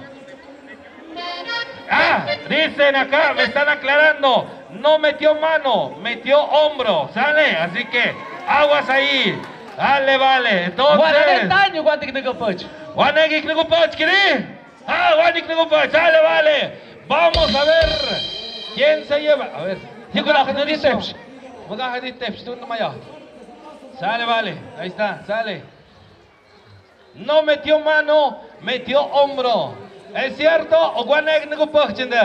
Ah, dicen acá, me están aclarando. No metió mano, metió hombro, ¿sale? Así que, aguas ahí. Dale, vale. Entonces. Wan nek ni gupoch, kiri? Ah, wan nek ni gupoch, sale, vale. Vamos a ver quién se lleva. A ver. Sale, vale. Ahí está, sale. No metió mano, metió hombro. ¿Es cierto? O wan nek ni gupoch, chinde.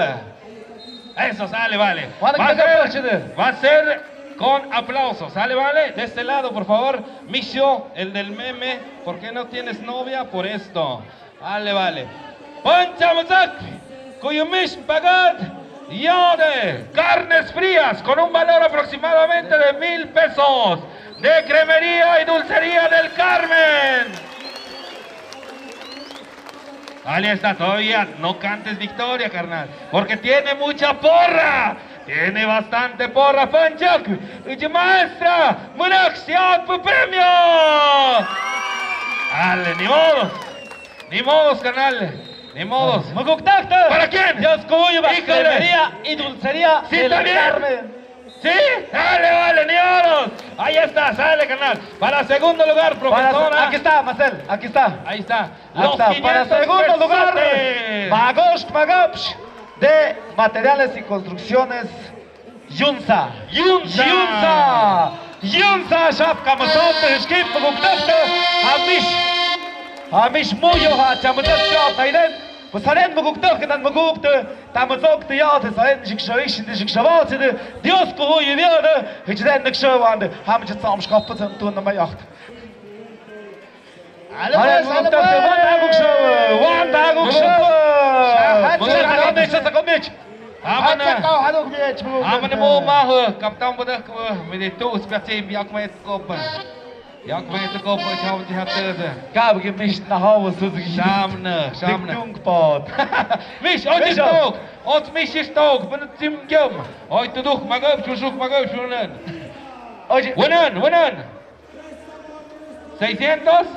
Eso, sale, vale. Va a ser, va a ser con aplausos, ¿sale, vale? De este lado, por favor. Misho, el del meme, ¿por qué no tienes novia? Por esto. Vale, vale. Pancha Mazak, Kuyumish Pagat, Yode, carnes frías con un valor aproximadamente de mil pesos, de Cremería y Dulcería del Carmen. Ahí está, todavía no cantes victoria, carnal, porque tiene mucha porra. Tiene bastante porra, Panchak. Y maestra, Murak, siat por premio. Ale, ni modos. Ni modos, carnal. Ni modos. Maguktakta. ¿Para quién? Dios cuyo, híjole. Cremería y Dulcería del Carmen. Sí, dale, vale, ni modos. Ahí está, sale, carnal. Para segundo lugar, profesora. Aquí está, Marcel, aquí está. Ahí está. Los quinientos pesotes. Para segundo lugar, Magosh Magapsh de Materiales y Construcciones. Yunsa. Yunsa. Yunsa. Yunsa, shap kamasot, shkip, maguktakta. Hamish. Hamish muyo ha, chamutak, shap, taiden. Pues haren maguktak, nan magukta. Tamazok, te ya, te saen, shikshawish, te shikshawa, te Dios kuhu yivia, te hichden, te kshawan, te hamish tsam shkap, te tun, na mayacht. Hale, pues, hale, pues. Wan daguk show, wan daguk show. Shahat, shahat. Amana. Amana mo mahu, kaptam bodak ko, midi tu uspati biak met kopa. Biak met kopa, chau jihat te. Kab ki mish na hawa suzuki. Shamna, shamna. Dikdung pot. Mish, oj dikdung. Oj mish dikdung, ben tim jam. Oj tuduk magab, chusuk magab, shunan. Oye. Wanan, wanan. Seiscientos,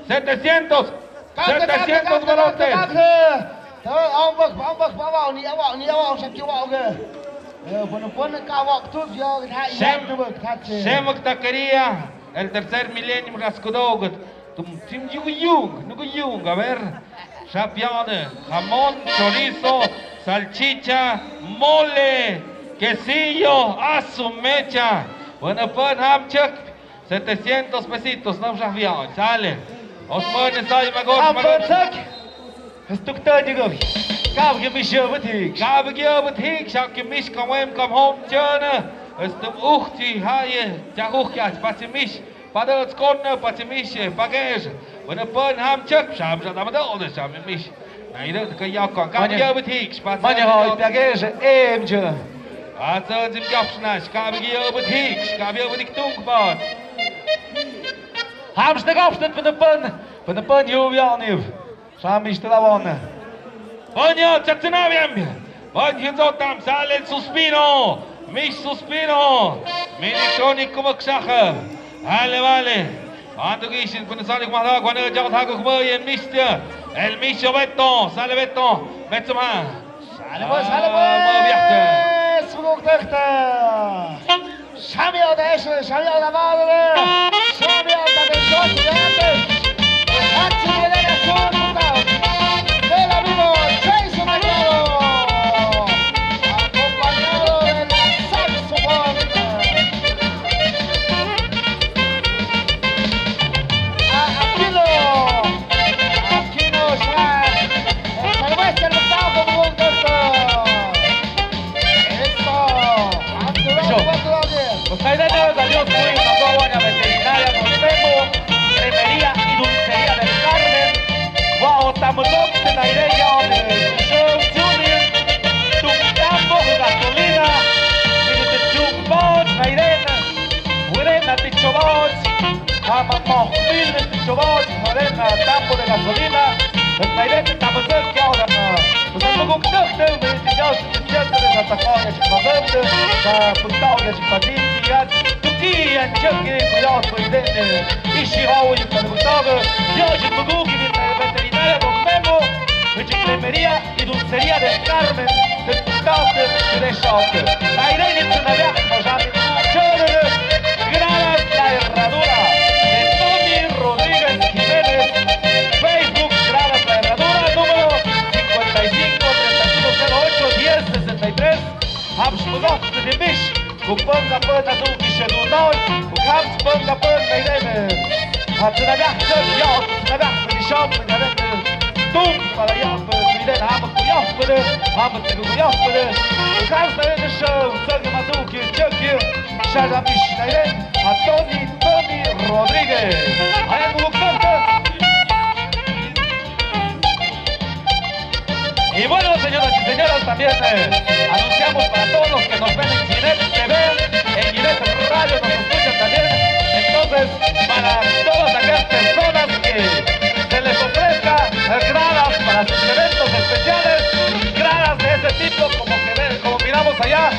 setecientos, Setecientos balotes. Semak taquería, el tercer milenio, rascudougat. Tum, tum, yung, yung, yung, yung, a ver. Shapione, jamón, chorizo, salchicha, mole, quesillo, a su mecha. Bueno, pues, ham chak. Setecientos pesitos, no, shapione, sale. Osmane, sai, magos, magos. Stuk ta digo. Kab ge mish yo batik. Kab ge yo batik, shak ge mish kamem kamhom chana. Estum uch chi haye, cha uch ya, pasi mish. Padø skon, pasi mish, pagesh. Bueno, pues, ham chak, sham, sham, dama do, sham, mish. Naire, ka ya, ka, kab ge yo batik, pasi. Mane ho, pagesh, em, je. Atsa, zim, gap, shna, kab ge yo batik, kab ge yo batik, tung, pas. Ham, shna, gap, shna, pene, pen, pene, pen, yo, ya, niv. Sa mish tla won. Bonyo, chatsina biam. Bonyo, zotam, sale suspino. Mish suspino. Mini toni kumak saha. Vale, vale. Ando gishin, pun sale kumak saha, kuane jao tha kumak yen mish tia. El mish Beto, sale Beto. Beto ma. Sale, pues, sale, pues. Ah, ma biakta. Suguk dakta. Shami o da eshe, shami o da madre. Shami o da de Dios, ya te. Hatsi de la azul, puta. De la vivo, Jason Mercado. Acompañado del saxofón. A Aquilo. Aquino, ya. Salvador, el octavo, un doctor. Eso. Pues ahí de nuevo salió su hijo, mandó a la veterinaria, nos vemos. Cremería y dulcería del Carmen. Wow, estamos dos, en la idea de show, tuning. Tu campo, gasolina. Minuto chumbo, la idea. Weren na tichobot, ama mohmil na tichobot, weren na tambo de gasolina, na ire na tambo de gasolina. Pues tampoco creo que me digas, siempre les atacó, ya se pagó, ya se pagó, ya se pagó, ya se pagó, ya se pagó, y si va, oye, para gustar, ya se pagó, que viene veterinaria, nos vemos, en enfermería. Y dulcería del Carmen, de Pucate, de Shop. Aire y Tsunabia, Miami, Chororo. Gradas La Herradura, de Tony Rodríguez Jiménez. Facebook, Gradas La Herradura, número cincuenta y cinco, treinta y uno cero ocho, diez sesenta y tres. Hapsmudok, de Mish. Kupon kapon na tu kishe du noi. Kukham kupon kapon na ideme. Hatsu na gah chon yo, hatsu na gah ni shom na gah. Tum para yo, pero ni de na ma ku yo, pero ma ma te ku yo, pero. Kukham sa de show, sa ke ma tu ki chok ki. Sha da Mish na ide. A Tony, Tony Rodríguez. Ay, mu ku. Y bueno, señoras y señores, también, eh, anunciamos para todos los que nos ven en Ginet T V, en Ginet Radio nos escuchan también. Entonces, para todas aquellas personas que se les ofrezca, eh, gradas para sus eventos especiales, gradas de ese tipo como que ve-, como miramos allá,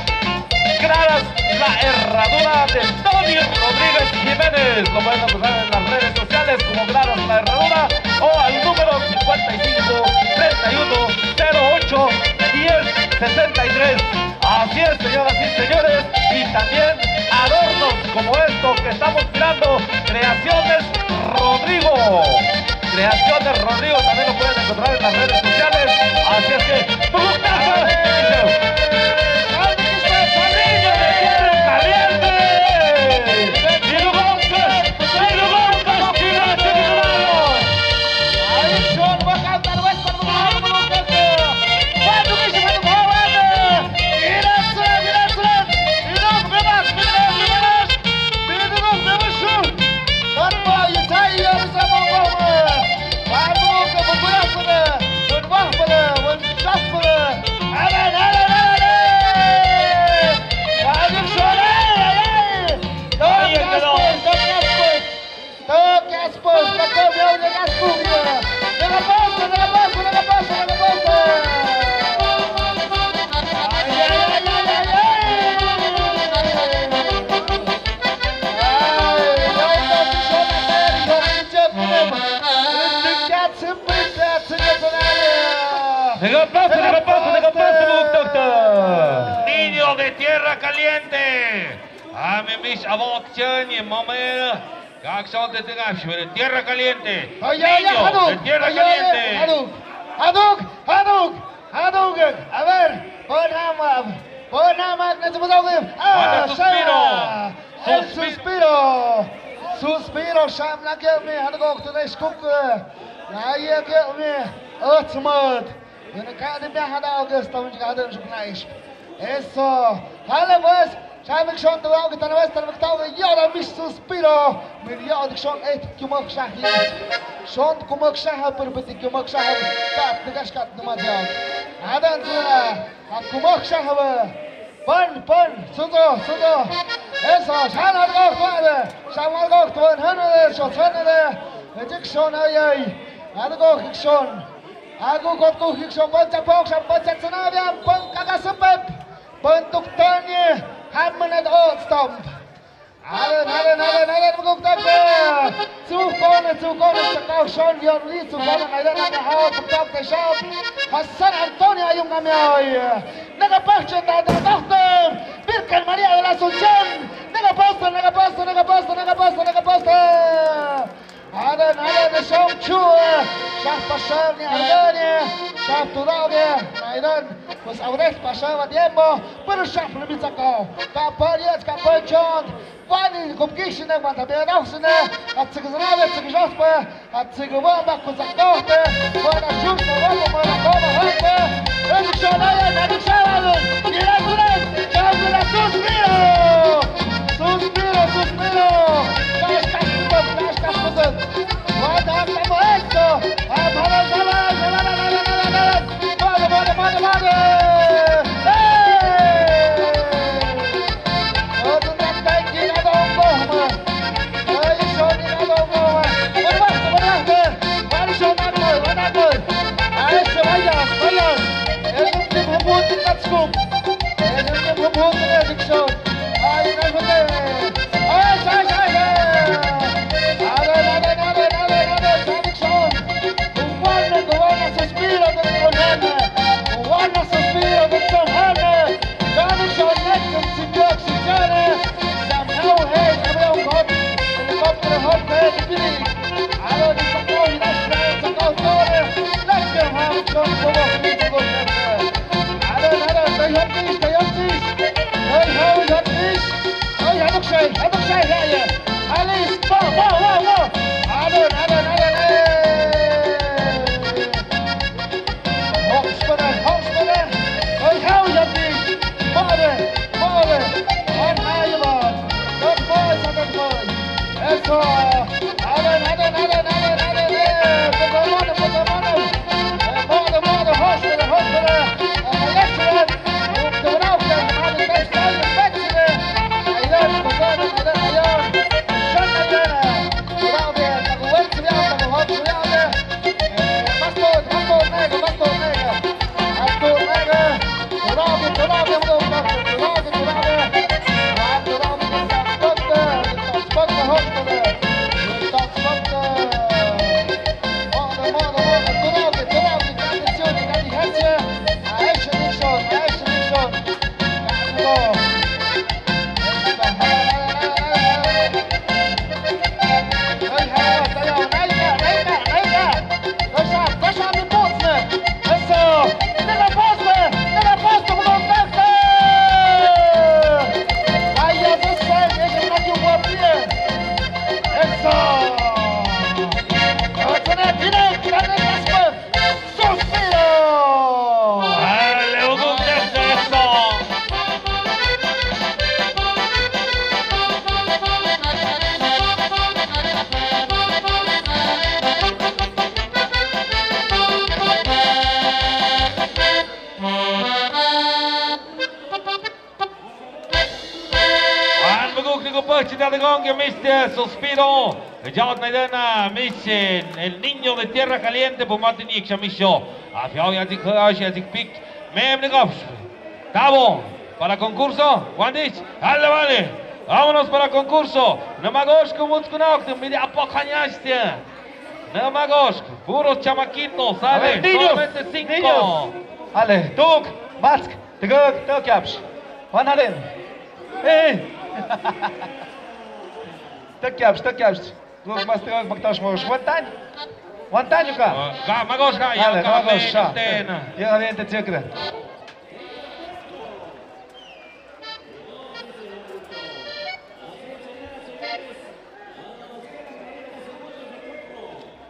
Gradas La Herradura de Tony Rodríguez Jiménez. Lo pueden encontrar en las redes sociales como Gradas La Herradura o al número cincuenta y cinco, treinta y uno, cero ocho, diez, sesenta y tres. Así es, señoras y señores, y también adornos como estos que estamos mirando, Creaciones Rodrigo. Creaciones Rodrigo también lo pueden encontrar en las redes sociales. Así es que, ¡Tuguctazo! ¡Caliente! Nega pasta, nega pasta, nega pasta, muk tak tak. Niño de Tierra Caliente. Ami mis abot chani, mame. Kak son de Tierra Caliente. Niño de Tierra Caliente. Haduk, haduk, haduk, haduk. A ver, pon hamak, pon hamak, na suspiro. Suspiro. Suspiro. Sham na kemi, haduk tu na skuk. Na ye kemi. Otsmat. Yene ka de bia hada oges tamu jika hada suk naish. Eso. Hala pues. Shamik shon tu au kita na wes tamu tau yo da mis suspiro. Min yo dik shon et kumok shahi. Shon kumok shaha per beti kumok shaha. Kat de gash kat de ma dia. Adan zira. Kumok shaha. Pon, pon, sudo, sudo. Eso, shan algo tuade. Shan algo tuan hanade, so sanade. Ejik shon ayay. Algo hikshon. Agu kot ku hikshon, pon chapok, shan pon chatsanabian, pon kakasupep. Pon tuktani. Hammanad o stomp. Alen, alen, alen, alen, muguk takte. Tsukone, tsukone, tsakau shon, yon li, tsukone, ngaidan, ngaidan, hau, tuk takte shop. Hasan Antonio ayung kami ay. Nega pahchen da, da, doktor. Virgen María de la Asunción. Nega pasta, nega pasta, nega pasta, nega pasta, nega pasta. Alen, alen, shop chu. Shop pasal ni, alen, shop tu da, ngaidan. Pues ahora es pasaba tiempo, pero shop le mi tsakau. Kapal yet, kapal chon. Wani kumkishine, wanta bedausine, atsik zanabe, atsik jaspe, atsik wamba kuzakdohte, wana shurte, wamba mana koma hante, redikshonaya, redikshonaya, mira kunan, chambula suspiro, suspiro, suspiro, kash kash kutan, kash kash kutan, wanta hasta muerto, amara, amara, amara, amara, amara. Mare, mare, mare, mare! Hey! Odun nak taiki na dong boh ma. Hey, shoni na dong boh ma. Mare, mare, mare, mare! Mare, shon nak boy, mare, nak boy. Ay, shon, vaya, vaya. Edun tim hubut na tskum. Edun tim hubut na dikshon. Ay, na hubut. Ay, ay, ay, ay. Nare, nare, nare, nare, nare, nare, dikshon. Kuwana, kuwana suspiro de Tsohane. Kuwana suspiro de Tsohane. Dani Tsohane, kun sibiak sijane. Samhau he, kabe un hot. Helicóptero hot he, bibili. Alo, ni sakau, ni sakau, sakau, tore. Let's go, ha, son, kobo, ni kobo, let's go. Alo, alo, tayo, please, tayo, please. Hey, how, how, please. Hey, haduk shay, haduk shay, ya, ya. Alice, bo, bo, bo, bo. Aden, aden, aden, eh. Hos bene, hos bene. Hey, how, ya, please. Bore, bore. One, nine, one. Don't boy, don't boy. Eso. Aden, aden, aden, aden, aden, eh. Put them on, put them on. Eh, bore, bore, hos bene, hos bene. Eh, yes, sir. Suspiro! Dale, un contexto eso. Wan buguk ni ko pahchi da dagong ya mister Suspiro. Jaot na dena misin, el niño de Tierra Caliente, pumati ni iksha misho. Afiao ya dik, ya dik pik. Mem ni gof. Tabo, para concurso, Wandich. Vale, vale. Vámonos para concurso. Namagosh kumut kunaok, midi apo kanyashte. Namagosh, puros chamaquitos, a ver, sale, niños, solamente cinco. Niños. Ale, tuk, matsk, tuk, tuk kiapsh. Juan Haren. Eh. Tuk kiapsh, tuk kiapsh. Tuk mas tuk maktosh mos. Juan Tan. Juan Tan yuka. Ah, ga, magos ga, ya, ale, ga, magos, men, sha. Ten. Ya, men, te chekra.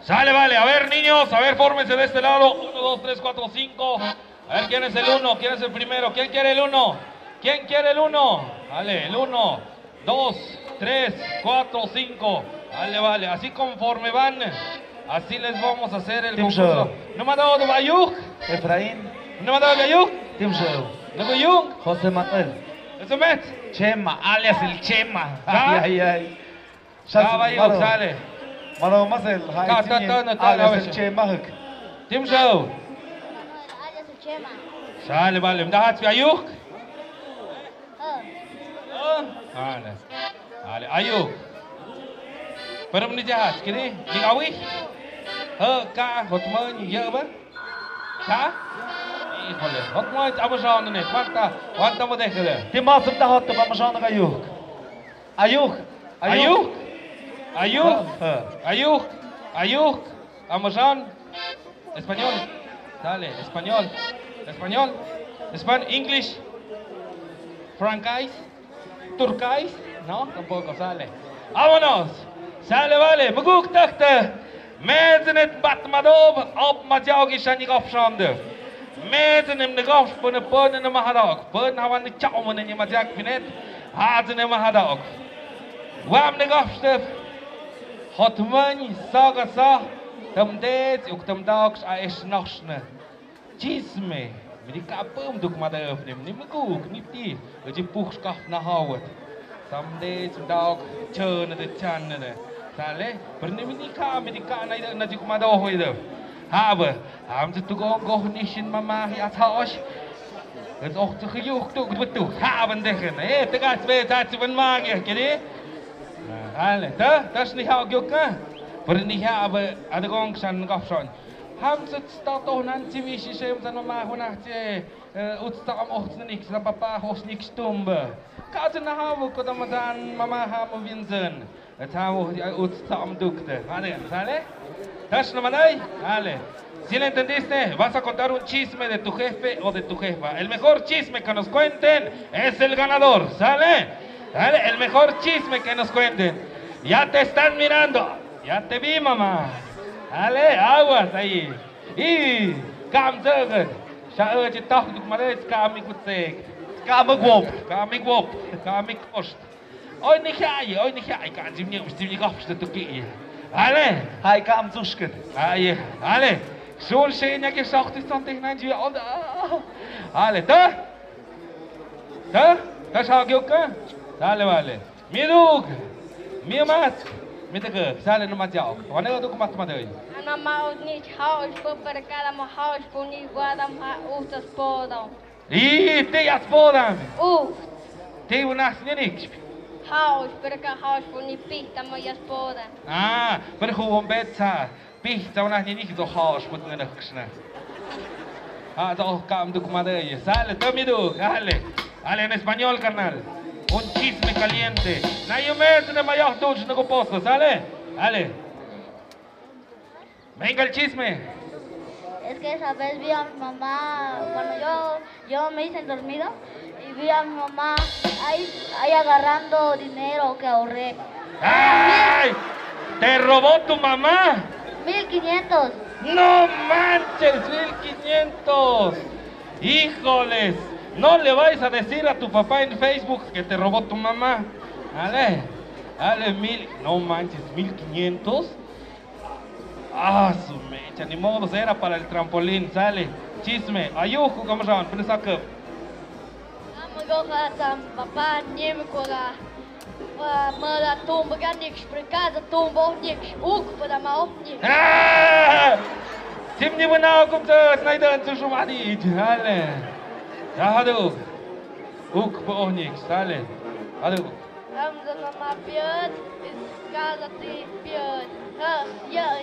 Sale, vale. A ver, niños, a ver, fórmense de este lado. Uno, dos, tres, cuatro, cinco. A ver, ¿quién es el uno? ¿Quién es el primero? ¿Quién quiere el uno? ¿Quién quiere el uno? Vale, el uno, dos, tres, cuatro, cinco. Vale, vale. Así conforme van, así les vamos a hacer el concurso. Timsho. Numadaw de Bayuk. Efraín. Numadaw de Bayuk. Timsho. Naguyung. José Manuel. Eso met. Chema, alias el Chema. Ay, ay, ay. Sale, sale. Mano, mas el, ha, ta, ta, ta, ta, alias el Chema huk. Timsho. Sale, vale. Mdahat fi ayuk. Vale. Vale, ayuk. Pero ni jahat, kini, ni awi. Ha, ka, hotman, ya ba. Ka? Híjole, hotman, amajon ne, cuánta, cuánta mo déjele. Timas mdahat, amajon ka ayuk. Ayuk. Ayuk. Ayuk. Ah, ah. Ayuk. Ayuk. Amajon. Español. Dale, español. Español. Espan-, English. Francais. Turcais. No, tampoco sale. Vámonos. Sale, vale. Muguk takta. Medsenet bat madob, op majaogi shani gofshande. Medsenem ne gofsh pone pone ne mahadok. Pone hawan ne chao mone ne majak finet. Hadene mahadok. Wam ne gofshtef. Hotmani saga sa. Tamdet uk tamdok a es nochne. Chisme, mini kapum duk mada öfnim, ni muguk, ni ti, uji puh skaf na hawat. Tamde, sundawk, chön de, chan de. Sale, per ni mini ka, mini ka na ida, na juk mada hoy de. Haba, am tu tugo goh ni shin mama hi athaosh. Es och tu khiyuk tu, tu, tu, haba ndegen. Eh, tegas be, tatsi ban magi, kiri? Sale, ta, tas ni hau gyuk ka. Per ni haba, adagong san gafson. Hamsut statoh nan chiwi shishem san mama hunah che, eh, utsa am och snik san papa hoh snik stumbe. Ka chen na hawu ko dam san mama hamu winzen. Tawu, eh, utsa am dukte. Vale, sale? Tash na manai? Vale. Si le entendiste, vas a contar un chisme de tu jefe o de tu jefa. El mejor chisme que nos cuenten es el ganador, ¿sale? Sale, el mejor chisme que nos cuenten. Ya te están mirando. Ya te vi, mamá. Ale, aguas ahí. I, kam zögöt. Sha, eh, chi tah duk male, kam mi kutsek. Kam mi gwop. Kam mi gwop. Kam mi kost. Oi, ni hai, oi, ni hai, ka jim ni, jim ni gop, sto tuki. Ale. Hai, kam zusket. Ai, ale. Sun shi nya ki shokti son tih nan ji onda. Ale, ta? Ta? Ta sha gyuka? Sale, vale. Midug, mimat, midug, sale no matiao. Wane duk mat madai. Ana mau ni hau ish pu perkada mo hau ish pu ni guada ma ustas podo. I te ya spodan. U. Te unas ni nik. Hau ish perka hau ish pu ni pihta mo ya spodan. Ah, pero hubo un betsa. Pih, tsauna ni ni do hos put na naksna. Ah, do kam duk madai. Sale, to mi duk, ale. Ale en español, carnal. Un chisme caliente. Na yo me, na mayo, tú, no poso, sale. Ale. Venga el chisme. Es que esa vez vi a mi mamá, bueno, yo Yo me hice el dormido y vi a mi mamá ahí, ahí agarrando dinero que ahorré. ¡Ay! ¿Te robó tu mamá? Mil quinientos. ¡No manches, mil quinientos! ¡Híjoles! No le vais a decir a tu papá en Facebook que te robó tu mamá. Ale, ale, mil, no manches, mil quinientos. Ah, su mecha, ni modo, era para el trampolín, sale. Chisme, ayuh, ¿cómo se llama? Pene sakup. Amo goha sam, papá, nim koga. Mada tumba ga niks, prekada tumba oh niks, uk pada ma oh niks. Ah! Tim ni mana kum sa, snaidan su shumani, sale. Sahadu. Uk pa oh niks, sale. Adu. Am zama ma piöd, is kala ti piöd. Ha, ya,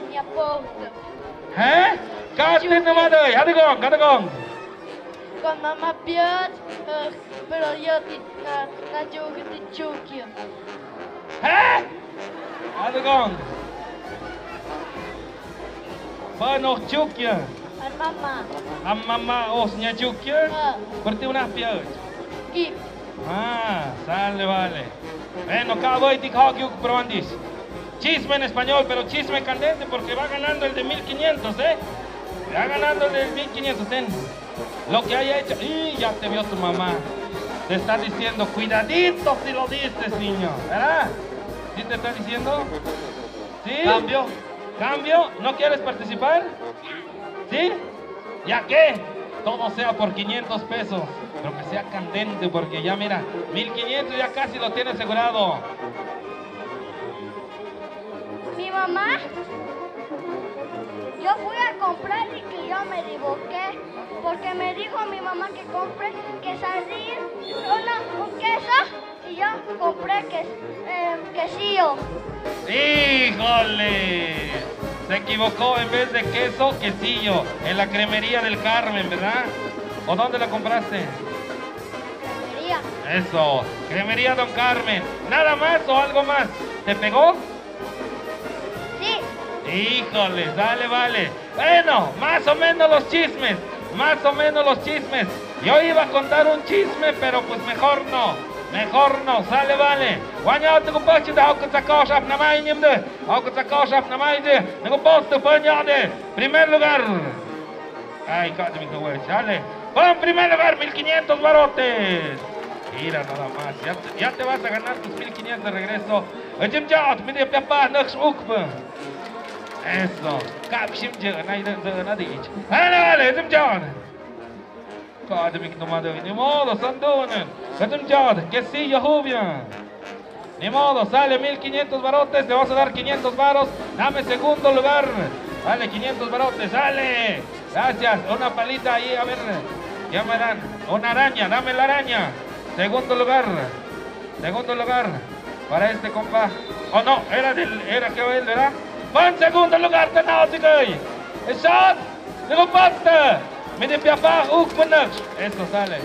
Hä? Kati namadø, hadø gong, hadø gong. Kon mamá piat, eh, pero yo ti, na, na yo ti chukya. Hä? Hadø gong. Ba noh chukya. An mamá. An mamá os nya chukya. Ah. Berarti una piat. Ki. Ah, sale, vale. Bueno, ka voy ti kha ki probandis. Chisme en español, pero chisme candente porque va ganando el de mil quinientos, ¿eh? Va ganando el de mil quinientos, ten. Lo que haya hecho, y ya te vio tu mamá. Te está diciendo, cuidadito si lo dices, niño, ¿verdad? ¿Sí te está diciendo? ¿Sí? Cambio. ¿Cambio? ¿No quieres participar? ¿Sí? ¿Ya qué? Todo sea por quinientos pesos, pero que sea candente, porque ya mira, mil quinientos ya casi lo tiene asegurado. Mi mamá, yo fui a comprar y que yo me equivoqué, porque me dijo mi mamá que compre quesadilla, una, un queso, y yo compré que, eh, quesillo. ¡Híjole! Se equivocó, en vez de queso, quesillo. En la cremería del Carmen, ¿verdad? ¿O dónde la compraste? Cremería. Eso, cremería Don Carmen. ¿Nada más o algo más? ¿Te pegó? Sí. Híjole, sale, vale. Bueno, más o menos los chismes, más o menos los chismes. Yo iba a contar un chisme, pero pues mejor no, mejor no, sale, vale. Wañaot nukupahchi de, auk tsakosap namai nimde, auk tsakosap namai de, nukupos tu panyade. Primer lugar. Ay, ka de mi kawai, sale. Pon primer lugar, mil quinientos barotes. Mira nada más, ya te, ya te vas a ganar tus mil quinientos de regreso. Ejim jaot, mi de piapa, naks ukpa. Eso. Kap shim je, nai den, den, nai dich. Vale, vale, ejim jaot. Ka de mi kno ma de, ni modo, sandonen. Ejim jaot, que sí, ya hubia. Ni modo, sale mil quinientos barotes, le vamos a dar quinientos varos. Dame segundo lugar. Sale quinientos barotes, sale. Gracias. Una palita ahí, a ver. Ya me dan. Una araña, dame la araña. Segundo lugar. Segundo lugar. Para este compa. Oh, no, era del, era que él, ¿verdad? Pon segundo lugar, te nao, chicos. Shot. Nukupos te. Mi de piapa, uk, manak. Eso, sale.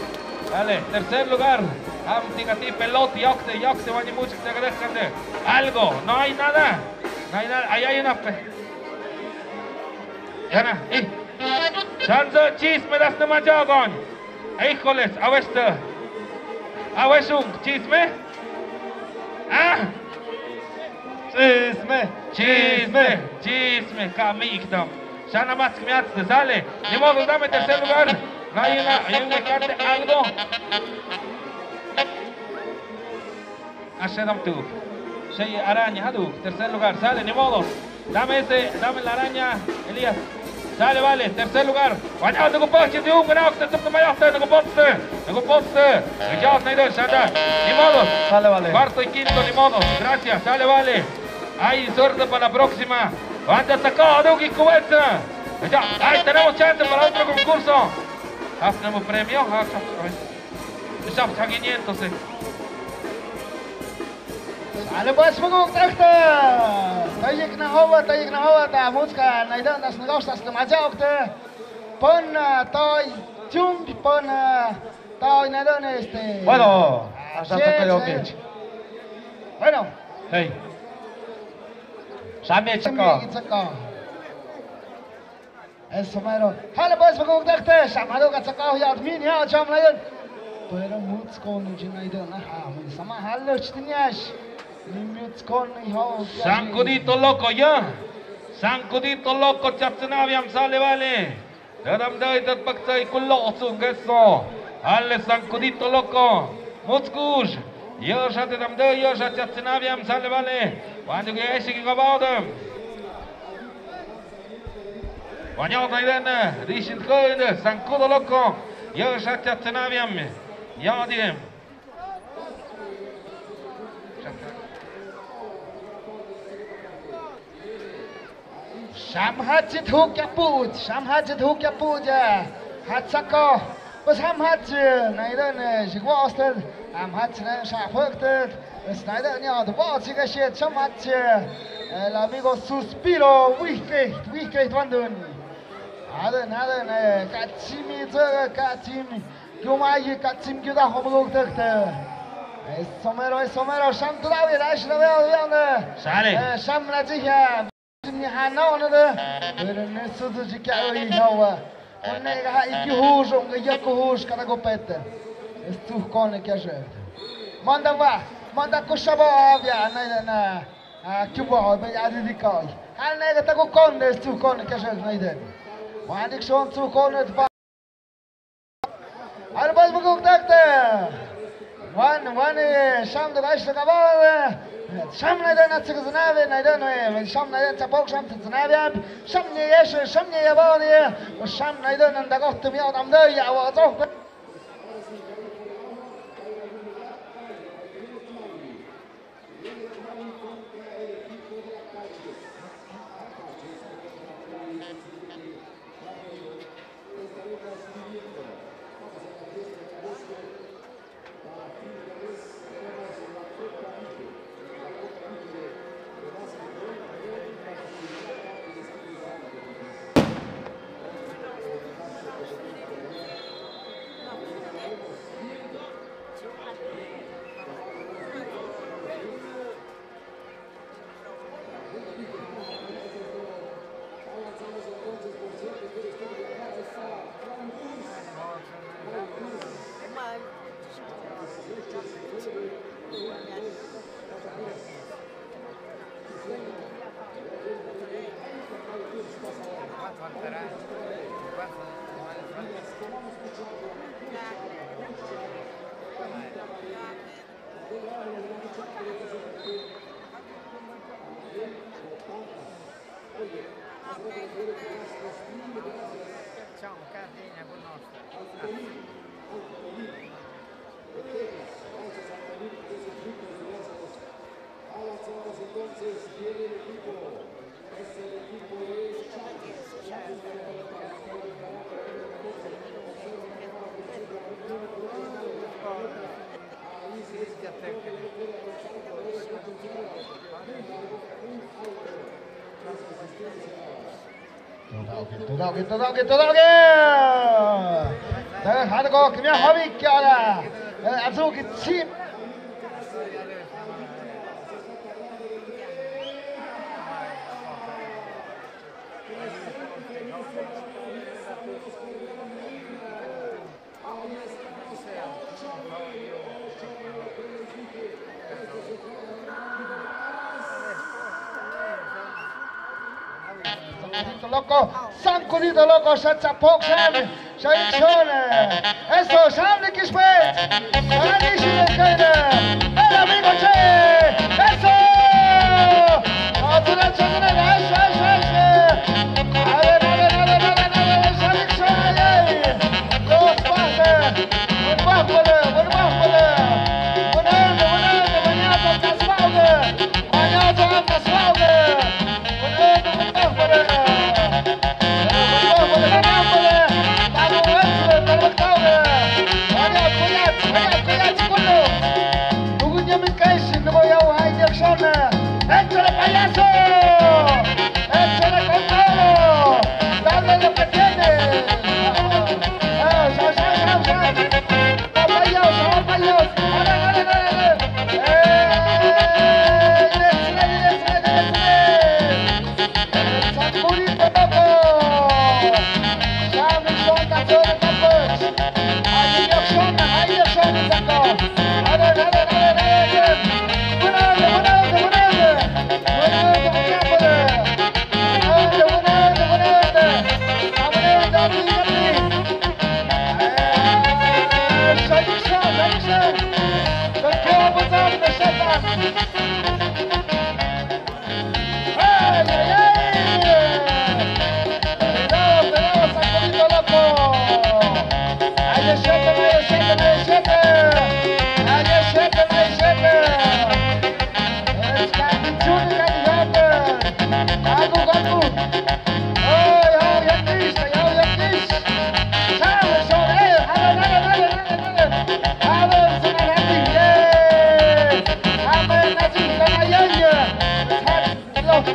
Sale. Tercer lugar. Am, tika ti pelot, yok te, yok te, wani muchik te, algo. No hay nada. No hay nada. Ahí hay una pe-, yana, eh. Shanzo chisme das na majagon. Híjoles, awesta. Awesung, chisme. Ah. Chisme, chisme, chisme, kami iktam. Shana mas kmiat, sale. Ni modo, dame tercer lugar. No hay una, hay una carta, algo. Ashe dam tu. Shey araña, hadu. Tercer lugar, sale, ni modo. Dame ese, dame la araña, Elías. Sale, vale, tercer lugar. Wañaot nukupos, chi, un, ganao, te, te, te, mayo, te, nukupos, te, nukupos, te. Ni modo. Sale, vale. Cuarto y quinto, ni modo. Gracias, sale, vale. Hay suerte para la próxima. Wanta saka, aduki kuwetsa. Ya, ahí tenemos chance para otro concurso. Hafnamo premio, hafnamo premio. Shap, shap, quinientos, eh. Sale, pues, manguk takta. Tayik na hawa, tayik na hawa, ta mutska, naidan, das na gaus, das na maja okta. Pon, ah, toy, chum, pon, ah, toy, naidan, este. Bueno, ah, hasta shit, acá yo, shit. Bueno. Hey. Sami, chako. Sami, chako. Eso mero. Hale, pues, manguk takta, shamaru ka tsaka ya, min ya, cham na yun. Pero mutsko ni jin na yun, ha, mi sama hale chtinyash. Ni mutsko ni ho. Sankudito loco ya. Sankudito loco, chatsinaviam, sale, vale. Dadam dai dat baktsai kulo su ngeso. Hale, sankudito loco. Mutskush. Yo shat dadam dai, yo shat chatsinaviam, sale, vale. Wanyu ke eshi ke gabao dem. Wanyo kaiden, rishin koiden, sankudo loco. Yo shat chatsinaviam. Yo diem. Shamhat chit huk ya put, shamhat chit huk ya put ya. Hatsako. Bas hamhat chi, naidan, eh, shigwa ostel. Hamhat chi na shafaktel. Bas naidan ya, the ball chi ka shit, shamhat chi. El amigo Suspiro, wihkeh, wihkeh vandun. Aden, aden, eh, katsim i tsø, katsim. Kiu mayi, katsim kiu da hom gok tøkte. Eh, somero, eh, somero, sham tu da wi, raish da wi, wi, wi. Sale. Eh, sham na chi ya. Ni ha no no de. Pero ne su su chi kya wi ha wa. Kone ga ha iki hu, zong ga ya ku hu, shkana go pete. Es tu kone kya she. Manda wa, manda ku shabo avya, na, na, na. Ah, kiu bo, be ya di di koi. Hal ne ga ta ku kone, es tu kone kya she, na ide. Wa dik shon tu kone, ba. Al bas bu kuk dakte. Wan, wan, eh, sham de baish de kabal, eh. Sham na de na tsik zanabe, na de no, eh, sham na de tsapok, sham tsik zanabe, sham ni yesh, sham ni yabal, eh. Sham na de na dagot mi adam de ya wa zo. Tudaoge, tudaoge, tudaoge, tudaoge. Tæ hadgo kmia hawi kiara. Eh, azu ki chim. Loko, sangkuni to loko, sa tsapok, sa, sa iksyon. Eso, sa ni kispet. Sa ni si kaina. El amigo che. Eso. Atura, atura, nice, nice, nice. A ver, a ver, a ver, a ver, a ver, sa iksyon, ay, ay. Los pasa. Buen bajo, buen bajo. Buen bajo, buen bajo, buen bajo. ¡Échale, payaso! ¡Échale con todo! ¡Dale lo que tiene! ¡Vamos! ¡Vamos, vamos, vamos, vamos! ¡Vamos, vamos, vamos! ¡Vamos, vamos, vamos! ¡Eh! ¡Désle, désle, désle! ¡Sangkuni to loko! ¡Sangkuni to loko! ¡Ay, ay, ay! ¡Cuidado, cuidado, Sangkuni to loko! ¡Ay, ay, siete, ay, ay, siete, ay, ay, siete! ¡Ay, ay, siete, ay, ay, siete! ¡Ay, ay, ay, ay! ¡Ay, ay, ay, ay! ¡Ay, ay, ay, ay!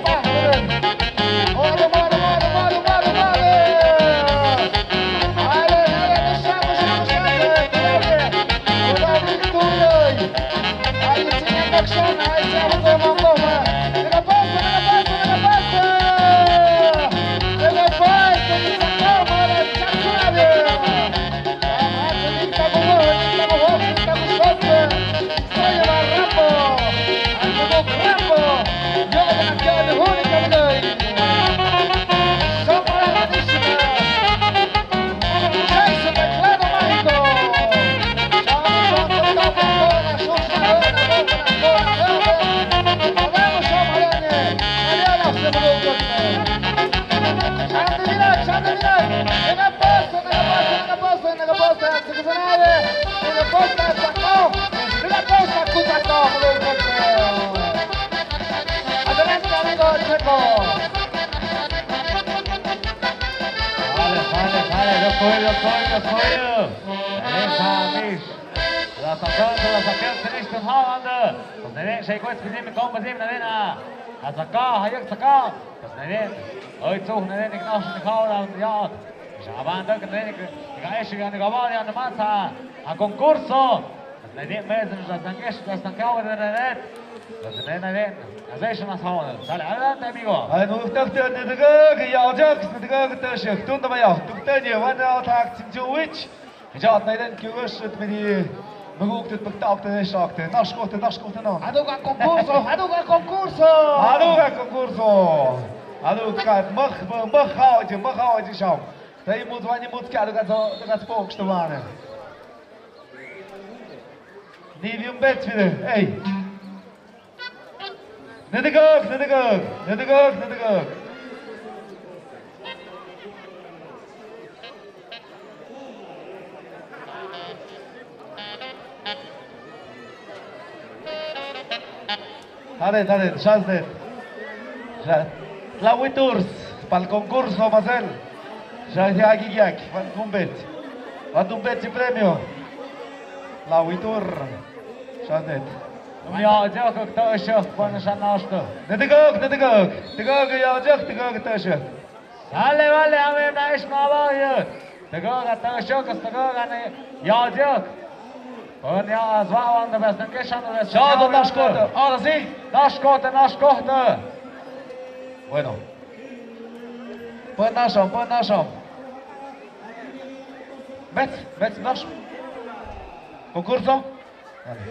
Soy, soy. Esa, mis. La sacó, la sacó, tenés tu hablando. Pues nadie se cuesta que me compa, nadie nada. La sacó, hayek sacó. Pues nadie. Hoy tú, nadie, no se dejó la unidad. Shabanda, que nadie, que, que es, que no va a llamar a concurso. Nadie me, las tanques, las tanques, de red. Las de red. Las de más ahora. Dale, adelante, amigo. Ay, no, tak, tak, tak, tak, ya, ya, tak, tak, tak, tak, tú no vayas, tú te llevas, no, tak, sin tu witch. Ya, nadie, que ves, me di, me gusta, tak, tak, tak, tak, tak, nash, kote, nash, kote, no. Haduga concurso, haduga concurso. Haduga concurso. Haduga, mach, mach, mach, haoji, mach, haoji, sham. Dai mut, wani mut, ka, haduga, so, tak, spok, shtu, wane. Ni vi un bet vide, ey. Nidegog, nidegog, nidegog, nidegog. Tare, tare, shasdet. Sha-, la witurs, pal concurso, Marcel. Sha-, ya, ya, ya, van tumbet. Van tumbet si premio. La witur. Shasdet. Ya, ya, kak ta shak, pan sha nashta. Nidegog, nidegog. Nidegog, ya, ya, nidegog ta shak. Sale, vale, a ver, na, es na, va, ya. Tagoga, tagoga, tagoga, ne, ya, ya. Pon ya, azwa, wan, da, bes, na, ke, shan, da, bes, Shado, na, nash, kote, ahora sí. Nash, kote, nash, kote. Bueno. Pon nash, pon nash. Mets, mets, nash. Concurso.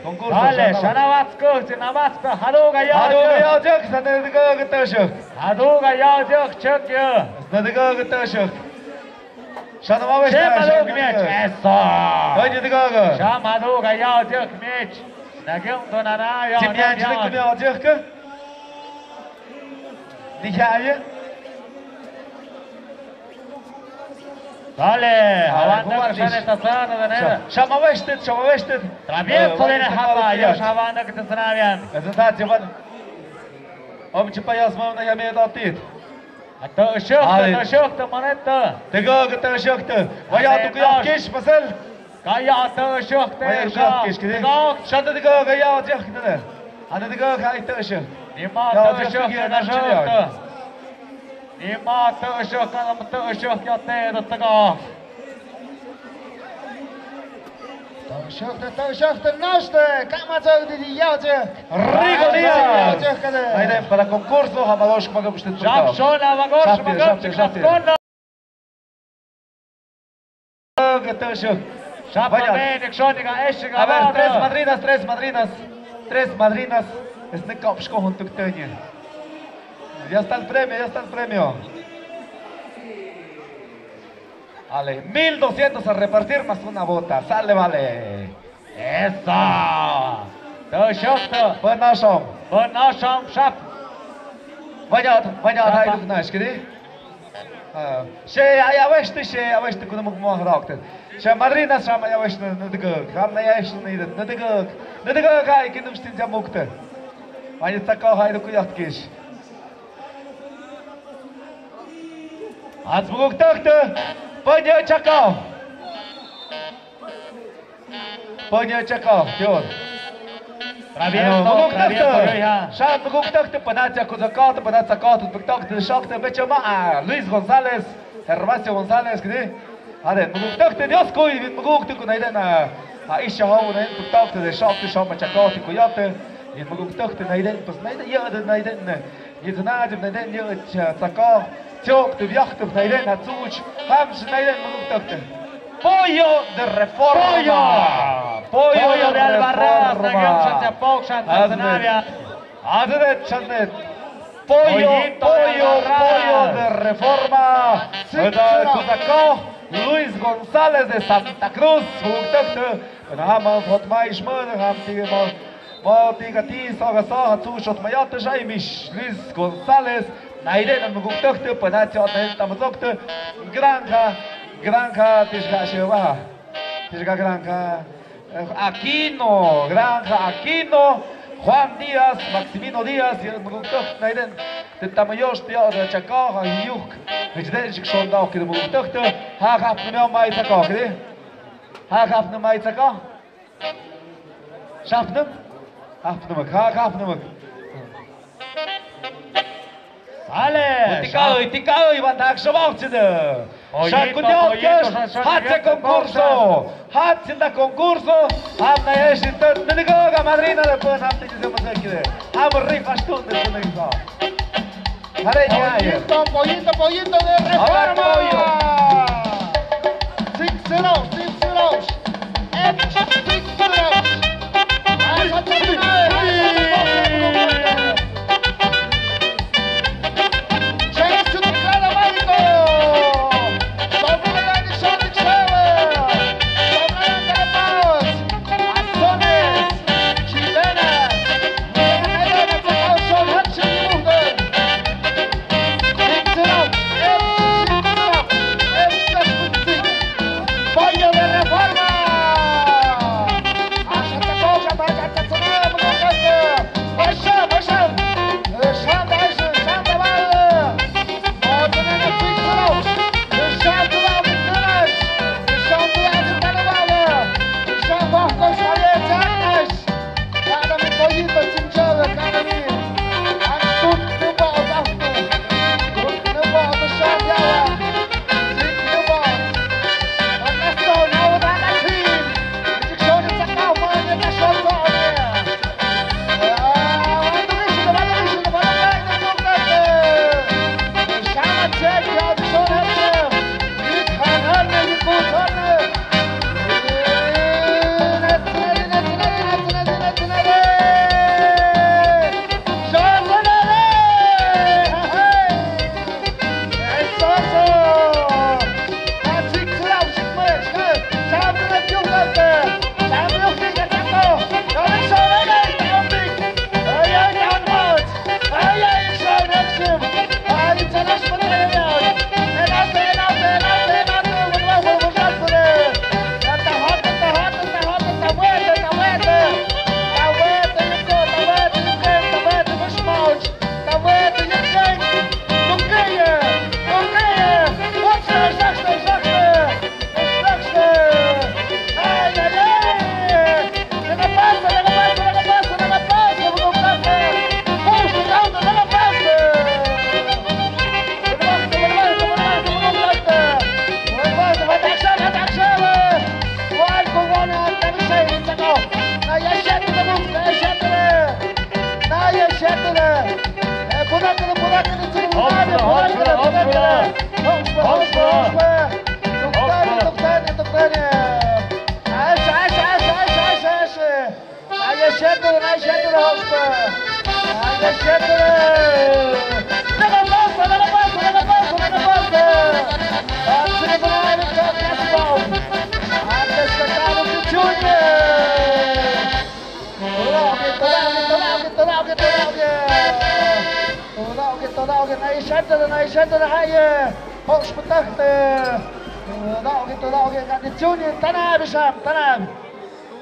Concurso, vale, shana, shana watsko, shana watsko, haduga ya, haduga ya, jek, shana diga, gita, shek. Haduga ya, jek, chek, ya. Shana diga, gita, shek. Shana ma wes, shana diga, gita, shek. Eso. Shana diga, ga. Shana haduga ya, jek, mech. Shana gem to nana ya, shana ya, jek. Ni ya, ya. Dale, hawan da, shane tasana da neda. Sha-, shama weshtet, shama weshtet. Travieso de hapa, yo hawan da, ke tasana vian. Esa ta, chaval. Om chipayas, mam na yame da tit. Ato shokta, ato shokta, maneta. Tego, ato shokta. Vaya, tu kuya kish, pasel. Kaya ato shokta. Vaya, tu kuya kish, kidi. Shata tego, kaya ato shokta. Ana tego, kaya ato shokta. Nima ato shokta, na shokta. Nima tø shøk, tø shøk, ya te da taga. Tø shøk, tø shøk, tø nashte, kama tø di di ya je. Rigo dia. Ay, para concurso, ha magosh, magosh, shap shona, magosh, magosh, shap shona. Shapa, ven, shoniga, eshiga. A ver, tres madrinas, tres madrinas. Tres madrinas. Este cop, escoge un tucteño. Ya está el premio, ya está el premio. Vale, mil doscientos a repartir más una bota. Sale, vale. Eso. Tø shøk tø. Buen nasham. Buen nasham, shap. Vaya, vaya, shapa. Hay, no, es que di. Ah, she, ay, a ver, este, she, a ver, este, kunum mo rakte. She, madrina, shama, ya ves, no, no, de gøk. Ham, na, ya ves, no, no, de gøk. No, de gøk, ay, kinum, stin, ya mukte. Ay, ta, ka, hay, no, kuyat, kish. Ats, muguk, takte. Panya, chaka. Panya chaka, Dios. Travieso, travieso, ya. Shan, muguk takte, panacha, kuzakat, panacha, kat, muguk takte, shakte, mechama, ah, Luis González, Gervasio González, kini. Ade, muguk takte, Dios, kui, muguk takte, naiden, ah, isha, hau, naiden, muguk takte, de shakte, shama, chakat, kuyate, muguk takte, naiden, pues, naiden, ya, naiden, Nitna jib naiden yø cha tsaka. Chok tu viak tu naiden ha tsuch. Ham shi naiden muguk takte. Pollo de Reforma. Pollo. Pollo de Albarrás, na gion shan cha pok shan cha navia. Azret chanet. Pollo, pollo, pollo de Reforma. Kuzakat Luis González de Santa Cruz. Muguk takte. Na ham hot mai shmø, ham ti mo. Mo ti ka ti sa ka sa ha tu shot mayat shai mish Luis González. Naiden muguk takte, panacha naiden tamazokte. Granja, granja, tishka shewa. Tishka granja. Eh, Aquino, granja Aquino. Juan Díaz, Maximino Díaz, muguk takte, naiden. Tæ tama yos tæ yod chakoh ha hiuk. Hich dæ chik son dao kida muk tøkhtø. Ha hap nø meo mai chakoh kida. Ha hap nø mai chakoh. Hap nø. Hap nø muk. Ha hap nø muk. Ale. Tikau, tikau, iwan tak sabak chida. Sha kunyok kes, hatse concurso. Hatse da concurso. Amna esi tøt ninigo ga madrina de pun hapte jise masakire. Am rifa stut de pun ninigo. Hare ya. Pollito, pollito, pollito de reforma. Six zero, six zero. Six zero. Pollo de reforma! Asha ta kosha, asha ta tsana, asha, asha. Asha ta asha, asha ta ba. Asha ta tsana, asha ta ba. Asha ta ba. Asha ta ba. Kada mi pollito chinchada, kada mi. Ang tut nuba o taftu. Tut nuba o tashad yawa. Sik nuba. Ang nasto, nawa na na chin. Chik shoni sakau, mani na shon so ni. Ah, watu ishi, watu ishi, watu ishi, watu ishi. Shama check, ya, shon hatu. It hanan, it kusan. Tanab,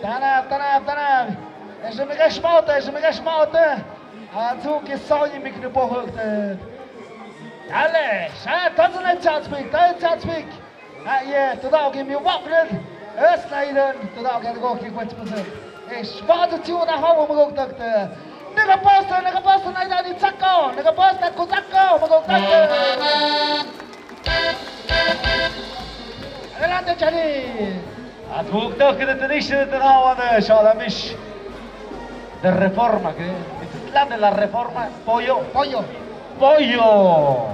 tanab, tanab, tanab. Ese mi gash maute, ese mi gash maute. Azu ki sawi mi kini pohok te. Dale, sha tazana chats pik, ta chats pik. Aye, tadao ki mi wak red. Es na idan, tadao ki go ki kwet puse. Ish, wadu chiu na hawo mo gok tak te. Nega pasta, nega pasta na idan ni chako, nega pasta ku chako mo gok tak te. Adelante, Chani. Atukto kede tenishe de tenawan, eh, shalamish. De reforma, que es la de la reforma, pollo. Pollo. Pollo.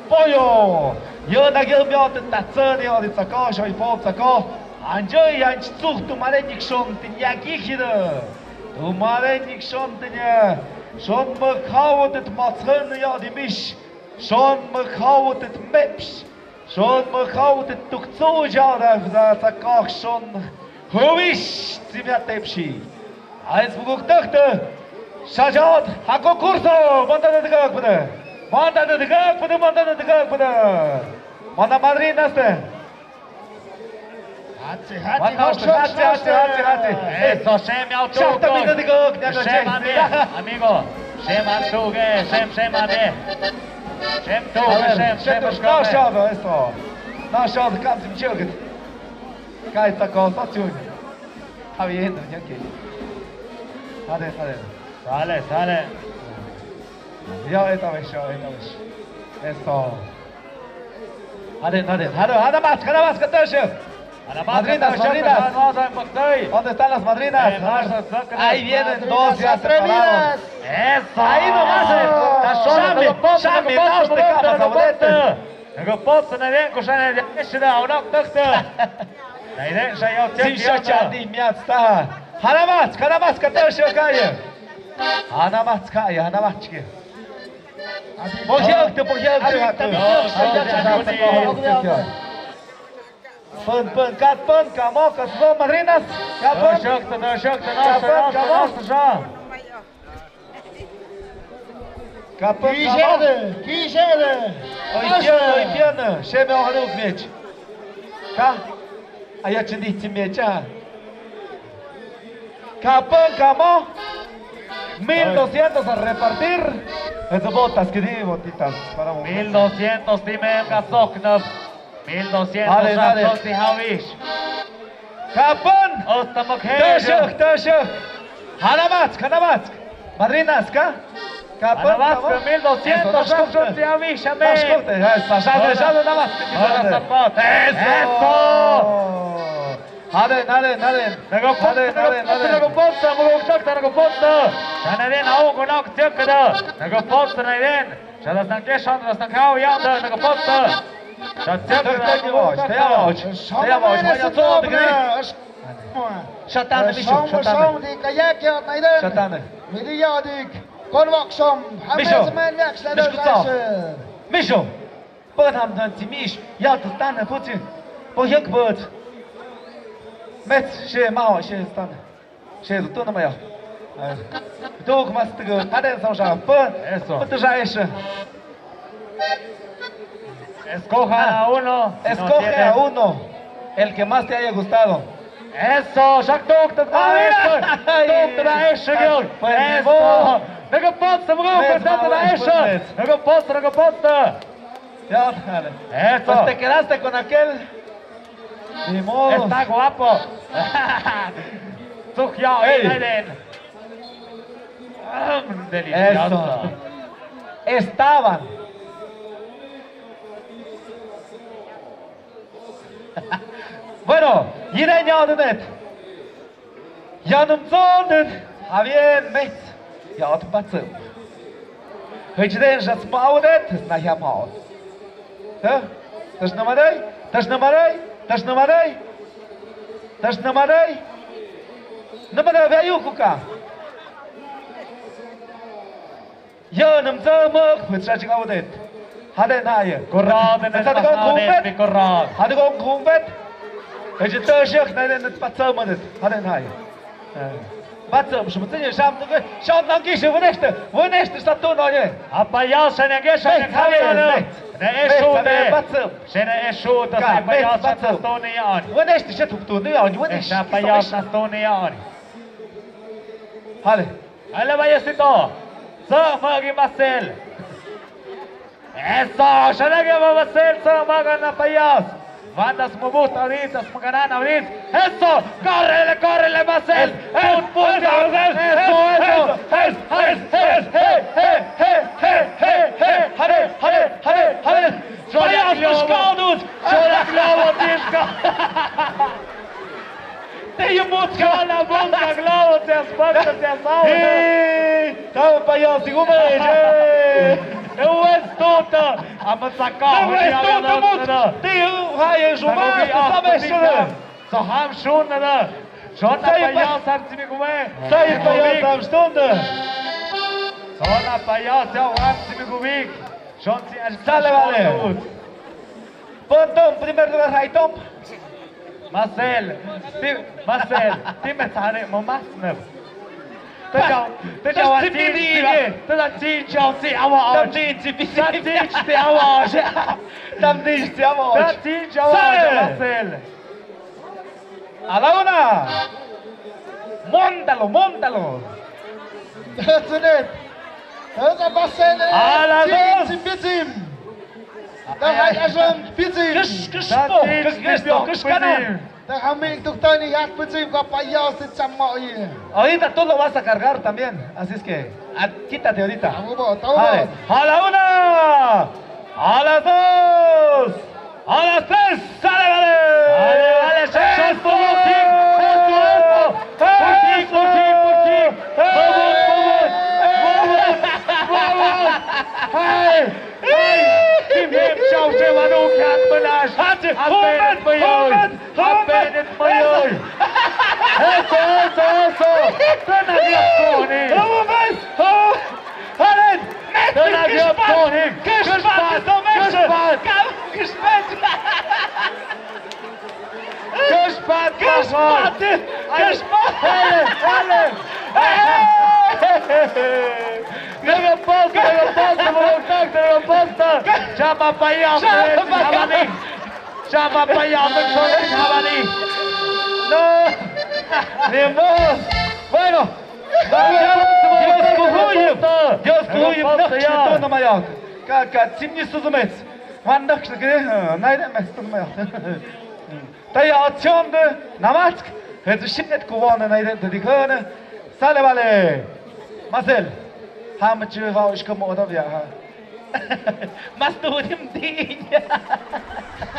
Pollo. Yo na gil mio te tatsani o de tsako, shoy po tsako. Anjoy anch tsuk tu mare nikshon tin ya gihide. Tu mare nikshon tin ya. Shon mo khawot et matshen ya di mish. Shon mo khawot et meps. Shon mo khawt tuktsu jada za sa kak shon. Huish, zimia tepshi. Ais buguk takte. Shajat, hako kurso, manda de gak bada. Manda de gak bada, manda de gak bada. Manda madrinaste. Hatsi, hatsi, hatsi, hatsi, hatsi, hatsi. Eh, so shem yao tu. Shakta mi de gak, amigo. Sem an tuge, sem, sem an de. Sem tuge, sem, sem an tuge. Nashado, eso. Nashado, kam sim chilgit. Kai ta ko sa chun. Habiendo, ya que. Hade, hade. Sale, sale. Yo, esta vez, yo, esta vez. Eso. Hade, hade, hade, hade mas, hade mas, hade mas. Madrinas, madrinas. ¿Dónde están las madrinas? Ahí vienen dos ya preparados. Eso. Ahí nomás. Shami, shami, naus te kapas, abuelete. Nagapotsa na ven, kushana ya eshida, aunok takta. Nairen shayau. Sin shacha di miatsta. Hana mas, hana mas, kata shokaya. Hana mas kaya, hana mas chike. Pohyok te, pohyok te. Pon, pon, kat pon, kamo, kat pon, madrinas. Kat pon. Shokta, shokta, shokta. Kapon, kapon. Kishede, kishede. Oi, piano, oi, piano. Sheme oharuk mech. Ka? Aya chindi chimech, ah. Kapon, kamo. Mil doscientos a repartir. Eso botas, que di botitas para un. Mil doscientos, dime, kasok, no. Mil doscientos. Hade, hade. Kapon. Hasta makhe. Tashuk, tashuk. Hana mas, hana mas. Madrinas, ka? Kapon, hana mas, kapon. Mil doscientos. Eso, tashuk, tashuk. Eso. Hade. Hade, hade, hade. Hade, hade, hade. Nagapotsa, nagapotsa, nagapotsa. Hana den, au, konak, tiak, kada. Nagapotsa, hana den. Shada sangke shon, shada sangkao, ya, da, nagapotsa. Shada sangke shon, shada sangkao, ya, da, nagapotsa. Shatan, misho, shatan. Shatan. Midi ya dik. Kon wak shom. Misho. Misho. Misho. Pagam dan ti mish. Ya, tu tan, putin. Po yak, but. Met, she, mao, she, tan. She, tú no me ya. Tú, ¿cómo estás? Padre, son ya. Eso. Tú ya es. Escoja a uno. Escoge a uno. El que más te haya gustado. Eso, ya tú, tú, tú, tú, tú, eso. Pues, ni modo. Nagapotsa, nagapotsa. Nagapotsa, nagapotsa. Ya, dale. Eso. Pues te quedaste con aquel. Ni modo. Está guapo. Ey. Mm, delicioso. Eso. Estaban. Bueno, yine nyao de net. Yanum zon den, habien met. Ya ot batsum. Hej den, jas mao den, na ya mao. Hej? Tash namadai, tash namadai, tash namadai. Tash namadai. Namadai, ve yukuka. Yo, nam zau mok, put sa chik audet. Hade na ye. Korad, na sa de kong kumbet. Korad. Hade kong kumbet. Eje to shek na ne pat sa madet. Hade na ye. Pat sa, shum tse sham to ke. Sham nang ki shi weneshte. Weneshte sa to no ye. Apa ya sa ne ke sa ne khawe no. Ne eshu de. Pat sa. Sa ne eshu de sa pa ya sa to ne ya. Weneshte sa to ne ya. Weneshte. Apa ya sa to ne ya. Hade. Ala, payasito. Sa magi Marcel. Eso, siya na kaya Marcel, sa maga na payas. Bandas mo buta ahorita, sa maga na ahorita. Eso, córrele, córrele, Marcel. Eso, eso, eso. Hade, hade, hade, hade. Payas, pescados. Siya na kaya, disco. Te yumut ka la bunda globo te aspanta te asao. Eh, ta payas, digo, me, eh. Te wes tota. Ama saka. Te wes tota mut. Te haye juma, te sabes, shuna. So ham shuna da. Shona payas, sam simi kume. Sai payas, sam shuna. Shona payas, sam simi kume. Shon si. Sale, vale. Pontom, primer lugar, Raitom. Marcel, ti, Marcel, ti me tare mo mas ne. Te chao, te chao, ti, ti, te la ti chao, ti awa, tam ti, ti, ti, ti, ti awa, tam ti, ti awa. Te ti chao, Marcel. A la una. Móntalo, móntalo. That's it. Hei, ta pasene. A las dos. Pitsim, pitsim. Ta hai asom pitsim. Kis, kis po, kis, kis po, kis kana. Ta hami tuktani hat pitsim ka payas te chamo ye. Ahorita tú lo vas a cargar también, así es que, ah, quítate ahorita. Tamo bo, tamo bo. Vale. A la una, a las dos. A las tres, sale, vale. Vale, vale, sale. Esto, esto, esto, esto. Vamos, vamos, vamos, vamos. Hey, hey. Tim hep chau se vanu khat belash. Hati, apen, homen, mayoy. Homen, homen. Apen, mayoy. Eso, eso, eso. Tana dia koni. Homen, homen. Halen! Tana dia koni! Kishpat! Kishpat! Kishpat! Kishpat! Kishpat! Halen! Halen! Nega pasta, nega pasta, nega pasta! Chama paya, chama paya! Chama paya, chama paya! No! Ni modo! Bueno! Dios kuhuyim. Dios kuhuyim. Naqshna tona mayak. Ka, ka, tsimni suzumets. Wan naqshna kene, naire mes tona mayak. Taya acción de namatsk. Hetsu shinet kuwana naire de dikhana. Sale, vale. Masel. Hamachu va ushka moda via ha. Mas tu dim din.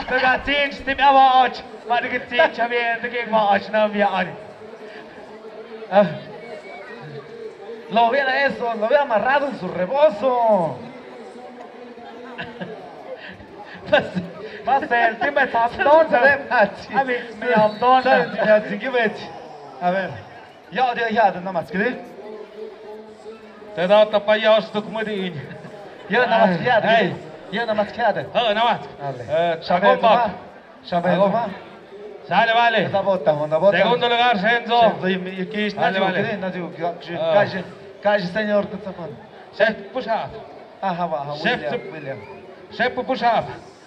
Taga tin stim awa och. Ma de tin chavier de ke ma och na via ani. Ah. Lo hubiera eso, lo hubiera amarrado en su rebozo. Mas, mas el tema es abdón, ¿sabes? A ver, me abdón. ¿Sabes? Me abdón, ¿qué ves? A ver. Ya, ya, ya, nada más, ¿qué? Te da tapa ya, os tu como de. Ya, nada más, ya, ya, nada más, ya. Oh, nada más. Dale. Eh, Chakomba. Champagne toma. Sale, vale. Esta bota, onda bota. Segundo lugar, Shenzo. Shenzo, y, y aquí está. Vale, vale. Kaji, kaji, señor, tu tsapan. Chef push up. Ajá, va, ajá, William, William. Chef push up.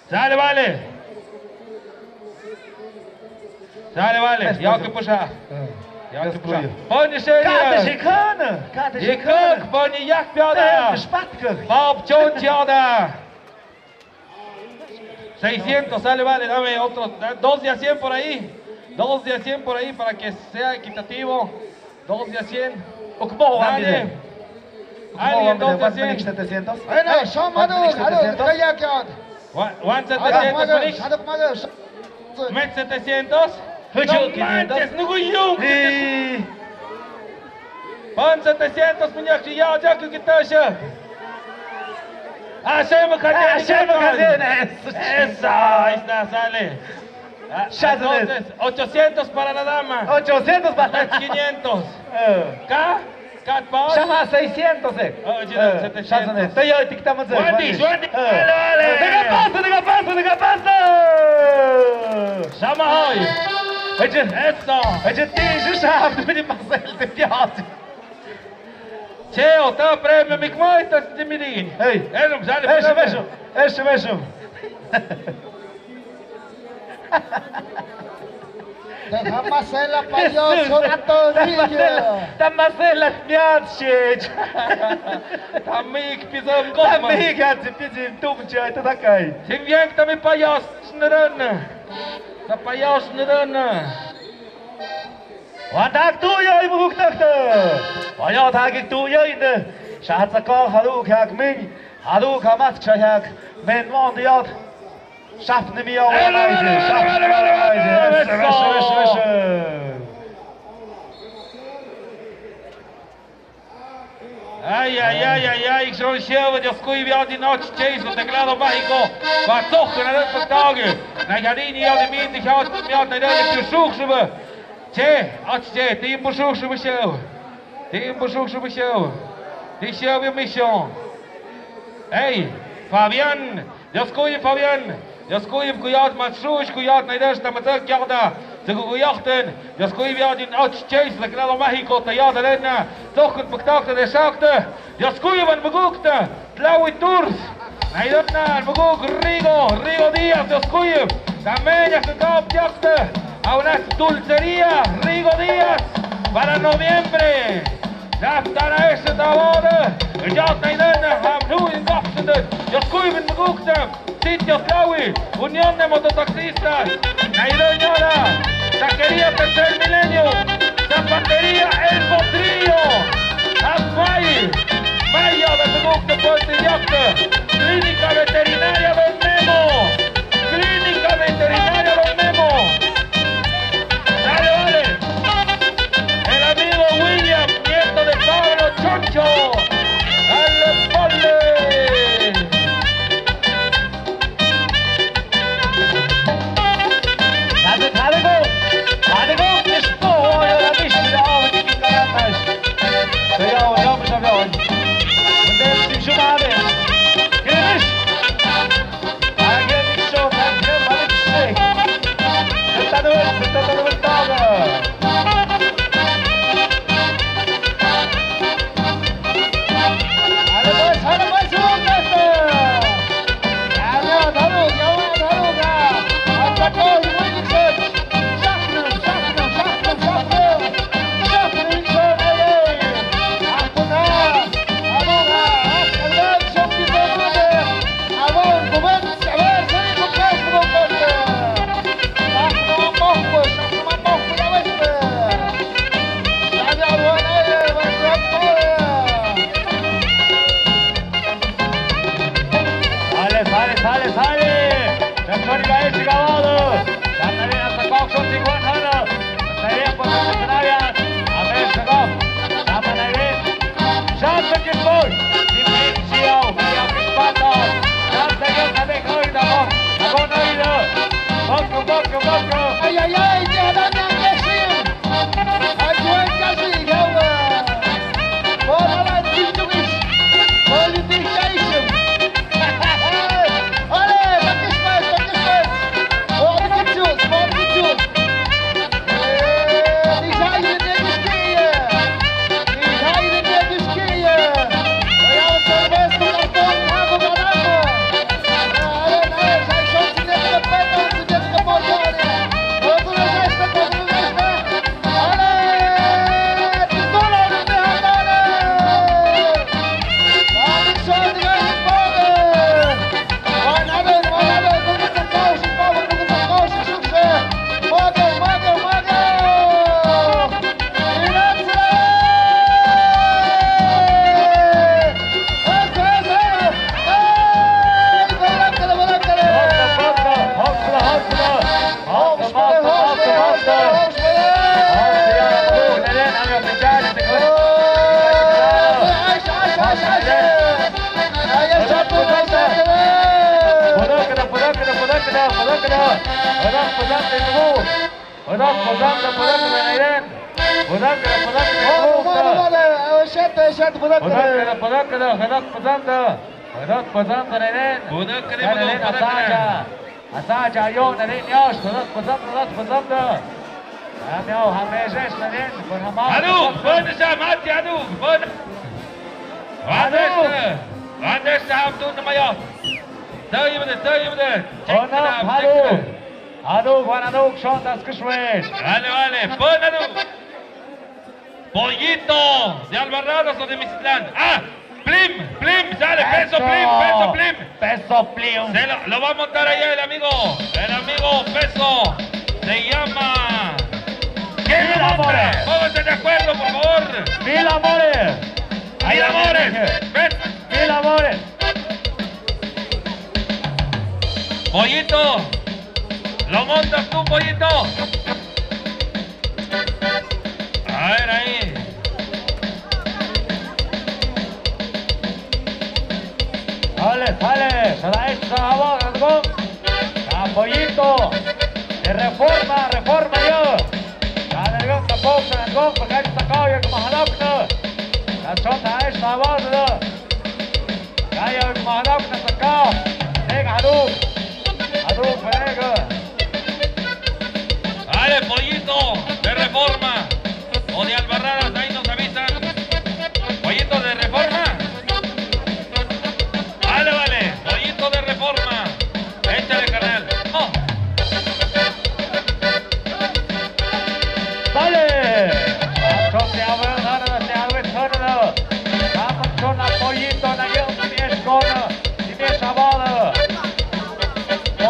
Sale, vale. Sale, vale. Esta ya que push up. Ya que push up. Poni señor. Kate shikana. Kate shikana. Poni yak piada. Spatka. Pop chon chiada. Seiscientos, sale, vale, dame otro, da-, dos de a cien por ahí, dos de a cien por ahí para que sea equitativo, dos de a cien. Ukmo, nadie. Nadie, dos de a cien. Setecientos. Bueno, son más de setecientos. Wa-, wan setecientos, Felix. Met setecientos. No manches, no, güey, yo. Pon setecientos, muñeco, ya, ya, que quitarse. Ah, se me cayó, ah, se me cayó. Eso, ahí está, sale. Ah, entonces, ochocientos para la dama. Ochocientos para la dama. Quinientos. Eh. Acá, acá, pa. Llama seiscientos, eh. Oh, ya, eh, setecientos. Te yo, te quitamos el. Wendy, Wendy. Eh. Dale, dale. Venga, pasa, venga, pasa, venga, pasa. Llama hoy. Eso. Oye, te, yo ya, te pedí más el de Dios. Cheo, ta premio, mi cuenta, te mirin. Hey. Eso, sale, eso, eso, eso, eso. Tamasela payaso, Antonio. Tamasela, tamasela miat shej. Tamik pizam goma. Tamik at pizim tum chai tatakai. Sin bien, tami payas naran. Ta payas naran. Wan tak tu yai muk tak ta. Wan yau tak tu yai ne. Shahat sa ko haru khak min. Haru khamat shayak. Men mon diot. Shaf ni mi yau. Shaf ni mi yau. Ay, ay, ay, ay, ay, son siempre Dios cuida de noche, chase, teclado mágico. Patok, na patok. Na yadini ya de min, de ya de mi ya de de shuk shube. Che, ach che, tiempo shuk shube show. Tiempo shuk shube show. Di show mission. Hey, Fabián. Dios kuiv Fabián, Dios kuiv kuyat matsrush kuyat naidesh tamatak yakda, tsuku kuyachten, Dios kuiv yadin och chase la klalo México tayat arena, tokut paktak de shakte, Dios kuiv an magukte, tlawi turs, naidotna maguk Rigo, Rigo Díaz, Dios kuiv, también yakap yakte, a una dulcería, Rigo Díaz, para noviembre. Sahp tara este tabåde, ya taidene, hamnu in gapsende, ya skuiven magukte, sitio Claudio, Unión de Mototaxistas, Nairoñara, Taquería Tercer Milenio, Zapatería El Potrillo, Hapmai, Maya de Magukte Puente Yakte, Clínica Veterinaria Don Memo, Clínica Veterinaria Don Memo. Dale, vale. El amigo William, nieto de Pablo Choncho. Dale, vale. Dale, dale, go. Dale, go. Esto, yo la viste, ya, vamos, que carapas. Pero ya, ya, ya, ya. Sale, sale, sale, sale. Sale, sale, sale. Ay, ay, ay, Asaya, yo, nalin, yash, pazat, pazat, pazat. Amiao, hamesh, nalin, pun hamao. Adu, pun sa mati, adu, pun. Adu. Adu, adu, sa, adu, namayo. Tayo, adu, tayo, adu. Ona, adu. Adu, wan, adu, shon, das, kishwe. Vale, vale, pun, adu. Pollito de Albarradas o de Misitlán. Ah, Plim, Plim, sale, peso, Plim, peso, Plim. Peso, Plim. Se lo, lo va a montar allá el amigo, el amigo Peso. Se llama. ¿Quién lo monta? Pónganse de acuerdo, por favor. Mil amores. Mil amores. Pes- Mil amores. Pollito, ¿lo montas tú, Pollito? A ver, ahí. Sale, sale, sale, sale, abajo, algo. Apoyito. De reforma, reforma, yo. Sale, algo, tampoco, algo, porque hay que sacar, yo, como jalapno. La chota, ahí está, abajo, ¿no? Kaya, maharap na saka. Nega, haduk. Haduk, nega. Vale, pollito de reforma. O de Albarradas, ahí nos avisan. Pollito de reforma. Vale, vale. Pollito de reforma. Échale, carnal. Oh. Sale. Action, te abro, no, no, te abro, no.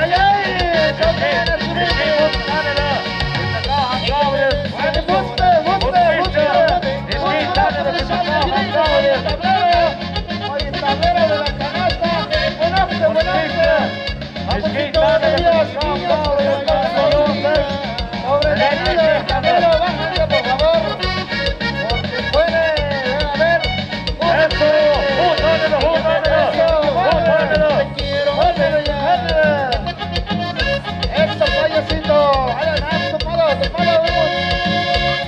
ay, ay. Ay, buste, buste, buste. Oye, tablero de la canasta. Buenazo, buenazo. Vamos, Víctor, Elías, niños, sobre la canasta. Sobre la canasta, tablero, bájale, por favor. Porque puede haber. Eso, un tablero, un tablero, un tablero. Muévelo ya, muévelo. Eso, payasito. Adelante, tomado, tomado.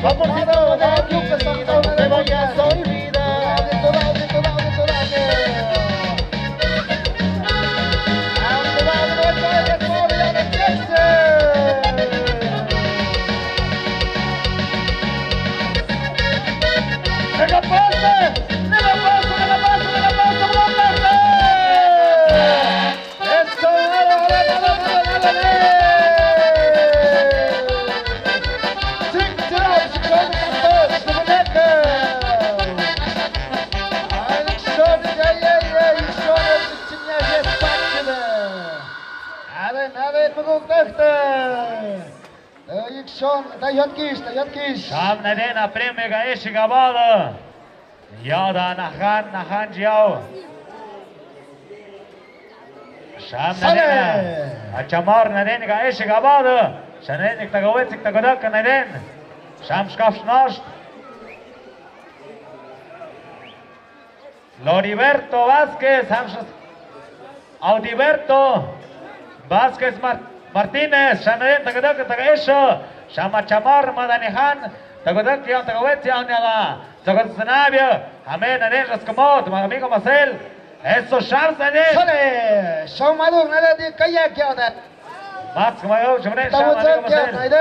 Vamos, tomado, vamos, que estamos tomando. Te voy a olvidar. Dale, dale, dale, dale, dale. ¡Venga, pase! ¡Venga, pase, venga, pase, venga, pase, venga, pase! ¡Eso, vale, vale, vale, vale, vale! Aden, aden, muduk dëkte. Tayotkish, tayotkish. Sam naden a premio ka eshi ka bada. Yada nahan, nahan jiao. Sam naden a chamar naden ka eshi ka bada. Sam naden ka tagawetsik tagadak naden. Sam skaf snost. Loriberto Vázquez, Audiberto Vázquez Mar-, Martínez, sam naden tagadak taga esho, sam a chamar madanihan, tagadak ya tagawetsik ya niala, tagad sanabia, hame naden raskamot, ma amigo Marcel, eso sam naden. Sale, sam madur naden di kaya kya da. Mats, como yo, yo, yo,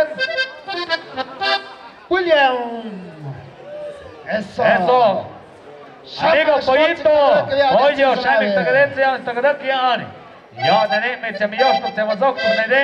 William. Eso. Eso. Amigo Pollito. Pollo, shami tagadencia, tagadakian. Yo, nene, me chami yo, no te mazok, nene.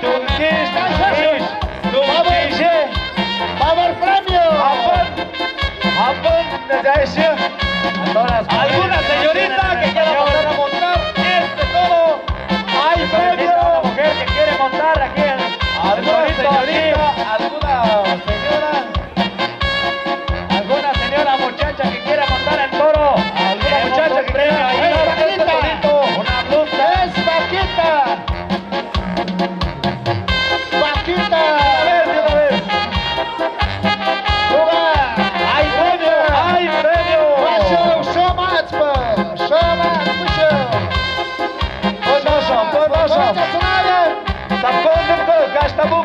Tungkish, tungkish, tungkish. Power premio. Hapon, hapon, na dai shi. Alguna señorita que quiera pasar a montar este toro. Hay premio. Una mujer que quiere montar aquí en el torito, aquí. Alguna señorita, alguna señora. Alguna señora muchacha que quiera montar el toro. Alguna muchacha que quiera montar el torito. Una blusa. Es vaquita. Vaquita. De una vez, de una vez. Lugar. Hay premio, hay premio. Pasha, shamatsp, shamatsp, pasha. Poderoso, poderoso. Poderoso, poderoso. Tapkon, tapkon, kas tapkon.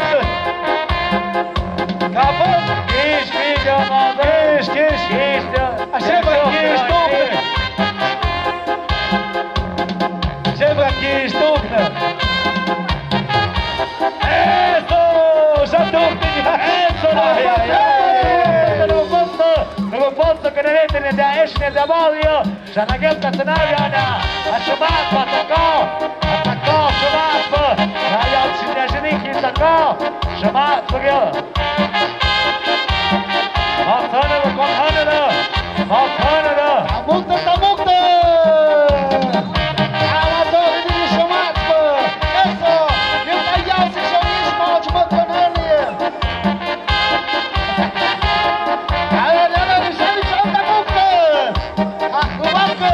Kapon. Kish, kish, ya, madre. Kish, kish. Kish, ya. Asheba, kish, tuk. Asheba, kish, tuk. Eso, ya tuk. Eso, ay, ay, ay. Tenemos punto, tenemos punto que no le tiene de Ash ni de Amalio. Shanagel ta scenario na. Ashamat pa tako. Atako shamat pa. Naya shinajini ki tako. Shamat pa gel. Hatsana lo kon hanana. Hatsana lo. Tamukta, tamukta. Awa to ini shamat pa. Eso. Kita ya si shamat pa shamat pa nani. Awa nana ni shani shamat tamukta. Akubaka.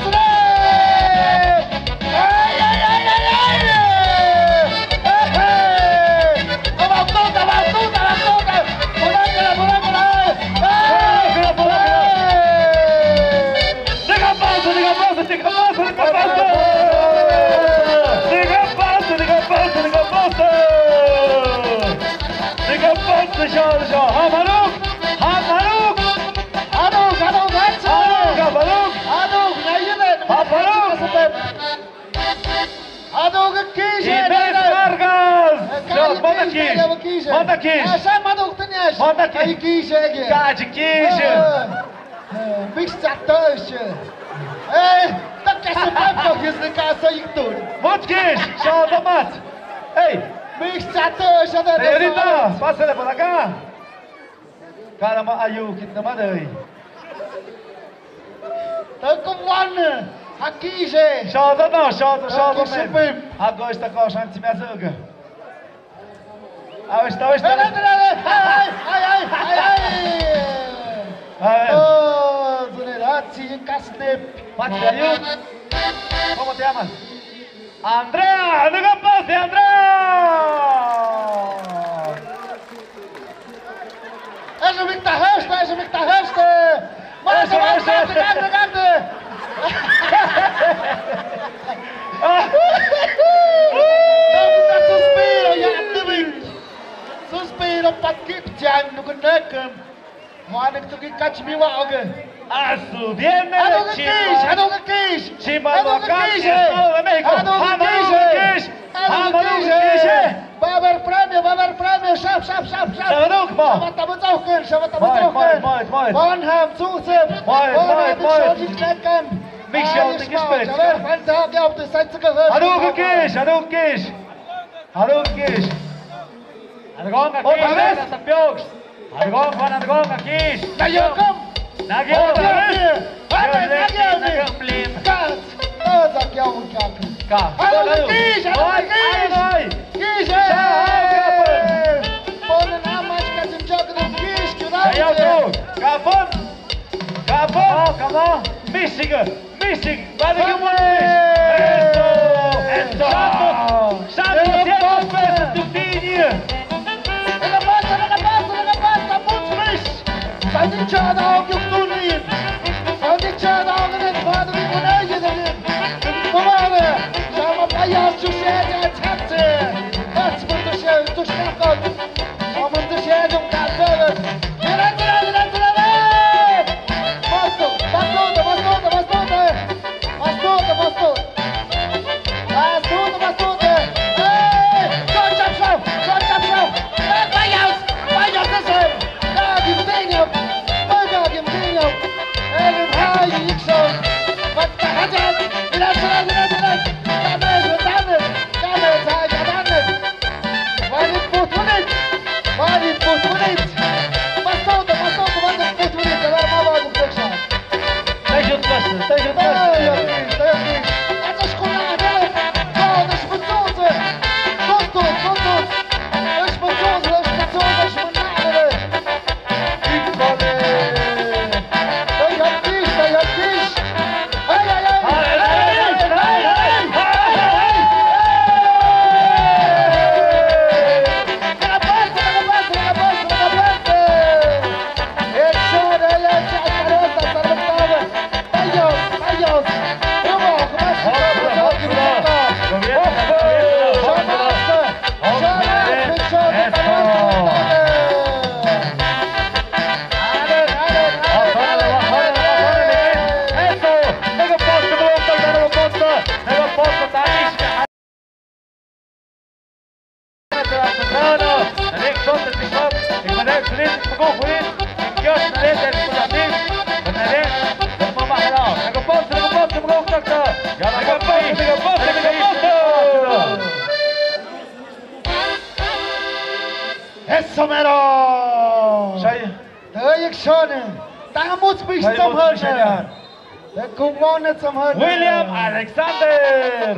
Etsure! Ai, ai, ai, ai, ai! Ehe! Abajo, abajo, abajo! Bulácala, bulácala! Ai! Bulácala, bulácala! Diga paso, diga paso, diga paso, diga paso! Diga paso, diga paso, diga paso! Diga paso, diga paso! Ha Faruk! Ha Faruk! Hadug, hadug, hadug! Hadug, ha Faruk! Hadug, nayene! Ha Faruk! Hadug kish! Ines Vargas! Manda kish! Manda kish! Asha madug tanish! Manda kish! Ai kish ege! Kaji kish! Mix chatosh! Eh, tak kasi papa kish ni kasa iktur! Mut kish! Shada mat! Hey! Mix chatosh! Señorita, pásale por acá. Karama ayu, kita madai. Tengku wan, hakise. Shada na, shada, shada. Hakise me. Pim. Hago esta ko shan timi azuga. Awis, awis, awis. Ai, ai, ai, ai, ai. Ai. Oh, generasi kasnep. Pati ayu. ¿Cómo te llamas? Andrea, anduga pasi, Andrea! Eso mikta heste, eso mikta heste! Eso, eso, eso. Grande, grande! Suspiro, ya, living! Suspiro, pat kip, jan, nu, kunekem. Manik tu ki kach mi wa oge. Asu, viene. Aduga kish, aduga kish. Chimalhuacán, Estado de México. Aduga kish. Aduga kish. Va a haber premio, va a haber premio. Shap, shap, shap, shap. Sabaduk mo. Sabata mo tsoken, sabata mo tsoken. Moi, moi, moi. Bon ham, susep. Moi, moi, moi. Shojik nakan. Mix yo, te kish pech. Aduga kish, aduga kish. Aduga kish. Aduga kish. Otra vez. Aduga kish. Nagio. Nagio. Otra vez. Nagio. Nagio. Kas. Kas. Aduga kish. Aduga kish. Kish. Pon na mas ka jim jok na kish. Kapon. Kapon. Michigan. Mishik, vale, qué bueno. Eso, eso. Santos, Santos, ciento pesos tu niña. Venga, pasa, venga, pasa, venga, pasa, mucho. Sandichada, que tú ni. Sandichada, que te va a dar con ella, de bien. Como vale, llama para allá, su sede, chache. That's what the show, to stop. Vamos, te siento, cabrón. Mira, mira, mira, mira, mira. Basta, basta, basta, basta. Basta, basta. Basta, basta. Eh, chop, chop, chop. Chop, chop, chop. Eh, vayas, vayas, ese. Dagi, dagi, dagi. Eh, ay, ikso. Basta, hajat. Mira, mira, mira, mira. Dame, dame, dame, dame, dame. Wani putmunit! Wani putmunit! Mastota, mastota, wani putmunit! Alar ma wani putmunit! Tajut pas, tajut pas! Tajut pas! Atas kuna ada! Kau atas betul tu! Betul, betul! Atas betul, atas betul, atas betul! Híjole! Tajut pas, tajut pas! Ay, ay, ay. Ay, ay, ay. Eso mero! Tayik shone. Tanga muts bih samhar. William Alexander.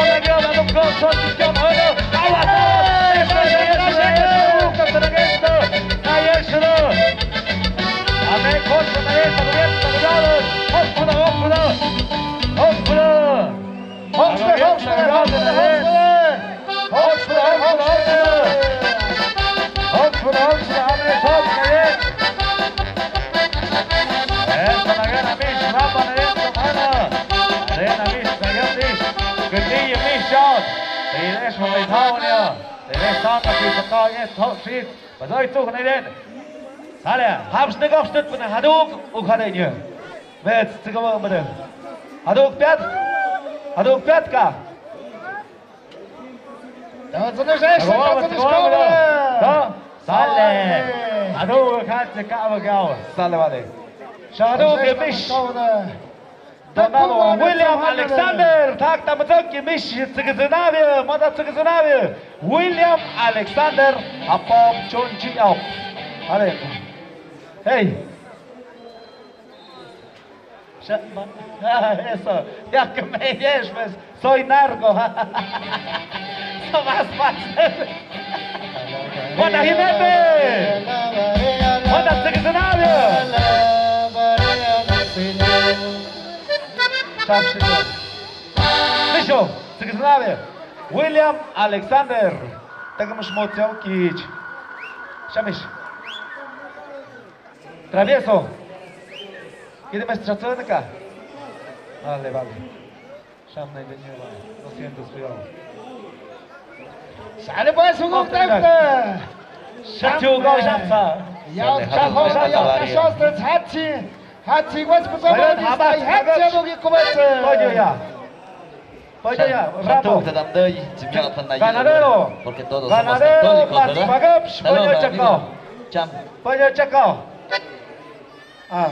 Sale, hapsnï gapsnït pynï haduk, u haduk nï. Wet, tsik wa mrë. Haduk piat. Haduk piat ka. Sale. Haduk ka tsik wa gao. Sale, wale. Donado William Alexander, tak ta mzok ki mish tsik zinawi, mada tsik zinawi. William Alexander, apop chonchi au. Ale. Hey. Eso, ya que me dices, pues, soy narco. Somos más. Mada jinete. Mada tsik zinawi. Misho, tsik zinawi. William Alexander. Takamush motsiau kich. Shamish. Travieso. Kidi mes chatsonaka. Vale, vale. Shamne de nuevo. Lo siento, cuidado. Sale pues, Hugo Tacta. Shachu go shamsa. Ya, chajo, ya, chajo, chajo, chajo. Hatsi, wes, pues, vamos, habas, habas. Payo ya. Payo ya, Rambo. Ganadero. Ganadero, Mats Pagapsh, payo chakao. Payo chakao. Ah.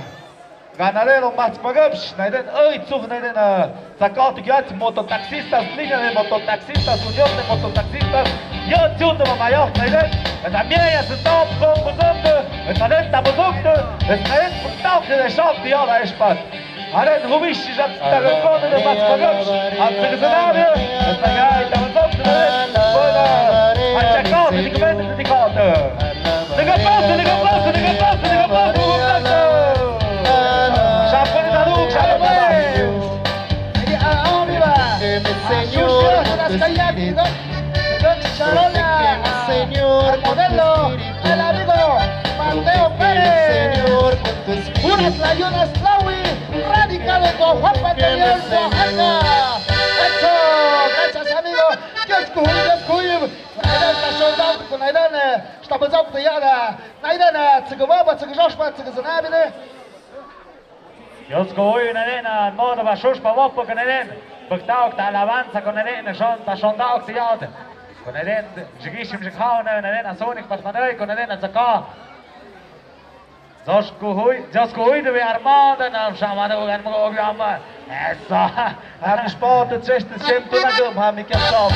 Ganadero, Mats Pagapsh, naiden, ey, tsuk, naiden, ah, tsakao tu kiat, mototaxistas, línea de mototaxistas, unión de mototaxistas. Yo, chuto, mamayo, naiden. También ya se está con vosotros, naiden, ta vosotros, naiden, ta vosotros, ya la espat. Haren hubish zat taga kone de Mats Pagapsh, at tsik zinawi, at taga ay taga zot de, bueno, at chakao de dikmen de dikot. Dikapos, dikapos, dikapos, dikapos, dikapos. Shapon de Daduk, shapon de Daduk. Ay, ah, ah, viva. Señor, con tu espíritu. Sharon, al modelo, al amigo Mateo Pérez. Unas layunas lawi, radicado en Guajuapan de León, Oaxaca. Eso, gracias, amigo. Dios cuide, Dios cuide. Con Aidana, eh, estamos ya. Aidana, tsik wapa, tsik joshpa, tsik zanabi, eh. Dios kuhuyu naidena, modo ba shushpa wokpa ko naiden. Buktaok ta alabanza ko naiden, shon, ta shondaok ta yaot. Ko naiden, jigishim jikhao na naiden, asonik pat madai ko naiden, atsaka. Dios kuhuyu, Dios kuhuyu de armada, na shamada, ugan mo, ugan mo. Esa. Ham spot, chest, sem, tu na gum, ham, ikem shop.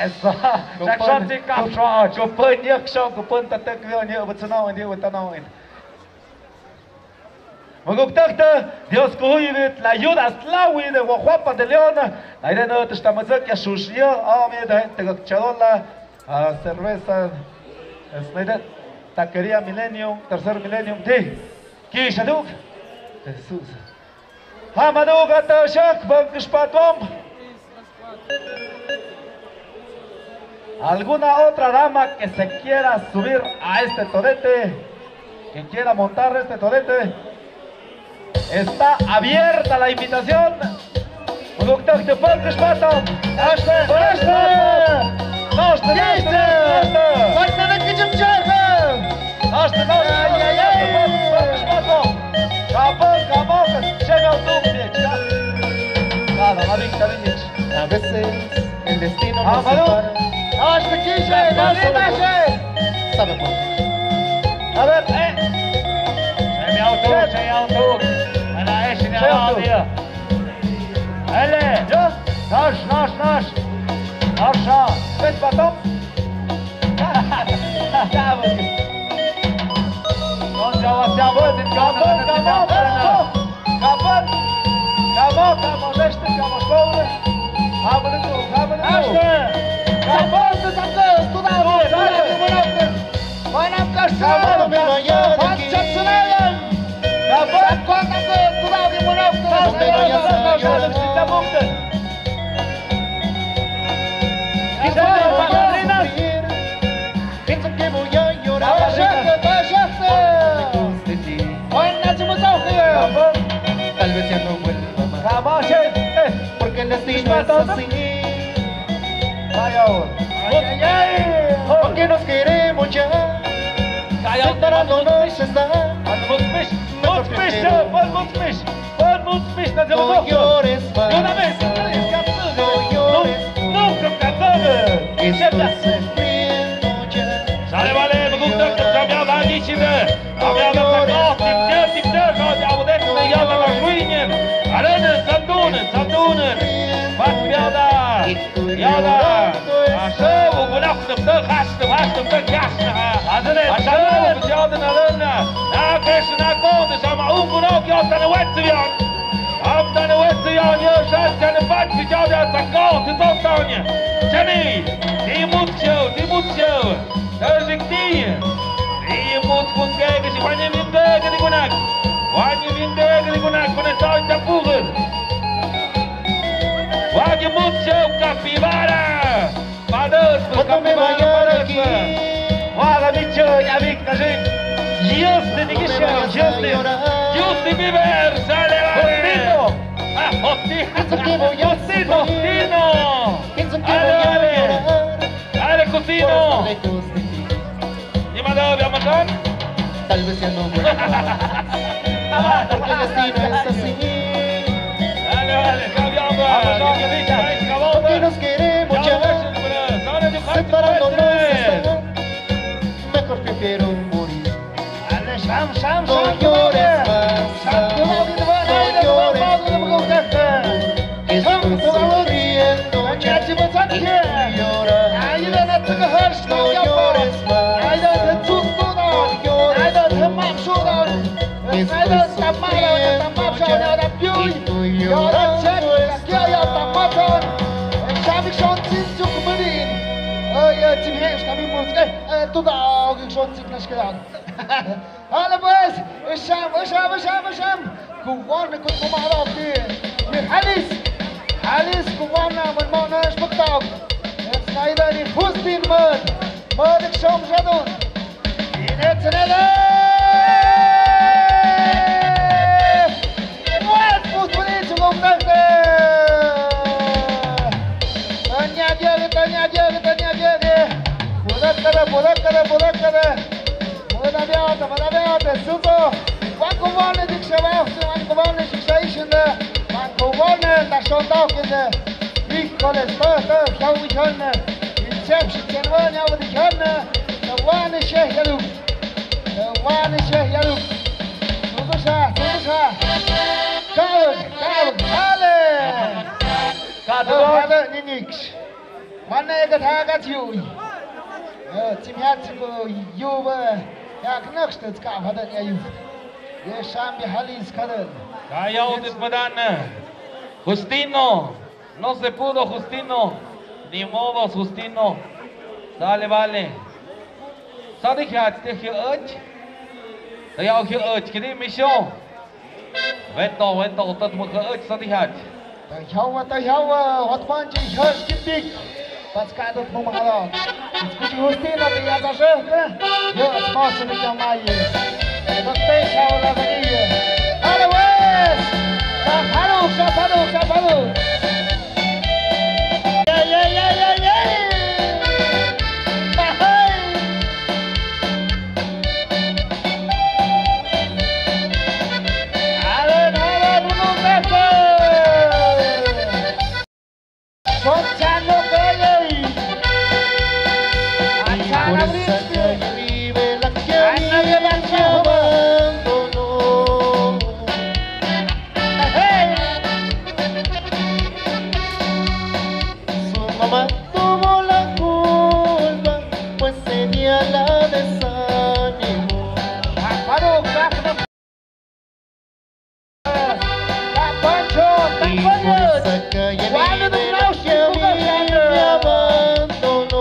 Esa. Shak shon, tik, kap, shon. Kupun, yak, shon, kupun, ta, tak, vio, ni, ubat, sano, ni, ubat, tano, in. Maguktakta, Dios kuhuyu wit, la ayuda, slawi de Guajuapan de León. Naiden, tashta mazak, ya shush, ya, ah, mi, da, gente, gak, charola, ah, cerveza, es, naiden, taquería Millennium, Tercer Millennium, di, ki, shaduk, Jesús. Hamaduk, ata, shak, bang, kishpatwam. ¿Alguna otra dama que se quiera subir a este torete? Que quiera montar este torete. Está abierta la invitación. Productor de Punk Sparta. Hasta, hasta. Hasta, hasta. Hasta, hasta. Nada, la vista, la vista. A veces el destino nos separa. Hasta aquí, che, no se pase. Sabe por qué. A ver, eh. Che, mi auto, che, auto. Ana, eh, che, auto. Ele, yo. Nash, nash, nash. Nash, nash. Ven, patón. Destino es así. Ay, ay, ay. Porque nos queremos ya. Separándonos está. Mejor que quiero. No llores más. No llores más. Estoy sufriendo ya. Sale, vale, me gusta que se me ha dicho. Abiada, tagga, tibtier, tibtier, ka, abudet, yada, la ruinen. Arenen, sandunen, sandunen. Bat biada, yada. Ashe, u, gunaf, tibtier, hash, tib, hash, tibtier, yash, na. Adene, ashe, u, yada, na, lena. Na, kesh, na, konde, sama, u, gunaf, yada, na, wetsi, yan. Abda, na, wetsi, yan, yo, shan, chan, bat, yada, tagga, tibtier, tanya. Chani, di mucho, di mucho. Tawzikti. Ii mut kun keke si wani mingke di kunak. Wani mingke di kunak, kunak sa tapugun. Wani mut sa capibara. Pados, pues, capibara, pados, pues. Wala bicho, ya vi, kasi. Dios te ni kisha, Dios te. Dios te vive, sale, vale. Justino. Ah, Justino. Justino, Justino. Vale, vale. Dale, Justino. Ni manda, via matan. Tal vez ya no vuelva. Porque el destino es así. Dale, dale, cambiamos. Vamos, vamos, vamos. Porque nos queremos ya. Separándonos está. Mejor prefiero morir. Sham, sham, sham. No llores más, no llores más. Estoy sufriendo ya. Estoy llorando. No llores más. No llores más. Estoy sufriendo ya. Estoy llorando. Estoy llorando. Ay, ay, Jimmy, está mi música. Eh, tú da, que son chicas que dan. Hala pues, isham, isham, isham, isham. Kuwan ni kut kumara ti. Ni halis. Halis kuwan na man mana spuktak. Snyder ni Justin man. Madik shom jadun. Ni net senele. Wat put puni chulom dakte. Tanya dia, tanya dia, tanya dia. Budak kada, budak kada, budak kada. Madabiata, madabiata, suto. Wan kuwan ni dik shaba, wan kuwan ni dik shai shinda. Wan kuwan ni da shonda kende. Híjole, to, to, shau shonda. Inception, chen wan ya wadi shonda. Wan ni sheh yaluk. Wan ni sheh yaluk. Suto sha, suto sha. Kaun, kaun, ale. Kaun, ale, ni niks. Mane ka tha ka chiu. Eh, chim ya chiu yu ba. Ya knak stu ka fa da ya yu. Ye sham bi halis ka da. Ka ya u dit padan. Justino. No se pudo, Justino. Ni modo, Justino. Sale, vale. Sa di khat te khe och. Ta ya khe och kidi misho. Wento, wento, utat mukha och sa di khat. Ta hiawa, ta hiawa, hot panchi, hiawa, skipik. Pas ka dut mumahalo. Skuchi Justino, te ya sa sheh, eh? Yo, smasu ni kamai. Dot te hiawa la bagi. Otherwise, sa palu, sa palu, sa palu. Su mamá tuvo la culpa, pues tenía la desánimo. Y por esa calle vive la que a mí me abandonó.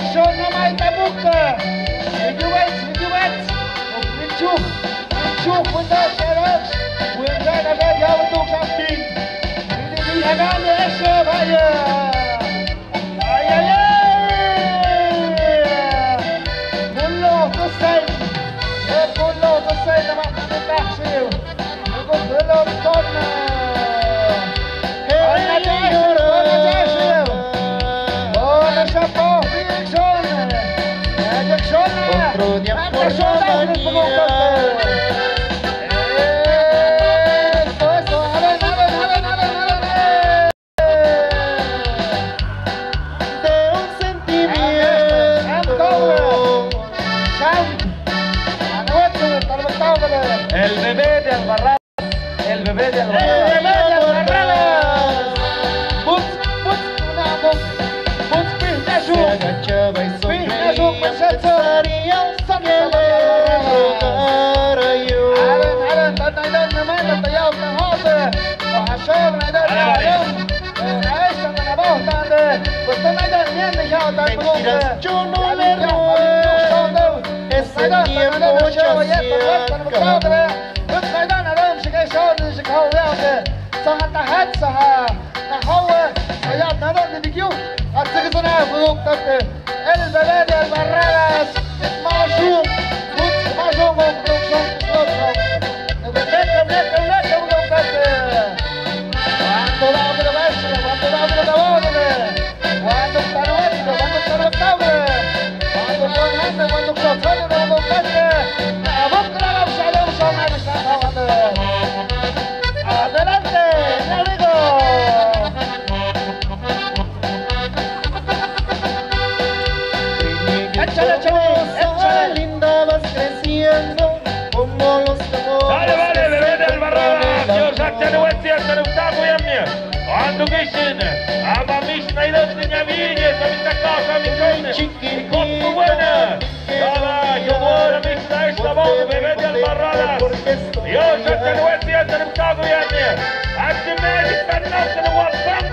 Action, no mai ta bukka. Video wets, video wets. Of video. Video wets, video wets. Wets, wets, wets, wets. Video, video, video, video. Ai, ai, ai! Bun lod to sein. Bun lod to sein, na ma, na ma, na ma. Bun lod to sein. Hey, hey, hey, hey. Otro día por la mañana. Eso, eso. A ver, a ver, a ver, a ver, a ver. De un sentimiento. El bebé de Albarrán. El bebé de Albarrán. El bebé de Albarrán. Buts, buts, buts, buts, buts. Se agachaba y sonreía, pensaría que le rogara yo. Mentiras, yo no le ruego, ese tiempo ya se acaba. El bebé de Albarradas. Mashung. Mashung. Adelante, mi amigo. Échale, échale, échale. Linda vas creciendo como los amores. Dale, vale, bebé de Albarradas. Dios, acá no voy a estar, no está muy bien, mira. Ando que sin, ama mis nairos de mi vida, esa mi casa, mi casa. Chiquitita. Buena. Yala, yo voy a mis nairos, bebé de Albarradas. Dios, acá no voy a estar, no está muy bien, mira. Aquí me dicen, no se lo voy a hacer.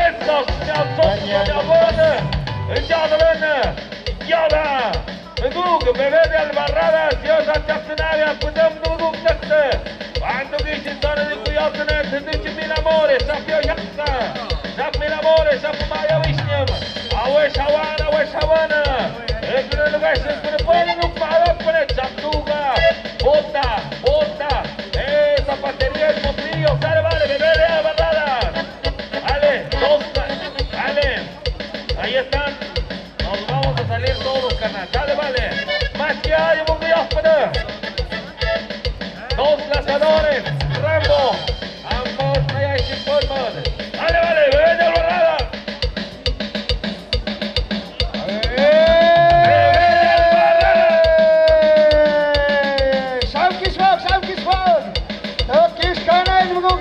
Estos, ya son, ya voy. Ya lo ven. Yala. Muduk, bebé de Albarradas, Dios, a Chapsinaria, pudam muduk takte. Ando que si tana de cuidado, de mil amores, sapio yaka. Sap mil amores, sap maya wisniam. Awe shawana, awe shawana. Ekre lugar se pone pone no para pone chaptuga. Bota, bota. Eh, zapatería El Potrillo, sale, vale, bebé de Albarradas. Vale, dos, vale. Ahí están. Nos vamos a salir todos, carnal. Dale, vale. Más que hay, un día, pues. Dos lanzadores. Rambo. Ambos, ahí hay que forman. Dale, vale. Bebé de Albarradas. Bebé de Albarradas. Shamkishwak, shamkishwak. Shamkishkana, el mundo.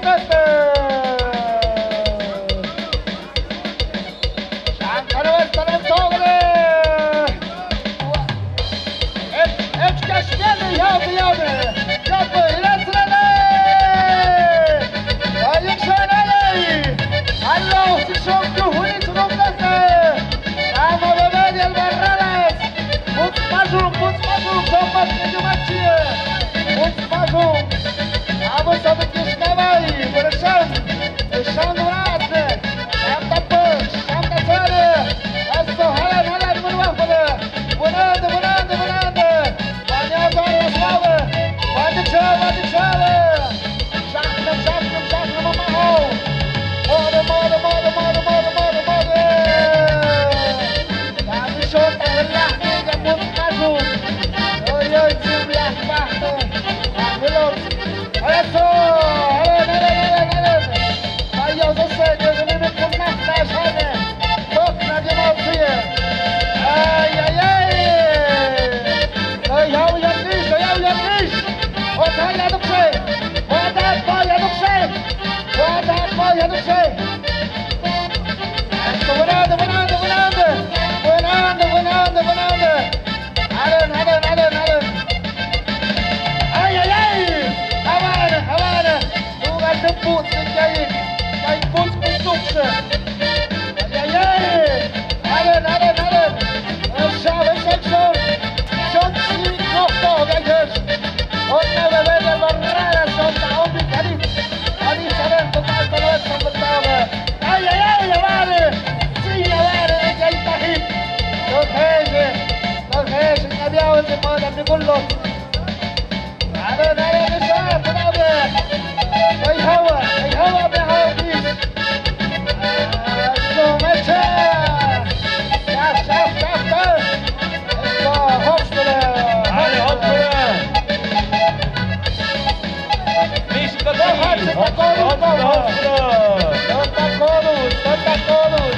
Shan tharwas tanan togre. Ep, ep, kashmir, yau, yau. Yau, ilatsrale. Ayik shanale. Allo, si shok, yu, hui, si shok, nase. Ama, bebé de Albarradas. Mut, masuk, mut, masuk, sopat, kejumachi. Mut, masuk. Abo, sabe, kishkabai, bershan. Shangrase, shantape, shantasare, aso halan, halan, munwapale, munande, munande, munande, panyatare, aslave, panyatare, panyatare, shaknam, shaknam, shaknam, mamaho, mode, mode, mode. Kami shota, halan, ni, ya, mut, kasu, oy, oy, simla, Eso, a ver, a ver, a ver, a ver. Ay, Dios, ese, Dios mío, me conecta, sale. Toca, Dios mío, sigue. Ay, ay, ay. Ay, ay, ay, ay. What the hell, what the hell, what the hell? Esto, buena onda, buena onda, buena onda. Buena onda, buena onda, buena onda. Allen, Allen, Allen, Allen. Ay, ay, ay. Habana, habana. Tuga te put, te kay. Kay put, put, put. Ay, ay, ay. Allen, Allen, Allen. Shabby section. Shot, si, no, no, guys. Otra vez, la barrera, son, hombre, Cali. Cali, Allen, toca, toca, toca, toca. Ay, ay, ay, habana. Si, habana, ay, ay, ay. Toca, toca, habana, mi culo. Dale, dale, dale, dale. Ay, hawa, ay, hawa, ay, hawa, please. Ah, so much. Shaf, shaf, shaf, shaf. Esto, hospital. Dale, hospital. Miss Katy, hospital, hospital. Santa Cruz, Santa Cruz.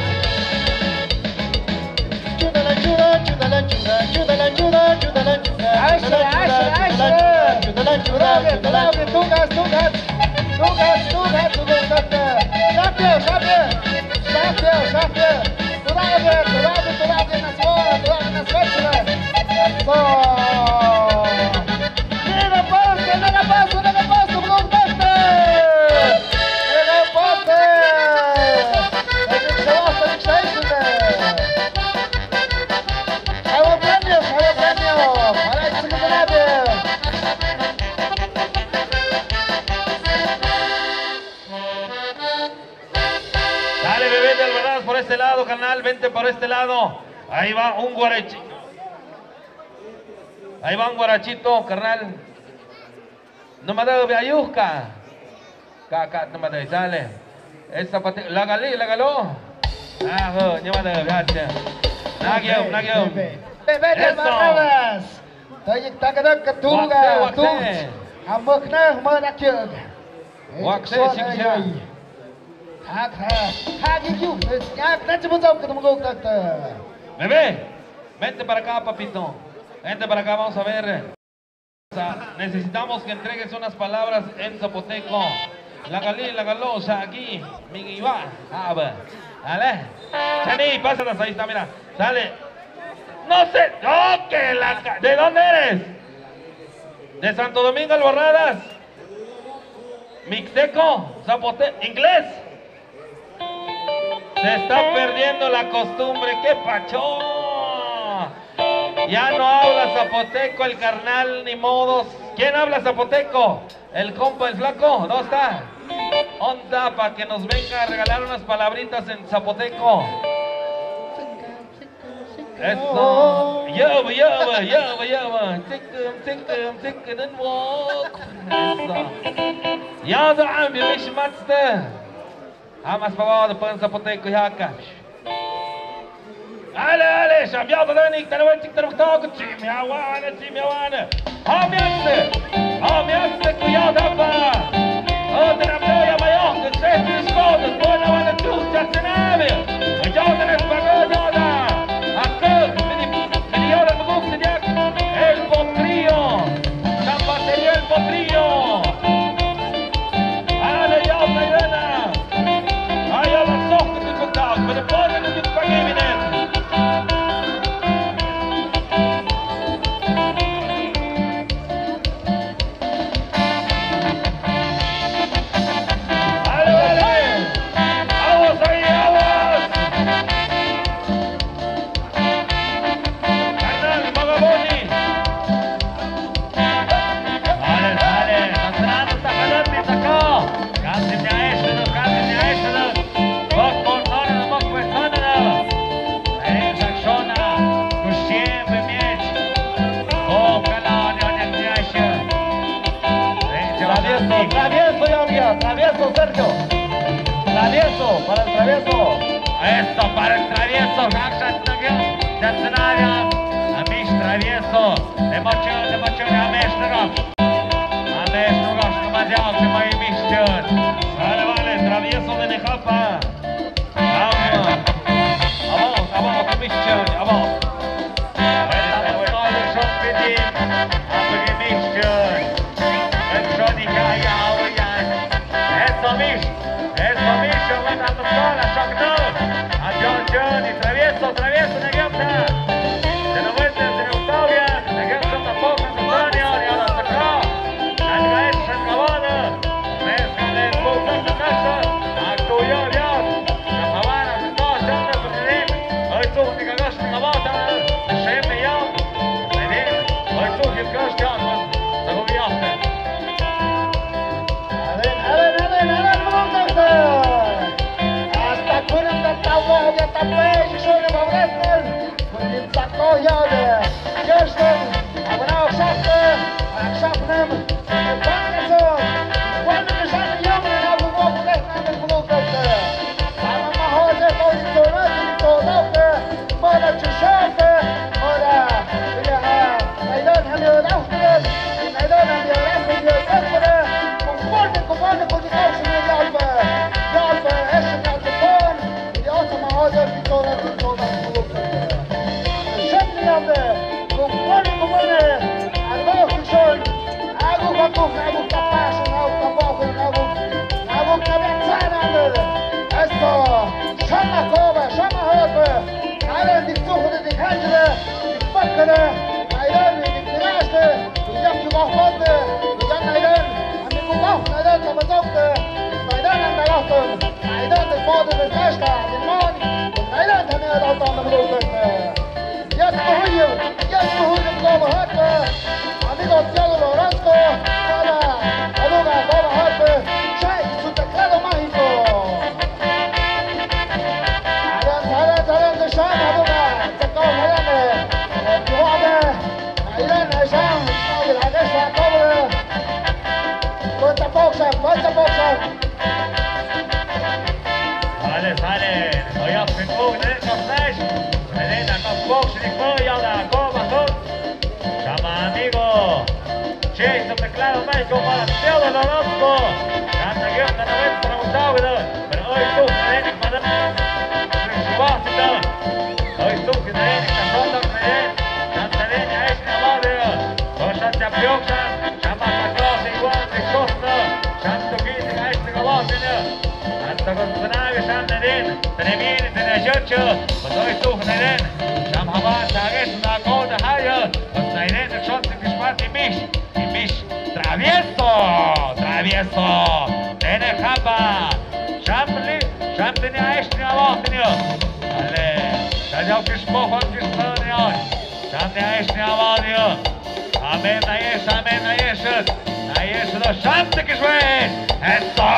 Ayuda, ayuda, ayuda, ayuda, ayuda. Ayuda, ayuda, ayuda. Ayuda, ayuda, ayuda. Ayuda, ayuda, ayuda. Tugas, tugas. Tugas, tugas, tugas. Rápido, rápido. Rápido, rápido. Tugas, tugas, tugas. Eso. Mira, pase, mira, pase, mira, pase, mira, pase. Mira, pase. Ay, premio, ay, premio. Para el segundo lado. Dale, bebé de Alvarado, por este lado, carnal, vente por este lado. Ahí va un guarachi-, ahí va un guarachito, carnal. Numada be ayuka. Ka, ka, numada sale. Esa pati, lagali, lagalo. Ah, ho, numada be acha. Nagyom, nagyom. Bebe, bebe, eso. Barrabas. Tayik tagadak katuga, wakse, wakse. Tuk. Amokna, humana kyog. Wakse, siksha. Thak, thak. Thak, yuk, yuk. Yak, nachi muzau, katumugok, tak, tak. Bebe, vente para acá, papito. Vente para acá, vamos a ver. Necesitamos que entregues unas palabras en zapoteco. Lagali, lagalo, sa aquí, mi iba, ah, va. Dale. Chani, pásalas, ahí está, mira. Sale. No sé. Oh, que la ca-, ¿de dónde eres? De Santo Domingo Alborradas. Mixteco, zapote-, inglés. Se está perdiendo la costumbre. ¿Qué pacho? Ya no habla zapoteco el carnal, ni modos. ¿Quién habla zapoteco? El compa, el flaco. ¿Dónde está? Onda, para que nos venga a regalar unas palabritas en zapoteco. Eso. Yaba, yaba, yaba, yaba. Tsikkum, tsikkum, tsikkum, den wok. Eso. Ya da ambi mish matste. Hamas pawada pan zapoteco yaka. Ale, ale, shambiado dani, tanawe, tik, tanuk, tak, chim, yawana, chim, yawana. Hamiaste, hamiaste, kuyadapa. Otra vez, ya mayo, que se discote, buena, buena, chucha, cenabe. Yo, tres, pago, yo, da. Acá, mini, mini, yo, da, me gusta, ya. El potrillo. La batería, el potrillo. Ale, ya, mañana. Ay, ya, la sopa, que te contaba, pero por el que pagué, miren. ¡Vale, vale! ¡Aguas ahí, aguas! Carnal, vagaboni. ¡Vale, vale! ¡Nasrano, takalati, sako! Kasi ni aishado, kasi ni aishado. Mok por zona, mok por zona. Ey, sakshona, kushiem, bemiech. Travieso, travieso, ya, ya, travieso, Sergio. Travieso, para el travieso. Eso, para el travieso, hakshat, travieso. Ya, travieso. Amish travieso. Emoción, emoción, amish, no. Amish, no, no. Vale, vale, travieso de Nejapa. Vamos, vamos, vamos, Michel, vamos. Eso, Michel. Eso, Michel, vamos a pasar a Chacno. Atención, y travieso, travieso, Nejapa. Se lo vuelve, se lo vuelve. Hasta kunan ta tawa ya tapay, shishoy na mawratan. Kunin sako ya de. Kirsten, abana oksapte, aksapnem. Kunin sako ya de, abu mo kunin na de kunin sako. Ama maho de ko di tona di tona de. Mara chishote, mara. Ila ha. Naidan hamio rafte. Naidan hamio rafte. Kunin, kunin, kunin, kunin, kunin, kunin, Naidan de poder de Casta, Limón, Naidan también ha dado tanto gusto, este. Ya se cogió, ya se cogió el globo, harto. Amigo Tiago Lorasco, para, aduga, globo, harto. Che, y su teclado mágico. Adan, adan, adan, de Sham, aduga, teclado, adan, eh, globo, adan, eh, Sham, adan, adan, adan, adan. Cuenta boxa, cuenta boxa. Sale, sale. Oya, pitbuk, ne, kosnaish. Elena, kosbuk, shnikbo, yala, koba, kos. Chama amigo. Che, su teclado mágico para Teo Lorosco. Canta, canta, no ves, para un sábado. Pero hoy tú, Elena, para. Shibasita. Hoy tú, Elena, canta, Elena. Canta, Elena, es la madre. Cosa te apioxa. Chama, la clase, igual, de Shosna. Canta, que te caes, te cabaste, ¿no? Anta kon tsanaaga Sham Naidan, tani miini, tani ashocho, kon toy tuh Naidan. Sham hawa, tages na kouda haya, kon Naidan, shon tikishmati mish, mish, travieso, travieso, tene kapa. Sham li, Sham tani aish ni awa tani. Ale, tajaw kishmo, hon kishmo ni on. Sham ni aish ni awa ni. Amen, na aish, amen, na aish. Na aish, na Sham tikishwe. Eso.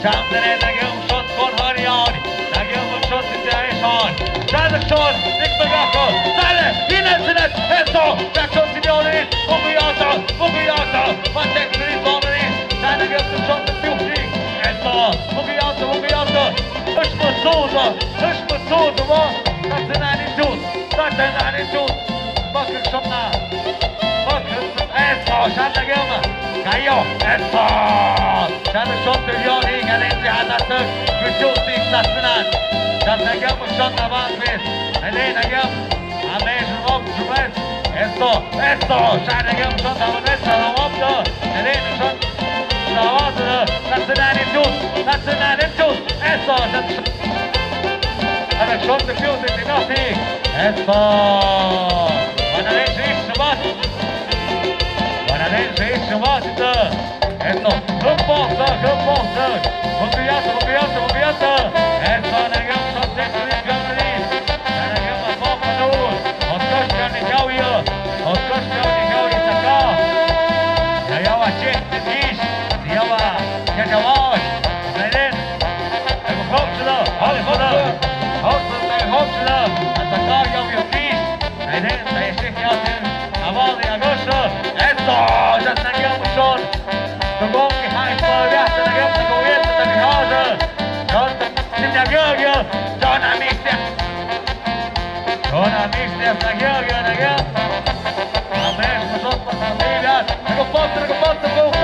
Sham tene na gum shot kon harion. Na gum shot tene aish on. Sham shot, dik bagako. Sale, ina sinet. Eso. Jackson Simeone. Muguyata, muguyata. Matek Simeone. Sham na gum shot tiuki. Eso. Muguyata, muguyata. Hush masuza. Hush masuza. That's an attitude. Satan ani tut. Bakın şuna. Bakın. Eso, Sham na gum. Kayo. Eso. Sham shot de yon hi, ganin si hata tut. Gücü tik Satan. Sham na gum shot na bak bit. Ele na gum. Amen, shot, shot. Eso, eso. Sham na gum shot na bak bit. Shot. Ele shot. Satan ani tut. Satan ani tut. Eso, Sham. Ana shot de fiu de nothing. Eso. Ana den shot shabat. Ana den shot shabat. Eso. Hum boxer, hum boxer. Muguyata, muguyata, muguyata. Eso, ana gum shot de fiu de nothing. Ana gum a pop no. Otkosh kan ni gauyo. Otkosh kan ni gauyo taka. Ya ya wa chek de kish. Ya wa. Ya ya wa. Ana den. Hoksla, hoksla, hoksla, hoksla. Atakar ya bir kish. Neden, neden, ya sen. Aval ya goşla. Eso, ya sen ya mushon. Tugong ki hai pa ya sen ya sen ya sen ya sen. John, sin ya ya. John Amiste. John Amiste, sen ya ya ya. Amen, mushon pa sen ya. Nagapot, nagapot, nagapot.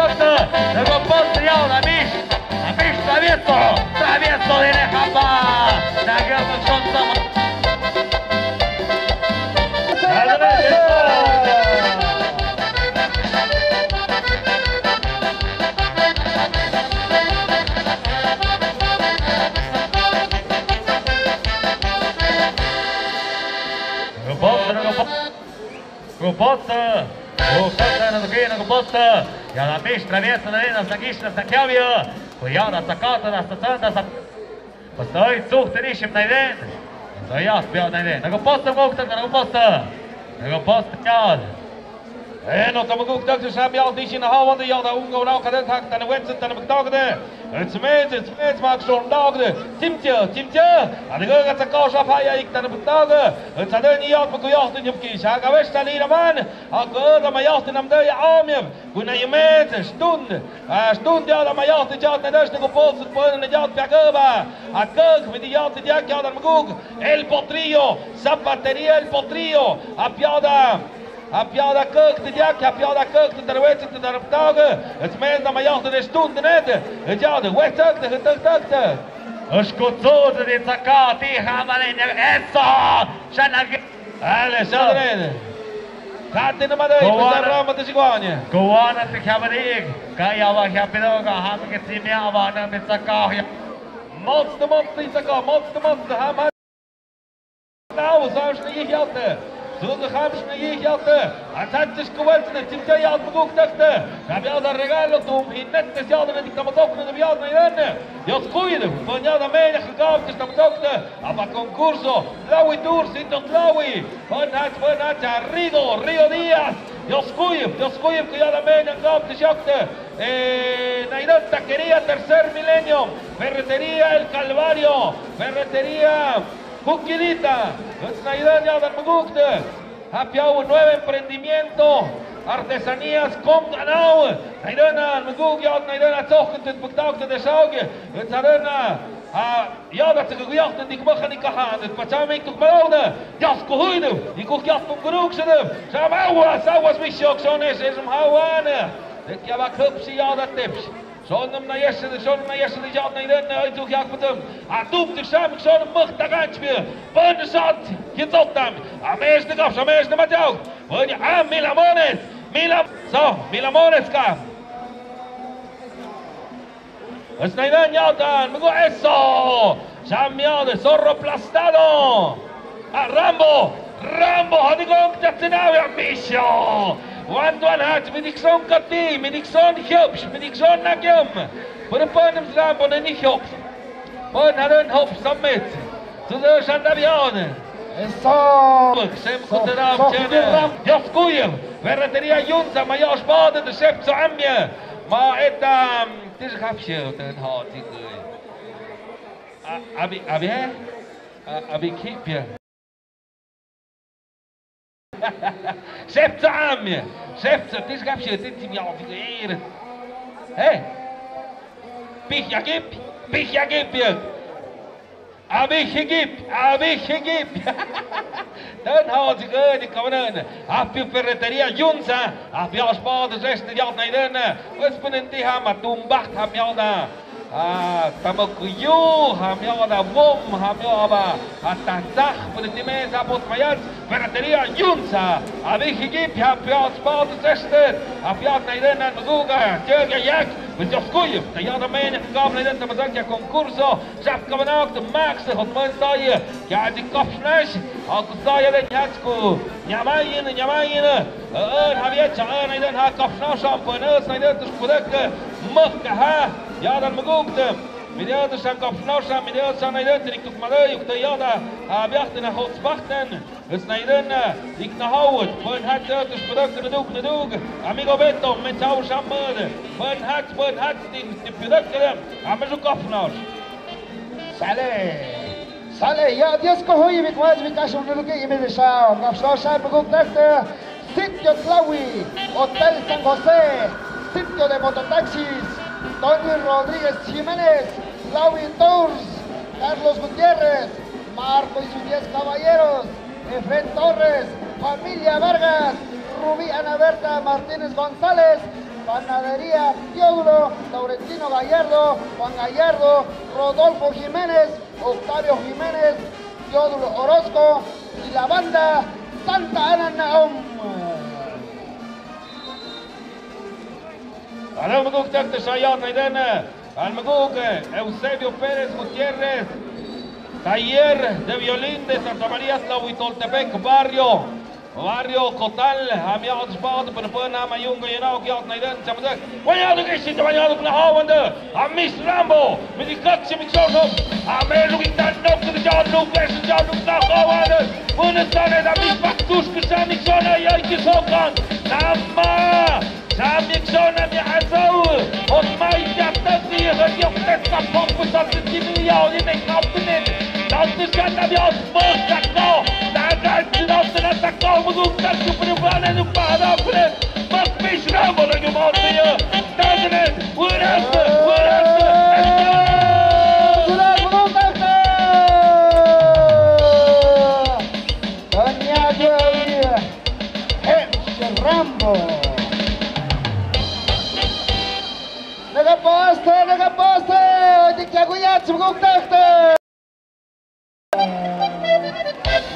Post. Ko kaka na duki na ko post. Ya la mish travieso na na sa gish na sa kiavia. Ko ya la sa kata na sa santa sa. Pasai tsuk tani shim na iden. Sa ya spia na iden. Na ko post mo kata na ko post. Na ko post ya. Eh, no tama guk tak tu sam ya di shin hawan de ya da ungo na ka den tak tan wetsen tan buk tak de. Etsmets, etsmets, mak shon dagde. Timtje, timtje. Adega gatsa kausha paya ik tan butag. Etsade ni yat buku yat nyupki. Shaka westa ni raman. Ako da ma yat namde ya amyev. Kuna ymet, stund. Ah, stund ya da ma yat jat na dash ko pols pon na yat pagaba. Akak mit yat ya ya dan muguk. El Potrillo, Zapatería El Potrillo. Apiada. Apiada kuk te diak, apiada kuk te darwet te darptag. Etsmets da ma yat de stund net. Ejad, wet tak te tak tak te. Eshkotso de tsaka ti hamane ne eso. Shanag. Ale, shanag. Kati na made, Kowana. Pasarama te shiguanya. Kowana te khabarig. Kaya wa khapiro ka ham ke timia wa na me tsaka. Mots te mots te tsaka, mots te mots te ham. Tau, sa shna yih yalte. Zul de ham shna yih yalte. Atat tis kuweltne, timte yalt muguk takte. Kabiada regalo tum, hinetes yalt ne diktamatokne de biadne irene. Yot kuide, ponyada mene khagab tis tamatokte. Apa concurso, lawi tur, sito lawi. Pon hat, pon hat, Rigo, Río Díaz. Yot kuide, yot kuide, kuyada mene khagab tis yakte. Eh, Nairón Taquería, Tercer Milenio. Ferretería El Calvario. Ferretería Juquilita, ets Nairón ya dan mugukte. Hapiau nuevo emprendimiento, artesanías con ganado. Nairón muguk ya Nairón tsokte buktaukte de sauge. Ets Nairón, ah, ya dan tsokte dik mekhanika han, pachamik tuk malaude. Yas kuhuide, ikuk yas tum guruk sede. Sama aguas, aguas mishok sones, es hawane. De kia va kupsi ya dan tips. Shonum na yeshid, shonum na yeshid, yad na iren na aituk yak putum. Atum tu sham, shonum mukh taganch bi. Pun shot, hitzot tam. Amesh de gaf, amesh de matyauk. Pun a milamones, milam, so, milamones ka. Ets na iren yautan, mugo eso. Sham yautan, zorro aplastado. Ah, Rambo! Rambo! Hadigong tatinawi amisyo! Wan duan hach, midikson kati, midikson hiopsh, midikson nagyom. Pero panem Rambo na ni hiopsh. Pan hadan hop samit. Sudo shandabion. Eso! Sem kuteram chene. Yos kuyem. Ferretería Yunza, mayosh bade de shep so amye. Ma etam, tis hapshe, ten ha, tikuy. Abi, abi, eh? Abi kipya. Shepsa amya. Shepsa, tis gapshe, tin tim yaw fikir. Hey. Pih yakip, pih yakip ya. Abi hikip, abi hikip. Dan hau juga di kawanan. Api ferretería Yunza. Api aspa de zes de yat naiden. Wes penenti ha matumbak ha miau da. Ah, tamokuyu, hamyo ada wom, hamyo aba, ah, tazah, pwede time, sapot mayat, ferretería Yunza, abi higip, hamyo spot sestet, apiat naiden nan maguga, jega yak, bejos kuyu, tayada men, kab naiden tamazak ya concurso, sap kabanak, max, hotman taye, kya di kopsnash, akusaya de nyatku, nyamayin, nyamayin, eh, eh, habia cha, eh, naiden ha kopsnash, pwede, naiden tus pwede, Mehkaha, yadan magugte. Midiad shan kopsnausha, midiad shan naiden, tinik tuk madayuk te yada, abiachten a hotsbachten. Ets naiden, ik na hawet, pwen hat, tus pudakte nadug, nadug. Amigo Beto, me chau shan mede. Pwen hat, pwen hat, tin, tin pudakte. Ame su kopsnaus. Sale. Sale, ya, diez ko hoy mi kwaj mi kashon nuluki imi de shao. Kopsnausha, magugtakte. Sitio Tlawi, Hotel San José, sitio de mototaxis, Tony Rodríguez Jiménez, Tlawi Tours, Carlos Gutiérrez, Marco y sus diez caballeros, Efren Torres, familia Vargas, Rubí Ana Berta Martínez González, Panadería Teodulo, Laurentino Gallardo, Juan Gallardo, Rodolfo Jiménez, Octavio Jiménez, Teodulo Orozco y la banda Santa Ana Naum. Aleu maguk tak te sayat naiden. Al maguk, eh, Eusebio Pérez Gutiérrez. Taller de violín de Santa María Tlahuitoltepec, barrio. Barrio Cotal, hamiao' spot, pero pues nada más yung kayo na, ok, yaot na idan, chamazak. Wanyado ke shi, wanyado na hawan de. Amis Rambo, mi di kat shi mi chorsom. Ame lu ki tan nok de jan lu ke shi jan lu na hawan de. Buenas tardes, amis Pakus, ke sami sona ya ki sokan. Nama. Sami sona mi azau. Ot mai ya ta di ha yok te sa pok sa ti mi ya o ni me kapnen. Sa ti sa na ya os mo sa ko. Sa ka ti na sa na sa ko mo sa ti pri vale ni pa da pre. Mas mi shra mo na yo mo ti ya. Tagnen, wurasa, wurasa. Rambo. Nakapaste, nakapaste, di kia kuya tsukuk takte.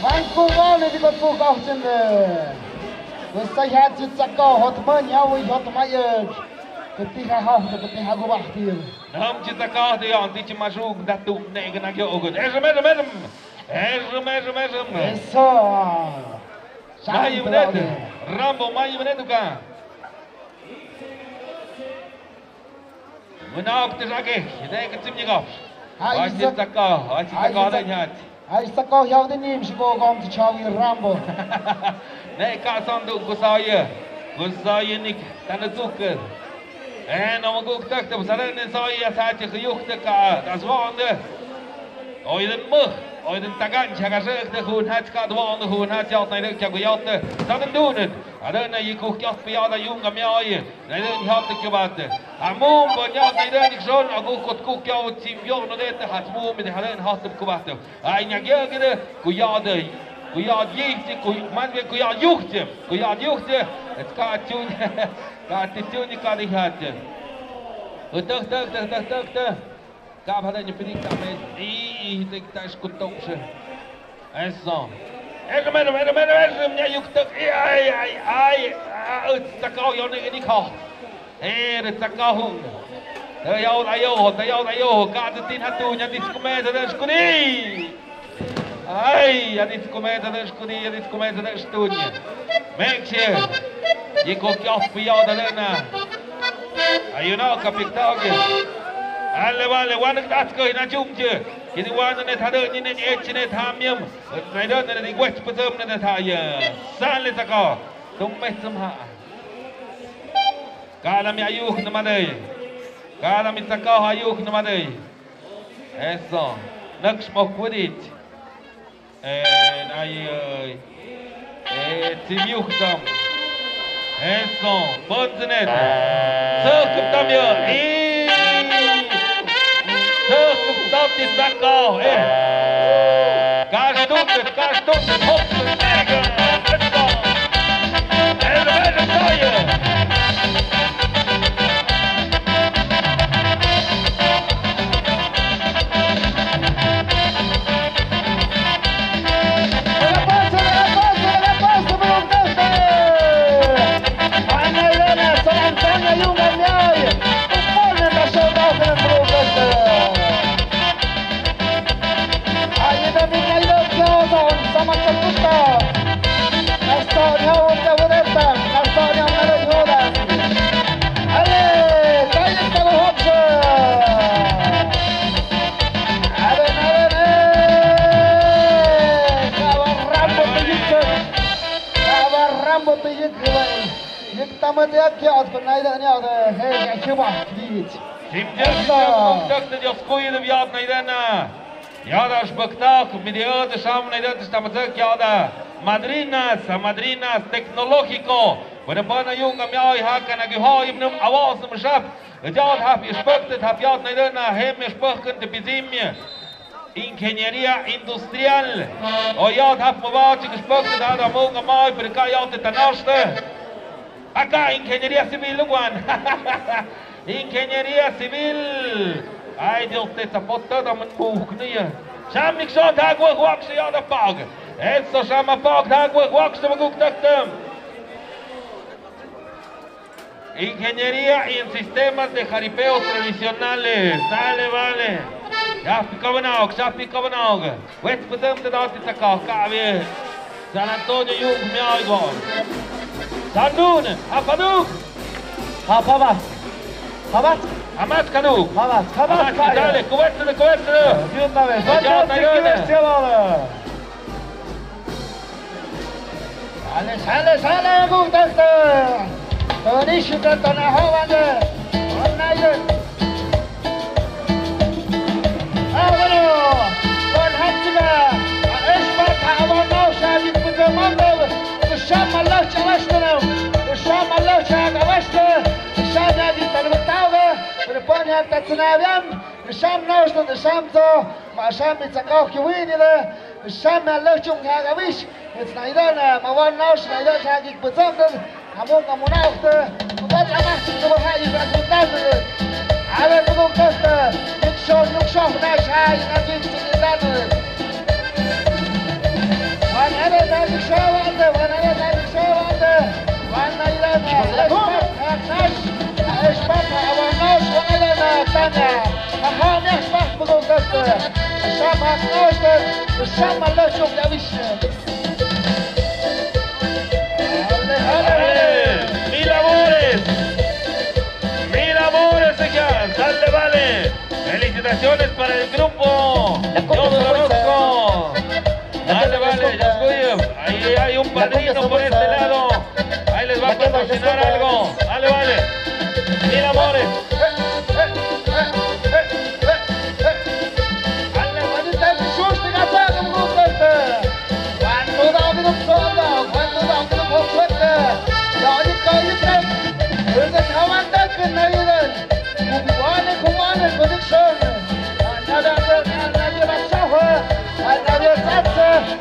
Mangkung wali di kot puk au tsende. Kusa ya tsitsako hot manya wi hot mayek. Ketiha hot, ketiha gubah til. Nam tsitsako de yang di tsimasuk datu ne kena kyo ogut. Esem, esem, esem. Esem, esem, esem. Eso. Mayu benetu. Rambo, mayu benetu ka. Muna ok te rake, ne ke tsim nyikap. Ai tsitsako, ai tsitsako de nyat. Ai tsitsako yau de nim shiko gom te chawi Rambo. Ne ka sandu kusaye. Kusaye nik, tana tuke. Eh, no mo guk tak te sadan ne saye sa che yuk te ka, das wonde. Oiden muh, oiden tagan chaka sek te hun hat ka dwonde hun hat yaut na de kya guyot. Sadan dunen. Adan na yikuk yot piada yung amyai. Nai dø nhatte kjøbate. Amum bo nhatte nai dø niksøl, agu kot kuk yau tsim yau nø dette hat mum de hadø nhatte kjøbate. Ai nhatte kjøbate. Kujade. Kujad yihte, kuj-, man ve kujad yuhte. Kujad yuhte. Et ka tjun. Ka tjun ka de hatte. Tøk, tøk, tøk, tøk, tøk, tøk. Ka phadø ni pidik ta me. I, i, tek ta skutong se. Eso. Eso mero, mero, mero, eso, mnya yuk tek. I, ai, ai, ai. Ah, ut, tsakao, yo, ne, ni, ko. Eh, re, tsakao, hung. Te, yo, da, yo, te, yo, da, yo. Ka, te, tin, hatu, nya, dis, kume, te, des, kuni. Ai, ya, dis, kume, te, des, kuni, ya, dis, kume, te, des, tunya. Mekse. Yiko, kyo, pi, yo, da, da, na. Ayuno, kapikta, oke. Ale, vale, wan, atsko, ina, chumche. Kini wan ne thade ni ne ech ne thamiam. Nai do ne di wech pazam ne thaya. Sale sako. Tum pechum ha. Kala mi ayuk na madei. Kala mi sako ayuk na madei. Eso. Naksh mo kudit. En ai, ai. Eh, timiuhtam. Eso, bonzenet. Sokuptamia. I. Sokuptamti sako. Eh. Kastunget, kastunget. Hop, mega. Eso. El, el, el, el. Rambo te yik, yik tama te ak ya at panai da ni at he ya chiwa dit. Sim jir sim jir kum tak te Dios kui de viat nai da na. Ya da spaktak, mi de at sham nai da te tama te ya da. Madrinas, a madrinas tecnológico. Bueno, pana yung am ya ha kana gi ho ibnum awas mshap. Jawad hap ispakte hap yawad naidana hem ispakkan te bizimye. Ingeniería industrial. O yawad hap mawad chik ispakte dada mung amai perka yawad te tanashte. Aka ingeniería civil lugwan. Ingeniería civil. Ai Dios te zapotta da man bukniya. Sham mikshon thagwa huak shi yawad pag. Eso sham pag thagwa huak shi maguk taktam. Ingeniería en sistemas de jaripeo tradicionales. Sale, vale. Shahpi kabanao, shahpi kabanao. Wet putem te dati takao kabe. San Antonio, yung miau igual. Sandun, apaduk. Apabat. Apabat. Amat kaduk. Apabat. Apabat. Amat, dale, cubértelo, cubértelo. De una vez. Ya, vamos, ya, ya. Sale, sale, sale, Gustavo. Tony Shuka, Tony Hawande. One night. Ah, bueno. Kon Hachiga. A Espa, a Wano, Shagit, Puto Mando. Shama Locha Washta. Shama Locha Washta. Shama Gita Watawa. Pero pon ya ta tsinaviam. Sham Nosta, Sham Zo. Ma Sham mi tsakau ki wini le. Sham mi lechung ha ga wish. It's na ida na, ma wan na, na ida sa gik bezam de. Amu, amu na ukte. Bat ama, tu ha i ba su dan. Ale tu kok testa. Yuk shon, yuk shon na sha i na gik sin dan. Wan ale na gik sha wan de, wan ale na gik sha wan de. Wan na ida na. Espat, ha nash. Espat, ha wan nash, wan ida na tanya. Aha, mi espat, bu kok testa. Sham ha nash, sham ma lechung ya wish. Dale, dale, dale. Mil amores. Mil amores, hija. Dale, vale. Felicitaciones para el grupo. Yo os conozco. Dale, vale, ya estoy. Ahí hay un padrino por este lado. Ahí les va a patrocinar algo. Dale, vale. Mil amores.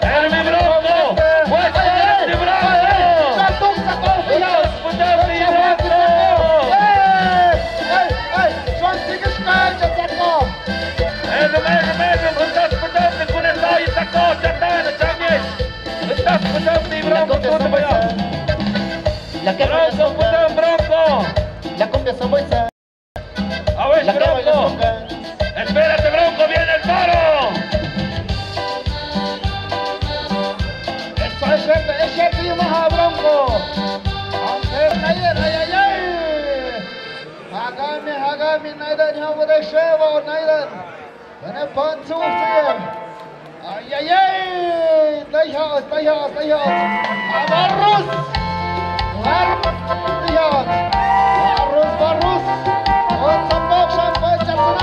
Hermi Bronco! Fuerte, Hermi Bronco! Hermi, Hermi, Hermi, Bronco, Bronco, Bronco, Bronco! La cumbia sabuesa. A ver, Bronco. Espérate, Bronco, viene el toro. Eso es cierto, es cierto, y baja Bronco. Aunque nadie, ay, ay, ay. Hagami, hagami, nadie, no puede ser, nadie. Dane pan su siya. Ay, ay, ay. Tayos, tayos, tayos. Abarrus. Abarrus. Tayos. Abarrus, abarrus. Wan sa pok sa pok sa pok.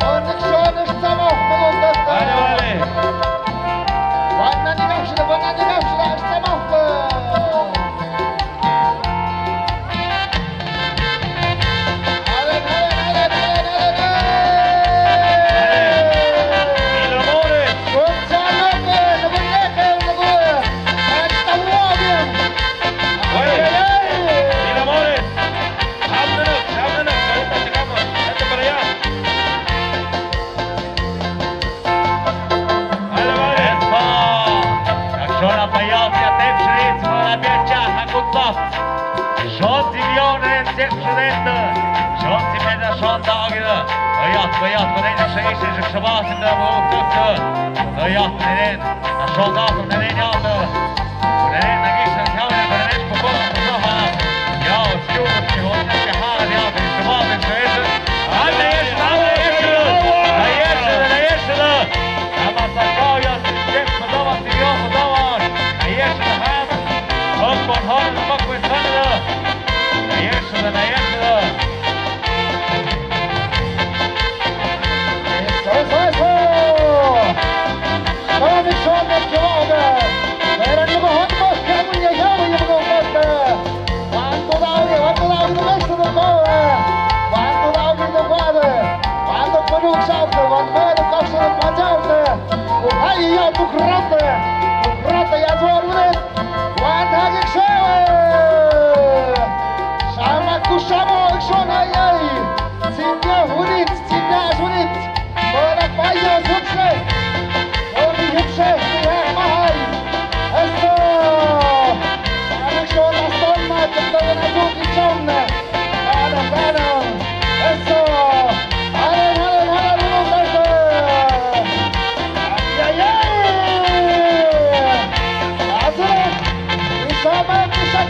Wan sa pok sa pok. Vale, vale. Wan sa pok sa pok. Eso! Kashona payas ya tepshrit, mora biacha hakutsa. Shon si bion ren tepshrit. Shon si meda shon da agida. Payas, payas, payas, shei, shei, shei, shaba, si da bo, tuk, tuk. Payas, neren. Shon da, neren, ya, da. Neren, nagi, shon, ya, neren, neren, shon, shon, ha. Ya, shon, shon, shon, ha, ya, shon, shon, shon, shon. Hadi, hadi, hadi, hadi.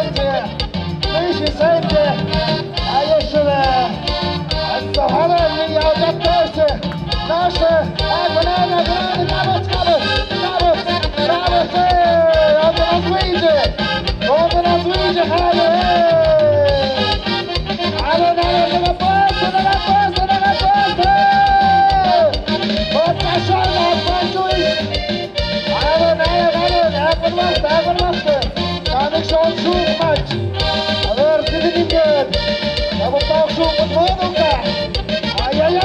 Sainje. Luigi Sainje. Aye, shuwe. Asto hare ni yao jateste. Nashe. Agonana, agonana, kabos, kabos, kabos, kabos, eh. Agonana Luigi. Agonana Luigi, hare, eh. Alo, alo, nega puesto, nega puesto, nega puesto. Bota shona, Juan Luis. Alo, alo, alo, nega puesto, nega puesto. Tanik shon shuk match. A ver, didn't get. Nega puesto shuk match, nunca. Ay, ay, ay.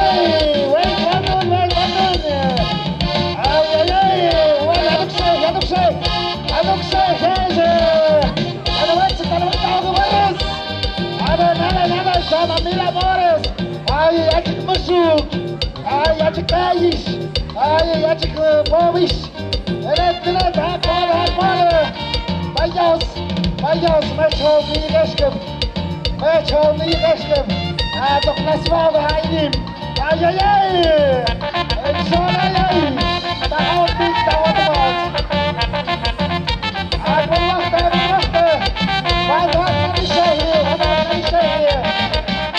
Wait, one, one, one, one, one. Ay, ay, ay. Wait, Alexei, Alexei. Alexei, hey, hey. Ano, wait, ano, wait, ano, wait. Ano, nada, nada, shama, mil amores. Ay, achik masuk. Ay, achik kayis. Ay, achik, eh, bobis. Eret, eret, akor, akor. Bayos. Ayos, me chau ni gashkem. Me chau ni gashkem. A tok naswa ba inim. Ay, ay, ay. Ay, ay, ay. Ta hau tik, ta hau tik. Ay, ay, ay. Ay, ay, ay. Ay, ay, ay. Ay, ay, ay.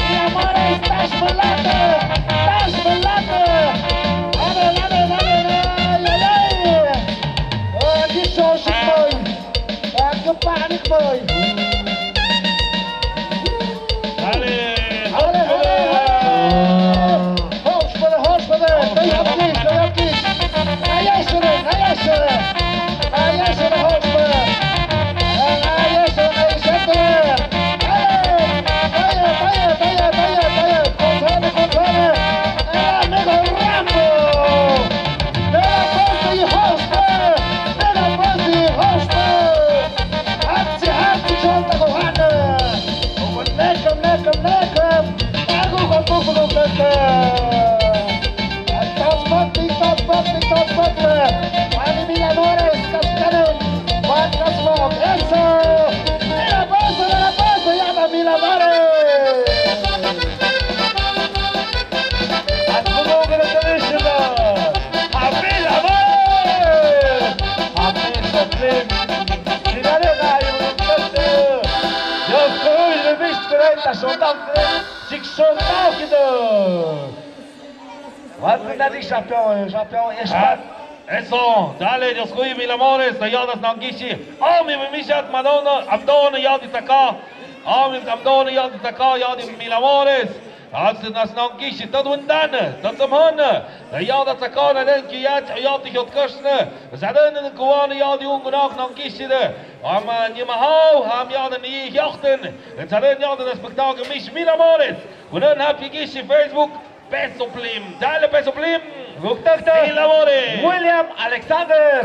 Mi amor, estás volando. Estás volando. Dale, dale, dale, dale. Ay, ay, ay. Ay, ay, ay. Ay, qué panic, boy. Dale, dale, dale, dale. Hoş böyle, hoş böyle. Dale, dale, dale. Ay, ay, ay, ay, ay. Ay, ay, ay, hoş böyle. Ay, ay, ay, ay, ay. Dale, dale, dale, dale, dale, dale. Controle, controle. El amigo Rambo. Dale, pues, y hoş böyle. Dale, pues, y hoş böyle. Hatsi, hatsi, chonta, kohana. Mekam, mekam, mekam. Agu, agu, agu, agu, mekam. Tasmati, tasmati, tasmati. Ani mil amores, cascaron. Van, cascaron. Eso. Mira, pasa, mira, pasa, ya va, mil amores. Asmugugre tanishima. Habil amor. Habil saplem. Sinare na yurukate. Dios kuy le bist kre ta shondak kre. Sik shondak kido. Wat na di champion, champion espat. Eso, dale, Dios kuy mil amores, ya das nan gishi. Ami mi mishat madona, abdona ya di taka. Ami abdona ya di taka, ya di mil amores. Atse nas nan gishi, tad windane, tad samhane. Da ya da tsakane den ki ya, ya di hiot kasne. Zaden den kuane ya di ungunak nan gishi de. Ama ni mahau, ham ya da ni hiachten. Zaden ya da spektakel mis mil amores. Kunen happy gishi Facebook, Peso Plim. Dale, Peso Plim. Guktakta. Mil amores. William Alexander.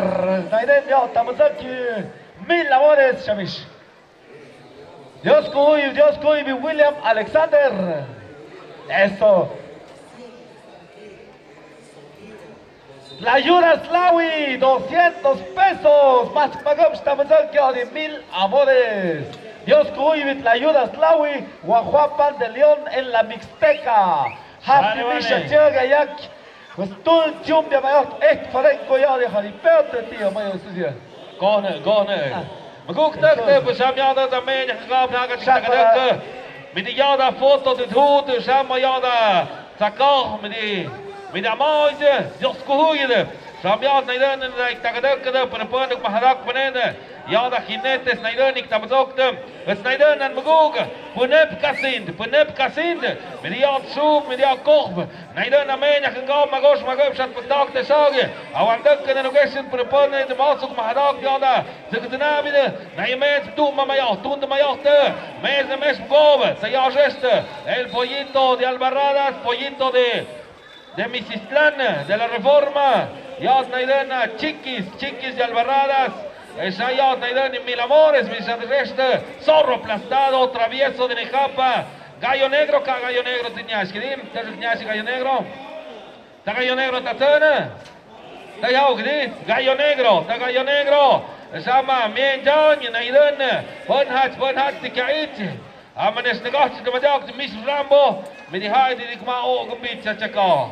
Naiden ya tamazaki. Mil amores, shamish. Dios kuy, Dios kuy, mi William Alexander. Eso. La ayuda Slawi, doscientos pesos. Mas pagam estamos aquí de mil amores. Dios kuy, mi la ayuda Slawi, Guajuapan de León en la Mixteca. Happy Misha Chaga yak. Pues tú, chumbia, mayor, eh, farenco, ya, de jaripeo, te, tío, mayor, sucia. Gone, gone. Maguk tak te, pues, sam ya da, da, me, ya, ka, na, ka, chik, tak, tak. Mi di ya da foto de tu, tu, sam ya da, tsako, mi di, mi di, mo, je, Dios kuhuye de. Sam ya da, na, na, na, tak, tak, tak, pero, pero, maharak, panene. Ya da jinetes, na, na, nik, tamazok, te. Es, na, na, na, maguk. Punep kasind, punep kasind. Mi di ya sup, mi di ya koh. Naiden na menya kengau magos magos shat petak te sagi. Awan dek kena nugesin prepone de masuk mahadak yada. Zikzinabi de. Naimen tu mamayo, tund mayo te. Mes de mes gobe, te ya reste. El pollito de Albarradas, pollito de, de Misistlán, de la Reforma. Ya naiden na Chiquis, Chiquis de Albarradas. Esa ya naiden mil amores, mis reste. Zorro aplastado, travieso de Nejapa. Gallo negro, ka gallo negro, ti nyash kidi, ti nyash gallo negro. Ta gallo negro, ta tsana. Ta yau kidi, gallo negro, ta gallo negro. Sama, mien jan, na idan. Pon hach, pon hach, ti kya ich. Amanes negach, ti majak, ti mis Rambo. Mi di hai, di dikma o, gumbi, cha, cha, ka.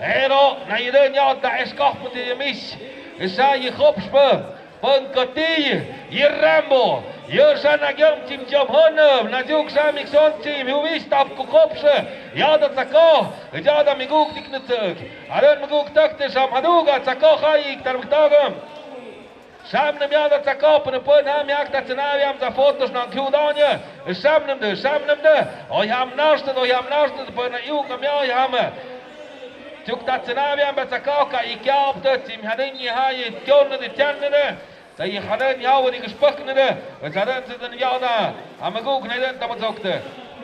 Ero, na yede nyata eskah pun di mish. Esa yi khop shpe. Pun kati yi Rambo. Yi sa na gyom chim chom hon. Na juk sa mik son chim hu wish tap ku khop she. Yada tsako. Yada miguk dik nutsuk. Aden miguk tak te sam haduga tsako khai ik tar miktagam. Samnem yada tsako pun pun ham yak ta tsanawi am za fotos nan kiu danye. Samnem de, samnem de. Oi ham nashte, oi ham nashte, pun na iu kam ya oi ham. Juk ta tsanawi am ba tsako ka ikyap de, chim haden yi ha yi kyon de chan de. Ta yi haden ya wadi kishpak de. Zaden se den yada. Amaguk na den tamatsok de.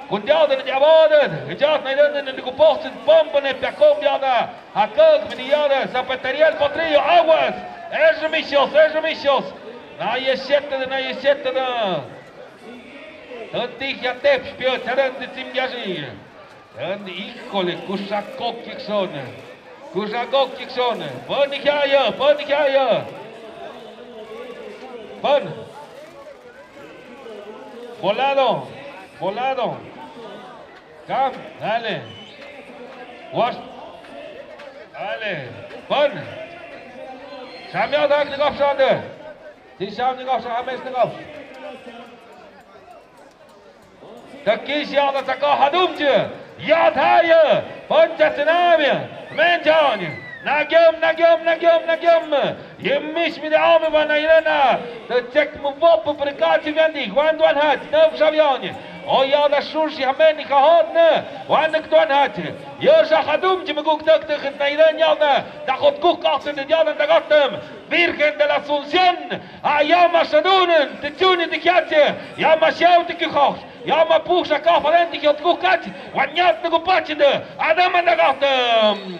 Kun yada ne yabade. Jat na den ne kupoch pampa ne pyakom yada. Hakak, mi di yada, Zapatería El Potrillo, aguas. Es remisios, es remisios. Na ye siete de, na ye siete de. Tanti ya tep, pio, charan de tim yaji. Tan, híjole, kusakok kikson. Kusakok kikson. Pon haya, pon haya. Pon. Volado, volado. Kam, dale. Wash. Dale. Pon. Samia dak ni gaf shande. Si samia dak shande, mes ni gaf. Takish ya da saka hadum je. Ya thaya. Pon chasinamia. Men jan. Nagyam, nagyam, nagyam, nagyam. Yemish mi de ame ba nairana. Te chek mu vop prekati vendi. Juan duan hat. Növ shaviani. O ya da shushi hameni kahot ne. Juan nek duan hat. Yo sha hadum je me guk tak te khit nairan ya da. Da khot kuk kak te ya da da gatem. Virgen de la Asunción. A ya ma shadunen. Te chuni te kiache. Ya ma shau te kihos. Ya ma puh sha kafaren te kiot kuk kach. Wan yat ne kupachinde. Adam da gatem.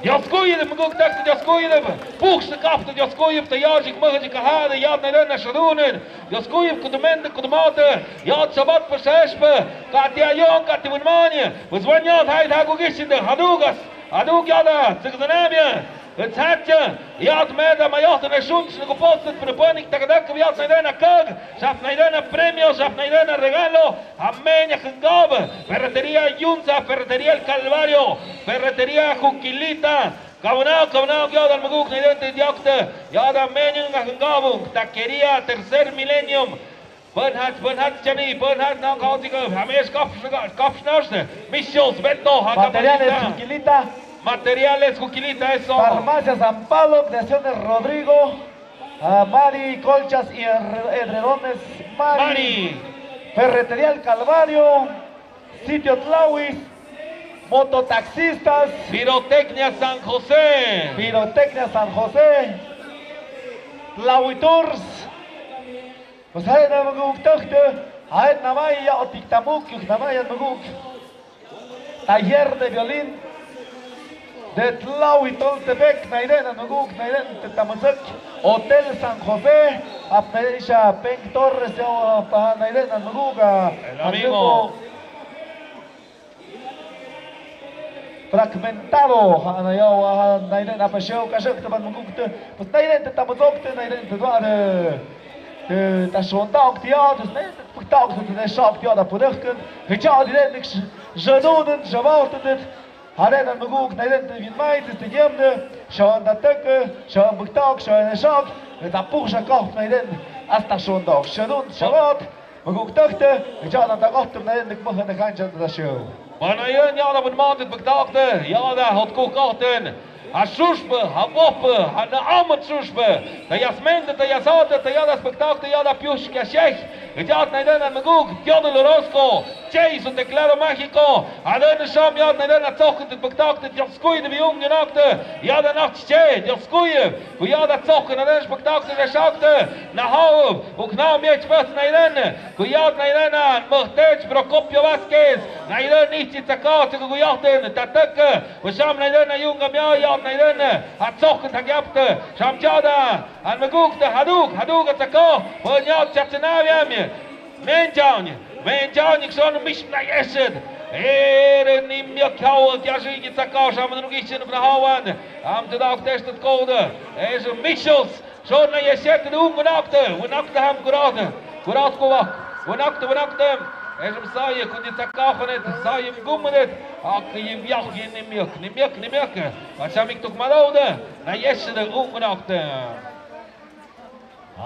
Dios kuyip, me guk tak te Dios kuyip. Puh sa kap te Dios kuyip, te ya jik ma jik ha de ya na na shadunen. Dios kuyip, kudumen de kudumate. Ya sabat pa sespe. Ka te ayon, ka te winmani. Pues wan ya thai tha ku gishin de hadugas. Hadug ya da, tsik zanamia. Tsatcha. Ya me da ma ya te na shun, snu ku post, pero panik tak dak ya na na kag. Sap na na premio, sap na na regalo. Amenia Jengab, Ferretería Yunza, Ferretería El Calvario, Ferretería Juquilita, Kauna, Kauna, Yodan Maguk, Naiden te Diokte, Yodan Menia Jengab, Taquería Tercer Milenium, Bernhard, Bernhard Chani, Bernhard na Kautigo, Hamesh Kopfschnaste, Michos, Beto, Materiales Juquilita. Materiales Juquilita, eso. Farmacia San Pablo, Creaciones Rodrigo. Ah, Mari, colchas y edredones, Mari. Mari. Ferretería El Calvario, Sitio Tlauis, mototaxistas. Pirotecnia San José. Pirotecnia San José. Tlauitours. Pues haid na maguk tagte, haid na maya otik tamuk, yuk na maya maguk. Taller de violín de Tlauitoltepec, Naiden Nuguk, Naiden Tetamazek, Hotel San José, Apneisha Peng Torres, Naiden Nuguk, el amigo. Fragmentado, Naiden Apasheo, Kashak, Taban Nuguk, pues Naiden Tetamazok, Naiden Tetuade. Te ta shondaok tiad, ne, puktaok te ne shok tiad a pudekun. Hichad ne nik zhadunen, zhabaoten. Haren an maguk, ne, ne, te vinmai, te, te yemne, shon da teke, shon puktaok, shon ne shok. Te ta puk shakok, ne, ne, hasta shondaok. Zhadun, zhabaot, maguk tekte, hichad an ta kohtum, ne, nik muhen ne khanchan da sheo. Bana yen yada bun matet bektakte, yada hot kuh kohten. Ha shushbe, ha wohbe, ha na amat shushbe. Ta yasmende, ta yasate, ta yada spektakte, yada piush kasheh. Yad Naiden an maguk, Dios del Orozco. Chei su teclado mágico. Ha den sham yad Naiden an tsohkete bektakte, Dios kuide biung yunakte. Yada nach che, Dios kuye. Ku yada tsohke Naiden spektakte, reshakte. Na hau, ukna miech bas Naiden. Ku yad Naiden an, Muhtech Procopio Vázquez, Naiden ihchi tsaka, tsaka ku yahten, tatek, ku sham Naiden an yunga mia yad Naiden, ha tsohken thagiapte, sham chada, an magukte haduk, haduk tsaka, pun yad chatsanaviam, menjaun, menjaun, ikson mish na yesed, ere nimia kiau, kiashi ki tsaka, sham nukishin na hawan, am te dauk testet kode, es mishos, Shon na yeshet de un gunakte, gunakte ham gurate, gurat guvak, gunakte, gunakte. Esem saye kundi tsakafanet, saye gumunet, ak yim yah yin nimyuk, nimyuk, nimyuk. Pachamik tuk malaude, na yeshet de un gunakte.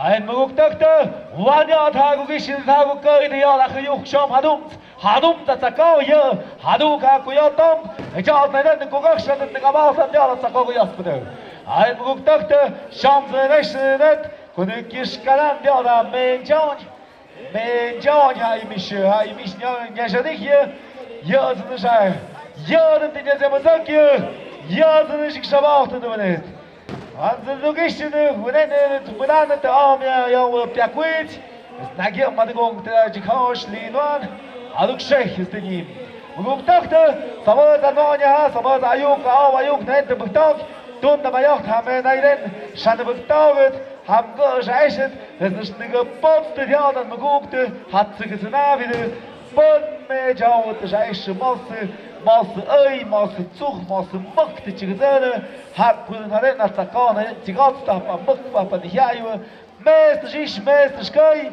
Ain muguk takte, wanya thagu gishin thagu kai de yala khayuk shom hadum. Hadum ta tsakau ye, hadu ka kuyatom, ejat Naiden ku gakshan de kabal sa yala tsakau ku yas pede. Ain muguk takte, sham se resh se det, kuni kish kalan yala menjaun. Menjaun ha imish, ha imish nya, nya shadik ye, ye zin shai. Ye zin nya zemazak ye, ye zin shik shabal te de benet. Anzin dukishini, wunene, tumbulane, te amia, ya, wa, piakwit. Snagi, madigong, te, jikhosh, linuan. Aduk sheh, istini. Muguk takte, sabaz anonya, sabaz ayuk, aw, ayuk, ne, te buktak. Tun, na, mayok, hame, naiden, shan, buktak, ham, go, shaishet, es, niga, pot, te, ya, dan, muguk, te, hat, sik, sinavi, te. Bun me jaw te shaish mos, mos ei, mos tsug, mos muk te chigzene. Hak kul nare na tsakone, chigat ta pa muk pa pa dihayu. Mes te shish, mes te shkai.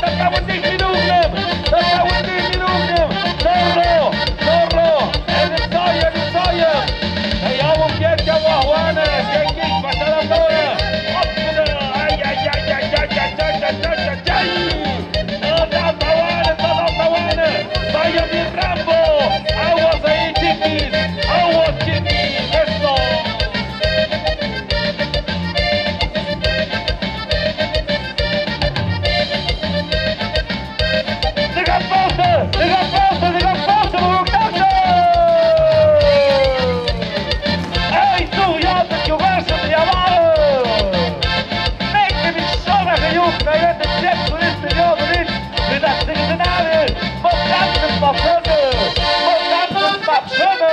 Tatawan dih midugnem. Tatawan dih midugnem. Norlo. Norlo. Ensayo, ensayo. Tayawan piacha wahwana. Kekik pasalamona. Opsuna. Ay, ay, ay. Ay, ay, ay, ay, ay, ay, ay. Todos tawana, todos tawana. Vaya mi Rambo. Aguas ahí, chiquis. Aguas, chiquis. Eso. Nigga Foster, nigga Foster, nigga Foster, nigga Foster. Ey, tú ya te quedaste de llamado. Meke mi zona que yo caí en el tiempo de este día, de mira, de que nadie, votante pa' fondo, votante pa' fondo.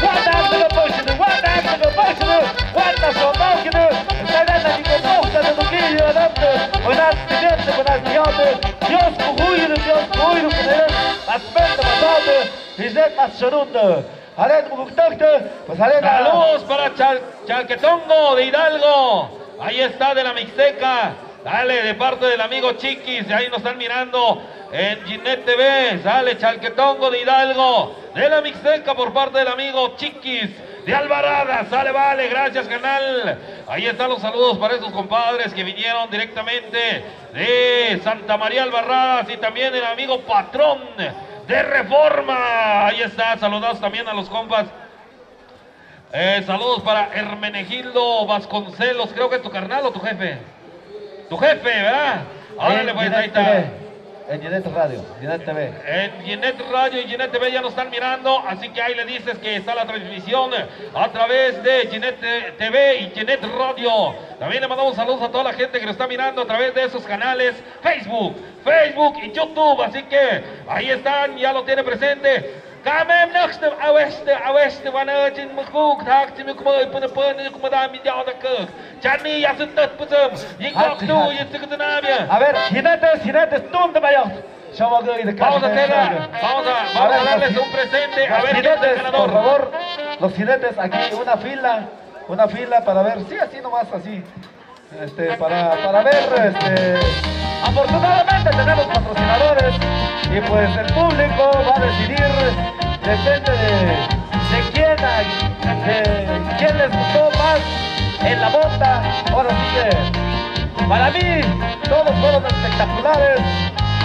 Votante no puede ser, votante no puede ser, votante no puede ser. Está dando mi copa, está dando mi copa, adelante. Buenas, siguiente, buenas, siguiente. Dios kuhuiru, Dios kuhuiru, kuhuiru. Asmenta matata, Gisette Matsonunda. Halen, Mukuktakta, pues halen. Saludos para Chal-, Chalquetongo de Hidalgo. Ahí está, de la Mixteca. Dale, de parte del amigo Chiquis, ahí nos están mirando en Ginette T V. Sale Chalquetongo de Hidalgo, de la Mixteca, por parte del amigo Chiquis de Alvarada. Sale, vale, gracias, canal. Ahí están los saludos para esos compadres que vinieron directamente de Santa María Albarradas y también el amigo Patrón de Reforma. Ahí está, saludos también a los compas. Eh, saludos para Hermenegildo Vasconcelos, creo que es tu carnal o tu jefe. Tu jefe, ¿verdad? Órale, pues, ahí está. En Ginette Radio, Ginette T V. En Ginette Radio y Ginette T V ya nos están mirando, así que ahí le dices que está la transmisión a través de Ginette T V y Ginette Radio. También le mandamos saludos a toda la gente que nos está mirando a través de esos canales, Facebook, Facebook y YouTube, así que ahí están, ya lo tiene presente. Kamem naksnem aweste, aweste, wanajin mukuk, takti mukmai, puna puna, mukmada mi diada kuk. Chani, ya se tat putum. Yingok tu, yitsiktanamia. A ver, jinetes, jinetes, tunde mayo. Vamos a hacer, vamos a, vamos a darles un presente, a ver quién es el ganador. Los jinetes, por favor, los jinetes aquí, una fila, una fila para ver, sí, así nomás, así. Este, para, para ver, este, afortunadamente tenemos patrocinadores y, pues, el público va a decidir, depende de ¿De quién, eh, quién les gustó más en la bota? Ahora sí que, para mí, todos fueron espectaculares,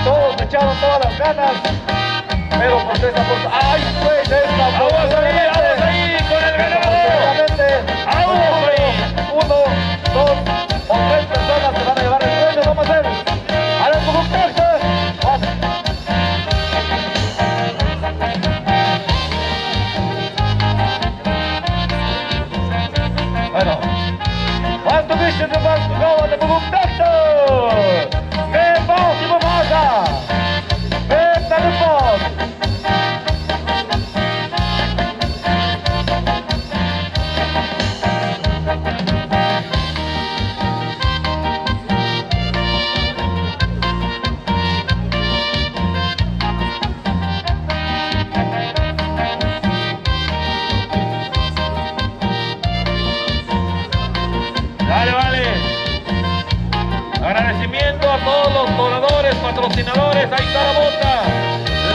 todos echaron todas las ganas, pero pues esa cosa, ¡ay, pues esa! ¡Aguas ahí, aguas ahí con el ganador! Aguas ahí. Uno, dos o tres personas se van a llevar el premio, vamos a ver. A ver, ¿cómo está? Bueno. Mas tubiste de mas gawa de Buguktakta. Me bauti mamaza. Me talupot. Dale, vale. Agradecimiento a todos los donadores, patrocinadores. Ahí está la bota.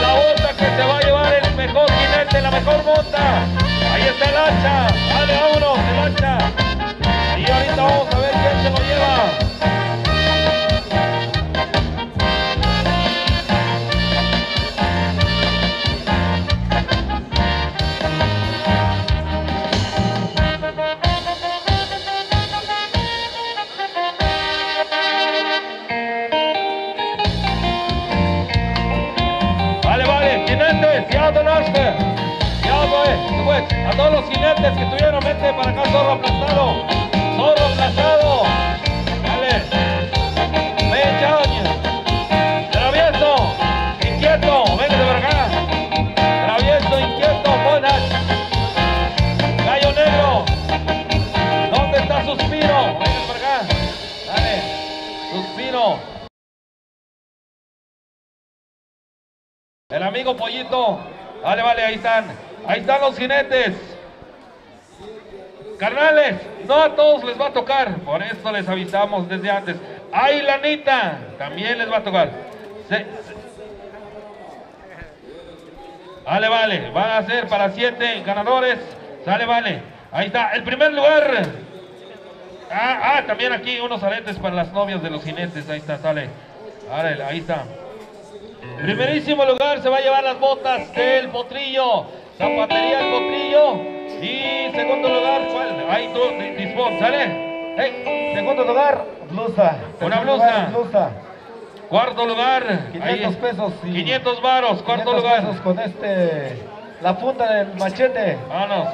La bota que se va a llevar el mejor jinete, la mejor bota. Ahí está el hacha. Dale, vámonos, el hacha. Y ahorita vamos a ver quién se lo lleva. Vale, vale, jinetes, ya donaste. Ya, pues, pues, a todos los jinetes que tuvieron, vente para acá, zorro aplastado. Zorro aplastado. Dale. Ven, chao. Travieso, inquieto, véngase para acá. Travieso, inquieto, buenas. Gallo negro, ¿dónde está Suspiro? Véngase para acá. Dale, Suspiro. El amigo Pollito. Vale, vale, ahí están. Ahí están los jinetes. Carnales, no a todos les va a tocar. Por eso les avisamos desde antes. Ay, lanita, también les va a tocar. Se- se- Vale, vale. Van a ser para siete ganadores. Sale, vale. Ahí está, el primer lugar. Ah, ah, también aquí unos aretes para las novias de los jinetes. Ahí está, sale. Árale, ahí está. Primerísimo lugar se va a llevar las botas del Potrillo. Zapatería El Potrillo. Y segundo lugar, ¿cuál? Ahí tú, di- dispón, ¿sale? Hey, segundo lugar, blusa. Una blusa. Tercer lugar, blusa. Cuarto lugar, quinientos pesos, sí. Quinientos varos, cuarto lugar. Quinientos pesos con este, la funda del machete. Vámonos.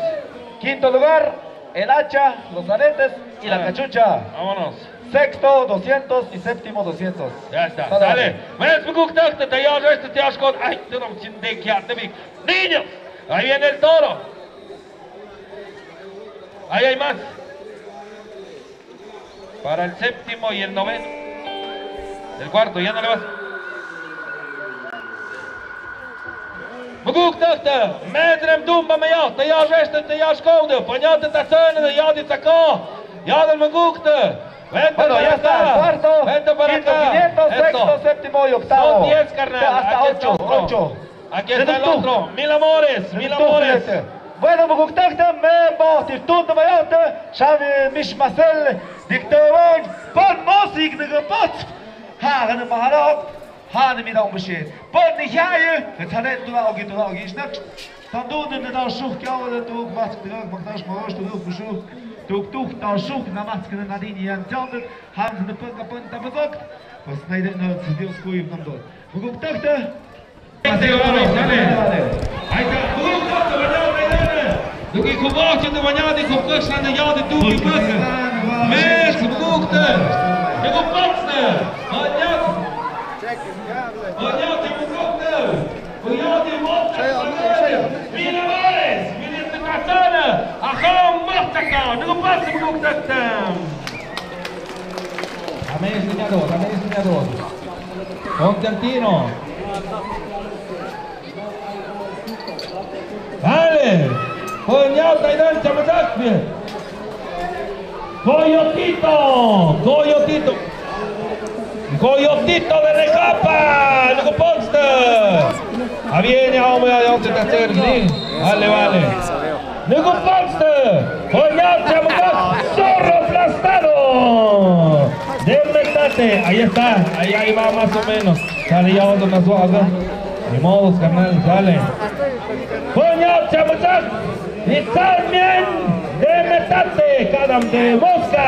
Quinto lugar, el hacha, los aretes y la cachucha. Vámonos. Sexto, doscientos y séptimo, doscientos. Ya está. Sale. Mes muguktak, te tayar este te ashkot. Ay, te no chin de kia te vi. Niños, ahí viene el toro. Ahí hay más. Para el séptimo y el noveno. El cuarto, ya no le vas. Muguktakta, medrem dumba mayo, te ya resta, te ya skoude, pañate ta tsene, ya di tsako, ya del mugukta. Vente para acá. Bueno, ya está, el cuarto, vente para acá. Quinto, quinientos, eso. Sexto, séptimo y octavo. Son diez, carnal. Hasta ocho, ocho. Aquí está el otro. Mil amores, mil amores. Bueno, muguktakta, me bauti tun de mayate, shavi mishmasel, diktewan, pan mosik de gepot. Ha, gane maharot, ha, ne mi da umbashe. Pan ni haye, getsane tu da ogi, tu da ogi, ishnak. Tandu ne da shuk, kya wa tu, mas de, maktash, marosh, tu, tu, tu, da shuk, na mas, ne na din, yan, tjal, han, ne pan, pan, tabazok. Pues, na ide, na, Dios, kuy, namdo. Muguktakta. Ahí está. Duki kubok, chete baña, di kubok, sande ya, di duki kubok. Mes, kubok, te. Di kubok, te. Baña. Baña, di kubok, te. Baña, di kubok, te. Mira, Vares. Mira, te katana. Ajá, mata, ka. Di kubok, te, kubok, te. Amén, Señor, amén, Señor. Constantino. Dale. Coñata y dan chamatak. Coyotito. Coyotito. Coyotito de Recapa. Luego Ponce. Ah, viene, hombre, ahí donde está Sergi. Dale, vale. Nukupatste, poña chamuchak, zorro aplastado. De metate, ahí está, ahí, ahí va más o menos. Sale ya otro más suave. Ni modo, carnal, sale. Poña chamuchak, y también de metate, kadam de mosca.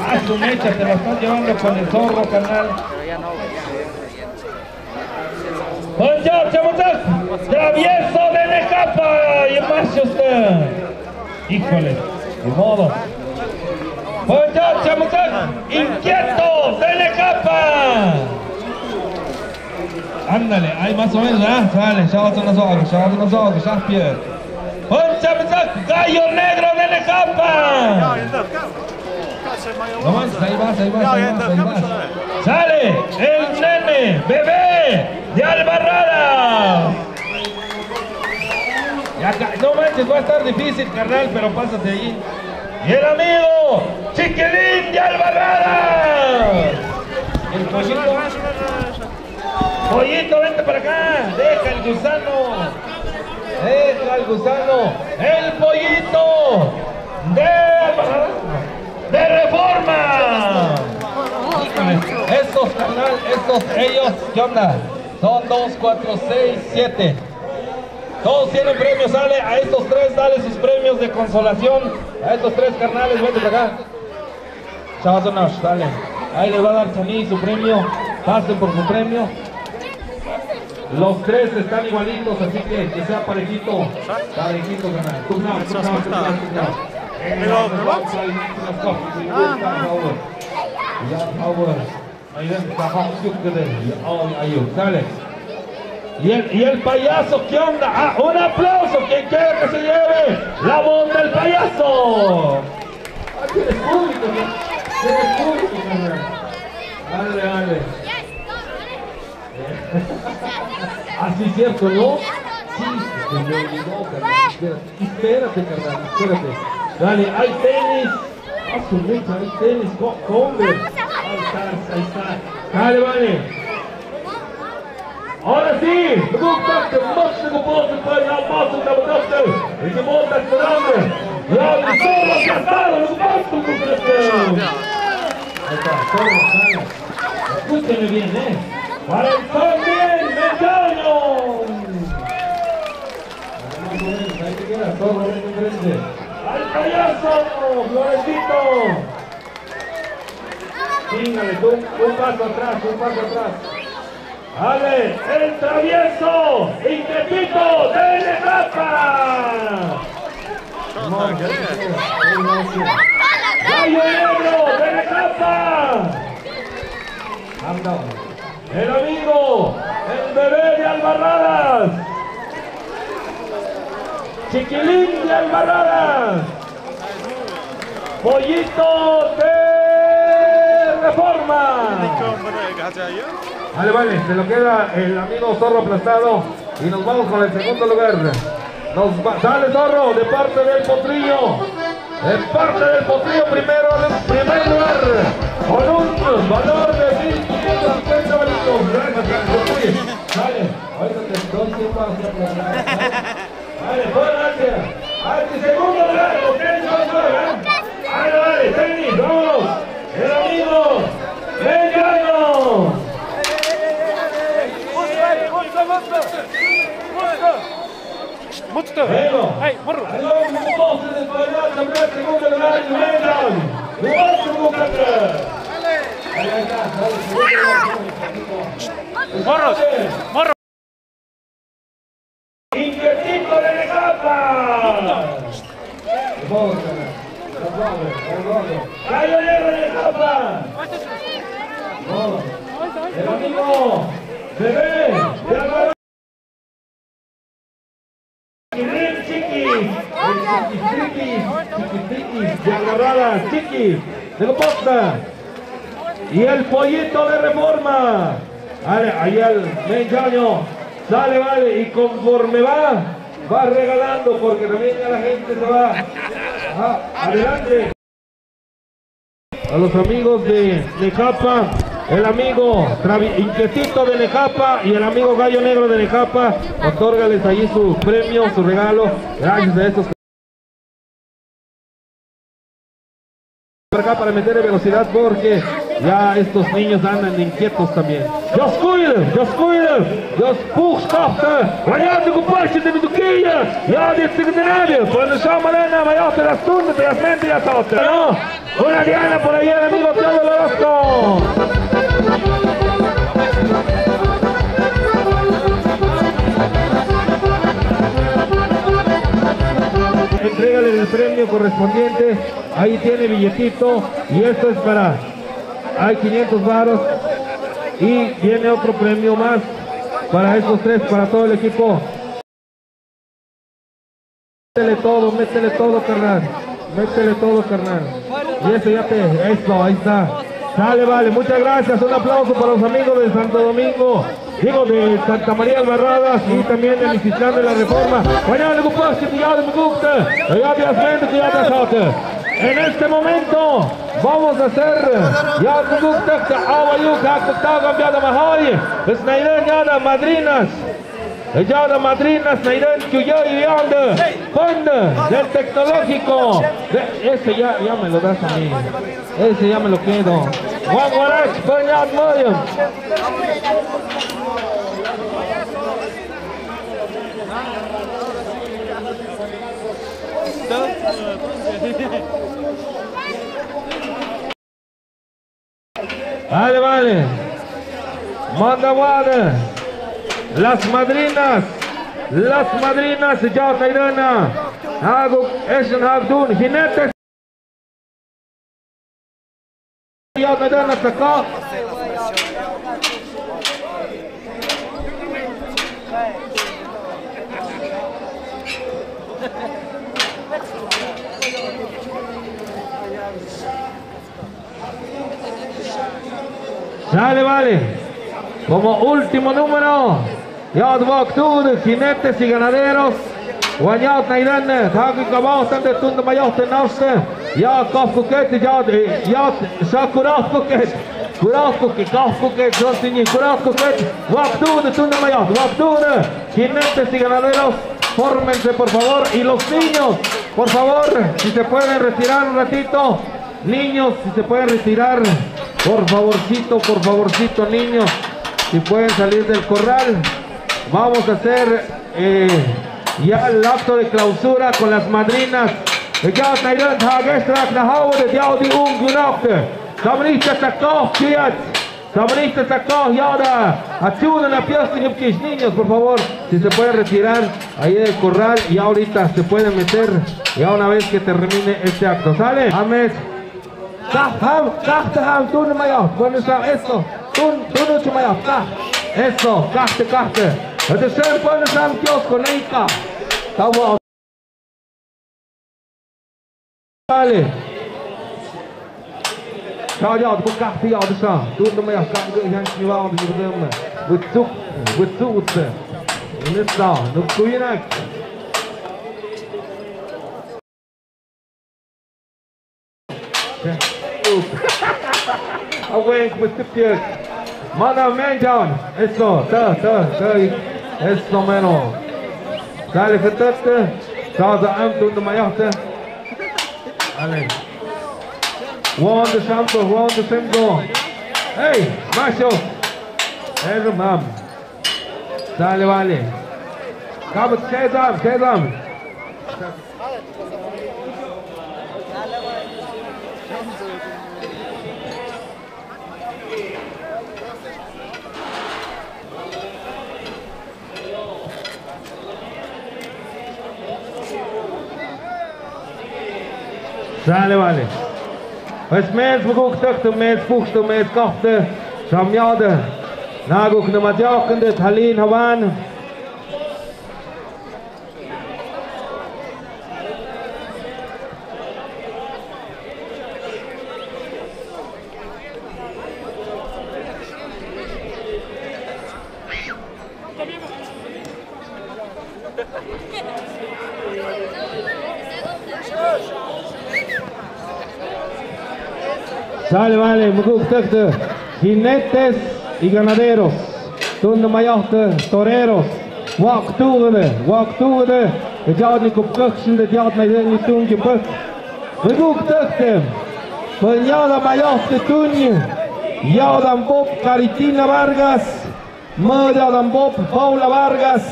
A su mecha, te la estás llevando con el zorro, carnal. Poña chamuchak, travieso de Necapa, y más usted. Híjole, ni modo. Poña chamuchak, inquieto de Necapa. Ándale, ahí más o menos, ¿ah? Sale, ya otro más suave, ya otro más suave, ya pierde. Poña chamuchak, gallo negro de Necapa. No manches, ahí vas, ahí vas, ahí vas, ahí vas. Sale el nene, bebé de Albarrada. Ya ca-, no manches, va a estar difícil, carnal, pero pásate ahí. Y el amigo Chiquilín de Albarrada. El pollito. Pollito, vente para acá. Deja el gusano. Deja el gusano. El pollito de, de Reforma. Híjole, estos, carnal, estos, ellos, ¿qué onda? Son dos, cuatro, seis, siete. Todos tienen premios, sale. A estos tres, dale sus premios de consolación. A estos tres carnales, vente para acá. Chavos, no, dale. Ahí le va a dar Chaní su premio. Pasen por su premio. Los tres están igualitos, así que que sea parejito. Parejito, carnal. Tú no, tú no, tú no, tú no. Pero, pero, ah, ah. Ahí ven, está, va, ayúdale. Ay, ayú, dale. Y el, y el payaso, ¿qué onda? Ah, un aplauso, quien quiera que se lleve la voz del payaso. Ah, tienes público, ¿no? Tienes público, carnal. Dale, dale. Así es cierto, ¿no? Sí, se me olvidó, carnal. Espérate, espérate, carnal, espérate. Dale, hay tenis. Ah, su mecha, hay tenis, co-, Converse. Ahí está, ahí está. Dale, vale. Ahora sí, gusta que más se puede, se puede, ya más se puede, y que vos estás esperando. Ya, y todos los cantaron, los más se puede. Ahí está, todo, dale. Escúcheme bien, ¿eh? Para el son bien, Medrano. Ahí te quedas, todo bien enfrente. ¡Al payaso, Florecito! Chíngale, tú, un paso atrás, un paso atrás. Ale, el travieso, Inquietito de Necapa. Gallo negro de Necapa. Anda. El amigo, el bebé de Albarradas. Chiquilín de Albarradas. Pollito de Reforma. Vale, vale, se lo queda el amigo Zorro Aplastado. Y nos vamos con el segundo lugar. Nos va, sale Zorro de parte del Potrillo. De parte del Potrillo, primero, primer lugar. Con un valor de mil quinientos cincuenta bolitos. Gracias, gracias. Sale. Ahorita te doy cien para hacer la... Vale, buenas gracias. Al segundo lugar, ok, vamos a ver, ¿eh? Vale, vale, tenis, vámonos. El amigo Medrano. Bueno, ahí vamos, entonces, para el segundo lugar, Medrano. Ahí está, dale, segundo lugar. Inquietito de Necapa. Gallo negro de Necapa. El amigo Bebé de Alvarado. Chiquis, chiquis, chiquis, chiquis, de Alvarado, chiquis, de la posta. Y el pollito de Reforma. Vale, ahí el Medrano. Sale, vale, y conforme va, va regalando, porque también ya la gente se va. Ajá, adelante. A los amigos de, de Necapa, El amigo Travi-, Inquietito de Necapa y el amigo Gallo Negro de Necapa, otórgales allí su premio, su regalo. Gracias a estos. Para acá para meterle velocidad porque ya estos niños andan inquietos también. Dios cuide, Dios cuide, Dios push kapta. Vaya tu kupashi de mi tuquilla. Ya de signario, cuando llama la nada, ya te das tú, te das mente, ya te, ¿no? Una diana por ahí, el amigo Pedro Orozco. Entrégale el premio correspondiente. Ahí tiene billetito. Y esto es para, hay quinientos varos. Y viene otro premio más para estos tres, para todo el equipo. Métele todo, métele todo, carnal. Métele todo, carnal. Y eso ya te, eso, ahí está. Sale, vale. Muchas gracias. Un aplauso para los amigos de Santo Domingo. Digo, de Santa María Albarradas y también de Misitlán de la Reforma. Mañana, cuidado, mi gusta. Ya te has frente, ya te has. En este momento vamos a hacer, ya mi gusta, que agua, yuca, que está cambiada, mahoy. Es la idea, ya, madrinas. Ella la madrina, Snaidan, Chuyá y Vianda, Panda, del tecnológico. De-, ese ya, ya me lo das a mí. Ese ya me lo quedo. Juan Guarach, Bernard Moyo. Vale, vale. Manda wade. Las madrinas. Las madrinas, ya tairana. Hago, es un hagdun, jinete. Ya tairana, saca. Sale, vale. Como último número. Ya, waktu, jinetes y ganaderos. Wanyat naidan, thaki kabao, tante tunda mayote nafse. Ya, kafkuket, ya, ya, sa kurafkuket. Kurafkuket, kafkuket, son tini, kurafkuket. Waktu, tunda mayot, waktu, jinetes y ganaderos. Fórmense, por favor. Y los niños, por favor, si se pueden retirar un ratito. Niños, si se pueden retirar, por favorcito, por favorcito, niños, si pueden salir del corral. Vamos a hacer, eh, ya el acto de clausura con las madrinas. Ya, nairan, hagesrak, nahawo, de diaw, di, un, gunok. Samrista, sakok, kiat. Sabrista, saco, y ahora, achuna la pieza, niños, por favor, si se pueden retirar ahí del corral y ahorita se pueden meter, ya una vez que termine este acto. ¿Sale? Ames. Kah, ham, kah, te, ham, tú no me ayudas. Bueno, está eso. Tú, tú no te me ayudas. Kah. Eso, kah, te, kah, te. Entonces, bueno, está, Dios con ella. Está bueno. Vale. Sa ya, bu kah ti ya, sa. Tu tu me ya, kah ngi yang ni wa, ni wa, ni wa. Butsuk, butsuk, butsuk. Ini sa, nuk kuinak. Aweng, butsuk ya. Mana men down. Eso, ta, ta, ta. Eso meno. Dale, ketat. Sa, sa, am, tu tu me ya, sa. Ale. Wanda Shamto, Wanda Shamto. Hey, macho. Hey, mam. Dale, vale. Kabut, sezam, sezam. Sale, vale. Pues, mens, mukuk, tak, tu, mens, puk, tu, mens, kok, tu, samyade. Naguk, na, matiok, kende, thalin, hawan. Sale, vale, mukuk, tak, tak. Jinetes y ganaderos, tunna mayahtü toreros, wa'ktugüde, wa'ktugüde, ya'ni kupkühshinde, ya'ni tungi püh. Wiguktöhte, panyada mayahtü tuñi, ya'dan bop Caritina Vargas, mü ya'dan bop Paula Vargas,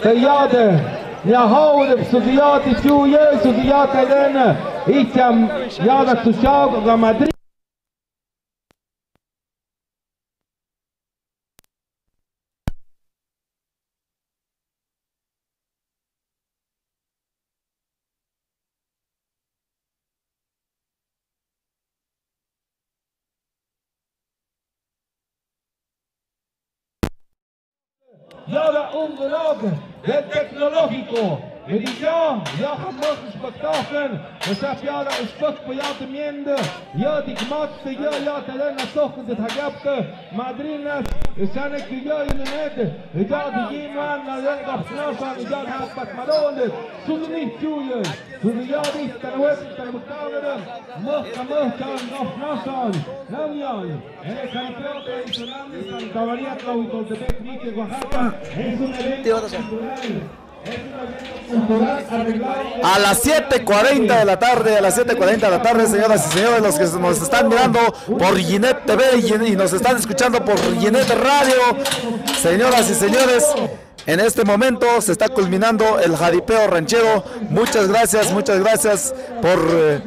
te ya'de, yahawde, psudiyati chuyes, sudiyati dene, icham, ya'da tushawga Madrid. Yada un vlog del tecnológico. Edillo, ya jamás espectáculo. Esa piada espectáculo ya temiendo. Ya digmat, ya ya telena sohn de hagapte. Madrinas, esa ne que ya inenet. Ya digima na de gafnasan, ya hapat madonde. Sudni chuye. Sudni ya di tanwet tanbukawere. Mah kamah chan gafnasan. Namyan. A las siete cuarenta de la tarde, a las siete cuarenta de la tarde, señoras y señores, los que nos están mirando por Yinet T V y, y nos están escuchando por Yinet Radio, señoras y señores, en este momento se está culminando el jaripeo ranchero. Muchas gracias, muchas gracias por, eh,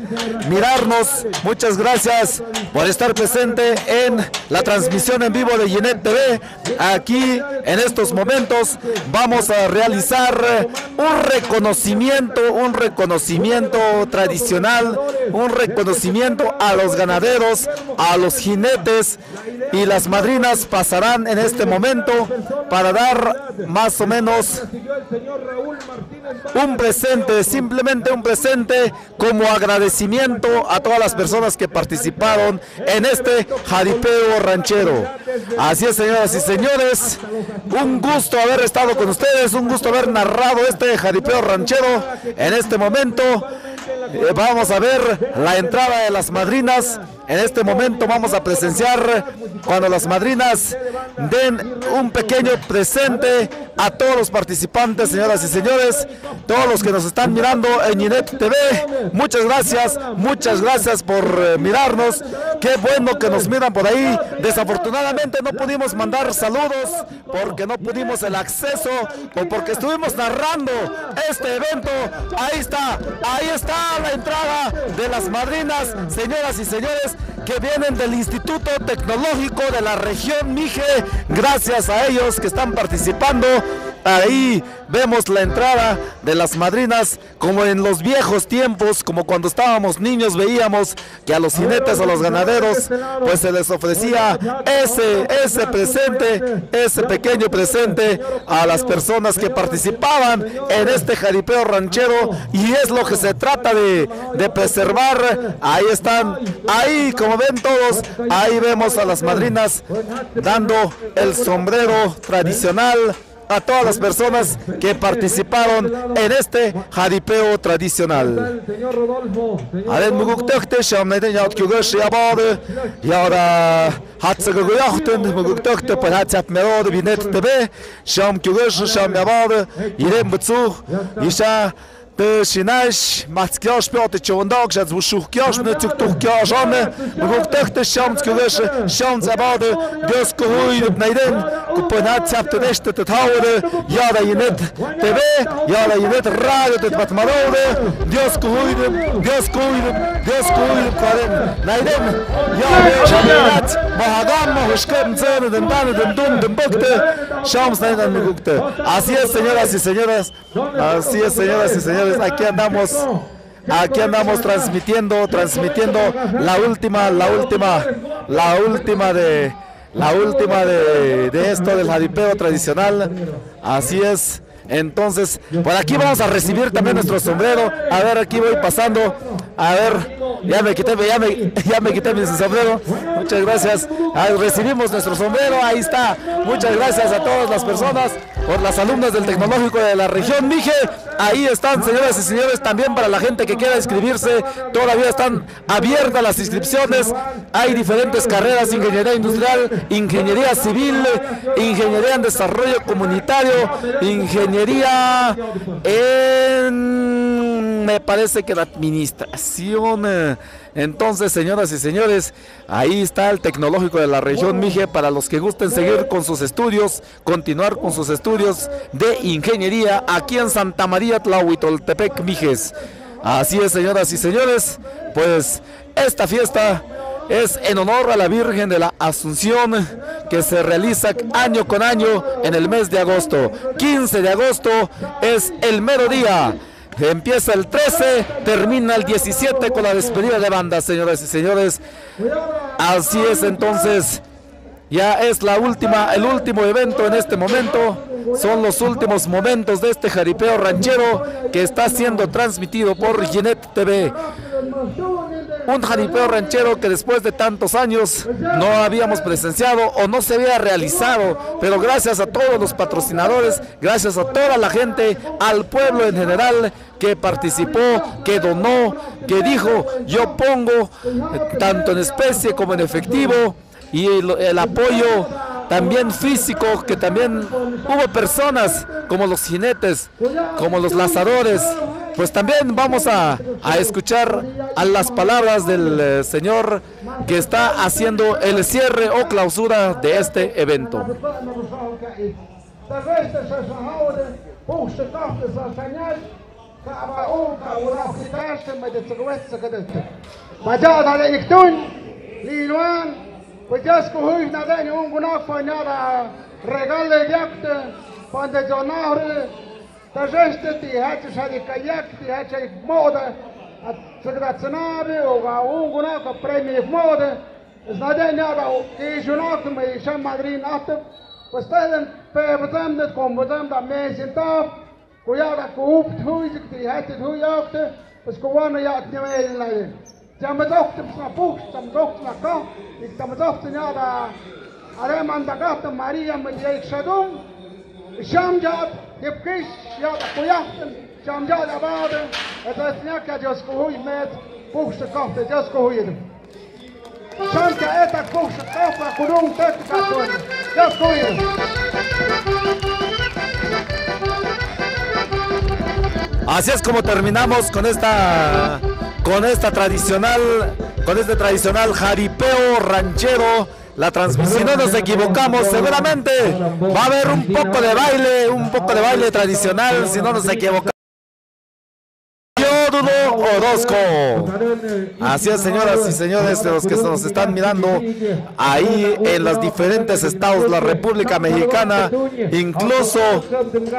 mirarnos, muchas gracias por estar presente en la transmisión en vivo de Yinet T V. Aquí, en estos momentos, vamos a realizar, eh, un reconocimiento, un reconocimiento tradicional, un reconocimiento a los ganaderos, a los jinetes, y las madrinas pasarán en este momento para dar más o menos un presente, simplemente un presente como agradecimiento a todas las personas que participaron en este jaripeo ranchero. Así es, señoras y señores, un gusto haber estado con ustedes, un gusto haber narrado este jaripeo ranchero. En este momento, eh, vamos a ver la entrada de las madrinas. En este momento vamos a presenciar cuando las madrinas den un pequeño presente a todos los participantes, señoras y señores, todos los que nos están mirando en Yinet T V. Muchas gracias, muchas gracias por, eh, mirarnos. Qué bueno que nos miran por ahí. Desafortunadamente no pudimos mandar saludos porque no pudimos el acceso o porque estuvimos narrando este evento. Ahí está, ahí está la entrada de las madrinas, señoras y señores, que vienen del Instituto Tecnológico de la región Mije. Gracias a ellos que están participando. Ahí vemos la entrada de las madrinas, como en los viejos tiempos, como cuando estábamos niños, veíamos que a los jinetes, a los ganaderos, pues se les ofrecía ese, ese presente, ese pequeño presente a las personas que participaban en este jaripeo ranchero, y es lo que se trata de, de preservar. Ahí están, ahí, como ven todos, ahí vemos a las madrinas dando el sombrero tradicional a todas las personas que participaron en este jaripeo tradicional. Aden muguktöhte, sham naiden yaut kyugesh yabade, yada hatsa guguyahtun, muguktöhte, pues hatsap merode Yinet T V, sham kyugesh, sham yabade, yirem butsu, yisha, Te shinash, mahtskiosh piote chondok, shats bushukiosh, ne tsuktukiosh, ne, muguktöhte shams kyugesh, shams abade, Dios kuhuydip naiden, kupenat sapte deshte te thawde, yada Yinet T V, yada Yinet radio te patmadode, Dios kuhuydip, Dios kuhuydip, Dios kuhuydip kaden, naiden, yada Dios kuhuydip, mahagam, mahushkem, zene, den dane, den dun, den bukte, shams naiden mugukte. Así es, señoras y señores. Así es, señoras y señores, aquí andamos, aquí andamos transmitiendo, transmitiendo la última, la última, la última de, la última de, de esto del jaripeo tradicional. Así es. Entonces, por aquí vamos a recibir también nuestro sombrero. A ver, aquí voy pasando. A ver, ya me quité, ya me, ya me quité mi sombrero. Muchas gracias. Ah, recibimos nuestro sombrero. Ahí está. Muchas gracias a todas las personas. Por las alumnas del Tecnológico de la región Mije, Ahí están, señoras y señores, también para la gente que quiera inscribirse, todavía están abiertas las inscripciones. Hay diferentes carreras: ingeniería industrial, ingeniería civil, ingeniería en desarrollo comunitario, ingeniería en, me parece que la administración. Entonces, señoras y señores, ahí está el tecnológico de la región Mije para los que gusten seguir con sus estudios, continuar con sus estudios de ingeniería aquí en Santa María Tlahuitoltepec, Mijes. Así es, señoras y señores, pues esta fiesta es en honor a la Virgen de la Asunción, que se realiza año con año en el mes de agosto. Quince de agosto es el mero día. Empieza el trece, termina el diecisiete con la despedida de banda, señoras y señores. Así es, entonces, ya es la última, el último evento en este momento. Son los últimos momentos de este jaripeo ranchero que está siendo transmitido por Yinet T V. Un jaripeo ranchero que después de tantos años no habíamos presenciado o no se había realizado, pero gracias a todos los patrocinadores, gracias a toda la gente, al pueblo en general que participó, que donó, que dijo: "Yo pongo, eh, tanto en especie como en efectivo", y el, el apoyo también físico, que también hubo personas como los jinetes, como los lazadores. Pues también vamos a, a escuchar a las palabras del, eh, señor que está haciendo el cierre o clausura de este evento. Maja' dale iktuñ, liluan, pues ya escogí nadeni un gunafo nada regale yakte, pande jonahre, tajeste ti hache shadi kayak, ti hache moda, atsagda tsanabe, o ga un gunafo premio moda, es nadeni nada, ki junafo me shan madrin ahte, pues telen pe bazam de, con bazam da me sintap, Kuyada kuup thuy, ti hati thuy okte, pues kuwana ya nyawel na ye. Chamazokte, pues na puh, chamazokte na ka, ik chamazokte nyada. Are manda gata Maria me ye shadum. Sham jat, yepkish, yada kuyahten, sham jat abade. Eta snya ka Dios kuhuy met, puh se kohte Dios kuhuy. Así es como terminamos con esta, con esta tradicional, con este tradicional jaripeo ranchero. La transmisión, si no nos equivocamos, seguramente va a haber un poco de baile, un poco de baile tradicional, si no nos equivocamos. Yodudo Orozco. Así es, señoras y señores, de los que nos están mirando ahí en los diferentes estados de la República Mexicana, incluso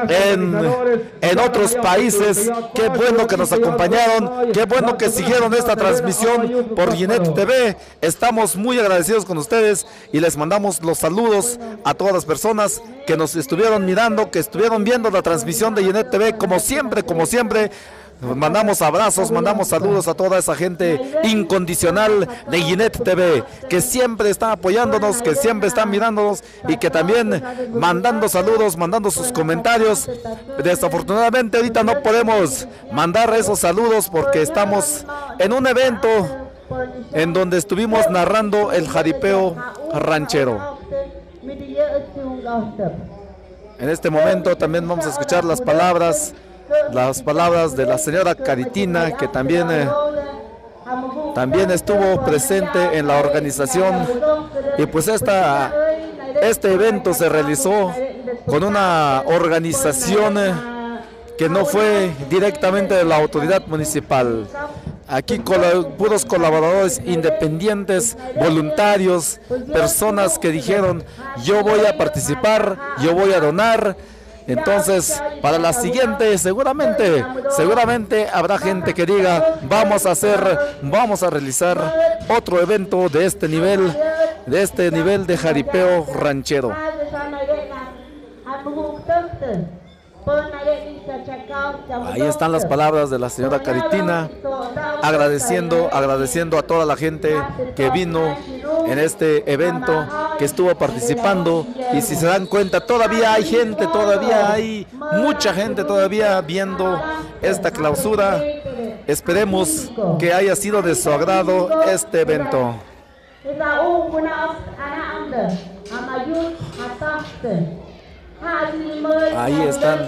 en, en otros países. Qué bueno que nos acompañaron, qué bueno que siguieron esta transmisión por Yinet T V. Estamos muy agradecidos con ustedes y les mandamos los saludos a todas las personas que nos estuvieron mirando, que estuvieron viendo la transmisión de Yinet T V, como siempre, como siempre. Mandamos abrazos, mandamos saludos a toda esa gente incondicional de Yinet T V, que siempre está apoyándonos, que siempre está mirándonos y que también mandando saludos, mandando sus comentarios. Desafortunadamente ahorita no podemos mandar esos saludos porque estamos en un evento en donde estuvimos narrando el jaripeo ranchero. En este momento también vamos a escuchar las palabras, las palabras de la señora Caritina, que también, eh, también estuvo presente en la organización. Y pues esta, este evento se realizó con una organización, eh, que no fue directamente de la autoridad municipal. Aquí cola-, puros colaboradores independientes, voluntarios, personas que dijeron: "Yo voy a participar, yo voy a donar". Entonces, para la siguiente, seguramente, seguramente habrá gente que diga: "Vamos a hacer, vamos a realizar otro evento de este nivel, de este nivel de jaripeo ranchero". Ahí están las palabras de la señora Caritina, agradeciendo, agradeciendo a toda la gente que vino en este evento. que estuvo participando. Y si se dan cuenta, todavía hay gente, todavía hay mucha gente todavía viendo esta clausura. Esperemos que haya sido de su agrado este evento. Ahí están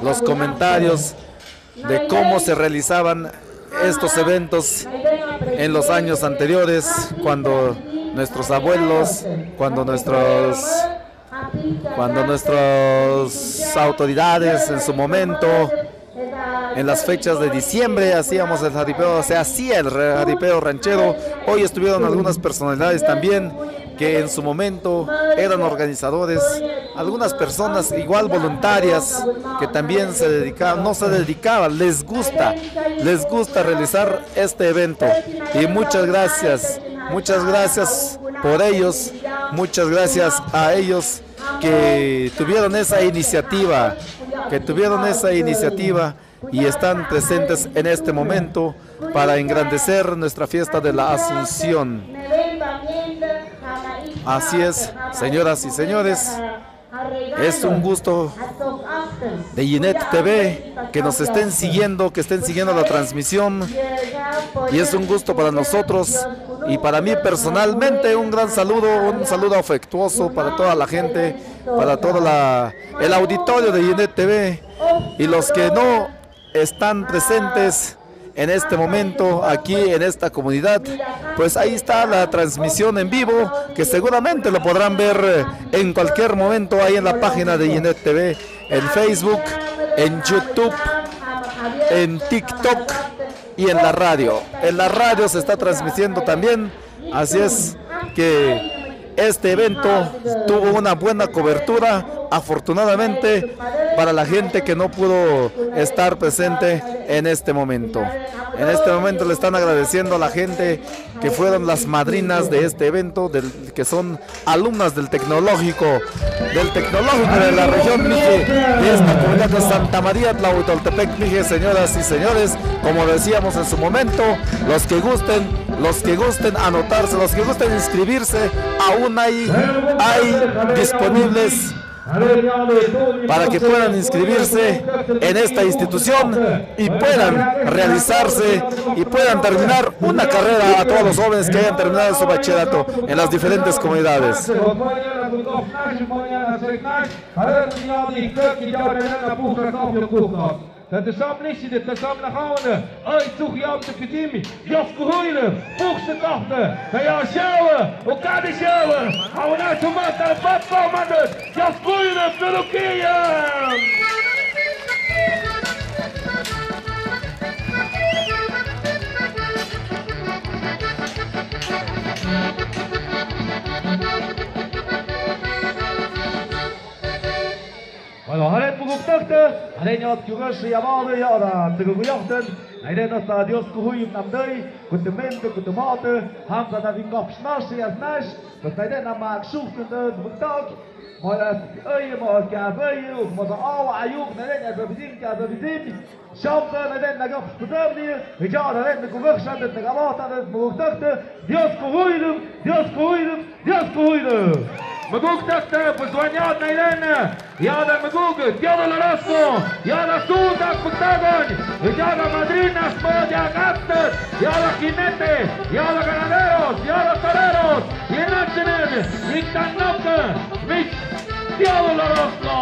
los comentarios de cómo se realizaban estos eventos en los años anteriores, cuando nuestros abuelos, cuando nuestros, cuando nuestras autoridades en su momento, en las fechas de diciembre, hacíamos el jaripeo, se hacía el re-, jaripeo ranchero. Hoy estuvieron algunas personalidades también que en su momento eran organizadores, algunas personas igual voluntarias que también se dedicaban, no se dedicaban, les gusta, les gusta realizar este evento. Y muchas gracias, muchas gracias por ellos, muchas gracias a ellos que tuvieron esa iniciativa, que tuvieron esa iniciativa y están presentes en este momento para engrandecer nuestra fiesta de la Asunción. Así es, señoras y señores, es un gusto de Yinet T V que nos estén siguiendo, que estén siguiendo la transmisión. Y es un gusto para nosotros y para mí personalmente un gran saludo, un saludo afectuoso para toda la gente, para toda la, el auditorio de Yinet T V y los que no están presentes en este momento aquí en esta comunidad. Pues ahí está la transmisión en vivo, que seguramente lo podrán ver, eh, en cualquier momento ahí en la página de Yinet T V, en Facebook, en YouTube, en TikTok y en la radio. En la radio se está transmitiendo también. Así es que este evento tuvo una buena cobertura, afortunadamente, para la gente que no pudo estar presente en este momento. En este momento le están agradeciendo a la gente que fueron las madrinas de este evento, del, que son alumnas del tecnológico, del tecnológico de la región, mije, de esta comunidad de Santa María Tlahuitoltepec, mije, señoras y señores, como decíamos en su momento, los que gusten, los que gusten anotarse, los que gusten inscribirse, aún hay, hay disponibles para que puedan inscribirse en esta institución y puedan realizarse y puedan terminar una carrera a todos los jóvenes que hayan terminado su bachillerato en las diferentes comunidades. Tè saam nihsi, tè saam nahawne, ai tsuh yam tè pidimi, Yos Kuhuilë, puhse kohte, tè ya siewe, u kadi siewe, auna sumata pat pamandët, Yos Kuhuilë, Tulukiya. Bueno, haree mukuk tagte, haree niat kiugashi yabade yara, tsukuku yahten, naide nasta Dios kuhuim namdei, kutamente, kutumate, hamsa na vingap snashi asnash, pues naide na mak shuhten de muktak, mo as ei, mo as kas ei, mo sa awa ayuk, naide na sa bidin, kas sa bidin, Shamsa naide na gap spudabni, hijara naide na kugak shandet na gabata de mukuk tagte, Dios kuhuilüm, Dios kuhuilüm, Dios kuhuilüm. Mukuk tagte, pues wanyat naide na. Yada mukuk, Teodoro Orozco, yada sudak pagtagon, yada madrinas, modia gastas, yada jinete, yada ganaderos, yada toreros, yinatinen, yiktan nokte, mich, Teodoro Orozco.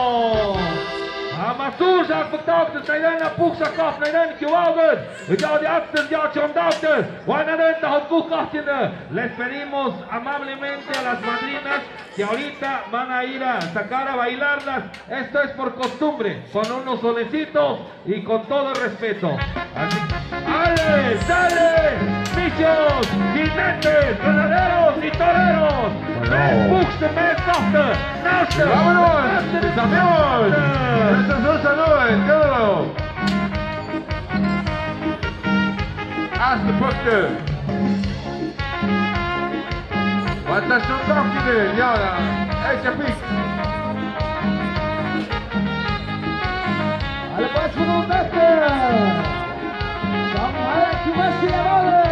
Ama sudak pagtagon, naiden na puksa kaf, naiden kiwagud, yada akten, yada chondakten, wanaden tahot kukahtin. Les pedimos amablemente a las madrinas que ahorita van a ir a sacar a bailarlas. Esto es por costumbre, con unos solecitos y con todo respeto. Así, ale, sale, michos, jinetes, ganaderos y toreros. Mes buxte, mes kohte, naste. Vámonos, campeón. Esto es un saludo, todo. Hasta pronto. Wat dat zo'n dagje weer, ja, ja. Hey, Tjapik. Alle pas voor de beste. Dan hij het gewest hier, alle.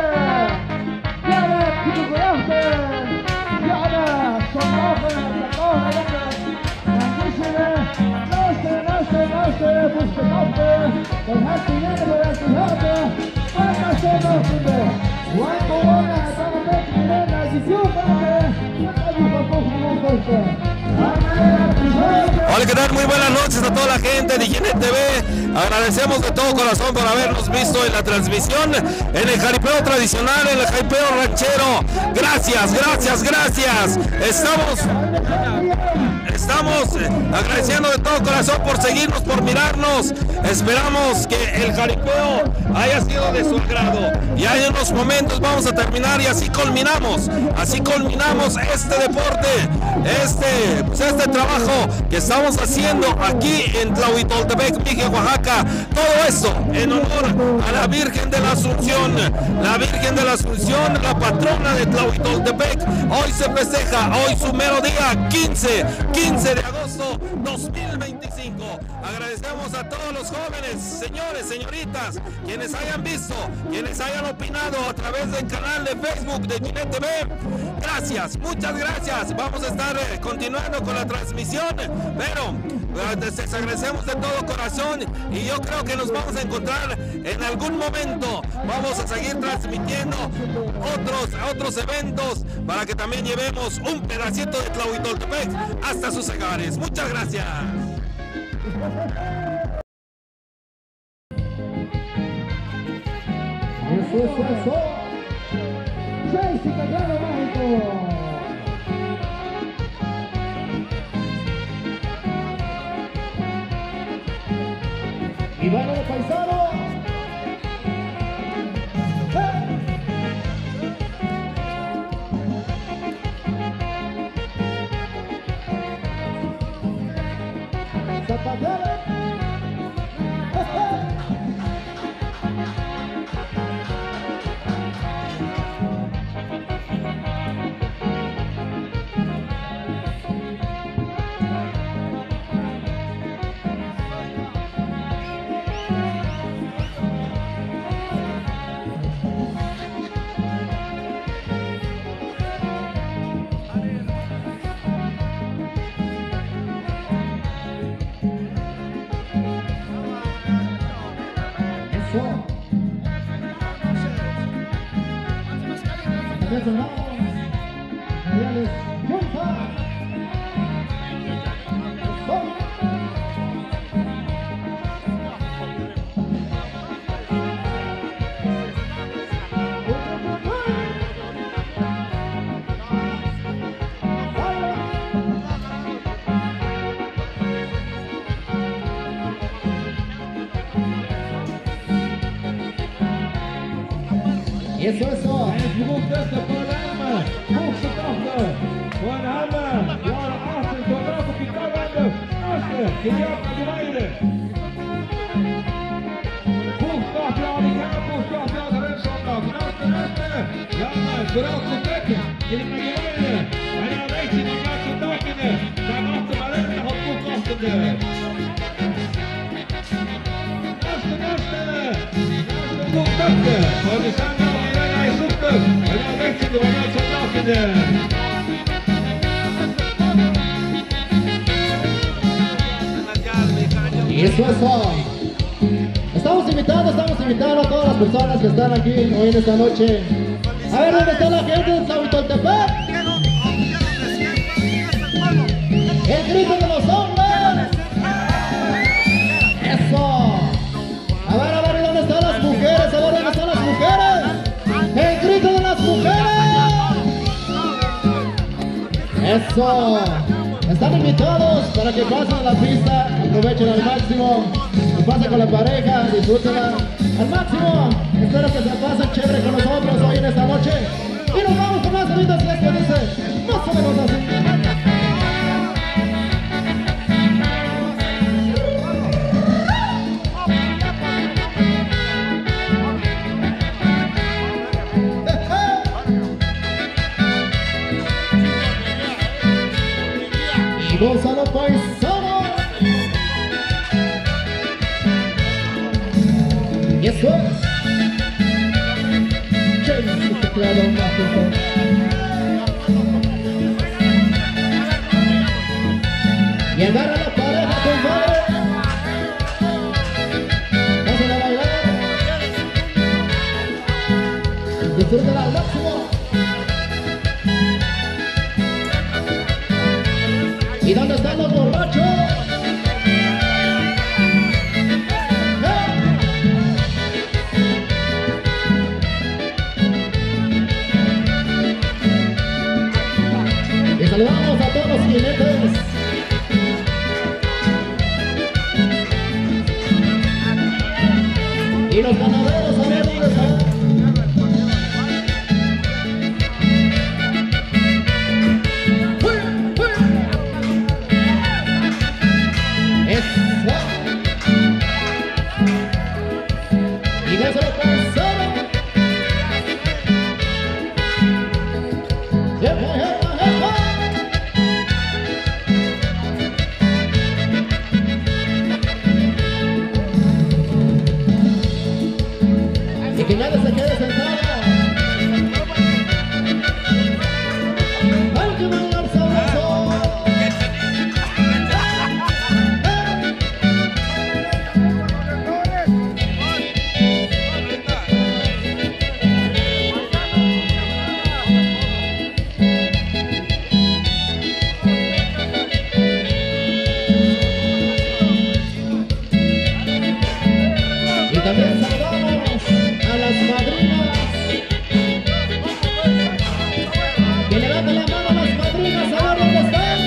Ja, ja, goed gebracht, hè. Ja, ja, zo'n Hola, ¿qué tal? Muy buenas noches a toda la gente de Yine T V. Agradecemos de todo corazón por habernos visto en la transmisión, en el jaripeo tradicional, en el jaripeo ranchero. Gracias, gracias, gracias. Estamos, estamos, eh, agradeciendo de todo corazón por seguirnos, por mirarnos. Esperamos que el jaripeo haya sido de su agrado. Ya en unos momentos vamos a terminar y así culminamos, así culminamos este deporte, este, pues, este trabajo que estamos haciendo aquí en Tlahuitoltepec, Mije, Oaxaca. Todo esto en honor a la Virgen de la Asunción, la Virgen de la Asunción, la patrona de Tlahuitoltepec. Hoy se festeja, hoy su mero día, quince, quince de agosto dos mil veinticinco. Agradecemos a todos los jóvenes, señores, señoritas, quienes hayan visto, quienes hayan opinado a través del canal de Facebook de Yine T V. Gracias, muchas gracias. Vamos a estar, eh, continuando con la transmisión, pero, eh, les agradecemos de todo corazón y yo creo que nos vamos a encontrar en algún momento. Vamos a seguir transmitiendo otros, otros eventos para que también llevemos un pedacito de Tlahuitoltepec hasta sus hogares. Muchas gracias. Eso, eso, eso. Jessica, claro, mágico. Y bueno, paisano. ¡Eh! Zapatero. Eso. Eso, vamos. Geniales. Junta. Eso. Eso, eso. Y eso, eso. Estamos invitando, estamos invitando a todas las personas que están aquí hoy en esta noche. A ver, ¿dónde está la gente de Tlahuitoltepec? El grito de los hombres. Eso. A ver, a ver, ¿dónde están las mujeres? A ver, ¿dónde están las mujeres? El grito de las mujeres. Eso. Están invitados para que pasen a la pista, aprovechen al máximo, que pasen con la pareja, disfrútenla al máximo. Espero que se pasen chévere con nosotros hoy en esta noche. Y nos vamos con más sonidos y esto dice más o menos así. Y vamos a la paisana. Y eso es. Che, su teclado mágico. Y agarra la pareja, compadre. Vas Al máximo. ¿Y dónde están los borrachos? ¡Eh! Y saludamos a todos los jinetes. Y los ganaderos, a ver dónde están. Eso. Y no se lo pensaron. ¡Epa, epa, epa! Y que nadie se quede sentado. Hay que bailar sabroso. Y también saludamos a las madrinas. Que levanten la mano las madrinas, a ver dónde están.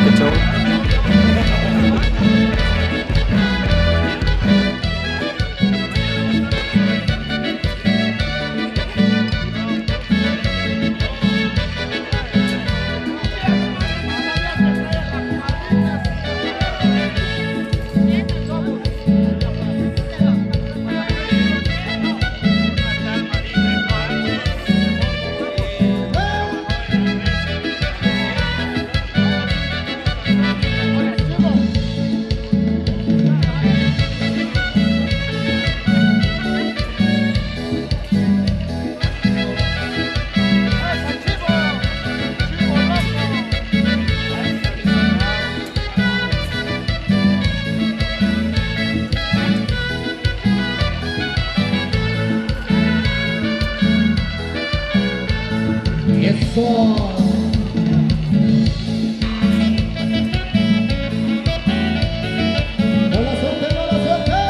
Eso. Eso. ¡No la suelte, no la suelte!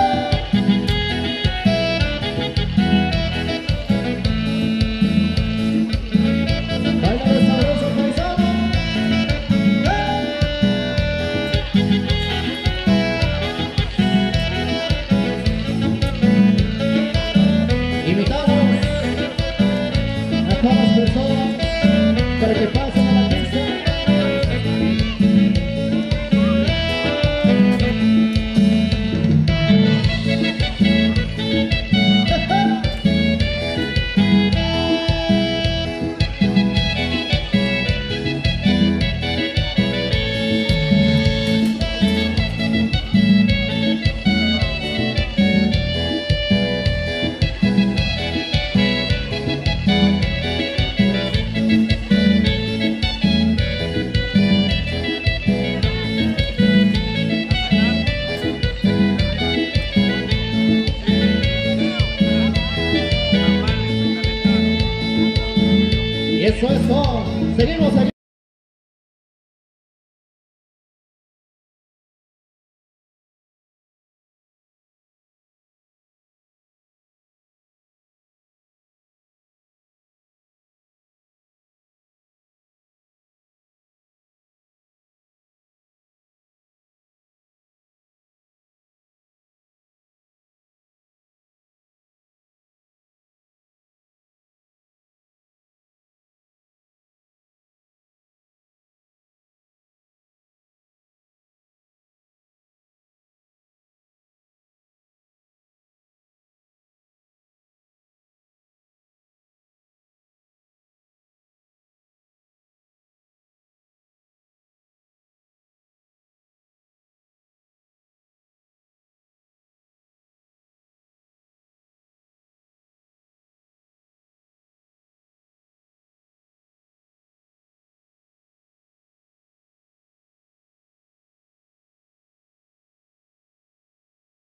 Baila sabroso, paisano. ¡Eh! Invitamos a todas las personas para que pasen a la pista. Eso, eso. Seguimos, seguimos.